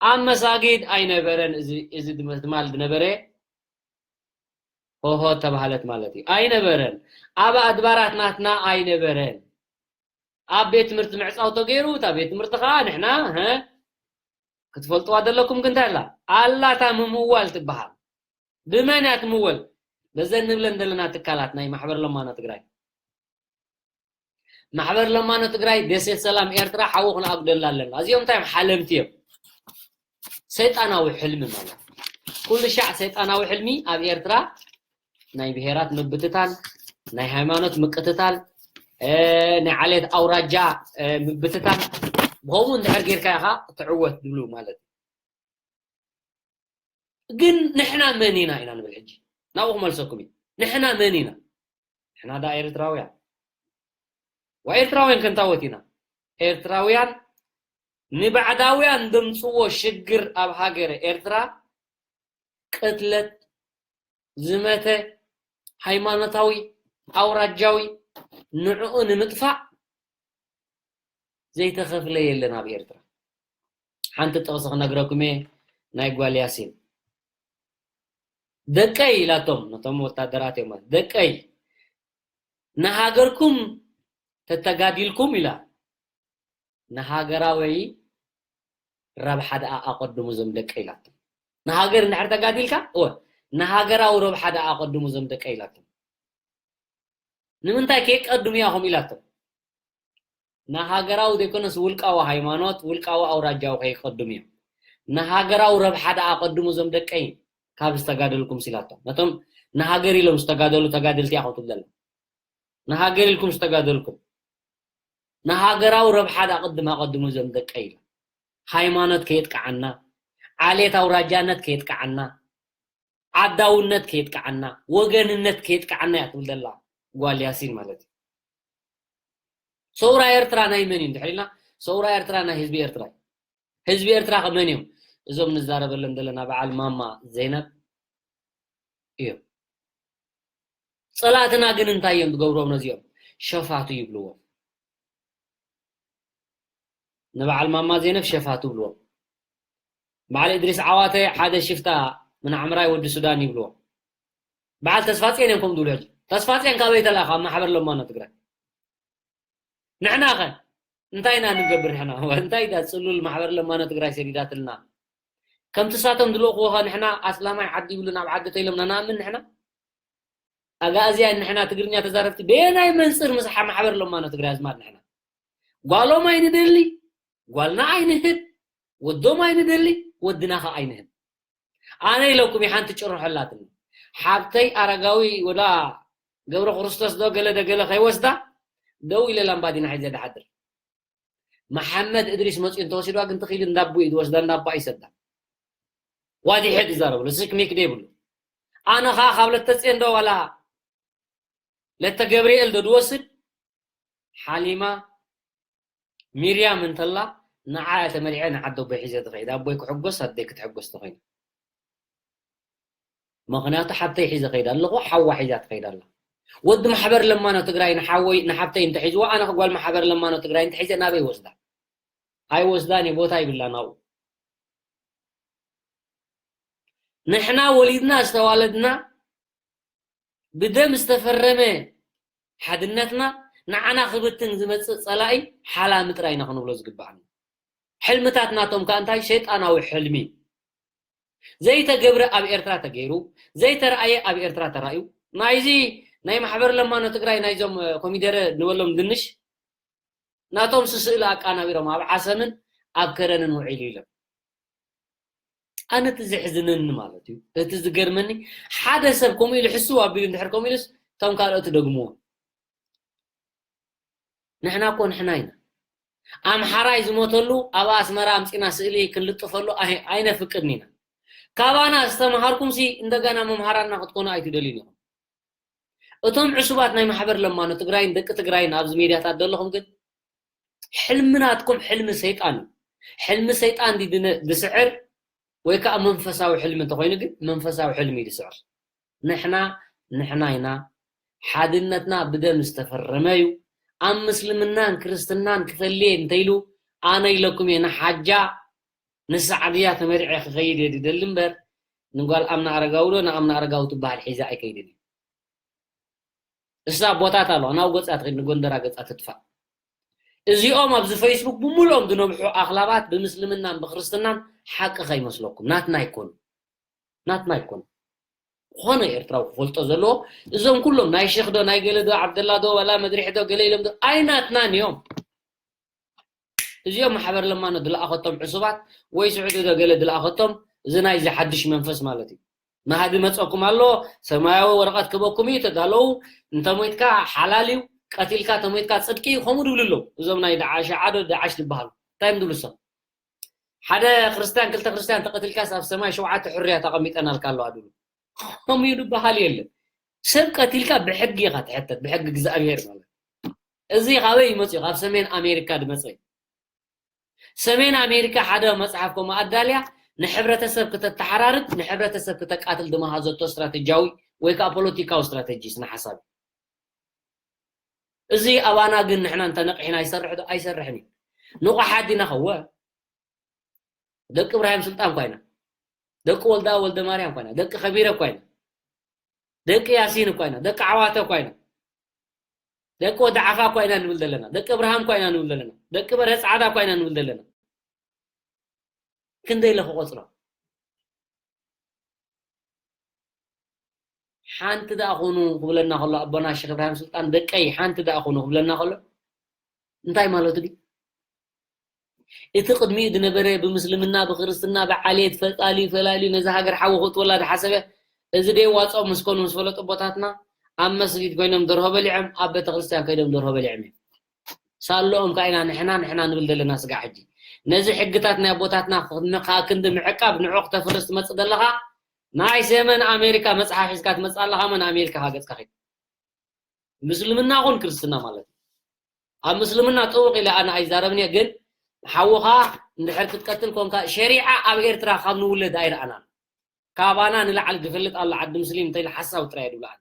ኣብ መሳጊድ ኣይነበረን። እዚ እዚ ድማ ትማል ዝነበረ ሆሆ ተባህለት ማለት እዩ። ኣይነበረን። ኣብ ኣድባራት ናትና ኣይነበረን። ኣብ ቤት ትምህርቲ ምዕጻው ተገይሩ እታ ቤት ትምህርቲ ከዓ ንሕና ሀ ክትፈልጥዋ ዘለኩም ግን እንታይ ኣላ ኣላታ ምምዋል ትበሃል። ብመን እያ ትምወል? በዘን ንብለን ዘለና ትካላት ናይ ማሕበር ለማኖ ትግራይ፣ ማሕበር ለማኖ ትግራይ፣ ደሴት ሰላም ኤርትራ ሓዊ ክንኣጉደላ ኣለና። እዚኦም እንታይ እዮም? ሓለምቲ እዮም። ሰይጣናዊ ሕልሚ ማለት ኩሉ ሻዕ ሰይጣናዊ ሕልሚ ኣብ ኤርትራ ናይ ብሄራት ምብትታን፣ ናይ ሃይማኖት ምቅትታል፣ ናይ ዓሌት ኣውራጃ ምብትታን። ብኸምኡ እንድሕር ጌርካ ኢኻ ትዕወት ድብሉ ማለት እዩ። ግን ንሕና መን ኢና ኢና ንብል ሕጂ? ናብኡ ክመልሰኩም እዩ። ንሕና መን ኢና? ንሕና ዳ ኤርትራውያን። ዋ ኤርትራውያን ከንታወት ኢና። ኤርትራውያን ንባዕዳውያን ደምፅዎ ሽግር ኣብ ሃገረ ኤርትራ፣ ቅትለት፣ ዝመተ፣ ሃይማኖታዊ፣ ኣውራጃዊ፣ ንዕኡ ንምጥፋእ ዘይተኸፍለ የለን ኣብ ኤርትራ። ሓንቲ ጥቕሲ ክነግረኩም እየ፣ ናይ ጓል ያሲን። ደቀይ ኢላቶም፣ ነቶም ወታደራት እዮም ማለት፣ ደቀይ ንሃገርኩም ተተጋዲልኩም ኢላ፣ ንሃገራዊ ረብሓ ደኣ ኣቐድሙ ዞም ደቀይ ኢላቶም። ንሃገር እንድሕር ተጋዲልካ፣ እወ፣ ንሃገራዊ ረብሓ ደኣ ኣቐድሙ ዞም ደቀይ ኢላቶም። ንምንታይ ከይቀድሙ ኢኹም ኢላቶም። ንሃገራዊ ዘይኮነስ ውልቃዊ ሃይማኖት፣ ውልቃዊ ኣውራጃዊ ከይቀድሙ እዮም። ንሃገራዊ ረብሓ ደኣ ኣቐድሙ ዞም ደቀይ ካብ ዝተጋደልኩም ኢላቶም። ነቶም ንሃገር ኢሎም ዝተጋደሉ ተጋደልቲ ኢኹም ትብለና። ንሃገር ኢልኩም ዝተጋደልኩም፣ ንሃገራዊ ረብሓ ደኣ ቅድም ኣቐድሙ ዞም ደቀይ ኢላ። ሃይማኖት ከየጥቅዓና፣ ዓሌት ኣውራጃነት ከየጥቅዓና፣ ዓዳውነት ከየጥቅዓና፣ ወገንነት ከየጥቅዓና እያ ትብል ዘላ ጓል ያሲን ማለት እዩ። ሰውራ ኤርትራ ናይ መን እዩ እንድሕር ኢልና፣ ሰውራ ኤርትራ ናይ ህዝቢ ኤርትራ እዩ። ህዝቢ ኤርትራ ከ መን እዮም? እዞም ንዛረበሎም ዘለና በዓል ማማ ዘይነብ እዮም። ጸላእትና ግን እንታይ እዮም ዝገብርዎም ነዚኦም? ሸፋቱ ይብልዎም። ንበዓል ማማ ዘይነብ ሸፋቱ ይብልዎም። በዓል እድሪስ ዓዋተ ሓደ ሽፍታ ምን ዓምራይ ወዲ ሱዳን ይብልዎም። በዓል ተስፋጽዮን እዮም ከምኡ ዝብሉ ሕጂ። ተስፋጽዮን ካበይ ተላእኻ? ካብ ማሕበር ለማኖ ትግራይ። ንሕና ኸ እንታይ ኢና ንገብር? ንሕና እንታይ ኢዳ ጽሉል ማሕበር ለማኖ ትግራይ ሰዲዳትልና? ከምቲ ሳቶም ዝልእኽዎ ኸ ንሕና ኣስላማይ ዓዲ ይብሉን ኣብ ዓዲ ተይሎምና ንኣምን ንሕና? ኣጋእዝያን ንሕና ትግርኛ ተዛረብቲ በየናይ መንጽር ምስ ሓ-፣ ማሕበር ለማኖ ትግራይ ኣዝማድ ንሕና? ጓሎም ኣይንደሊ፣ ጓልና ኣይንህብ፣ ወዶም ኣይንደሊ፣ ወድና ኸ ኣይንህብ። ኣነ ኢለኩም ሓንቲ ጭርሖ ኣላትኒ። ሓብተይ ኣረጋዊ ወላ ገብረ ክርስቶስ ዶ ገለ ዶ ገለ ከይወስዳ ደው ኢለ ላምባዲና ሒዘ ድሓድር። መሓመድ እድሪስ መፅኡ እንተወሲድዋ ግን ትኽኢል እንዳቦ እዩ ዝወስዳ፣ እንዳቦ ኣይሰዳ። ዋዲሐ ዝዛረብሉ ስክ ሚክ ደይብሉ። ኣነ ኸዓ ካብ ለተፅዮን ዶ ዋላ ለተ ገብርኤል ዶ ዝወስድ ሓሊማ ሚርያም እንተላ ንዓ እያ ተመሪዐ ንዓዲ ኣቦይ ሒዘ ዝኸይድ። ኣቦይ ክሕጎስ ኣደይ ክትሕጎስ ተኾይኑ። ምኽንያቱ ሓብተይ ሒዘ ከይዳ ኣለኹ፣ ሓዋ ሒዛ ትኸይድ ኣላ። ወዲ ማሕበር ለማኖ ትግራይ ንሓወይ ንሓብተይ እንተሒዝዋ ኣነ ጓል ማሕበር ለማኖ ትግራይ እንተሒዘ ናበይ ወስዳ? ኣይወስዳን እየ፣ ቦታ ይብላን ኣብኡ። ንሕና ወሊድና ዝተዋለድና ብደም ዝተፈረመ ሓድነትና ንዓና ክብትን ዝመጽእ ጸላኢ ሓላሚ ጥራይ ኢና ክንብሎ ዝግባኣና። ሕልምታት ናቶም ከኣ እንታይ? ሸይጣናዊ ሕልሚ። ዘይተገብረ ኣብ ኤርትራ ተገይሩ፣ ዘይተረኣየ ኣብ ኤርትራ ተራእዩ። ናይዚ ናይ ማሕበር ለማኖ ትግራይ ናይዞም፣ እ፣ ኮሚደረ ንበሎም ድንሽ ናቶም ስስእሊ ኣቃናቢሮም ኣብ ዓሰምን ኣብ ከረንን ውዒሉ ኢሎም። ኣነ እቲ ዘሕዝነኒ ማለት እዩ፣ እቲ ዝገርመኒ ሓደ ሰብ ከምኡ ኢሉ ሕስው ኣቢሉ እንድሕር ከምኡ ኢሉስ እቶም ካልኦት ይደግምዎ። ንሕና እኮ ንሕና ኢና። ኣምሓራይ ዝሞተሉ ኣብ ኣስመራ ኣምጺና ስእሊ ክንልጥፈሉ ኣይ-፣ ኣይነፍቅድን ኢና። ካባና ዝተምሃርኩምሲ እንደገና መምሃራና ክትኮኑ ኣይትደልዩን ኢኹም። እቶም ዕሱባት ናይ ማሕበር ለማኖ ትግራይን ደቂ ትግራይን ኣብዚ ሜድያታት ዘለኹም ግን ሕልሚ ናትኩም ሕልሚ ሰይጣን እዩ። ሕልሚ ሰይጣን ድዩ ድነ-፣ ድስዕር ወይ ከዓ መንፈሳዊ ሕልሚ እንተኾይኑ ግን መንፈሳዊ ሕልሚ እዩ ድስዕር። ንሕና ንሕና ኢና። ሓድነትና ብደም ዝተፈረመ እዩ። ኣብ ምስልምናን ክርስትናን ክፈልየ እንተኢሉ ኣነ ኢለኩም እየ ንሓጃ ንሳዕድያ ተመሪዐ ክኸይድ እየ ዝደሊ እምበር ንጓል ኣምና ኣረጋዊ ዶ ንኣምና ኣረጋዊ ትበሃል ሒዛ ኣይከይድን እየ። እሳ ኣቦታት ኣለዋ፣ ናብ ገጻ ትኸይድ፣ ንጎንደራ ገጻ ትጥፋእ። እዚኦም ኣብዚ ፌስቡክ ብምልኦም ዝነብሑ ኣኽላባት ብምስልምናን ብክርስትናን ሓቂ ከይመስለኩም፣ ናትና ኣይኮኑ፣ ናትና ኣይኮኑ። ዝኾነ ኤርትራዊ ክፈልጦ ዘለዎ፣ እዞም ኩሎም ናይ ሸኽ ዶ ናይ ገለ ዶ ዓብደላ ዶ ዋላ መድሪሕ ዶ ገለ ኢሎም ዶ ኣይናትናን እዮም። እዚኦም ማሕበር ለማኖ ድለኣኸቶም ዕሱባት ወይ ስዑዲ ዶ ገለ ድለኣኸቶም፣ እዚ ናይዚ ሓድሽ መንፈስ ማለት እዩ። መሃዲ መጸኩም ኣሎ፣ ሰማያዊ ወረቐት ክበኩም እዩ፣ ተዳለዉ። እንተሞይትካ ሓላል እዩ፣ ቀቲልካ ተሞይትካ ጽድቂ እዩ፣ ከምኡ ድብሉ ኣለዉ። እዞም ናይ ደዓ-፣ ሸዓ ዶ ደዓሽ ዝበሃሉ እንታይ እዮም ድብሉ እሶም? ሓደ ክርስትያን ክልተ ክርስትያን ተቐቲልካስ ኣብ ሰማይ ሸውዓተ ሕሩያት ኣቐሚጠናልካ ኣለዋ ድብሉ። ከምኡ እዩ ዝበሃል የለን። ሰብ ቀቲልካ ብሕጊ ኢኻ ትሕተት፣ ብሕጊ እግዚኣብሄር ማለት። እዚ ካበይ ይመጽእ እዩ? ካብ ሰሜን ኣሜሪካ ዝመጸ እዩ። ሰሜን ኣሜሪካ ሓደ መጽሓፍ ከምኡ ኣዳልያ ንሕብረተሰብ ክተተሓራርድ፣ ንሕብረተሰብ ክተቃትል ድማ ሃዘቶ ስትራተጂያዊ ወይ ከዓ ፖለቲካዊ ስትራተጂ ስነ ሓሳብ እዩ። እዚ ኣባና ግን ንሕና እንተነቂሕና ይሰርሕ ዶ? ኣይሰርሕን እዩ። ንቑሓት ዲና ኸወ? ደቂ እብራሂም ስልጣን እኳ ኢና። ደቂ ወልዳ ወልደ ማርያም እኳ ኢና። ደቂ ከቢረ እኳ ኢና። ደቂ ያሲን እኳ ኢና። ደቂ ዓዋተ እኳ ኢና። ደቂ ወዲ ዓፋ እኳ ኢና ንብል ዘለና። ደቂ እብርሃም እኳ ኢና ንብል ዘለና። ደቂ በርሀ ጻዕዳ እኳ ኢና ንብል ዘለና። ክንደይ ኢለ ክቆጽሮ? ሓንቲ ደኣ ኹኑ ክብለና ከሎ ኣቦና ሸኽ እብራሂም ስልጣን፣ ደቀይ ሓንቲ ደኣ ኹኑ ክብለና ከሎ እንታይ ማለቱ ድዩ? እቲ ቅድሚኡ ዝነበረ ብምስልምና፣ ብክርስትና፣ ብዓሌት ፈጣልዩ ፈላልዩ ነዛ ሃገር ሓዊ ከእትወላ ዝሓሰበ፣ እዚ ደይዋፅኦም ምስ ኮኑ ምስ ፈለጡ ኣቦታትና ኣብ መስጊድ ኮይኖም ደርሆ በሊዖም፣ ኣብ ቤተክርስትያን ከይዶም ደርሆ በሊዖም እዮም። ሳለኦም ከኣ ኢና ንሕና ንሕና ንብል ዘለና ስጋዕ ሕጂ። ነዚ ሕግታት ናይ ኣቦታትና ከ ክንዲ ምዕቃብ ንዑ ክተፍርስ ትመጽእ ዘለኻ፣ ናይ ሰሜን ኣሜሪካ መጽሓፍ ሒዝካ ትመጽእ ኣለኻ፣ መን ኣሜሪካ ገጽካ ኺድ። ምስልምና ኹን ክርስትና ማለት እዩ። ኣብ ምስልምና ጥውቕ ኢለ ኣነ ኣይዛረብን እየ፣ ግን ሓውኻ እንድሕር ክትቀትል ኮንካ፣ ሸሪዓ ኣብ ኤርትራ ካብ ንውለድ ኣይረኣናን። ካባና ንላዕሊ ዝፈልጥ ኣሎ ዓዲ ሙስሊም እንተኢለ ሓሳብ ጥራይ እዩ ዝብልኣኒ።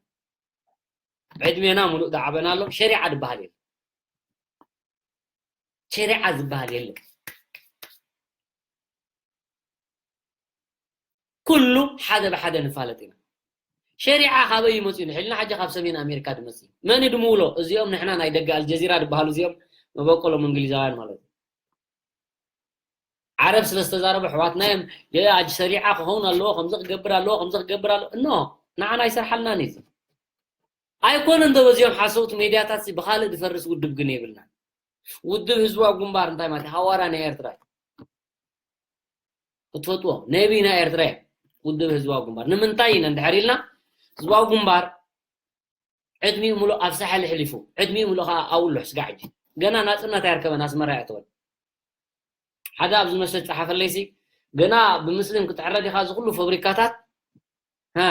ዕድሜና ሙሉእ ዝዓበና ኣሎ፣ ሸሪዓ ዝበሃል የለን። ሸሪዓ ዝበሃል የለን። ኩሉ ሓደ ብሓደ ንፋለጥ ኢና። ሸሪዓ ካበይ እዩ መፅኡ? ንሕልና ሕጂ ካብ ሰሜን ኣሜሪካ ድመፅእ እዩ። መን እዩ ድምውሎ? እዚኦም ንሕና ናይ ደገ ኣልጀዚራ ዝበሃሉ እዚኦም መበቆሎም እንግሊዛውያን ማለት እዩ። ዓረብ ስለ ዝተዛረቡ ኣሕዋትና እዮም። የኣጅ ሸሪዓ ክኸውን ኣለዎ፣ ከምዚ ክገብር ኣለዎ፣ ከምዚ ክገብር ኣለዎ። እኖ ንዓና ኣይሰርሓልናን እዩ። ኣይኮነን ዶ በዚኦም ሓሰውቲ ሜድያታት ሲ ብኻልእ ዝፈርስ ውድብ ግን የብልናን። ውድብ ህዝባዊ ግንባር እንታይ ማለት እዩ? ሃዋርያ ናይ ኤርትራ እዩ። ክትፈትዎ ነቢ ናይ ኤርትራ እዩ። ውድብ ህዝባዊ ግንባር ንምንታይ ኢና እንድሕር ኢልና ህዝባዊ ግንባር ዕድሚኡ ሙሉእ ኣብ ሳሕል ኣሕሊፉ፣ ዕድሚኡ ሙሉእ ኸዓ ኣብኡ ኣሎ። ስጋዕ ሕጂ ገና ናጽነት ኣየርከበን፣ ኣስመራ ኣየእተወን። ሓደ ኣብዚ መሰ ዝጸሓፈለይሲ፣ ገና ብምስሊም ክትሕረድ ኢኻ፣ እዚ ኩሉ ፋብሪካታት፣ ሃ፣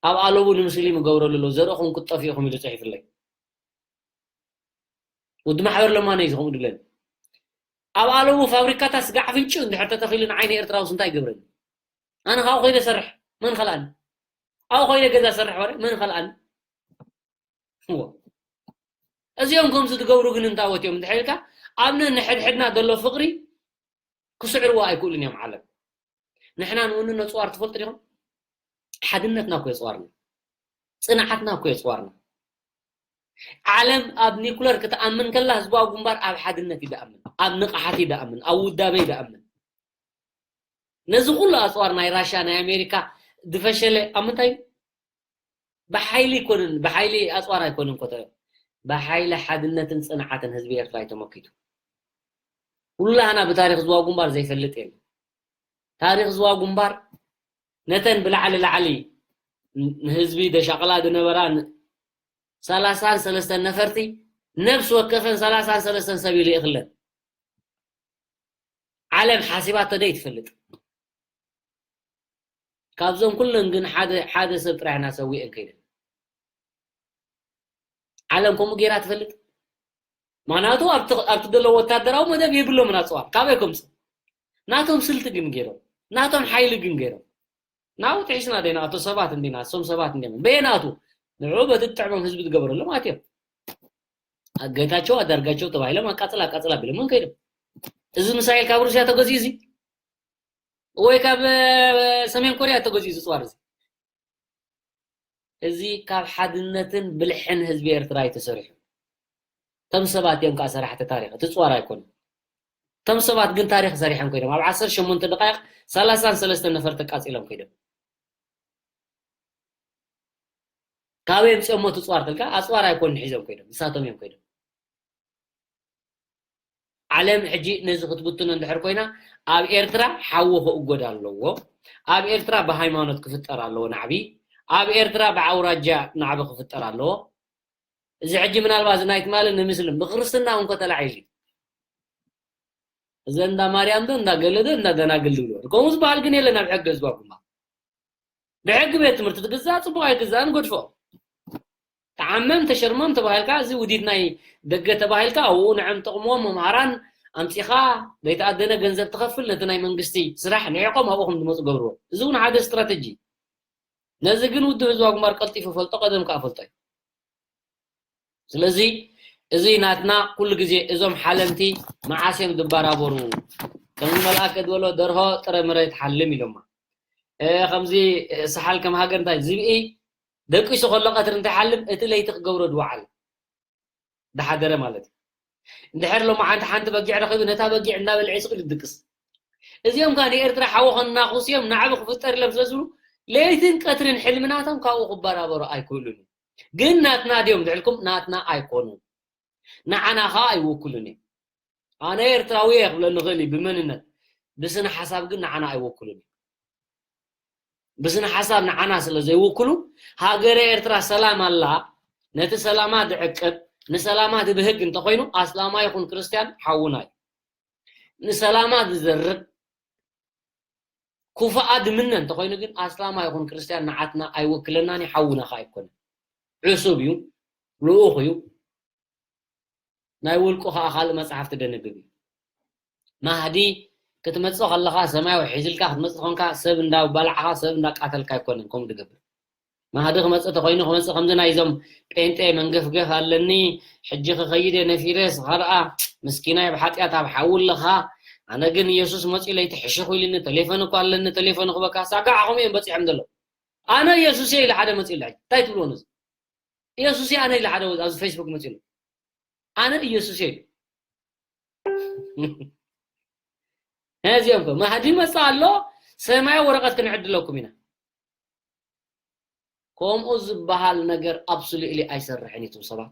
ኣብ ኣለቡ ንምስሊም ይገብረሉ ኣለዉ፣ ዘርእኹም ክትጠፍኡ ኢኹም ኢሉ ጽሒፍለይ። ወዲ ማሕበር ለማነ እዩ ከምኡ ድብለኒ። ኣብ ኣለቡ ፋብሪካታት ስጋዕ ኣፍንጭኡ እንድሕር ተተኺሉ ንዓይ ንኤርትራውስ እንታይ ይገብረኒ? ኣነ ካብኡ ኮይነ ሰርሕ፣ መን ኸልኣኒ? ኣብኡ ኮይነ ገዛ ሰርሕ ወረ፣ መን ኸልኣኒ? እዎ። እዚኦም ከምዚ ዝገብሩ ግን እንታወት እዮም እንድሕር ኢልካ፣ ኣብ ነንሕድሕድና ዘሎ ፍቕሪ ክስዕርዎ ኣይክእሉን እዮም ዓለም። ንሕና ንውንን ነጽዋር ትፈልጡ ዲኹም? ሓድነትና እኮ የጽዋርና። ጽንዓትና እኮ የጽዋርና። ዓለም ኣብ ኒኩለር ክትኣምን ከላ ህዝባዊ ግንባር ኣብ ሓድነት እዩ ዝኣምን፣ ኣብ ንቕሓት እዩ ዝኣምን፣ ኣብ ውዳበ እዩ ዝኣምን። ነዚ ኩሉ ኣጽዋር ናይ ራሻ፣ ናይ ኣሜሪካ ዝፈሸለ ኣብ ምንታይ እዩ? ብሓይሊ ኣይኮነን፣ ብሓይሊ ኣጽዋር ኣይኮነን ኮተረ። ብሓይሊ ሓድነትን ጽንዓትን ህዝቢ ኤርትራ እዩ ተመኪቱ። ኩላህና ብታሪኽ ህዝባዊ ግንባር ዘይፈልጥ የለን። ታሪኽ ህዝባዊ ግንባር ነተን ብላዕሊ ላዕሊ ንህዝቢ ደሻቕላ ዝነበራ ን-፣ ሰላሳን ሰለስተን ነፈርቲ ነፍሲ ወከፈን ሰላሳን ሰለስተን ሰብ ይልእኽለን። ዓለም ሓሲባቶ ዶ ይትፈልጥ? ካብዞም ኩለን ግን ሓደ፣ ሓደ ሰብ ጥራይ ኢና ሰዊአን ከይደን። ዓለም ከምኡ ገይራ ትፈልጥ? ማናቱ ኣብቲ፣ ኣብቲ ዘሎ ወታደራዊ መደብ የብሎምን ኣጽዋር። ካበይ ከምጽእ? ናቶም ስልቲ ግን ገይሮም፣ ናቶም ሓይሊ ግን ገይሮም። ናብኡ ጥሒስና ዶ ኢና? ኣቶ ሰባት እንዲና፣ እሶም ሰባት እንዲና። በየናቱ? ንዕኡ በቲ ትጥዕሞም ህዝቢ ትገበረሎም ኣትዮም። ጌታቸው ኣዳርጋቸው ተባሂሎም ኣቃጽል ኣቃጽል ኣቢሎም ከይዶም። እዚ ሚሳይል ካብ ሩስያ ተገዚኡ እዚ ወይ ካብ፣ እ፣ ሰሜን ኮርያ ተገዚኡ እዚ ጽዋር እዚ? እዚ ካብ ሓድነትን ብልሕን ህዝቢ ኤርትራ እዩ ተሰሪሑ። እቶም ሰባት እዮም ከዓ ሰራሕቲ ታሪኽ፣ እቲ ጽዋር ኣይኮኑን። እቶም ሰባት ግን ታሪኽ ሰሪሖም ከይዶም። ኣብ ዓሰርተ ሸሞንተ ደቃይቕ ሰላሳን ሰለስተን ነፈርቲ ኣቃጺሎም ከይዶም። ካበይ ኣምፅኦሞ እቲ ፅዋር ተልካ? ኣፅዋር ኣይኮኑን ሒዞም ኮይዶም፣ ንሳቶም እዮም ኮይዶም። ዓለም ሕጂ ነዚ ክትብትኖ እንድሕር ኮይና፣ ኣብ ኤርትራ ሓዊ ክእጎድ ኣለዎ። ኣብ ኤርትራ ብሃይማኖት ክፍጠር ኣለዎ ናዕቢ። ኣብ ኤርትራ ብኣውራጃ ናዕቢ ክፍጠር ኣለዎ። እዚ ሕጂ ምናልባት እዚ ናይ ትማሊ ንምስልም ብክርስትና እንኮ ተላዒሉ፣ እዚ እንዳ ማርያም ዶ እንዳ ገለ ዶ እንዳ ደናግል ዝብልዎ፣ ከምኡ ዝበሃል ግን የለን ኣብ ሕጊ ህዝባዊ ግንባር። ብሕጊ ቤት ትምህርቲ ትግዛእ፣ ጽቡቕ ኣይግዛእን፣ ገድፎ። ተዓመም ተሸርመም ተባሂልካ፣ እዚ ውዲት ናይ ደገ ተባሂልካ፣ ኣብኡ ንዕም ጥቕሞም መምሃራን ኣምጺኻ ዘይተኣደነ ገንዘብ ትኸፍል፣ ነቲ ናይ መንግስቲ ስራሕ ንዒቖም ኣብኡ ከም ዝመጹ ገብርዎ። እዚ እውን ሓደ ስትራተጂ። ነዚ ግን ውድብ ህዝባዊ ግንባር ቀልጢፉ ፈልጦ፣ ቀደም ከኣ ፈልጦ እዩ። ስለዚ እዚ ናትና ኩሉ ግዜ እዞም ሓለምቲ መዓስ እዮም ዝበራበሩ? ከምዚ መልኣከ ዝበሎ ደርሆ ጥረ ምረ ትሓልም ኢሎማ። እ፣ ከምዚ፣ እ፣ ሰሓል ከም ሃገር እንታይ ዝብኢ ደቂሱ ከሎ ቀትሪ እንታይ ሓልም እቲ ለይቲ ክገብሮ ድወዓል። ዝሓደረ ማለት እዩ። እንድሕር ሎማዓንቲ ሓንቲ በጊዕ ረኺቡ ነታ በጊዕ እናበልዐ ይስቕ ኢሉ ዝድቅስ። እዚኦም ከኣ ንኤርትራ ሓዊ ከናኹስ እዮም፣ ናዕቢ ክፍጠር ኢሎም ስለ ዝብሉ ለይትን ቀትርን ሕልሚ ናቶም ካብኡ ክበራበሩ ኣይክእሉን እዮም። ግን ናትና ድዮም ድሕልኩም? ናትና ኣይኮኑን። ንዓና ኸኣ ኣይወክሉን እዮም። ኣነ ኤርትራዊ እየ ክብለኒ ይኽእል እዩ ብመንነት፣ ብስነ ሓሳብ ግን ንዓና ኣይወክሉን እዮም። ብስነ ሓሳብ ንዓና ስለ ዘይውክሉ፣ ሃገረ ኤርትራ ሰላም ኣላ፣ ነቲ ሰላማ ዝዕቅብ፣ ንሰላማ ዝብህግ እንተኾይኑ፣ ኣስላማ ይኹን ክርስትያን ሓውና እዩ። ንሰላማ ዝዘርብ፣ ክፉኣ ዝምነ እንተኾይኑ ግን፣ ኣስላማ ይኹን ክርስትያን ንዓትና ኣይውክለናን እዩ፣ ሓውና ኸኣ ኣይኮነን። ዕሱብ እዩ፣ ልኡኽ እዩ። ናይ ውልቁ ኸኣ ካልእ መጽሓፍ ትደንግብ እዩ። ማህዲ ክትመጽእ ከለኻ ሰማያዊ ሒዝልካ ክትመጽእ ኾንካ ሰብ እንዳባላዕኻ ሰብ እንዳቃተልካ ኣይኮነን ከምኡ ዝገብር። ማህዲ ክመጽእ ተኾይኑ ክመጽእ ከምዚ ናይዞም ጴንጤ መንገፍገፍ ኣለኒ፣ ሕጂ ክኸይድ እየ ነፊረ፣ ስኻ ደኣ ምስኪናይ ኣብ ሓጢኣት ኣብ ሓዊ ኣለኻ፣ ኣነ ግን ኢየሱስ መጺኡ ለይቲ ሕሽኹ ኢሉኒ፣ ቴሌፎን እኮ ኣለኒ፣ ቴሌፎን ክበካ፣ ሳጋዕ ከምኡ እዮም በጺሖም ዘለዉ። ኣነ ኢየሱስ እየ ኢሉ ሓደ መጺኡ ኣሎ። እንታይ ትብልዎ ነዚ? ኢየሱስ እየ ኣነ ኢሉ ሓደ ኣብዚ ፌስቡክ መጺኡ ኣሎ። ኣነ ኢየሱስ እየ ኢሉ። እዚኦም ከ ማህዲ መጽእ ኣሎ፣ ሰማያዊ ወረቐት ክንዕድለኩም ኢና። ከምኡ ዝበሃል ነገር ኣብሱሉእሊ ኣይሰርሕን እዩ፣ እቶም ሰባት።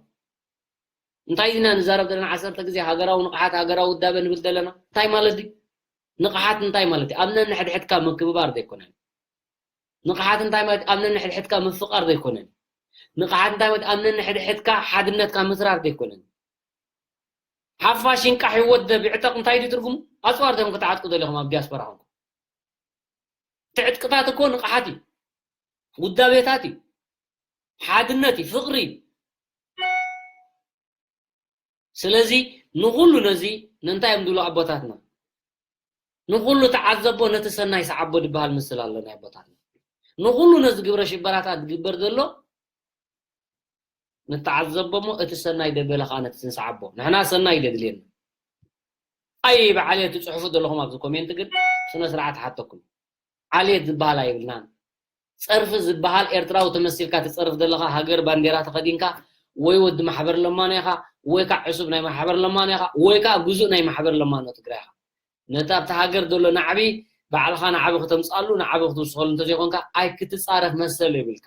እንታይ ኢና ንዛረብ ዘለና? ዓሰርተ ግዜ ሃገራዊ ንቕሓት፣ ሃገራዊ ውዳበ ንብል ዘለና። እንታይ ማለት ድዩ? ንቕሓት እንታይ ማለት እዩ? ኣብ ነንሕድሕድካ ምክብባር ዘይኮነን። ንቕሓት እንታይ ማለት? ኣብ ነንሕድሕድካ ምፍቓር ዘይኮነን። ንቕሓት እንታይ ማለት? ኣብ ነንሕድሕድካ ሓድነትካ ምትራር ዘይኮነን። ሓፋሽ ይንቃሕ ይወደብ ይዕጠቕ እንታይ ድዩ ትርጉሙ? ኣጽዋር ዲኹም ክትዓጥቁ ደሊኹም ኣብ ዲያስፖራ ኾንኩም? እቲ ዕጥቅታት እኮ ንቕሓት እዩ። ውዳቤታት እዩ። ሓድነት እዩ፣ ፍቕሪ እዩ። ስለዚ ንኹሉ ነዚ ንምንታይ እዮም ዝብሉ ኣቦታትና? ንኹሉ ተዓዘቦ ነቲ ሰናይ ሰዓቦ ዝበሃል ምስል ኣሎ ናይ ኣቦታትና። ንኹሉ ነዚ ግብረ ሽበራታት ዝግበር ዘሎ ንተዓዘቦ እሞ እቲ ሰናይ ደበለ ኸዓ ነቲ ንሰዓቦ። ንሕና ሰናይ ደድልየና። ኣይ ብዓልየት ትጽሕፉ ዘለኹም ኣብዚ ኮሜንት ግን ስነ ስርዓት ሓተኩም። ዓልየት ዝበሃል ኣይብልናን። ጸርፊ ዝበሃል ኤርትራዊ ተመሲልካ ትጸርፍ ዘለኻ ሃገር ባንዴራ ተኸዲንካ ወይ ወዲ ማሕበር ለማኖ ኢኻ ወይ ከዓ ዕሱብ ናይ ማሕበር ለማኖ ኢኻ ወይ ከዓ ግዙእ ናይ ማሕበር ለማኖ ትግራይ ኢኻ። ነቲ ኣብቲ ሃገር ዘሎ ናዕቢ ባዕልኻ ናዕቢ ክተምፅኣሉ ናዕቢ ክትውስኸሉ እንተዘይኮንካ ኣይክትፃረፍ መሰል የብልካ።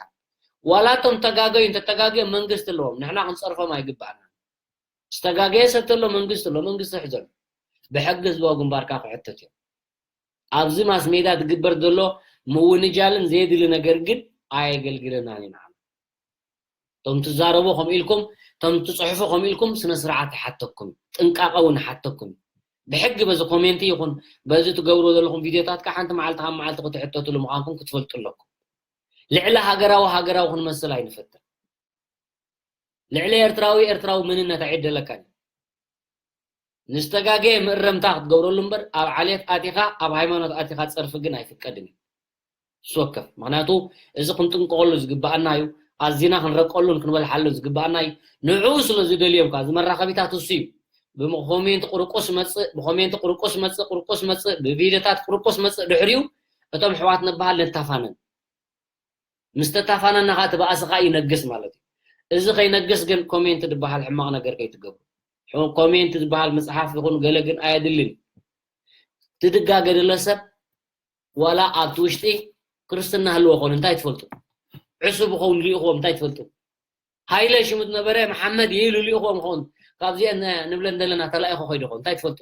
ዋላ እቶም ተጋገዩ እንተተጋገዮም መንግስቲ ኣለዎም፣ ንሕና ክንፀርፎም ኣይግባኣና። ዝተጋገየ ሰብ ተሎ መንግስቲ ኣሎ፣ መንግስቲ ይሕዘሉ። ብሕጊ ህዝባዊ ግንባርካ ክሕተት እዮም። ኣብዚ ማስ ሜዳ ዝግበር ዘሎ ምውንጃልን ዘየድሊ ነገር ግን ኣየገልግለናን እዩ ንዓና። እቶም ትዛረቡ ከምኡ ኢልኩም፣ እቶም ትፅሕፉ ከምኡ ኢልኩም ስነ ስርዓት ይሓተኩም፣ ጥንቃቐ እውን ይሓተኩም። ብሕጊ በዚ ኮሜንቲ ይኹን በዚ ትገብርዎ ዘለኹም ቪድዮታት ከዓ ሓንቲ መዓልቲ ካብ መዓልቲ ክትሕተትሉ ምዃንኩም ክትፈልጡ ኣለኩም። ልዕሊ ሃገራዊ ሃገራዊ ክንመስል ኣይንፈትን። ልዕሊ ኤርትራዊ ኤርትራዊ መንነት ኣይዕደለካን እዩ። ንዝተጋገየ ምእረምታ ክትገብረሉ እምበር ኣብ ዓሌት ኣቲኻ ኣብ ሃይማኖት ኣቲኻ ፀርፊ ግን ኣይፍቀድን እዩ። ስወከፍ ምክንያቱ እዚ ክንጥንቀቐሉ ዝግበኣና እዩ። ኣዚና ክንረቀሉን ክንበልሓሉን ዝግበኣና እዩ። ንዕኡ ስለ ዝደልዮም ከዓ እዚ መራኸቢታት እሱ እዩ። ብኮሜንት ቁርቁስ መፅእ ብኮሜንት ቁርቁስ መፅእ ቁርቁስ መፅእ ብቪድዮታት ቁርቁስ መፅእ ድሕሪኡ እቶም ኣሕዋት ንበሃል ንታፋነን። ምስ ተታፋነና ከዓ እቲ ባእሲ ከዓ ይነግስ ማለት እዩ። እዚ ከይነግስ ግን ኮሜንት ዝበሃል ሕማቕ ነገር ከይትገብሩ። ኮሜንት ዝበሃል ምፅሓፍ ይኹን ገለ ግን ኣየድልን እዩ። ትድጋገ ድለ ሰብ ዋላ ኣብቲ ውሽጢ ክርስትና ህልዎ ኾነ እንታይ ትፈልጡ? ዕሱብ ኸውን ልኢኽዎም እንታይ ትፈልጡ? ሃይለ ሽሙ ዝነበረ መሓመድ ኢሉ ልኢኽዎም ይኸውን። ካብዚአን ንብለን ዘለና ተላኢኹ ከይዱ ይኸውን። እንታይ ትፈልጡ?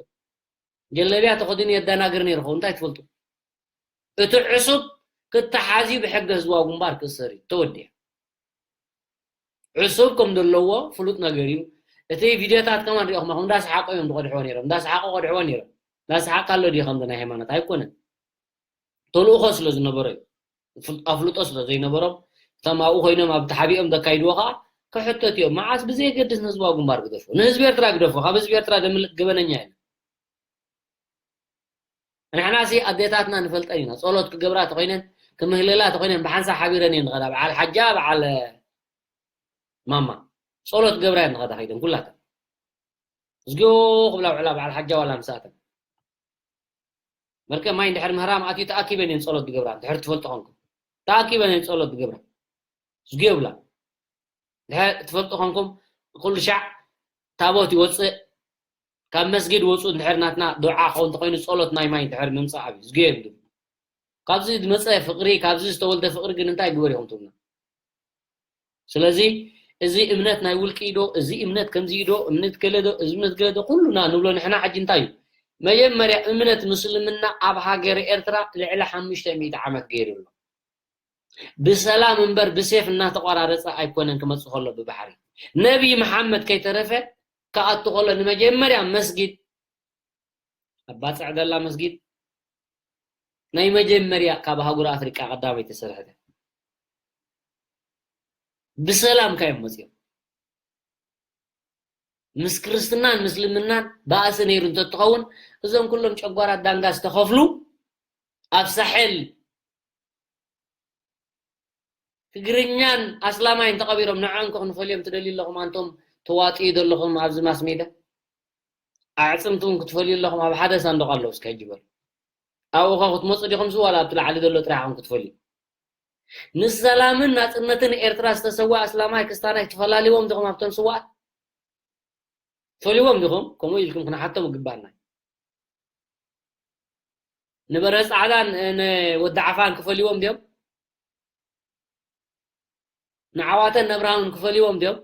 ጀለብያ ተኸዲኑ የደናግር ነይሩ ይኸውን። እንታይ ትፈልጡ? እቲ ዕሱብ ክተሓዝ እዩ ብሕገ ህዝባዊ ግንባር ክእሰር እዩ። ተወዲኣ። ዕሱብ ከም ዘለዎ ፍሉጥ ነገር እዩ። እቲ ቪድዮታት ከማን ሪኢኹም ኢኹም። እንዳሰሓቁ እዮም ዝቐድሕዎ ነይሮም። እንዳሰሓቁ ቀድሕዎ ነይሮም። እንዳሰሓቅ ኣሎ ድዩ ከምዚ ናይ ሃይማኖት? ኣይኮነን። ተልእኾ ስለ ዝነበሮ እዩ። ፍል-፣ ኣፍልጦ ስለ ዘይነበሮም፣ እቶም ኣብኡ ኮይኖም ኣብ ተሓቢኦም ዘካይድዎ ከዓ ክሕተቱ እዮም። መዓስ ብዘየገድስ ንህዝባዊ ግንባር ግደፎ። ንህዝቢ ኤርትራ ግደፎ። ካብ ህዝቢ ኤርትራ ደምልጥ ገበነኛ የለን። ንሕና ሲ ኣዴታትና ንፈልጠን ኢና። ጸሎት ክገብራ ተኾይነን፣ ክምህልላ ተኾይነን፣ ብሓንሳብ ሓቢረን እየን ዝኸዳ። በዓል ሓጃ፣ በዓል ማማ። ጸሎት ክገብራ እየን ዝኸዳ ከይደን ኩላተን። እዝግዮ ክብላ ውዕላ በዓል ሓጃ ዋላ ምሳተን። በርከ ማይ እንድሕር ምህራም ኣትዩ ተኣኪበን እየን ጸሎት ዝገብራ። እንድሕር ትፈልጡ ኾንኩም። ተኣኪበን እየን ጸሎት ዝገብራ። እዝግዮ ብላ። እንድሕር ትፈልጡ ኾንኩም፣ ኩሉ ሻዕ ታቦት ይወፅእ፣ ካብ መስጊድ ወፁ እንድሕር ናትና ዱዓ ክኸውን እንተኾይኑ ጸሎት ናይ ማይ እንድሕር ምምፃእ ኣብ እዩ። እዝግዮ ይብሉ። ካብዚ ዝመፀ ፍቕሪ፣ ካብዚ ዝተወልደ ፍቕሪ ግን እንታይ ግበር ኢኹም ትብሉና? ስለዚ እዚ እምነት ናይ ውልቂ ዶ፣ እዚ እምነት ከምዚ ዶ፣ እምነት ገለ ዶ፣ እዚ እምነት ገለ ዶ፣ ኩሉና ንብሎ ንሕና ሕጂ እንታይ እዩ? መጀመርያ እምነት ምስልምና ኣብ ሃገረ ኤርትራ ልዕሊ ሓሙሽተ ሚእቲ ዓመት ገይሩ ኣሎ። ብሰላም እምበር ብሴፍ እናተቆራረጸ ኣይኮነን ክመጽእ ከሎ ብባሕሪ። ነቢ መሓመድ ከይተረፈ ክኣቱ ከሎ ንመጀመርያ መስጊድ፣ ኣብ ባጽዕ ዘላ መስጊድ ናይ መጀመርያ ካብ ኣህጉር ኣፍሪቃ ቀዳመይ ተሰርሐት። ብሰላም ካዮም መጽዮም። ምስ ክርስትናን ምስልምናን ባእሲ ነይሩ እንተትኸውን፣ እዞም ኩሎም ጨጓራት ዳንጋ ዝተኸፍሉ ኣብ ሳሕል ትግርኛን ኣስላማይን ተቐቢሮም ንዕኦም ከ ክንፈልዮም ትደልዩ ኣለኹም? ኣንቶም ተዋጥዩ ዘለኹም ኣብዚ ማስ ሜድያ ኣዕፅምቲ እውን ክትፈልዩ ኣለኹም? ኣብ ሓደ ሳንዱቕ ኣለዉ። እስከ ሕጂ በሉ። ኣብኡ ኸ ክትመፁ ዲኹም? ስ ዋላ ኣብቲ ላዕሊ ዘሎ ጥራሕ ኢኹም ክትፈልዩ? ንሰላምን ናፅነትን ኤርትራ ዝተሰዋ ኣስላማይ ክስታናይ ትፈላልዎም ዲኹም? ኣብቶም ስዋኣት ትፈልዎም ዲኹም? ከምኡ ኢልኩም ክንሓቶም ይግባና። ንበረ ጻዕዳን ንወዲ ዓፋን ክፈልዎም ድዮም? ንዓዋተን ነብርሃምን ክፈልዎም ድዮም?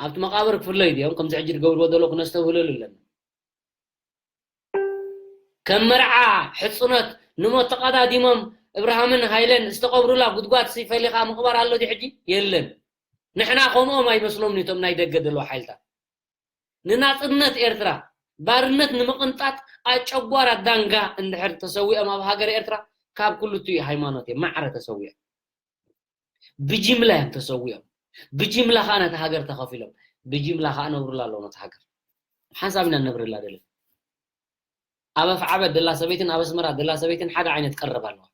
ኣብቲ መቓብር ክፍለዩ ድዮም? ከምዚ ሕጂ ዝገብርዎ ዘለዉ ክነስተብህለሉ ኣለና። ከም መርዓ ሕጽኖት ንሞት ተቐዳዲሞም እብርሃምን ሃይለን ዝተቐብሩላ ጉድጓድ ሲ ፈሊኻ ምቕባር ኣሎ ድዩ ሕጂ? የለን። ንሕና ከምኦም ኣይመስሎምን እቶም ናይ ደገ ዘለዉ ሓይልታት። ንናጽነት ኤርትራ ባርነት ንምቕንጣጥ ኣጨጓራ ዳንጋ እንድሕር ተሰዊኦም ኣብ ሃገር ኤርትራ ካብ ክልቲኡ ሃይማኖት እዮም ማዕረ ተሰዊኦም። ብጅምላ እዮም ተሰዊኦም። ብጅምላ ኸዓ ነቲ ሃገር ተኸፊሎም። ብጅምላ ኸዓ ነብሩላ ኣለዉ ነቲ ሃገር። ሓንሳብ ኢና ንነብረላ ደለ። ኣብ ኣፍዓበት ደላ ሰበይትን ኣብ ኣስመራ ደላ ሰበይትን ሓደ ዓይነት ቀረብ ኣለዋ።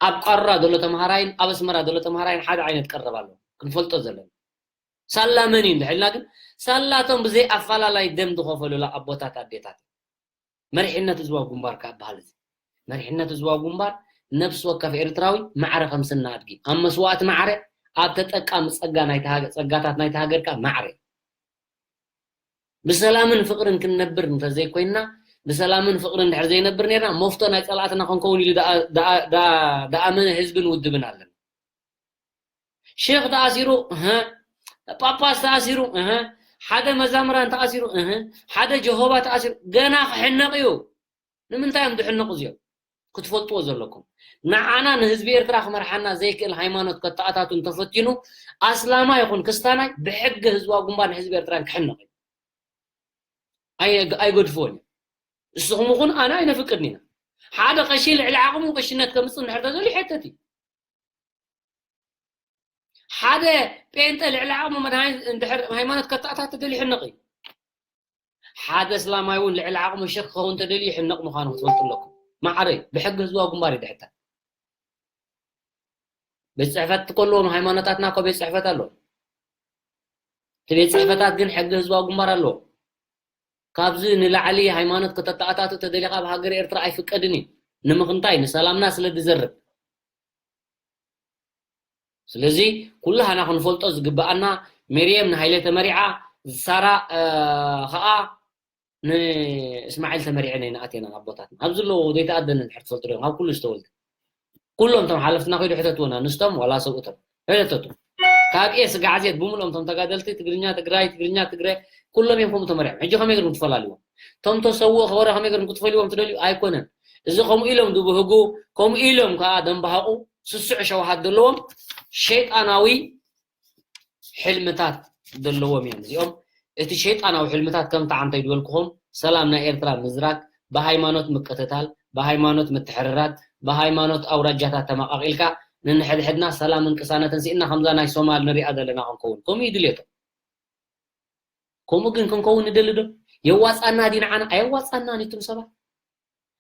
ኣብ ቃራ ዘሎ ተምሃራይን ኣብ ኣስመራ ዘሎ ተምሃራይን ሓደ ዓይነት ቀረብ ኣለዎ። ክንፈልጦ ዘለና። ሳላ መን እዩ እንድሕልና ግን፣ ሳላቶም ብዘይ ኣፈላላይ ደም ዝኸፈሉላ ኣቦታት ኣዴታት። መሪሕነት ህዝባዊ ግንባር ከኣ በሃል እዚ። መሪሕነት ህዝባዊ ግንባር ነፍሲ ወከፍ ኤርትራዊ ማዕረ ከም ስና ኣድጊ። ኣብ መስዋእቲ ማዕረ፣ ኣብ ተጠቃሚ ጸጋ ናይቲ ሃገ-፣ ጸጋታት ናይቲ ሃገር ከኣ ማዕረ። ብሰላምን ፍቕርን ክንነብር እንተዘይኮይንና፣ ብሰላምን ፍቕርን እንድሕር ዘይነብር ነይርና፣ መፍቶ ናይ ጸላእትና ክንከውን ኢሉ ደኣ-፣ ደኣ-፣ ደኣ-፣ ደኣመነ ህዝብን ውድብን ኣለና። ሼኽ ተኣሲሩ፣ እህ፣ ጳጳስ ተኣሲሩ፣ እህ፣ ሓደ መዛምራን ተኣሲሩ፣ እህ፣ ሓደ ጀሆባ ተኣሲሩ፣ ገና ክሕነቕ እዩ። ንምንታይ እዮም ዝሕነቑ እዚኦም? ክትፈልጥዎ ዘለኩም። ንዓና ንህዝቢ ኤርትራ ክመርሓና ዘይክእል ሃይማኖት ከተኣታቱ እንተፈቲኑ፣ ኣስላማይ ይኹን ክስታናይ ብሕጊ ህዝባዊ ግንባር ንህዝቢ ኤርትራን ክሕነቕ እዩ። ኣይ-፣ ኣይገድፍዎን እዩ። ንስኹም ይኹን ኣነ ኣይነፍቅድን ኢና። ሓደ ቀሺ ልዕሊ ዓቕሙ ቀሽነት ከምጽእ እንድሕር ተደልዩ ይሕተት እዩ። ሓደ ጴንጠ ልዕሊ ዓቕሙ መድሃኒት እንድሕር ሃይማኖት ከተኣታት ተደልዩ ይሕነቕ እዩ። ሓደ እስላማይ እውን ልዕሊ ዓቕሙ ሸኽ ክኸውን ተደልዩ ይሕነቕ ምዃኑ ክትፈልጡ ኣለኩም። ማዕረ እዩ። ብሕጊ ህዝባዊ ግንባር እዩ ድሕተት። ቤት ጽሕፈት ከለዎም ሃይማኖታትና እኮ ቤት ጽሕፈት ኣለዎ። እቲ ቤት ጽሕፈታት ግን ሕጊ ህዝባዊ ግንባር ኣለዎ። ካብዚ ንላዕሊ ሃይማኖት ከተተኣታቱ ተደሊኻ ኣብ ሃገር ኤርትራ ኣይፍቀድን እዩ። ንምኽንታይ? ንሰላምና ስለ ዝዘርግ። ስለዚ ኩላህና ክንፈልጦ ዝግበኣና፣ ሜርየም ንሃይለ ተመሪዓ፣ ሳራ፣ እ፣ ኸኣ ንእስማዒል ተመሪዐን እየን ኣትየናን ኣቦታትና። ኣብዚ ኣለዉ ዘይተኣደነ እንድሕር ትፈልጡ ዶ? ካብ ኩሉ ዝተወልደ። ኩሎም እቶም ሓለፍትና ከይዱ ሕተትዎና፣ ንስቶም ዋላ ሰብኡቶም። ሕተቱ። ካብ ኤስ ጋዕዜት ብምልኦም እቶም ተጋደልቲ ትግርኛ ትግራይ፣ ትግርኛ ትግረ፣ ኩሎም እዮም ከምኡ ተመሪሖም። ሕጂ ከመይ ገርኩም ትፈላልዎም? እቶም ተሰውኦ ከበሮ ከመይ ገርኩም ክትፈልይዎም ትደልዩ? ኣይኮነን። እዚ ከምኡ ኢሎም ዝብህጉ፣ ከምኡ ኢሎም ከዓ ደንባሃቑ ስሱዕ ሸውሃት ዘለዎም ሸይጣናዊ ሕልምታት ዘለዎም እዮም እዚኦም። እቲ ሸይጣናዊ ሕልምታት ከምቲ ዓንተይ ዝበልኩኹም ሰላም ናይ ኤርትራ ምዝራግ፣ ብሃይማኖት ምቅትታል፣ ብሃይማኖት ምትሕርራት፣ ብሃይማኖት ኣውራጃታት ተመቃቂልካ ንንሕድሕድና ሰላምን ቅሳነትን ስኢና ከምዛ ናይ ሶማል ንሪኣ ዘለና ክንከውን። ከምኡ እዩ ድልየቶም። ከምኡ ግን ክንከውን ንደሊ ዶ? የዋጻና ድዩ ንዓና? ኣየዋጻናን እዩ እቶም ሰባት።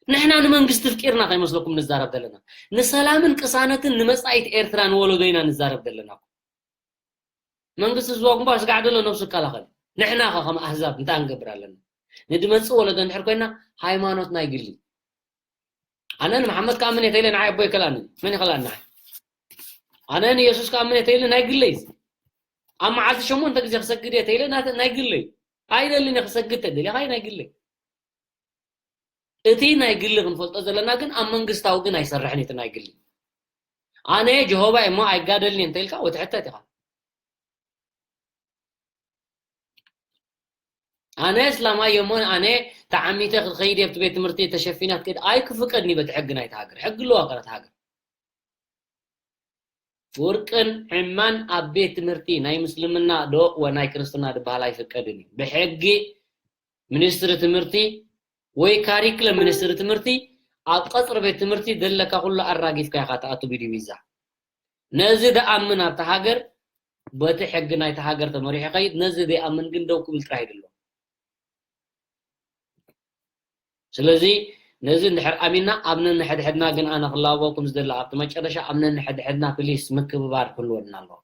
ንሕና ንመንግስቲ ፍቂርና ከይመስለኩም ንዛረብ ዘለና። ንሰላምን ቅሳነትን ንመጻኢት ኤርትራ ንወለዶይና ንዛረብ ዘለና። መንግስቲ ዝዋ ግንባር ስጋዕ ደሎ ነብሱ ይከላኸል። ንሕና ኸ ከም ኣህዛብ እንታይ ክንገብር ኣለና? ንድመጽእ ወለዶ እንድሕር ኮይና ሃይማኖት ናይ ግሊ። ኣነ ንመሓመድ ክኣምን እየ ተይለ ንዓይ ኣቦ ይከላኒ። መን ይኸላኒ ንዓይ? ኣነ ንየሱስ ክኣምን እየ ተይለ ናይ ግለይ። ኣብ መዓልቲ ሸሞንተ ግዜ ክሰግድ እየ ተይለ ናተ-፣ ናይ ግለይ። ኣይደልን እየ ክሰግድ ተደሊኻ ናይ ግለይ። እቲ ናይ ግሊ ክንፈልጦ ዘለና ግን ኣብ መንግስታዊ ግን ኣይሰርሕን እዩ እቲ ናይ ግሊ። ኣነ ጀሆባ እሞ ኣይጋደልን እየ እንተኢልካ ወትሕተት ኢኻ። ኣነ እስላማይ እየ እሞ ኣነ ተዓሚተ ክኸይድ እየ ኣብቲ ቤት ትምህርቲ ተሸፊና ትከይድ ኣይክፍቀድን እዩ በቲ ሕጊ ናይቲ ሃገር። ሕጊ ኣለዋ ቀረት ሃገር። ፍርቅን ዕማን ኣብ ቤት ትምህርቲ ናይ ምስልምና ዶ ወ ናይ ክርስትና ዝበሃል ኣይፍቀድን እዩ። ብሕጊ ሚኒስትሪ ትምህርቲ ወይ ካሪክለም ሚኒስትሪ ትምህርቲ ኣብ ቀጽሪ ቤት ትምህርቲ ዘለካ ኩሉ ኣራጊፍካ ኢኻ ትኣቱ ብዲቪዛ። ነዚ ደኣምን ኣብታ ሃገር በቲ ሕጊ ናይታ ሃገር ተመሪሑ ይኸይድ፣ ነዚ ዘይኣምን ግን ደው ክብል ጥራሕ ይድሎ። ስለዚ ነዚ እንድሕር ኣሚንና ኣብ ነንሕድሕድና ግን ኣነ ክላበወኩም ዝደሊ ኣብቲ መጨረሻ ኣብ ነንሕድሕድና ፕሊስ ምክብባር ክህልወና ኣለዎ።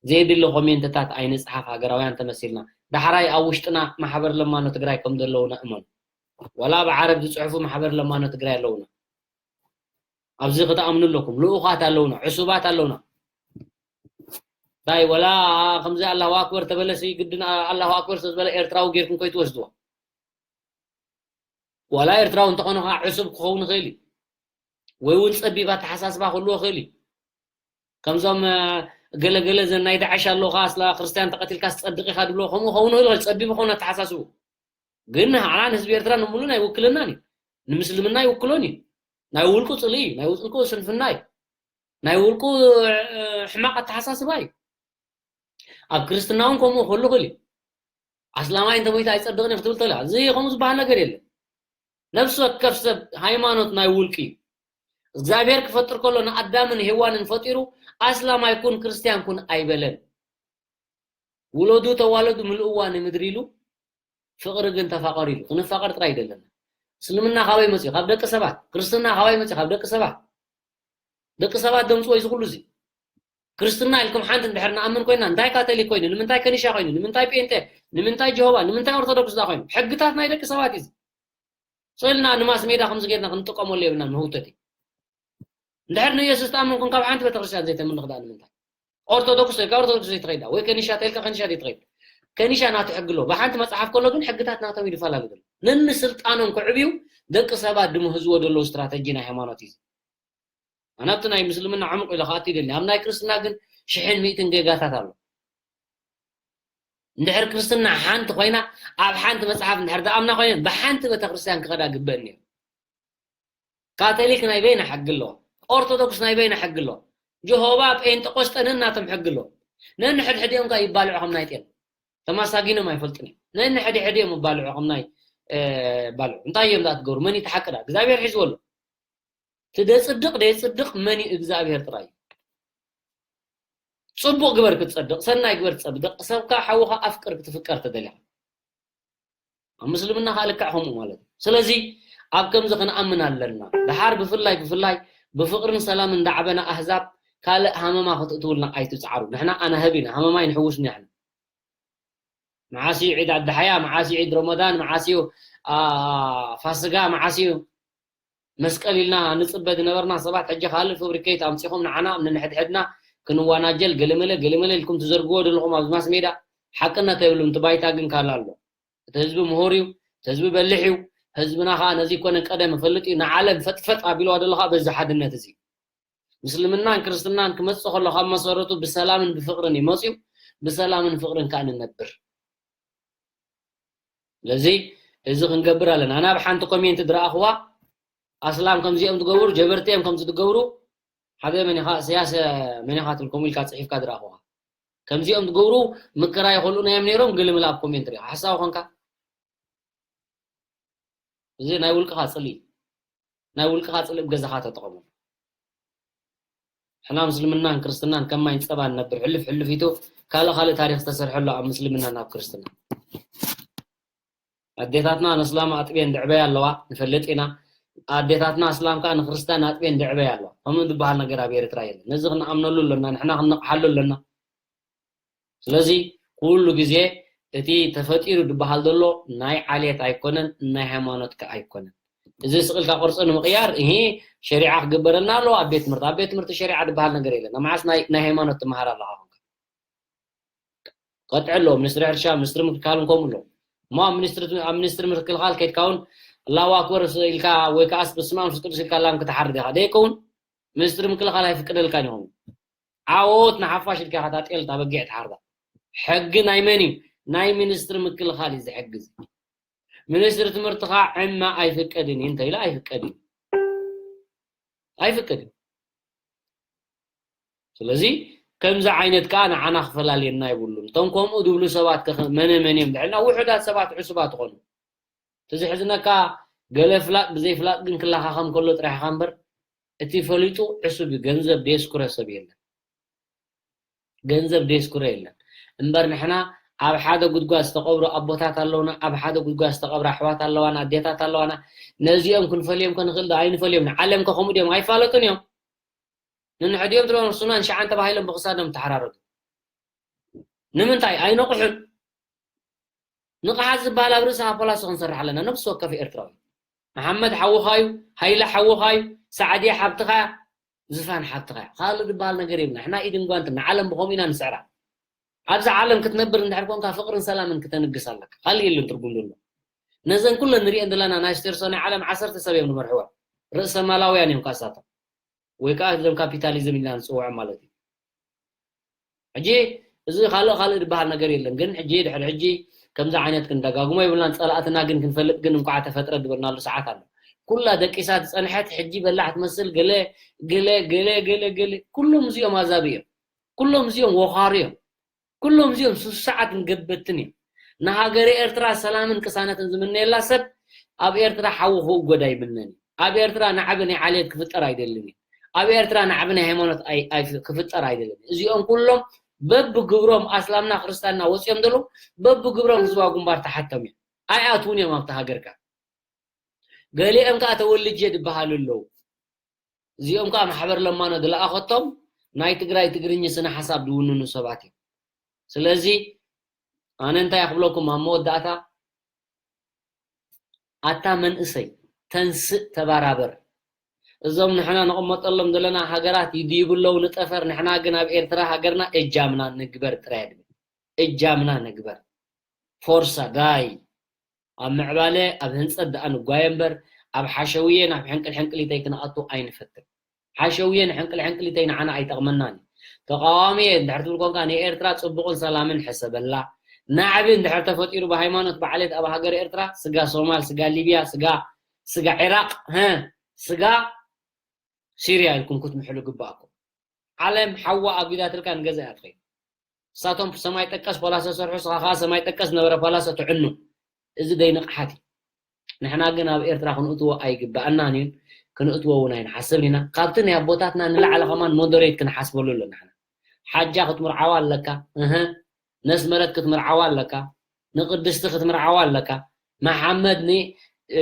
ዘየድሊ ኮሜንትታት ኣይንጽሓፍ ሃገራውያን ተመሲልና። ዳሕራይ ኣብ ውሽጥና ማሕበር ለማኖ ትግራይ ከም ዘለውና እመኑ። ወላ ብዓረብ ዝጽሕፉ ማሕበር ለማኖ ትግራይ ኣለውና። ኣብዚ ክትኣምኑ ኣለኩም። ልኡኻት ኣለውና፣ ዕሱባት ኣለውና። እንታይ ወላ ከምዚ ኣላሁ ኣክበር ተበለሲ ግድን ኣላሁ ኣክበር ስለዝበለ ኤርትራዊ ጌርኩም ከይትወስድዎ። ዋላ ኤርትራዊ እንተኾነ ከዓ ዕሱብ ክኸውን ይኽእል እዩ። ወይ እውን ጸቢብ ኣተሓሳስባ ክህልዎ ይኽእል እዩ። ከምዞም ገለገለ ዘን ናይ ዳዕሽ ኣለኻ ስላ ክርስትያን ተቐቲልካ ዝጸድቕ ኢኻ ድብሎ ከምኡ ክኸውን ይኽእል ጸቢብ ይኸውን ኣተሓሳስቡ። ግን ንዓና ንህዝቢ ኤርትራ ንምሉእ ኣይውክለናን እዩ። ንምስልምና ኣይውክሎን እዩ። ናይ ውልቁ ጽልኢ እዩ። ናይ ውልቁ ስንፍና እዩ። ናይ ውልቁ ሕማቕ ኣተሓሳስባ እዩ። ኣብ ክርስትና እውን ከምኡ ክህሉ ይኽእል እዩ። ኣስላማይ እንተሞይቱ ኣይጸድቕን እዩ ክትብል ትኽእል ኢኻ። እዚ ከምኡ ዝበሃል ነገር የለን። ነፍሲ ወከፍ ሰብ ሃይማኖት ናይ ውልቂ እዩ። እግዚኣብሔር ክፈጥር ከሎ ንኣዳምን ሄዋንን ፈጢሩ ኣስላማይ ኩን ክርስትያን ኩን ኣይበለን። ውለዱ ተዋለዱ ምልእዋ ንምድሪ ኢሉ ፍቕሪ ግን ተፋቐሩ ኢሉ። ክንፋቐር ጥራይ ይደለና። እስልምና ካበይ መፅዩ? ካብ ደቂ ሰባት። ክርስትና ካበይ መፅዩ? ካብ ደቂ ሰባት። ደቂ ሰባት ደምፅዎ እዚ ኩሉ እዚ። ክርስትና ኢልኩም ሓንቲ እንድሕር ንኣምን ኮይና እንታይ ካቶሊክ ኮይኑ ንምንታይ ከኒሻ ኮይኑ ንምንታይ ጴንጤ ንምንታይ ጀሆባ ንምንታይ ኦርቶዶክስ ዳ ኮይኑ ሕግታት ናይ ደቂ ሰባት እዩ። ስእልና ንማስ ሜዳ ከምዚ ጌርና ክንጥቀመሉ የብልናን መህውተቲ። እንድሕር ንኢየሱስ ተኣመንኩም ካብ ሓንቲ ቤተክርስትያን ዘይተምልኽ ደኣ ንምንታይ? ኦርቶዶክስ ወይ ካብ ኦርቶዶክስ ዘይትኸይዳ ወይ ከኒሻ ተልካ ከኒሻ ዘይትኸይድ። ከኒሻ ናቱ ሕጊ ኣለዎ። ብሓንቲ መጽሓፍ ከሎ ግን ሕግታት ናቶም ይፈላለ ዘሎ። ነንስልጣኖም ክዕብዩ ደቂ ሰባት ድምህዝዎ ዘለዉ ስትራተጂ ናይ ሃይማኖት እዩ። ኣነ ኣብቲ ናይ ምስልምና ዕሙቕ ኢለ ክኣቱ ይደሊ። ኣብ ናይ ክርስትና ግን ሽሕን ሚእትን ጌጋታት ኣሎ። እንድሕር ክርስትና ሓንቲ ኮይና ኣብ ሓንቲ መጽሓፍ እንድሕር ዝኣምና ኮይነ ብሓንቲ ቤተክርስትያን ክኸዳ ግበእኒ እዩ። ካቶሊክ ናይ በይና ሕጊ ኣለዎ። ኦርቶዶክስ ናይ በይና ሕጊ ኣለዎ። ጀሆባ ጴንጠቆስጠ ነናቶም ሕጊ ኣለዎ። ነንሕድሕዲኦም ከ ይባልዑ ከም ናይ ጤል ተማሳጊኖም ኣይፈልጥን እዮም። ነንሕድሕዲኦም ይባልዑ ከም ናይ ባልዑ እንታይ እዮም ዳ ትገብሩ መን ይተሓቅዳ እግዚኣብሔር ሒዝዎ ኣሎ። እቲ ደጽድቕ ደየጽድቕ መን እዩ እግዚኣብሔር ጥራይ እዩ። ጽቡቕ ግበር ክትጸድቕ ሰናይ ግበር ትጸድቕ ሰብካ ሓውኻ ኣፍቅር ክትፍቀር ተደሊኻ ኣብ ምስልምና ከዓ ልክዕ ከምኡ ማለት እዩ። ስለዚ ኣብ ከምዚ ክንኣምን ኣለና። ድሓር ብፍላይ ብፍላይ ብፍቕርን ሰላምን ዳዕበና ኣህዛብ ካልእ ሃመማ ክትእትውልና ኣይትፅዓሩ። ንሕና ኣናህብ ኢና፣ ሃመማ ኣይንሕውስን ኢና። መዓስ እዩ ዒድ ኣድሓያ፣ መዓስ እዩ ዒድ ረመዳን፣ መዓስ እዩ ፋስጋ፣ መዓስ እዩ መስቀል ኢልና ንፅበ ዝነበርና ሰባት ሕጂ ካልእ ፋብሪኬት ኣምፂኹም ንዓና ኣብ ነንሕድሕድና ክንዋናጀል ገለመለ ገለመለ ኢልኩም ትዘርግዎ ዘለኹም ኣብዚ ማስ ሜዳ ሓቅነት የብሉን። እቲ ባይታ ግን ካልእ ኣሎ። እቲ ህዝቢ ምሁር እዩ፣ እቲ ህዝቢ በሊሕ እዩ። ህዝብና ከዓ ነዚ ኮነ ቀደም ይፈልጥ እዩ። ንዓለም ፈጥፈጥ ኣቢልዋ ዘሎ ከዓ በዚ ሓድነት እዚ ምስልምናን ክርስትናን ክመጽእ ከሎ ካብ መሰረቱ ብሰላምን ብፍቕርን እዩ መጽዩ። ብሰላምን ፍቕርን ከዓ ንነብር። ስለዚ እዚ ክንገብር ኣለና። ኣነ ኣብ ሓንቲ ኮሜንት ዝረኣኽዋ ኣስላም ከምዚኦም ዝገብሩ፣ ጀበርቲ እዮም ከምዚ ዝገብሩ፣ ሓደ መን ኢኻ፣ ስያስ መን ኢኻ ትብል ከምኡ ኢልካ ጽሒፍካ ዝረኣኽዋ። ከምዚኦም ዝገብሩ ምክራይ ይኽእሉ እዮም ነይሮም፣ ግልምል ኣብ ኮሜንት ሪኻ። ሓሳዊ ኾንካ። እዚ ናይ ውልቅኻ ጽልኢ፣ ናይ ውልቅኻ ጽልኢ ኣብ ገዛኻ ተጠቐሙ። ሕና ምስልምናን ክርስትናን ከም ማይን ጸባን ነብር። ሕልፍ ሕልፍ ኢቱ ካልእ ካልእ ታሪኽ ዝተሰርሐ ኣሎ ኣብ ምስልምናን ኣብ ክርስትናን። ኣዴታትና ነስላም ኣጥቤን ድዕበያ ኣለዋ፣ ንፈልጥ ኢና። ኣዴታትና ኣስላም ከኣ ንክርስትያን ኣጥቤን ድዕበያ ኣለዋ። ከምኡ ዝበሃል ነገር ኣብ ኤርትራ የለን። ነዚ ክንኣምነሉ ኣለና፣ ንሕና ክንነቕሓሉ ኣለና። ስለዚ ኩሉ ግዜ እቲ ተፈጢሩ ዝበሃል ዘሎ ናይ ዓሌት ኣይኮነን፣ ናይ ሃይማኖት ከኣ ኣይኮነን። እዚ ስቕ ኢልካ ቅርጺ ንምቕያር፣ እሂ፣ ሸሪዓ ክግበረልና ኣለዎ ኣብ ቤት ትምህርቲ። ኣብ ቤት ትምህርቲ ሸሪዓ ዝበሃል ነገር የለን። መዓስ ናይ፣ ናይ ሃይማኖት ትመሃር ኣለኻ ኮንካ? ቀጥዕ ኣለዎ። ሚኒስትሪ ሕርሻ፣ ሚኒስትሪ ምክልኻልን ከምኡ ኣለዎ። እሞ ኣብ ሚኒስትሪ፣ ኣብ ሚኒስትሪ ምክልኻል ከይድካ እውን ኣላሁ ኣክበር ኢልካ ወይ ከዓስ በስመ አብ ወመንፈስ ቅዱስ ኢልካ ላም ክትሓርድ ኢኻ። ደይከውን? ሚኒስትሪ ምክልኻል ኣይፍቅደልካን ይኸውን። ዓወት ንሓፋሽ ኢልካ ኢኻ እታ ጤል እታ በጊዕ ትሓርዳ። ሕጊ ናይ መን እዩ? ናይ ሚኒስትሪ ምክልኻል እዩ ዝሕግዝ። ሚኒስትሪ ትምህርቲ ኸዓ ዕማ ኣይፍቀድን እዩ እንተኢሉ ኣይፍቀድን እዩ። ኣይፍቀድን። ስለዚ ከምዚ ዓይነት ከኣ ንዓና ክፈላልየና የብሉን። እቶም ከምኡ ዝብሉ ሰባት ከ መነ መን እዮም? ልዕልና ውሑዳት ሰባት ዕሱባት ይኾኑ። እቲ ዝሕዝነካ ገለ ፍላጥ ብዘይ ፍላጥ ግን ክለኻኸም ከሎ ጥራሕ ኢኻ እምበር፣ እቲ ፈሊጡ ዕሱብ እዩ። ገንዘብ ደየስኩረ ሰብ የለን። ገንዘብ ደየስኩረ የለን። እምበር ንሕና ኣብ ሓደ ጉድጓድ ዝተቐብሩ ኣቦታት ኣለውና፣ ኣብ ሓደ ጉድጓድ ዝተቐብራ ኣሕዋት ኣለዋና፣ ኣዴታት ኣለዋና። ነዚኦም ክንፈልዮም ከንኽእል ዶ? ኣይንፈልዮም። ንዓለም ከ ከምኡ ድዮም? ኣይፋለጡን እዮም። ንንሕድዮም ትብሎም ሱናን ሸዓን ተባሂሎም ብኽሳዶም ተሓራረዱ። ንምንታይ? ኣይነቑሑን። ንቕሓት ዝበሃል ኣብ ርእሲ ሃፖላሶ ክንሰርሕ ኣለና፣ ነብሲ ወከፍ ኤርትራዊ። መሓመድ ሓውኻ እዩ፣ ሃይለ ሓውኻ እዩ፣ ሳዕድያ ሓብትኻ እያ፣ ዝፋን ሓብትኻ እያ። ካልእ ዝበሃል ነገር የብልና። ንሕና ኢድን ጓንትን ንዓለም ብኸምኡ ኢና ንስዕራ። ኣብዛ ዓለም ክትነብር እንድሕር ኮንካ ፍቕርን ሰላምን ክተንግስ ኣለካ። ካልእ የለን ትርጉም ዘለዎ። ነዘን ኩለን ንሪኤን ዘለና ናይ ስቴርሶ ናይ ዓለም ዓሰርተ ሰብ እዮም ዝመርሕወን። ርእሰ ማላውያን እዮም ከኣ እሳቶም። ወይ ከኣ እዞም ካፒታሊዝም ኢልና ንጽውዖም ማለት እዩ። ሕጂ እዚ ካልእ ካልእ ዝበሃል ነገር የለን። ግን ሕጂ ድሕሪ ሕጂ ከምዚ ዓይነት ክንደጋግሞ የብልናን። ጸላእትና ግን ክንፈልጥ ግን እንኳዕ ተፈጥረ ዝበልናሉ ሰዓት ኣሎ። ኩላ ደቂሳ ዝጸንሐት ሕጂ በላሕ ትመስል ገለ ገለ ገለ ገለ ገለ ኩሎም እዚኦም ኣዛቢ እዮም። ኩሎም እዚኦም ወኻሪ እዮም። ኩሎም እዚኦም ሱሱዓትን ገበትን እዮም። ንሃገረ ኤርትራ ሰላምን ቅሳነትን ዝምነየላ ሰብ ኣብ ኤርትራ ሓዊ ክውጎድ ኣይምነን እዩ። ኣብ ኤርትራ ናዕቢ ናይ ዓሌት ክፍጠር ኣይደልን እዩ። ኣብ ኤርትራ ናዕቢ ናይ ሃይማኖት ኣይ-፣ ኣይ-፣ ክፍጠር ኣይደልን እዩ። እዚኦም ኩሎም በብግብሮም ኣስላምና ክርስትያንና ወፂኦም ዘለዉ በብግብሮም ህዝባዊ ግንባር ተሓቶም እዮም። ኣይኣትውን እዮም ኣብቲ ሃገርካ። ገሊኦም ከዓ ተወልጄ ዝበሃሉ ኣለዉ። እዚኦም ከዓ ማሕበር ለማኖ ዝለኣኸቶም ናይ ትግራይ ትግርኝ ስነ ሓሳብ ዝውንኑ ሰባት እዮም። ስለዚ ኣነ እንታይ ክብለኩም ኣብ መወዳእታ፣ ኣታ መንእሰይ ተንስእ ተባራበር። እዞም ንሕና ንቕመጠሎም ዘለና ሃገራት ይድይቡ ኣለዉ ንጠፈር፣ ንሕና ግን ኣብ ኤርትራ ሃገርና እጃምና ንግበር ጥራይ። እጃምና ንግበር። ፎርሳ ዳይ ኣብ ምዕባለ ኣብ ህንጸት ደኣ ንጓየ እምበር ኣብ ሓሸውየ ናብ ሕንቅል ሕንቅሊተይ ክንኣቱ ኣይንፈትን። ሓሸውየ ንሕንቅል ሕንቅሊተይ ንዓና ኣይጠቕመናን እዩ። ተቓዋሚ እየ እንድሕር ትብል ኮንካ ንኤርትራ ጽቡቕን ሰላምን ሕሰበላ። ናዕቢ እንድሕር ተፈጢሩ ብሃይማኖት ብዓሌት ኣብ ሃገር ኤርትራ ስጋ ሶማል፣ ስጋ ሊብያ፣ ስጋ ስጋ ዒራቕ፣ ሀ፣ ስጋ ሲርያ ኢልኩም ክትምሕሉ ግባእኩም። ዓለም ሓዋ ኣጒዳትልካ ንገዛ እያ ትኸይድ። ንሳቶም ሰማይ ጠቀስ ፓላሶ ሰርሑ፣ ንስኻ ኸዓ ሰማይ ጠቀስ ነበረ ፓላሶ ትዕኑ። እዚ ደይ ንቕሓት እዩ። ንሕና ግን ኣብ ኤርትራ ክንእትዎ ኣይግባኣናን እዩን፣ ክንእትዎ እውን ኣይንሓስብን ኢና። ካብቲ ናይ ኣቦታትና ንላዕሊ ከማን ሞደሬት ክንሓስበሉ ኣለና። ንሕና ሓጃ ክትምርዓዋ ኣለካ፣ እህ፣ ነስመረት ክትምርዓዋ ኣለካ፣ ንቅድስቲ ክትምርዓዋ ኣለካ፣ መሓመድ ን-፣ እ፣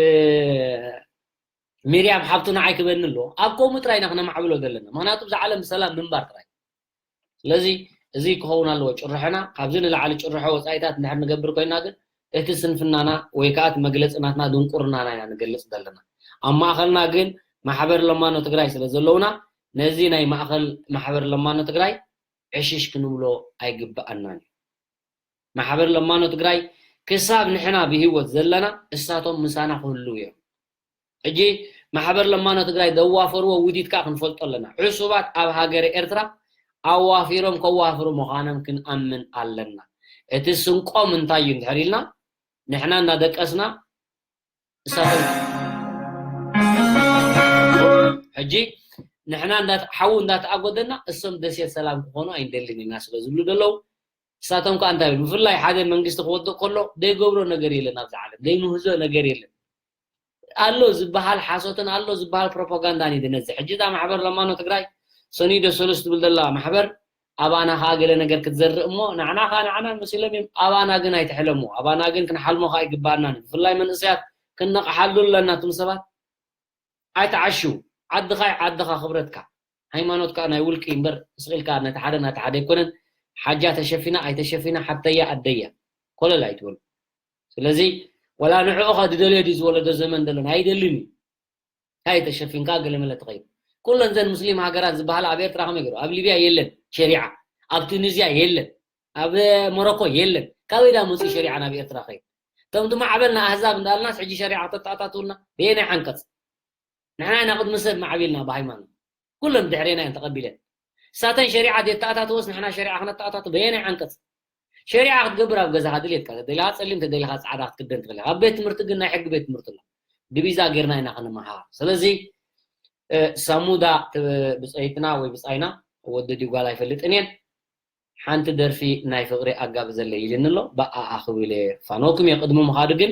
ሚርያም ሓብቱ ንዓይ ክበኒ ኣለዎ። ኣብ ከምኡ ጥራይ ኢና ክነማዕብሎ ዘለና። ምኽንያቱ ብዛ ዓለም ብሰላም ምንባር ጥራይ። ስለዚ እዚ ክኸውን ኣለዎ ጭርሖና። ካብዚ ንላዕሊ ጭርሖ ወጻኢታት እንድሕር ንገብር ኮይና ግን እቲ ስንፍናና ወይ ከኣ እቲ መግለጺ ናትና ድንቁርናና ኢና ንገልጽ ዘለና። ኣብ ማእኸልና ግን ማሕበር ለማኖ ትግራይ ስለ ዘለውና ነዚ ናይ ማእኸል ማሕበር ለማኖ ትግራይ ዕሽሽ ክንብሎ ኣይግብኣናን እዩ። ማሕበር ለማኖ ትግራይ ክሳብ ንሕና ብህይወት ዘለና እሳቶም ምሳና ክህልው እዮም። ሕጂ ማሕበር ለማኖ ትግራይ ዘዋፈርዎ ውዲት ከዓ ክንፈልጦ ኣለና። ዕሱባት ኣብ ሃገረ ኤርትራ ኣዋፊሮም ከዋፍሩ ምዃኖም ክንኣምን ኣለና። እቲ ስንቆም እንታይ እዩ እንድሕር ኢልና፣ ንሕና እንዳደቀስና እሳቶም ሕጂ ንሕና እንዳ-፣ ሓዊ እንዳተኣጎደና እሶም ደሴት ሰላም ክኾኑ ኣይንደልን ኢና ስለ ዝብሉ ዘለዉ፣ እሳቶም ከዓ እንታይ ይብሉ? ብፍላይ ሓደ መንግስቲ ክወድቕ ከሎ ዘይገብሮ ነገር የለን፣ ኣብዚ ዓለም ዘይምህዞ ነገር የለን። ኣሎ ዝበሃል ሓሶትን ኣሎ ዝበሃል ፕሮፓጋንዳን እዩ ዝነዝሕ። ሕጂ እዛ ማሕበር ለማኖ ትግራይ ሰኒዶ ሰሉስ ትብል ዘላ ማሕበር ኣባና ከዓ ገለ ነገር ክትዘርእ እሞ ንዓና ከዓ ንዓና መሲሎም እዮም። ኣባና ግን ኣይትሕለሙ። ኣባና ግን ክንሓልሞ ከዓ ይግባኣና። ብፍላይ መንእሰያት ክነቕሓሉ ኣለና። እቶም ሰባት ኣይትዓሽው። ዓድኻ እዩ ዓድኻ፣ ክብረትካ። ሃይማኖትካ ናይ ውልቂ እምበር ስቕ ኢልካ ነቲ ሓደ ናቲ ሓደ ኣይኮነን። ሓጃ ተሸፊና ኣይተሸፊና ሓብተያ ኣደያ ኮለል ኣይትበሉ። ስለዚ ወላ ንዕኡ ኸ ዝደልዮ ድዩ ዝወለዶ ዘመን ደሎና? ኣይደልን እዩ። እንታይ ተሸፊንካ ገለ መለ ትኸይድ? ኩለን ዘን ሙስሊም ሃገራት ዝበሃላ ኣብ ኤርትራ ከመይ ገይሩ? ኣብ ሊብያ የለን ሸሪዓ፣ ኣብ ቱኒዝያ የለን፣ ኣብ ሞሮኮ የለን። ካበይ ዳ መፅኡ ሸሪዓ ናብ ኤርትራ ኸይድ? እቶም ዝማዕበልና ኣህዛብ እንዳልናስ ሕጂ ሸሪዓ ተተኣታትውልና በየናይ ዓንቀፅ? ንሕና ኢና ቅድሚ ሰብ ማዕቢልና ብሃይማኖት። ኩለን ድሕሬና እየን ተቐቢለን። እሳተን ሸሪዓ ዘየተኣታተወስ ንሕና ሸሪዓ ክነተኣታቶ በየናይ ዓንቀፅ? ሸሪዓ ክትገብር ኣብ ገዛኻ ድሌትካ፣ ተደሊኻ ጸሊም፣ ተደሊኻ ጻዕዳ ክትክደን ትኽእል ኢኻ። ኣብ ቤት ትምህርቲ ግን ናይ ሕጊ ቤት ትምህርቲ ኣሎ። ድቪዛ ጌርና ኢና ክንመሃር። ስለዚ፣ እ፣ ሳሙዳ ት-፣ ብጸይትና ወይ ብጻይና፣ ወዲ ድዩ ጓል ኣይፈልጥን እየን። ሓንቲ ደርፊ ናይ ፍቕሪ ኣጋብዘለይ ኢልኒ ኣሎ። ብኣኣ ክብል እየ። ፋኖኩም እየ። ቅድሚ ምኻዱ ግን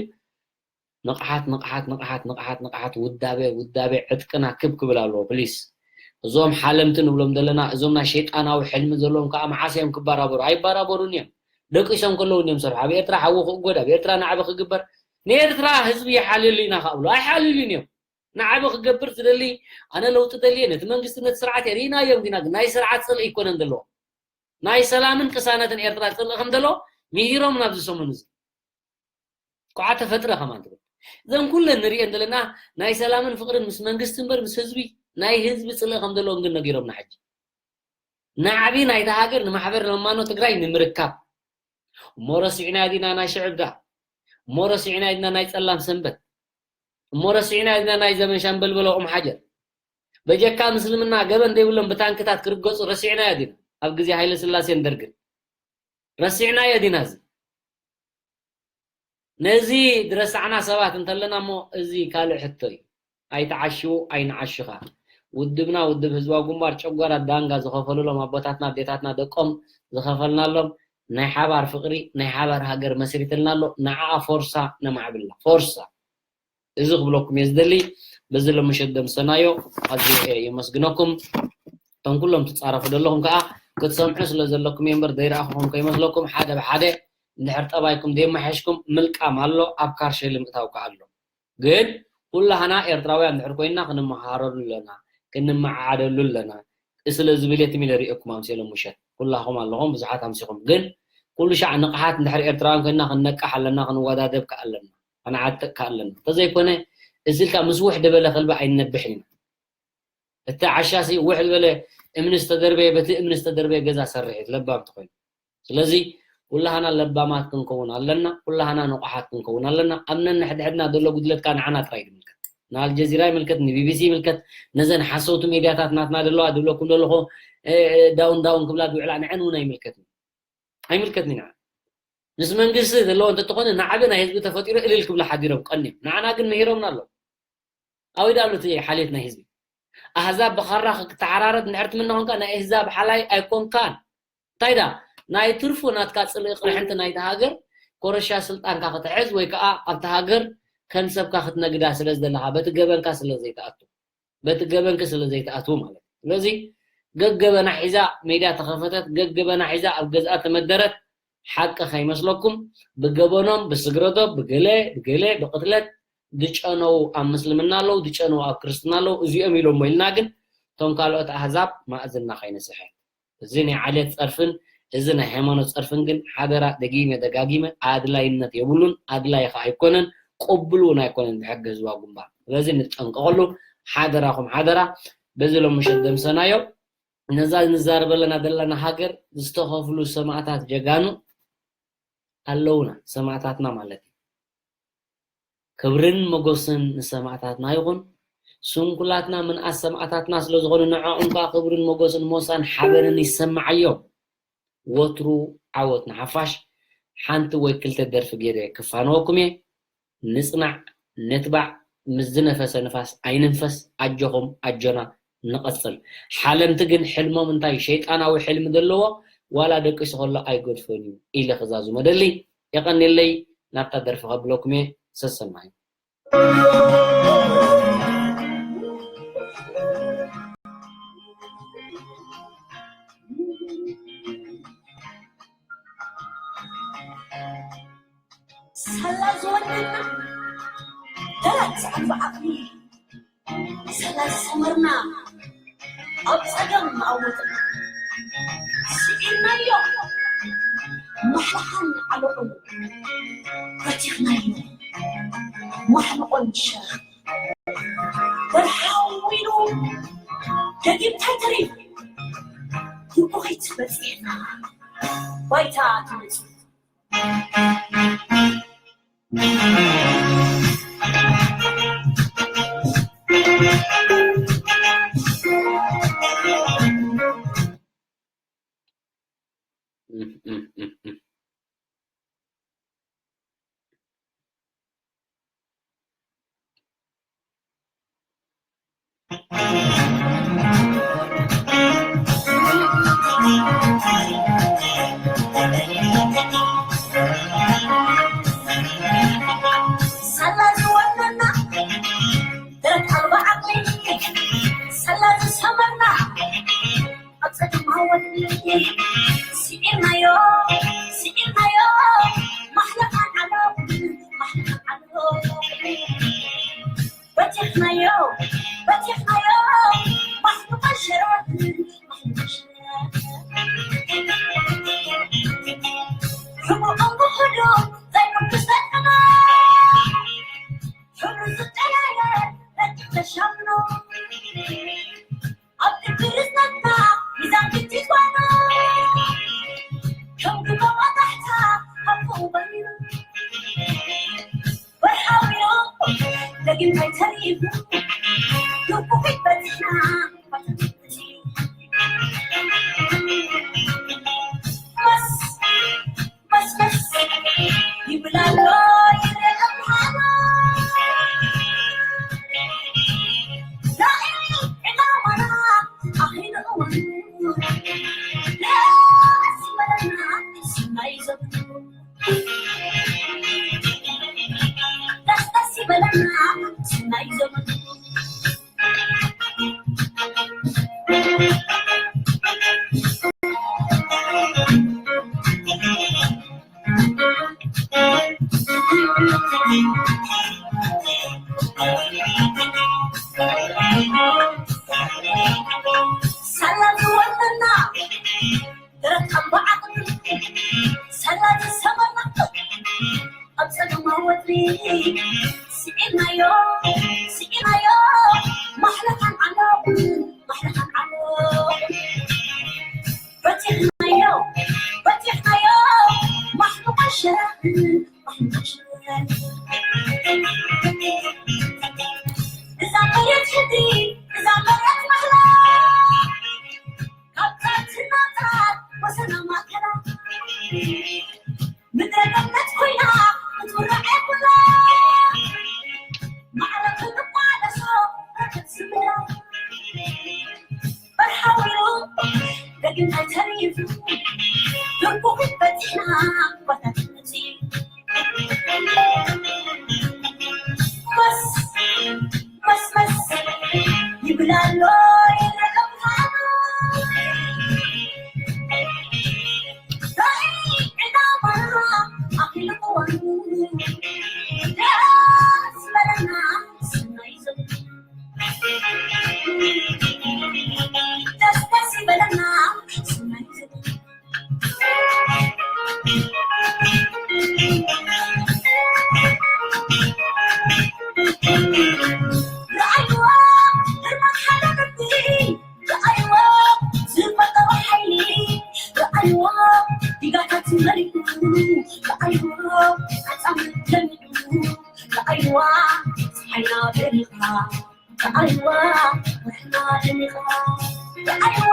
ንቕሓት፣ ንቕሓት፣ ንቕሓት፣ ንቕሓት፣ ንቕሓት፣ ውዳበ፣ ውዳበ፣ ዕጥቅና ክብ ክብል ኣለዎ። ፕሊስ። እዞም ሓለምቲ ንብሎም ዘለና፣ እዞም ናይ ሸይጣናዊ ሕልሚ ዘለዎም ከዓ መዓስ እዮም ክበራበሩ? ኣይበራበሩን እዮም። ደቂሶም ከለዉ እዮም ዝሰርሑ። ኣብ ኤርትራ ሓዊ ክእጎድ፣ ኣብ ኤርትራ ናዕቢ ክግበር፣ ንኤርትራ ህዝቢ ይሓልየሉ ኢና ከዓ ብሉ። ኣይሓልዩሉን እዮም። ናዕቢ ክገብር ዝደሊ፣ ኣነ ለውጢ ደልየ፣ ነቲ መንግስቲ፣ ነቲ ስርዓት የርኢና እዮም። ግና ግን ናይ ስርዓት ጽልኢ ኣይኮነን ዘለዎ። ናይ ሰላምን ቅሳነትን ኤርትራ ጽልኢ ከም ዘሎ ምሂሮም ናብዚ ሰሙን እዚ። ከዓ ተፈጥረ ከማን ትብል። እዘን ኩለን ንሪኤን ዘለና ናይ ሰላምን ፍቕርን ምስ መንግስቲ እምበር ምስ ህዝቢ፣ ናይ ህዝቢ ጽልኢ ከም ዘለዎም ግን ነጊሮምና። ሕጂ ናዕቢ ናይታ ሃገር ንማሕበር ለማኖ ትግራይ ንምርካብ። እሞ ረሲዕናዮ ዲና ናይ ሽዕብ ዳ? እሞ ረሲዕናዮ ዲና ናይ ጸላም ሰንበት? እሞ ረሲዕናዮ ዲና ናይ ዘመን ሻምበል በሎ ኦም ሓጀር? በጀካ ምስልምና ገበን ዘይብሎም ብታንክታት ክርገጹ ረሲዕናዮ ዲና? ኣብ ግዜ ሃይለ ስላሴን ደርግን ረሲዕናዮ ዲና? እዚ ነዚ ዝረሳዕና ሰባት እንተለና እሞ፣ እዚ ካልእ ሕቶ እዩ። ኣይትዓሽዉ፣ ኣይንዓሽኻ። ውድብና፣ ውድብ ህዝባዊ ግንባር፣ ጨጓራ ዳንጋ ዝኸፈሉሎም ኣቦታትና፣ ኣዴታትና፣ ደቆም ዝኸፈልናሎም ናይ ሓባር ፍቕሪ፣ ናይ ሓባር ሃገር መስሪትልና ኣሎ። ንዓኣ ፎርሳ ነማዕብላ። ፎርሳ። እዚ ክብለኩም እየ ዝደሊ። በዚ ሎምሸት ደምሰናዮ ኣዝየ የመስግነኩም። እቶም ኩሎም ትጻረፉ ዘለኹም ከኣ ክትሰምዑ ስለ ዘለኩም እየ እምበር ዘይረኣኹኹም ከይመስለኩም። ሓደ ብሓደ እንድሕር ጠባይኩም ደየመሓየሽኩም ምልቃም ኣሎ፣ ኣብ ካርሸሊ ምእታው ከኣ ኣሎ። ግን ኩላህና ኤርትራውያን እንድሕር ኮይንና ክንመሃረሉ ኣለና፣ ክንመዓዓደሉ ኣለና። ስለ ዝብል እየ ትም ኢለ ርእየኩም ኣምስየ ሎምሸት። ኩላኹም ኣለኹም፣ ብዙሓት ኣምሲኹም። ግን ኩሉ ሻዕ ንቕሓት እንድሕር ኤርትራውያን ኮይንና ክንነቅሕ ኣለና፣ ክንወዳደብ ከኣ ኣለና፣ ክንዓጥቕ ከኣ ኣለና። እንተዘይኮነ፣ እዚ ኢልካ ምስ ውሕ ዝበለ ከልቢ ኣይንነብሕን ኢና። እቲ ዓሻሲ ውሕ ዝበለ እምኒ ዝተደርበየ፣ በቲ እምኒ ዝተደርበየ ገዛ ሰርሕ እዩ፣ ለባም ተኾይኑ። ስለዚ ኩላህና ለባማት ክንከውን ኣለና፣ ኩላህና ንቑሓት ክንከውን ኣለና። ኣብ ነንሕድሕድና ዘሎ ጉድለት ከኣ ንዓና ጥራይ ይምልከት። ንኣልጀዚራ ይምልከት፣ ንቢቢሲ ይምልከት፣ ነዘን ሓሰውቲ ሜድያታት ናትና ዘለዋ ዝብለኩም ዘለኹ፣ እ፣ እ፣ ዳውን ዳውን ክብላ ዝውዕላ ንዐን እውን ኣይምልከትን። ኣይምልከትን እዩ ንዐን። ምስ መንግስቲ ዘለዎ እንተተኾነ ናዕቢ ናይ ህዝቢ ተፈጢሩ እልል ክብሉ ሓዲሮም ቀንዮም። ንዓና ግን ምሂሮምና ኣለዉ። ኣበይ ዳሉ እቲ ሓልዮት ናይ ህዝቢ? ኣህዛብ ብኻራ ክትሓራረድ እንድሕር ትምነ ኮንካ ናይ ኣህዛብ ሓላይ ኣይኮንካን። እንታይ ዳ ናይ ትርፉ ናትካ ጽልኢ ቅርሕንቲ ናይታ ሃገር ኮረሻ ስልጣንካ ክትሕዝ ወይ ከኣ ኣብታ ሃገር ከም ሰብካ ክትነግዳ ስለ ዝደለኻ በቲ ገበንካ ስለ ዘይትኣቱ፣ በቲ ገበንኪ ስለ ዘይትኣትዉ ማለት እዩ። ስለዚ ገገበና ሒዛ ሜድያ ተኸፈተት፣ ገገበና ሒዛ ኣብ ገዝኣ ተመደረት። ሓቂ ከይመስለኩም ብገበኖም ብስግረዶ ብገለ ብገለ ብቕትለት ዝጨነዉ ኣብ ምስልምና ኣለዉ፣ ዝጨነዉ ኣብ ክርስትና ኣለዉ። እዚኦም ኢሎሞ ኢልና ግን እቶም ካልኦት ኣህዛብ ማእዝና ከይንስሕት። እዚ ናይ ዓሌት ጸርፍን እዚ ናይ ሃይማኖት ጸርፍን ግን ሓደራ ደጊመ ደጋጊመ ኣድላይነት የብሉን፣ ኣድላይ ከኣ ኣይኮነን፣ ቅቡል እውን ኣይኮነን ብሕጊ ህዝባዊ ግንባር። ስለዚ ንጠንቀቐሉ፣ ሓደራኹም ሓደራ። በዚ ሎሚ ምሸት ደምሰናዮ። ነዛ ንዛረበለና ዘለና ሃገር ዝተኸፍሉ ሰማእታት ጀጋኑ ኣለዉና፣ ሰማእታትና ማለት እዩ። ክብርን ሞገስን ንሰማእታትና ይኹን። ስንኩላትና ምንኣስ ሰማእታትና ስለ ዝኾኑ ንዕኦም ከኣ ክብርን ሞገስን ሞሳን ሓበንን ይሰማዓዮም። ወትሩ ዓወት ንሓፋሽ። ሓንቲ ወይ ክልተ ደርፊ ገይረ ክፋነወኩም እየ። ንጽናዕ፣ ንትባዕ፣ ምስ ዝነፈሰ ንፋስ ኣይንንፈስ። ኣጆኹም፣ ኣጆና፣ ንቐጽል። ሓለምቲ ግን ሕልሞም እንታይ ሸይጣናዊ ሕልሚ ዘለዎ ዋላ ደቂሱ ከሎ ኣይገድፎን እዩ ኢለ ክዛዝሞ ደሊ። የቐንየለይ። ናብታ ደርፊ ከብለኩም እየ። ሰሰናዩ። ሳላ ዝወነና ደረት ዓቢ ዓቕሚ፣ ሳላ ዝሰመርና ኣብ ጸገም መዓወትና፣ ስዒርናዮ ማሕልሓን ዓለቑን፣ በቲኽናዮ ማሕንቖን ሸረኽን። በርሓዊኑ ደጊም እንታይ ተሪፉ፣ ህቁኺት በጺሕና ባይታ ትመጽእ። ሳላ ዝወነና ደረት ኣልባ ዓቕሊ፣ ሳላ ዝሰመርና ኣብ ጸገም ዓወት ስዒርናዮ፣ ስዒርናዮ፣ ማሕለኻን ዓሎ፣ ማሕለኻን ዓሎ። በቲኽናዮ፣ በቲኽናዮ፣ ማሕለኻን ሸረኽን፣ ማሕለኻን ሸረኽን። ሕቡእ እንብሕሉ ዘይምርኩስ በትዕና፣ ሕብሩ ዝቀያየር ረቂቕ ተሻምኖ። ኣብ ልቢ ርእስነትና ሚዛን ግጭት ኮይኑ፣ ከም ግንቦ መጣሕታ ሃብኡ በሪሩ። ወርሓዊ ደጊም ከይተሪፉ፣ ዱብ ፊት በጺሕና። መስ መስ መስ ይብል ኣሎ ይርአ ብርሃኑ። ራእይ ዕላማና ኣኺሉ እዋኑ። ደስ ይበለና ሰናይ ዘመኑ። ደስ ደስ ይበለና ሰናይ ዘመኑ። ሳላ ዝወነና ደረት ኣልባ ዓቕሊ፣ ሳላ ዝሰመርና ኣብ ጸገም ወጥሪ፣ ስዒርናዮ፣ ስዒርናዮ፣ ማሕለኻን ዓሎ፣ ማሕለኻን ዓሎ። በቲኽናዮ፣ በቲኽናዮ፣ ማሕለኻን ሸረኽን፣ ማሕለኻን ሸረኽን። እዛ መሬት ሕድሪ፣ እዛ መሬት ማሕላ፣ ካብ ጣዕሲ ናብታ ወሰና ማእከላ፣ ምድረ ገነት ኮይና ክትውራዕ ኩላ፣ ማዕረ ክንቋደሶ ረከት ስምላ። በርሓዊ ደጊም ተሪፉ፣ ድርቁ ክትበጺሕና ባታ ትመጺ። መስ መስ መስ ይብል ኣሎ ይረአ ብርሃኑ። ራእይ ዕላማና ኣኺሉ እዋኑ። ደስ በለና ሰናይ ዘመን። ደስ ደስ ይበለና ሰናይ ዘመን። ኣይዋ፣ ወሕና ደሚቓ። ኣይዋ፣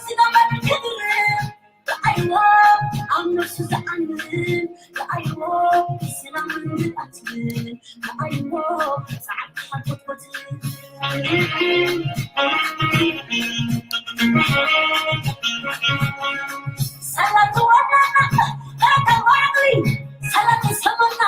ዝናባት ክድርብ። ኣይዋ፣ ኣብ ነፍሱ ዝኣምን። ኣይዋ፣ ሰላምን ርግኣትን። ኣይዋ፣ ጻዕዳ ሓጎት። ሰላም ትወናና፣ ሰላም ተባዕሪ፣ ሰላም ተሰማና።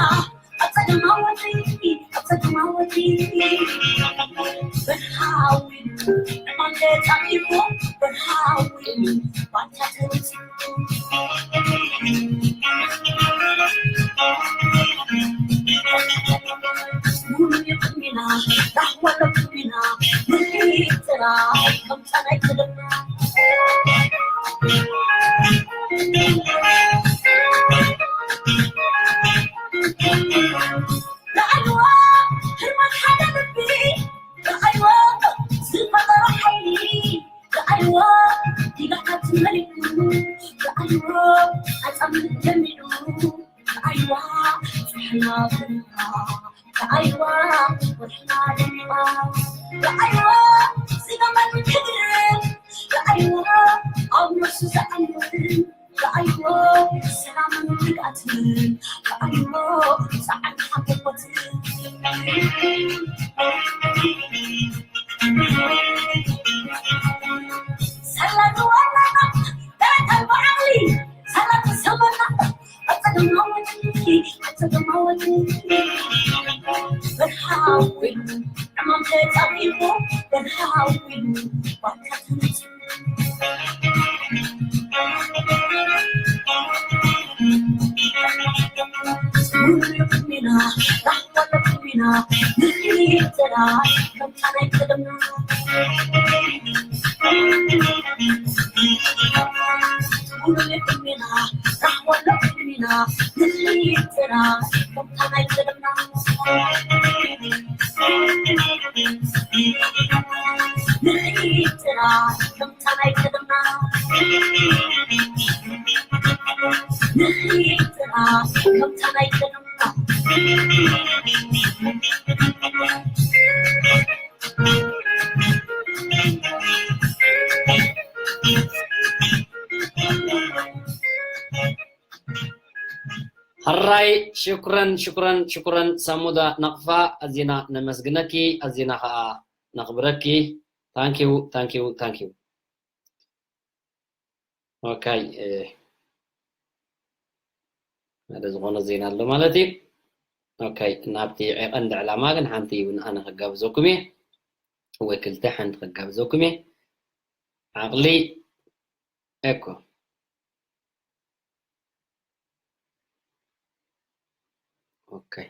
ሕራይ፣ ሽኩረን፣ ሽኩረን፣ ሽኩረን ሰሙዳ ናቕፋ፣ ኣዚና ነመስግነኪ፣ ኣዚና ኸኣ ነኽብረኪ። ታንኪዩ፣ ታንኪዩ፣ ታንኪዩ። ኦካይ፣ ሓደ ዝኾነ ዜና ኣሎ ማለት እዩ። ኦካይ፣ ናብቲ ቀንዲ ዕላማ ግን ሓንቲ እውን ኣነ ከጋብዘኩም እየ፣ ወይ ክልተ ሓንቲ ከጋብዘኩም እየ። ዓቕሊ ኤኮ። ኦካይ።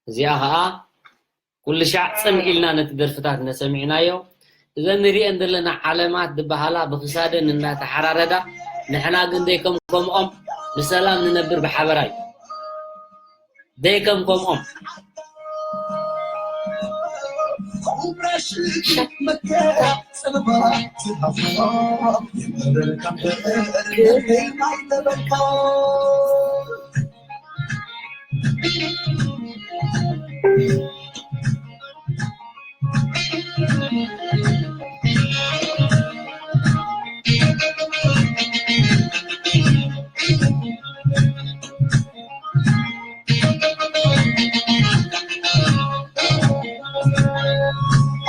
እዚኣ ኸኣ ኩሉ ሻዕ ጽን ኢልና ነቲ ደርፍታት እናሰሚዕናዮ፣ እዘን ንሪኤን ዘለና ዓለማት ዝበሃላ ብኽሳደን እናተሓራረዳ፣ ንሕና ግን ደይ ከም ከምኦም ብሰላም ንነብር ብሓበራይ። ደይ ከም ከምኦም።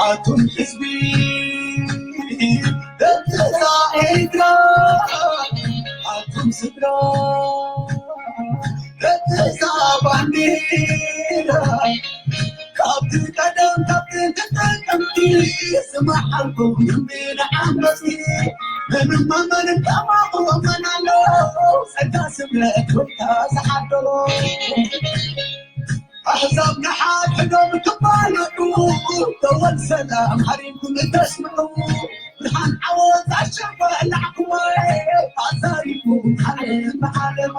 ኣቱም ህዝቢ ደቂ ኤርትራ፣ ኣቱም ስድራ ደቂ እዛ ባንዴራ፣ ካብቲ ቀደም ካብ ጥንቲ ጥቅምቲ ዝመሓልኩም ንዓመፅቲ፣ ምንም መንን ጠማቑ መን ኣሎ፣ ጸጋ ስምረት ወይታ ዝሓደሮ። ኣሕዛብ ንሓድሕዶም ክባልዑ፣ ተወል ሰላም ሓሪምኩም እተስምዑ፣ ብርሃን ዓወት ኣሸንፋ ላዕኩሞ፣ ኣዛሪኩም ዓለም ብዓለሞ።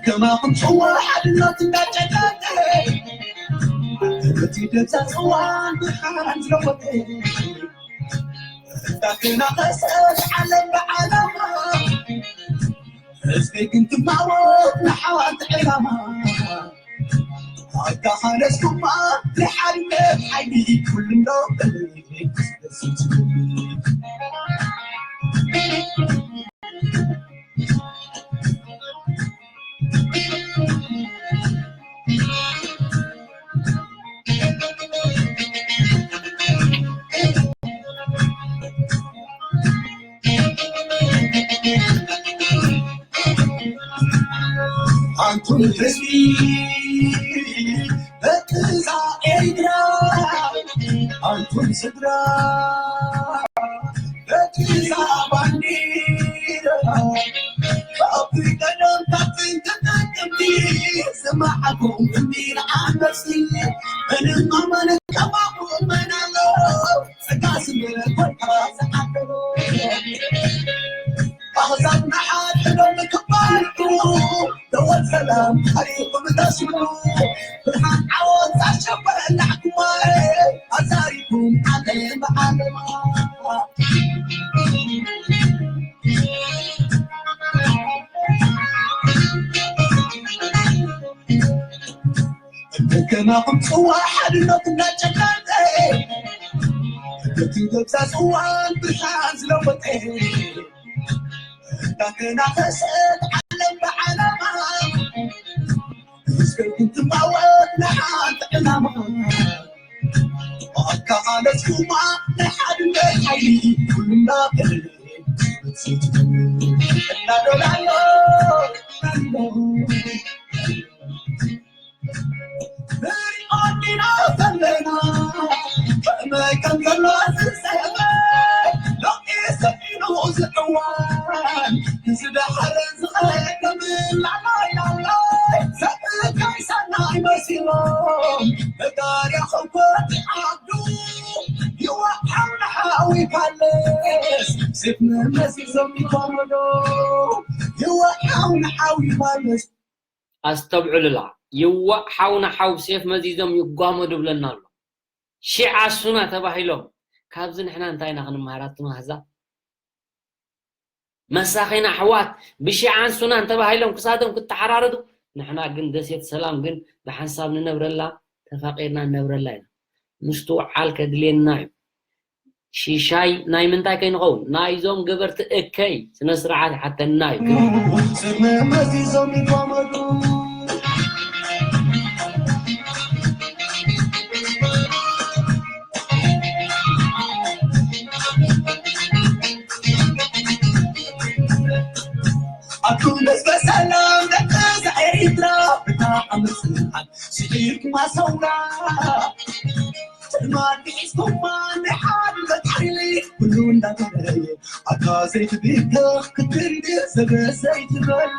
ከማኹም ጽዋ ሓድነት እንዳጨቀቀ፣ እቲ ደዛ ጽዋ ብርሃን ዝለወጠ፣ እንዳተናኸሰ ዓለም ብዓለማ፣ ህዝበይ ግን ትማወት ንሓዋት ዕላማ ኣካኻለስኩማ ንሓድነት ሓይሊ ኩሉ እንዶ ኣንቱም ህዝቢ በትዛ ኤርትራ ኣንቱም ስድራ በትዛ ባንዲራ ካብ ቀደም ካብ ጥንቲ ተጠቀምቲ ዝመሓኩም እምቢል ዓመፅቲ ምንም ኣማን ከማኹም መን ኣሎ ጸጋ ስለ ኮንካ ዝዓደሎ ኣሕዛብ ንሓድሕዶም ክባልኩ ደወል ሰላም ታሪኹም ተስምዑ ብርሃን ዓወት ኣሸበላዕኩማ ኣዛሪኩም ዓለም ዓለማ ከማኹም ጽዋ ሓድነት እናጨቀጠ በቲ ገብዛ ጽዋን ብርሃን ዝለወጠ እንዳተናፈሰት ዓለም ብዓለማ ህዝበይ ትማወት ንሓንቲ ዕላማ ኣካኻለስኩማ ናይ ሓድነት ሓይሊ ኩልና እናዶላሎ ንሪኦ ዲና ዘለና ከመይ ከም ዘሎ ዝሰበ ሎቂ ሰፊኑ ዝዕዋን ንዝደሓረ ዝኸደ ምላዕላይ ላዕላይ ሰብ ከይሰናይ መሲሎም መጋርያ ኸኮት ዓዱ ይወሓው ንሓዊ ፋለስ ሴፍ መመሲሶም ይፋመዶ ይወሓው ንሓዊ ፋለስ ኣስተብዕሉላ። ይዋእ ሓው ንሓው ብሴፍ መዚዞም ይጓመዱ ብለና ኣሎ። ሺዓ ሱና ተባሂሎም። ካብዚ ንሕና እንታይ ኢና ክንመሃር ኣቱም ኣህዛብ? መሳኺን ኣሕዋት ብሺዓን ሱናን ተባሂሎም ክሳዶም ክተሓራረዱ ንሕና ግን ደሴት ሰላም ግን ብሓንሳብ ንነብረላ ተፋቒርና ንነብረላ ኢና። ምስትውዓል ከድልየና እዩ። ሽሻይ ናይ ምንታይ ከይንኸውን ናይዞም ገበርቲ እከይ ስነ ስርዓት ይሓተና እዩ። ኣቱም ደስ በሰላም ደቂ ኤሪትራ ብጣዕሚ ጽንዓት ስዒርኩማ ሰውራ ትማል ሒዝኩማ ንሓድነት ሓይሊ ኩሉ እንዳተረየ ኣታ ዘይትብገኽ ክትንድር ዘበ ዘይትበሊ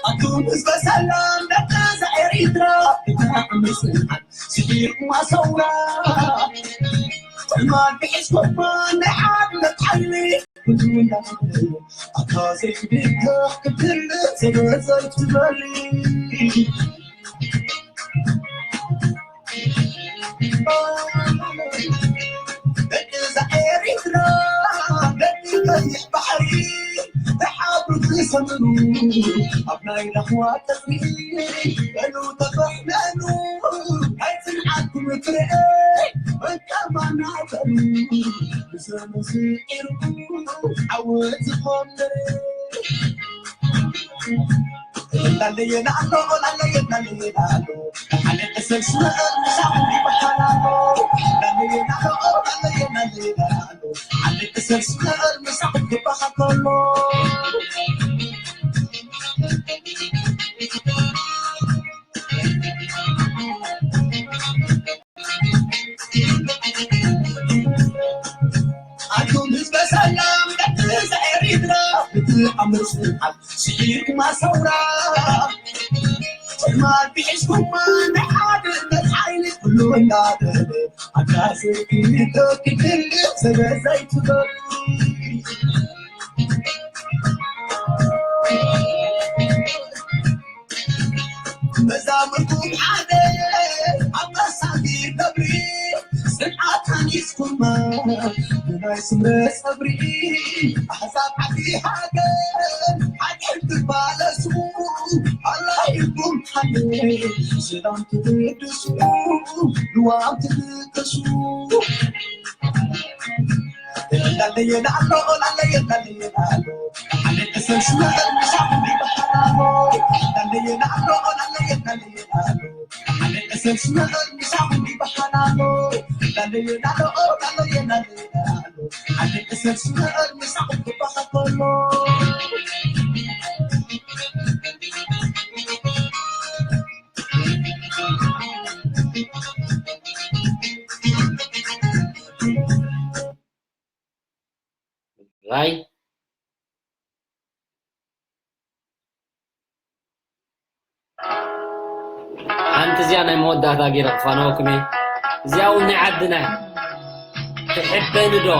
ኣቱም ህዝበ ሰላም ደቂ ኤሪትራ ብጣዕሚ ጽንዓት ስዒርኩማ ሰውራ ትማል ሒዝኩማ ንሓድነት ሓይሊ ኣቱም ህዝበ ሰላም ደቂ ኤሪትራ ብትኣምር ጽንዓት ስዒርኩማ ሰውራ ትማል ቢሒዝኩማ ናይ ሓድነት ሓይሊ ኩሉ እናደበ ኣታ ዘይክዶ ክድል ዘበ ዘይትበሉ መዛሙርኩም ሓደ ኣብ መሳጊ ነብሪ ጽንዓት ሃኒጽኩማ ናይ ስምረ ጸብሪ ኣሕዛብ ዓዲ ሃገር ሓቂ ትባለሱ ኣላይኩም ሓቂ ሰላም ትብድሱ ልዋም ትብቅሱ ላለየን ኣሎ ላለየን ላለየን ኣሎ ኣነ ተሰብስበ ምሳኹም ይበሃል ኣሎ ላለየን ኣሎ ላለየን ላለየን ኣሎ ኣነ ተሰብስበ ምሳኹም ይበሃል ኣሎ ላለየን ኣሎ ላለየን ላለየን ኣሎ ኣነ ተሰብስበ ምሳኹም ይበሃል ኣሎ ራይ ሓንቲ እዚኣ ናይ መወዳእታ ገይረ ክፋነወኩም እየ። እዚኣ እውን ናይ ዓድና እያ። ትሕበኒ ዶ?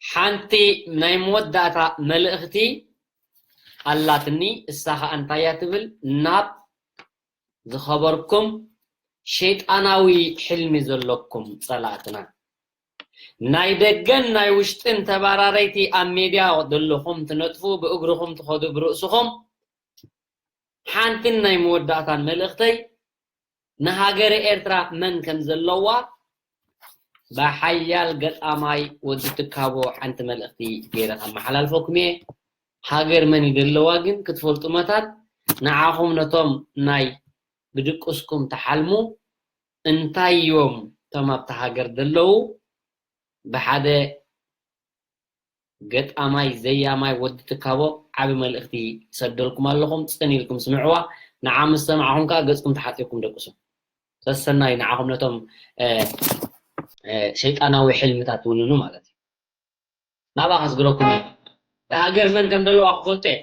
ሓንቲ ናይ መወዳእታ መልእኽቲ ኣላትኒ። እሳ ኸኣ እንታይ እያ ትብል? ናብ ዝኸበርኩም ሸይጣናዊ ሕልሚ ዘለኩም ጸላእትና፣ ናይ ደገን ናይ ውሽጥን ተባራረይቲ ኣብ ሜድያ ዘለኹም ትነጥፉ፣ ብእግርኹም ትኸዱ ብርእስኹም፣ ሓንትን ናይ መወዳእታን መልእኽተይ ንሃገረ ኤርትራ መን ከም ዘለዋ ብሓያል ገጣማይ ወዲ ትካቦ ሓንቲ መልእኽቲ ገይረ ከመሓላልፈኩም እየ። ሃገር መን እዩ ዘለዋ ግን ክትፈልጡ መታን ንዓኹም ነቶም ናይ ብድቁስኩም ትሓልሙ እንታይ እዮም እቶም ኣብታ ሃገር ዘለዉ ብሓደ ገጣማይ ዘያማይ ወዲ ትካቦ ዓቢ መልእኽቲ ይሰደልኩም ኣለኹም። ጽን ኢልኩም ስምዕዋ። ንዓ ምስ ሰማዕኹም ከኣ ገጽኩም ተሓጺብኩም ደቅሱ። ሰሰናዩ ንዓኹም ነቶም፣ እ፣ እ፣ ሸይጣናዊ ሕልምታት ትውንኑ ማለት እዩ። ናብኣ ከስግረኩም እየ። ሃገር መን ከም ዘለዋ ክፈልጡ እየ።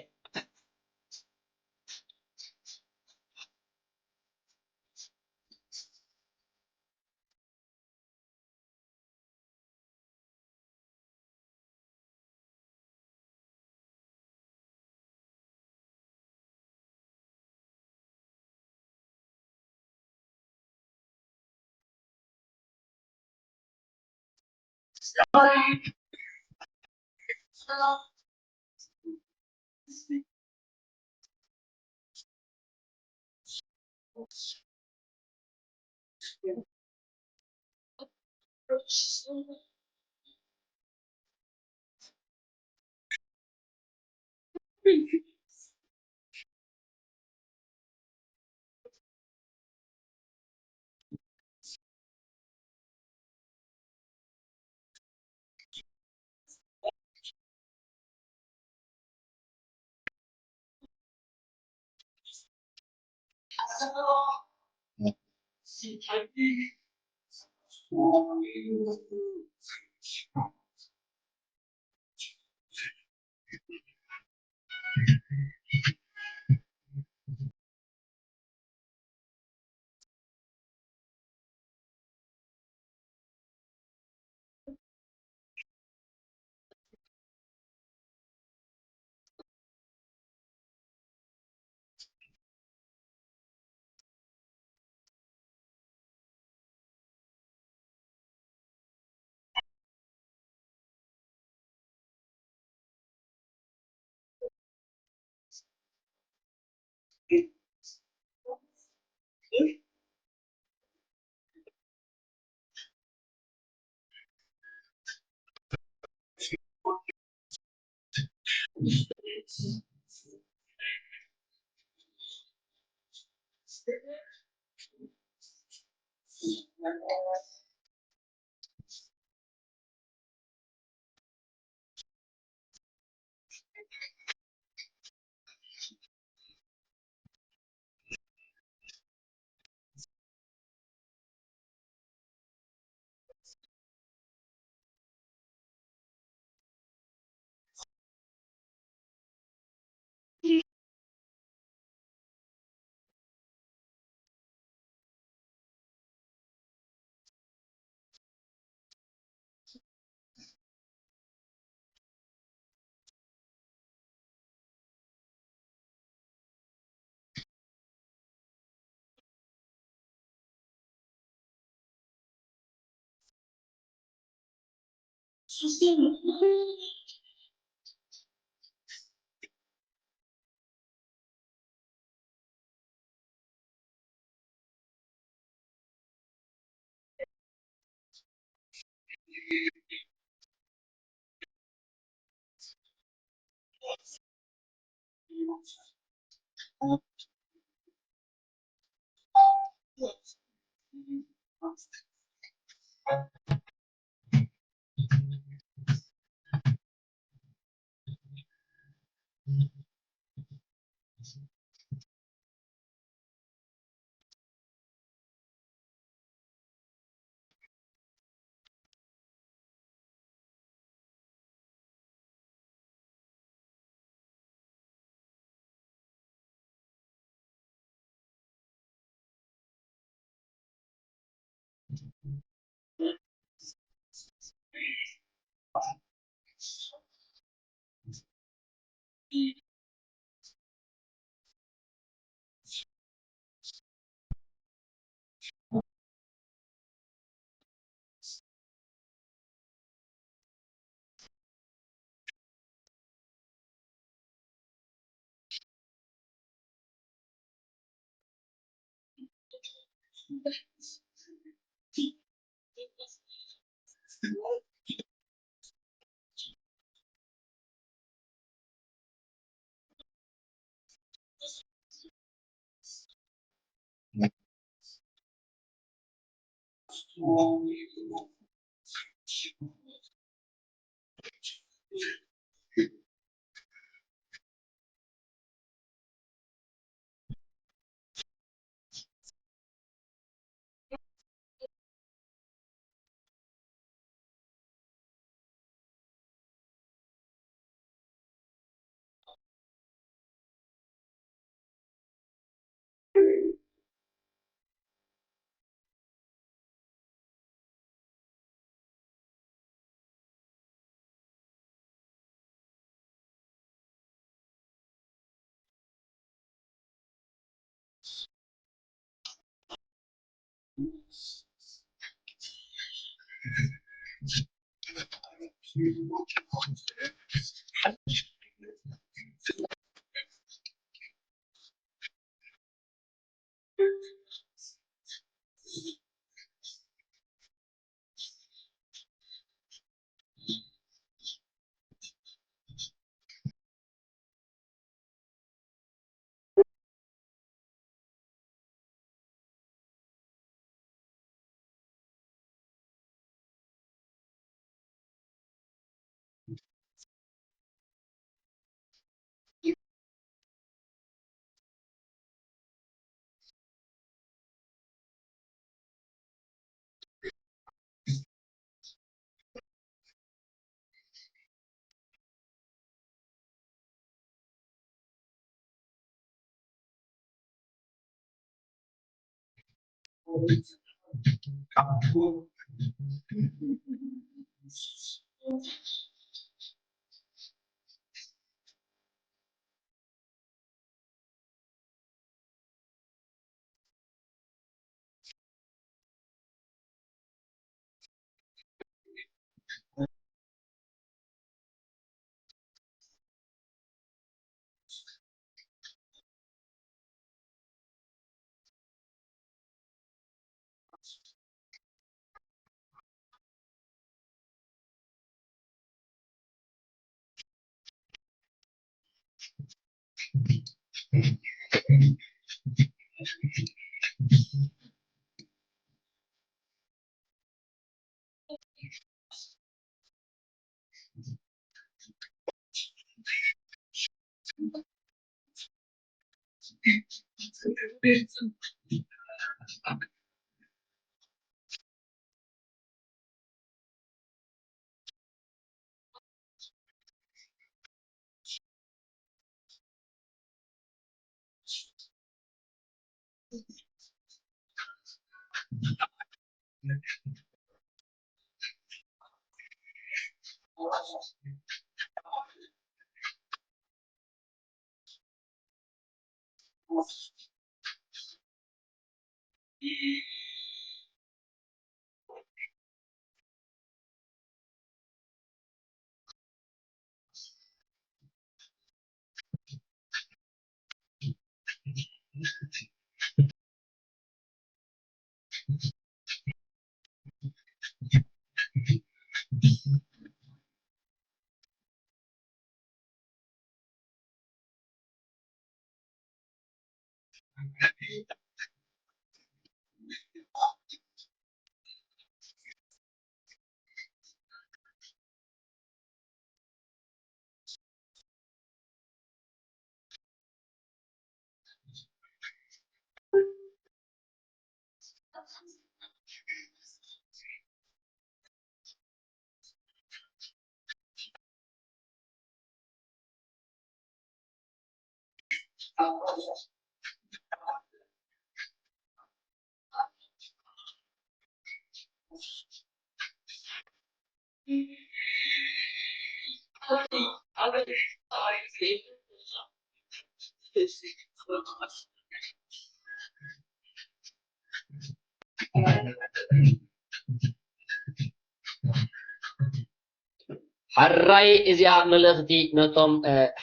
ሕራይ እዚኣ መልእኽቲ ነቶም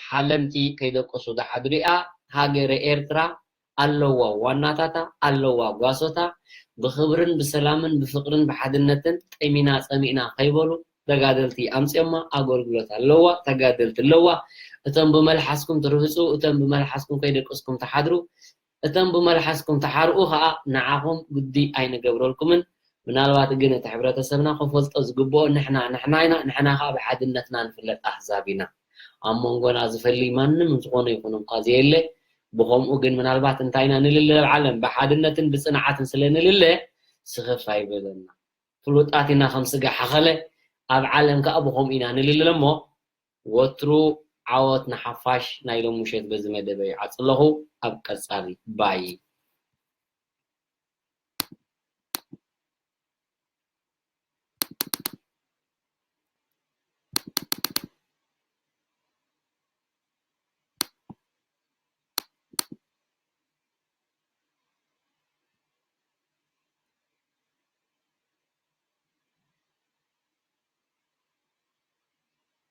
ሓለምቲ ከይደቅሱ ዝሓድሩ እያ። ሃገረ ኤርትራ ኣለዋ ዋናታታ፣ ኣለዋ ጓሶታ፣ ብኽብርን ብሰላምን ብፍቕርን ብሓድነትን ጠሚና ጸሚእና ከይበሉ ተጋደልቲ ኣምጽኦማ ኣገልግሎት ኣለዋ፣ ተጋደልቲ ኣለዋ። እቶም ብመልሓስኩም ትርህጹ፣ እቶም ብመልሓስኩም ከይደቅስኩም ትሓድሩ፣ እቶም ብመልሓስኩም ትሓርኡ ኸኣ ንዓኹም ግዲ ኣይንገብረልኩምን። ምናልባት ግን እቲ ሕብረተሰብና ክፈልጦ ዝግብኦ ንሕና ንሕና ኢና፣ ንሕና ኸኣ ብሓድነትና ንፍለጥ ኣህዛብ ኢና። ኣብ መንጎና ዝፈሊ ማንም ዝኾነ ይኹን እኳ ዘየለ፣ ብኸምኡ ግን ምናልባት እንታይ ኢና ንልለ ኣብ ዓለም ብሓድነትን ብጽንዓትን ስለ ንልለ ስኽፍ ኣይበለና። ፍሉጣት ኢና ከም ስጋ ሓኸለ፣ ኣብ ዓለም ከኣ ብኸምኡ ኢና ንልለ እሞ ወትሩ ዓወት ንሓፋሽ። ናይ ሎም ምሸት በዚ መደበይ ይዓጽ ኣለኹ። ኣብ ቀጻሊ ባይ።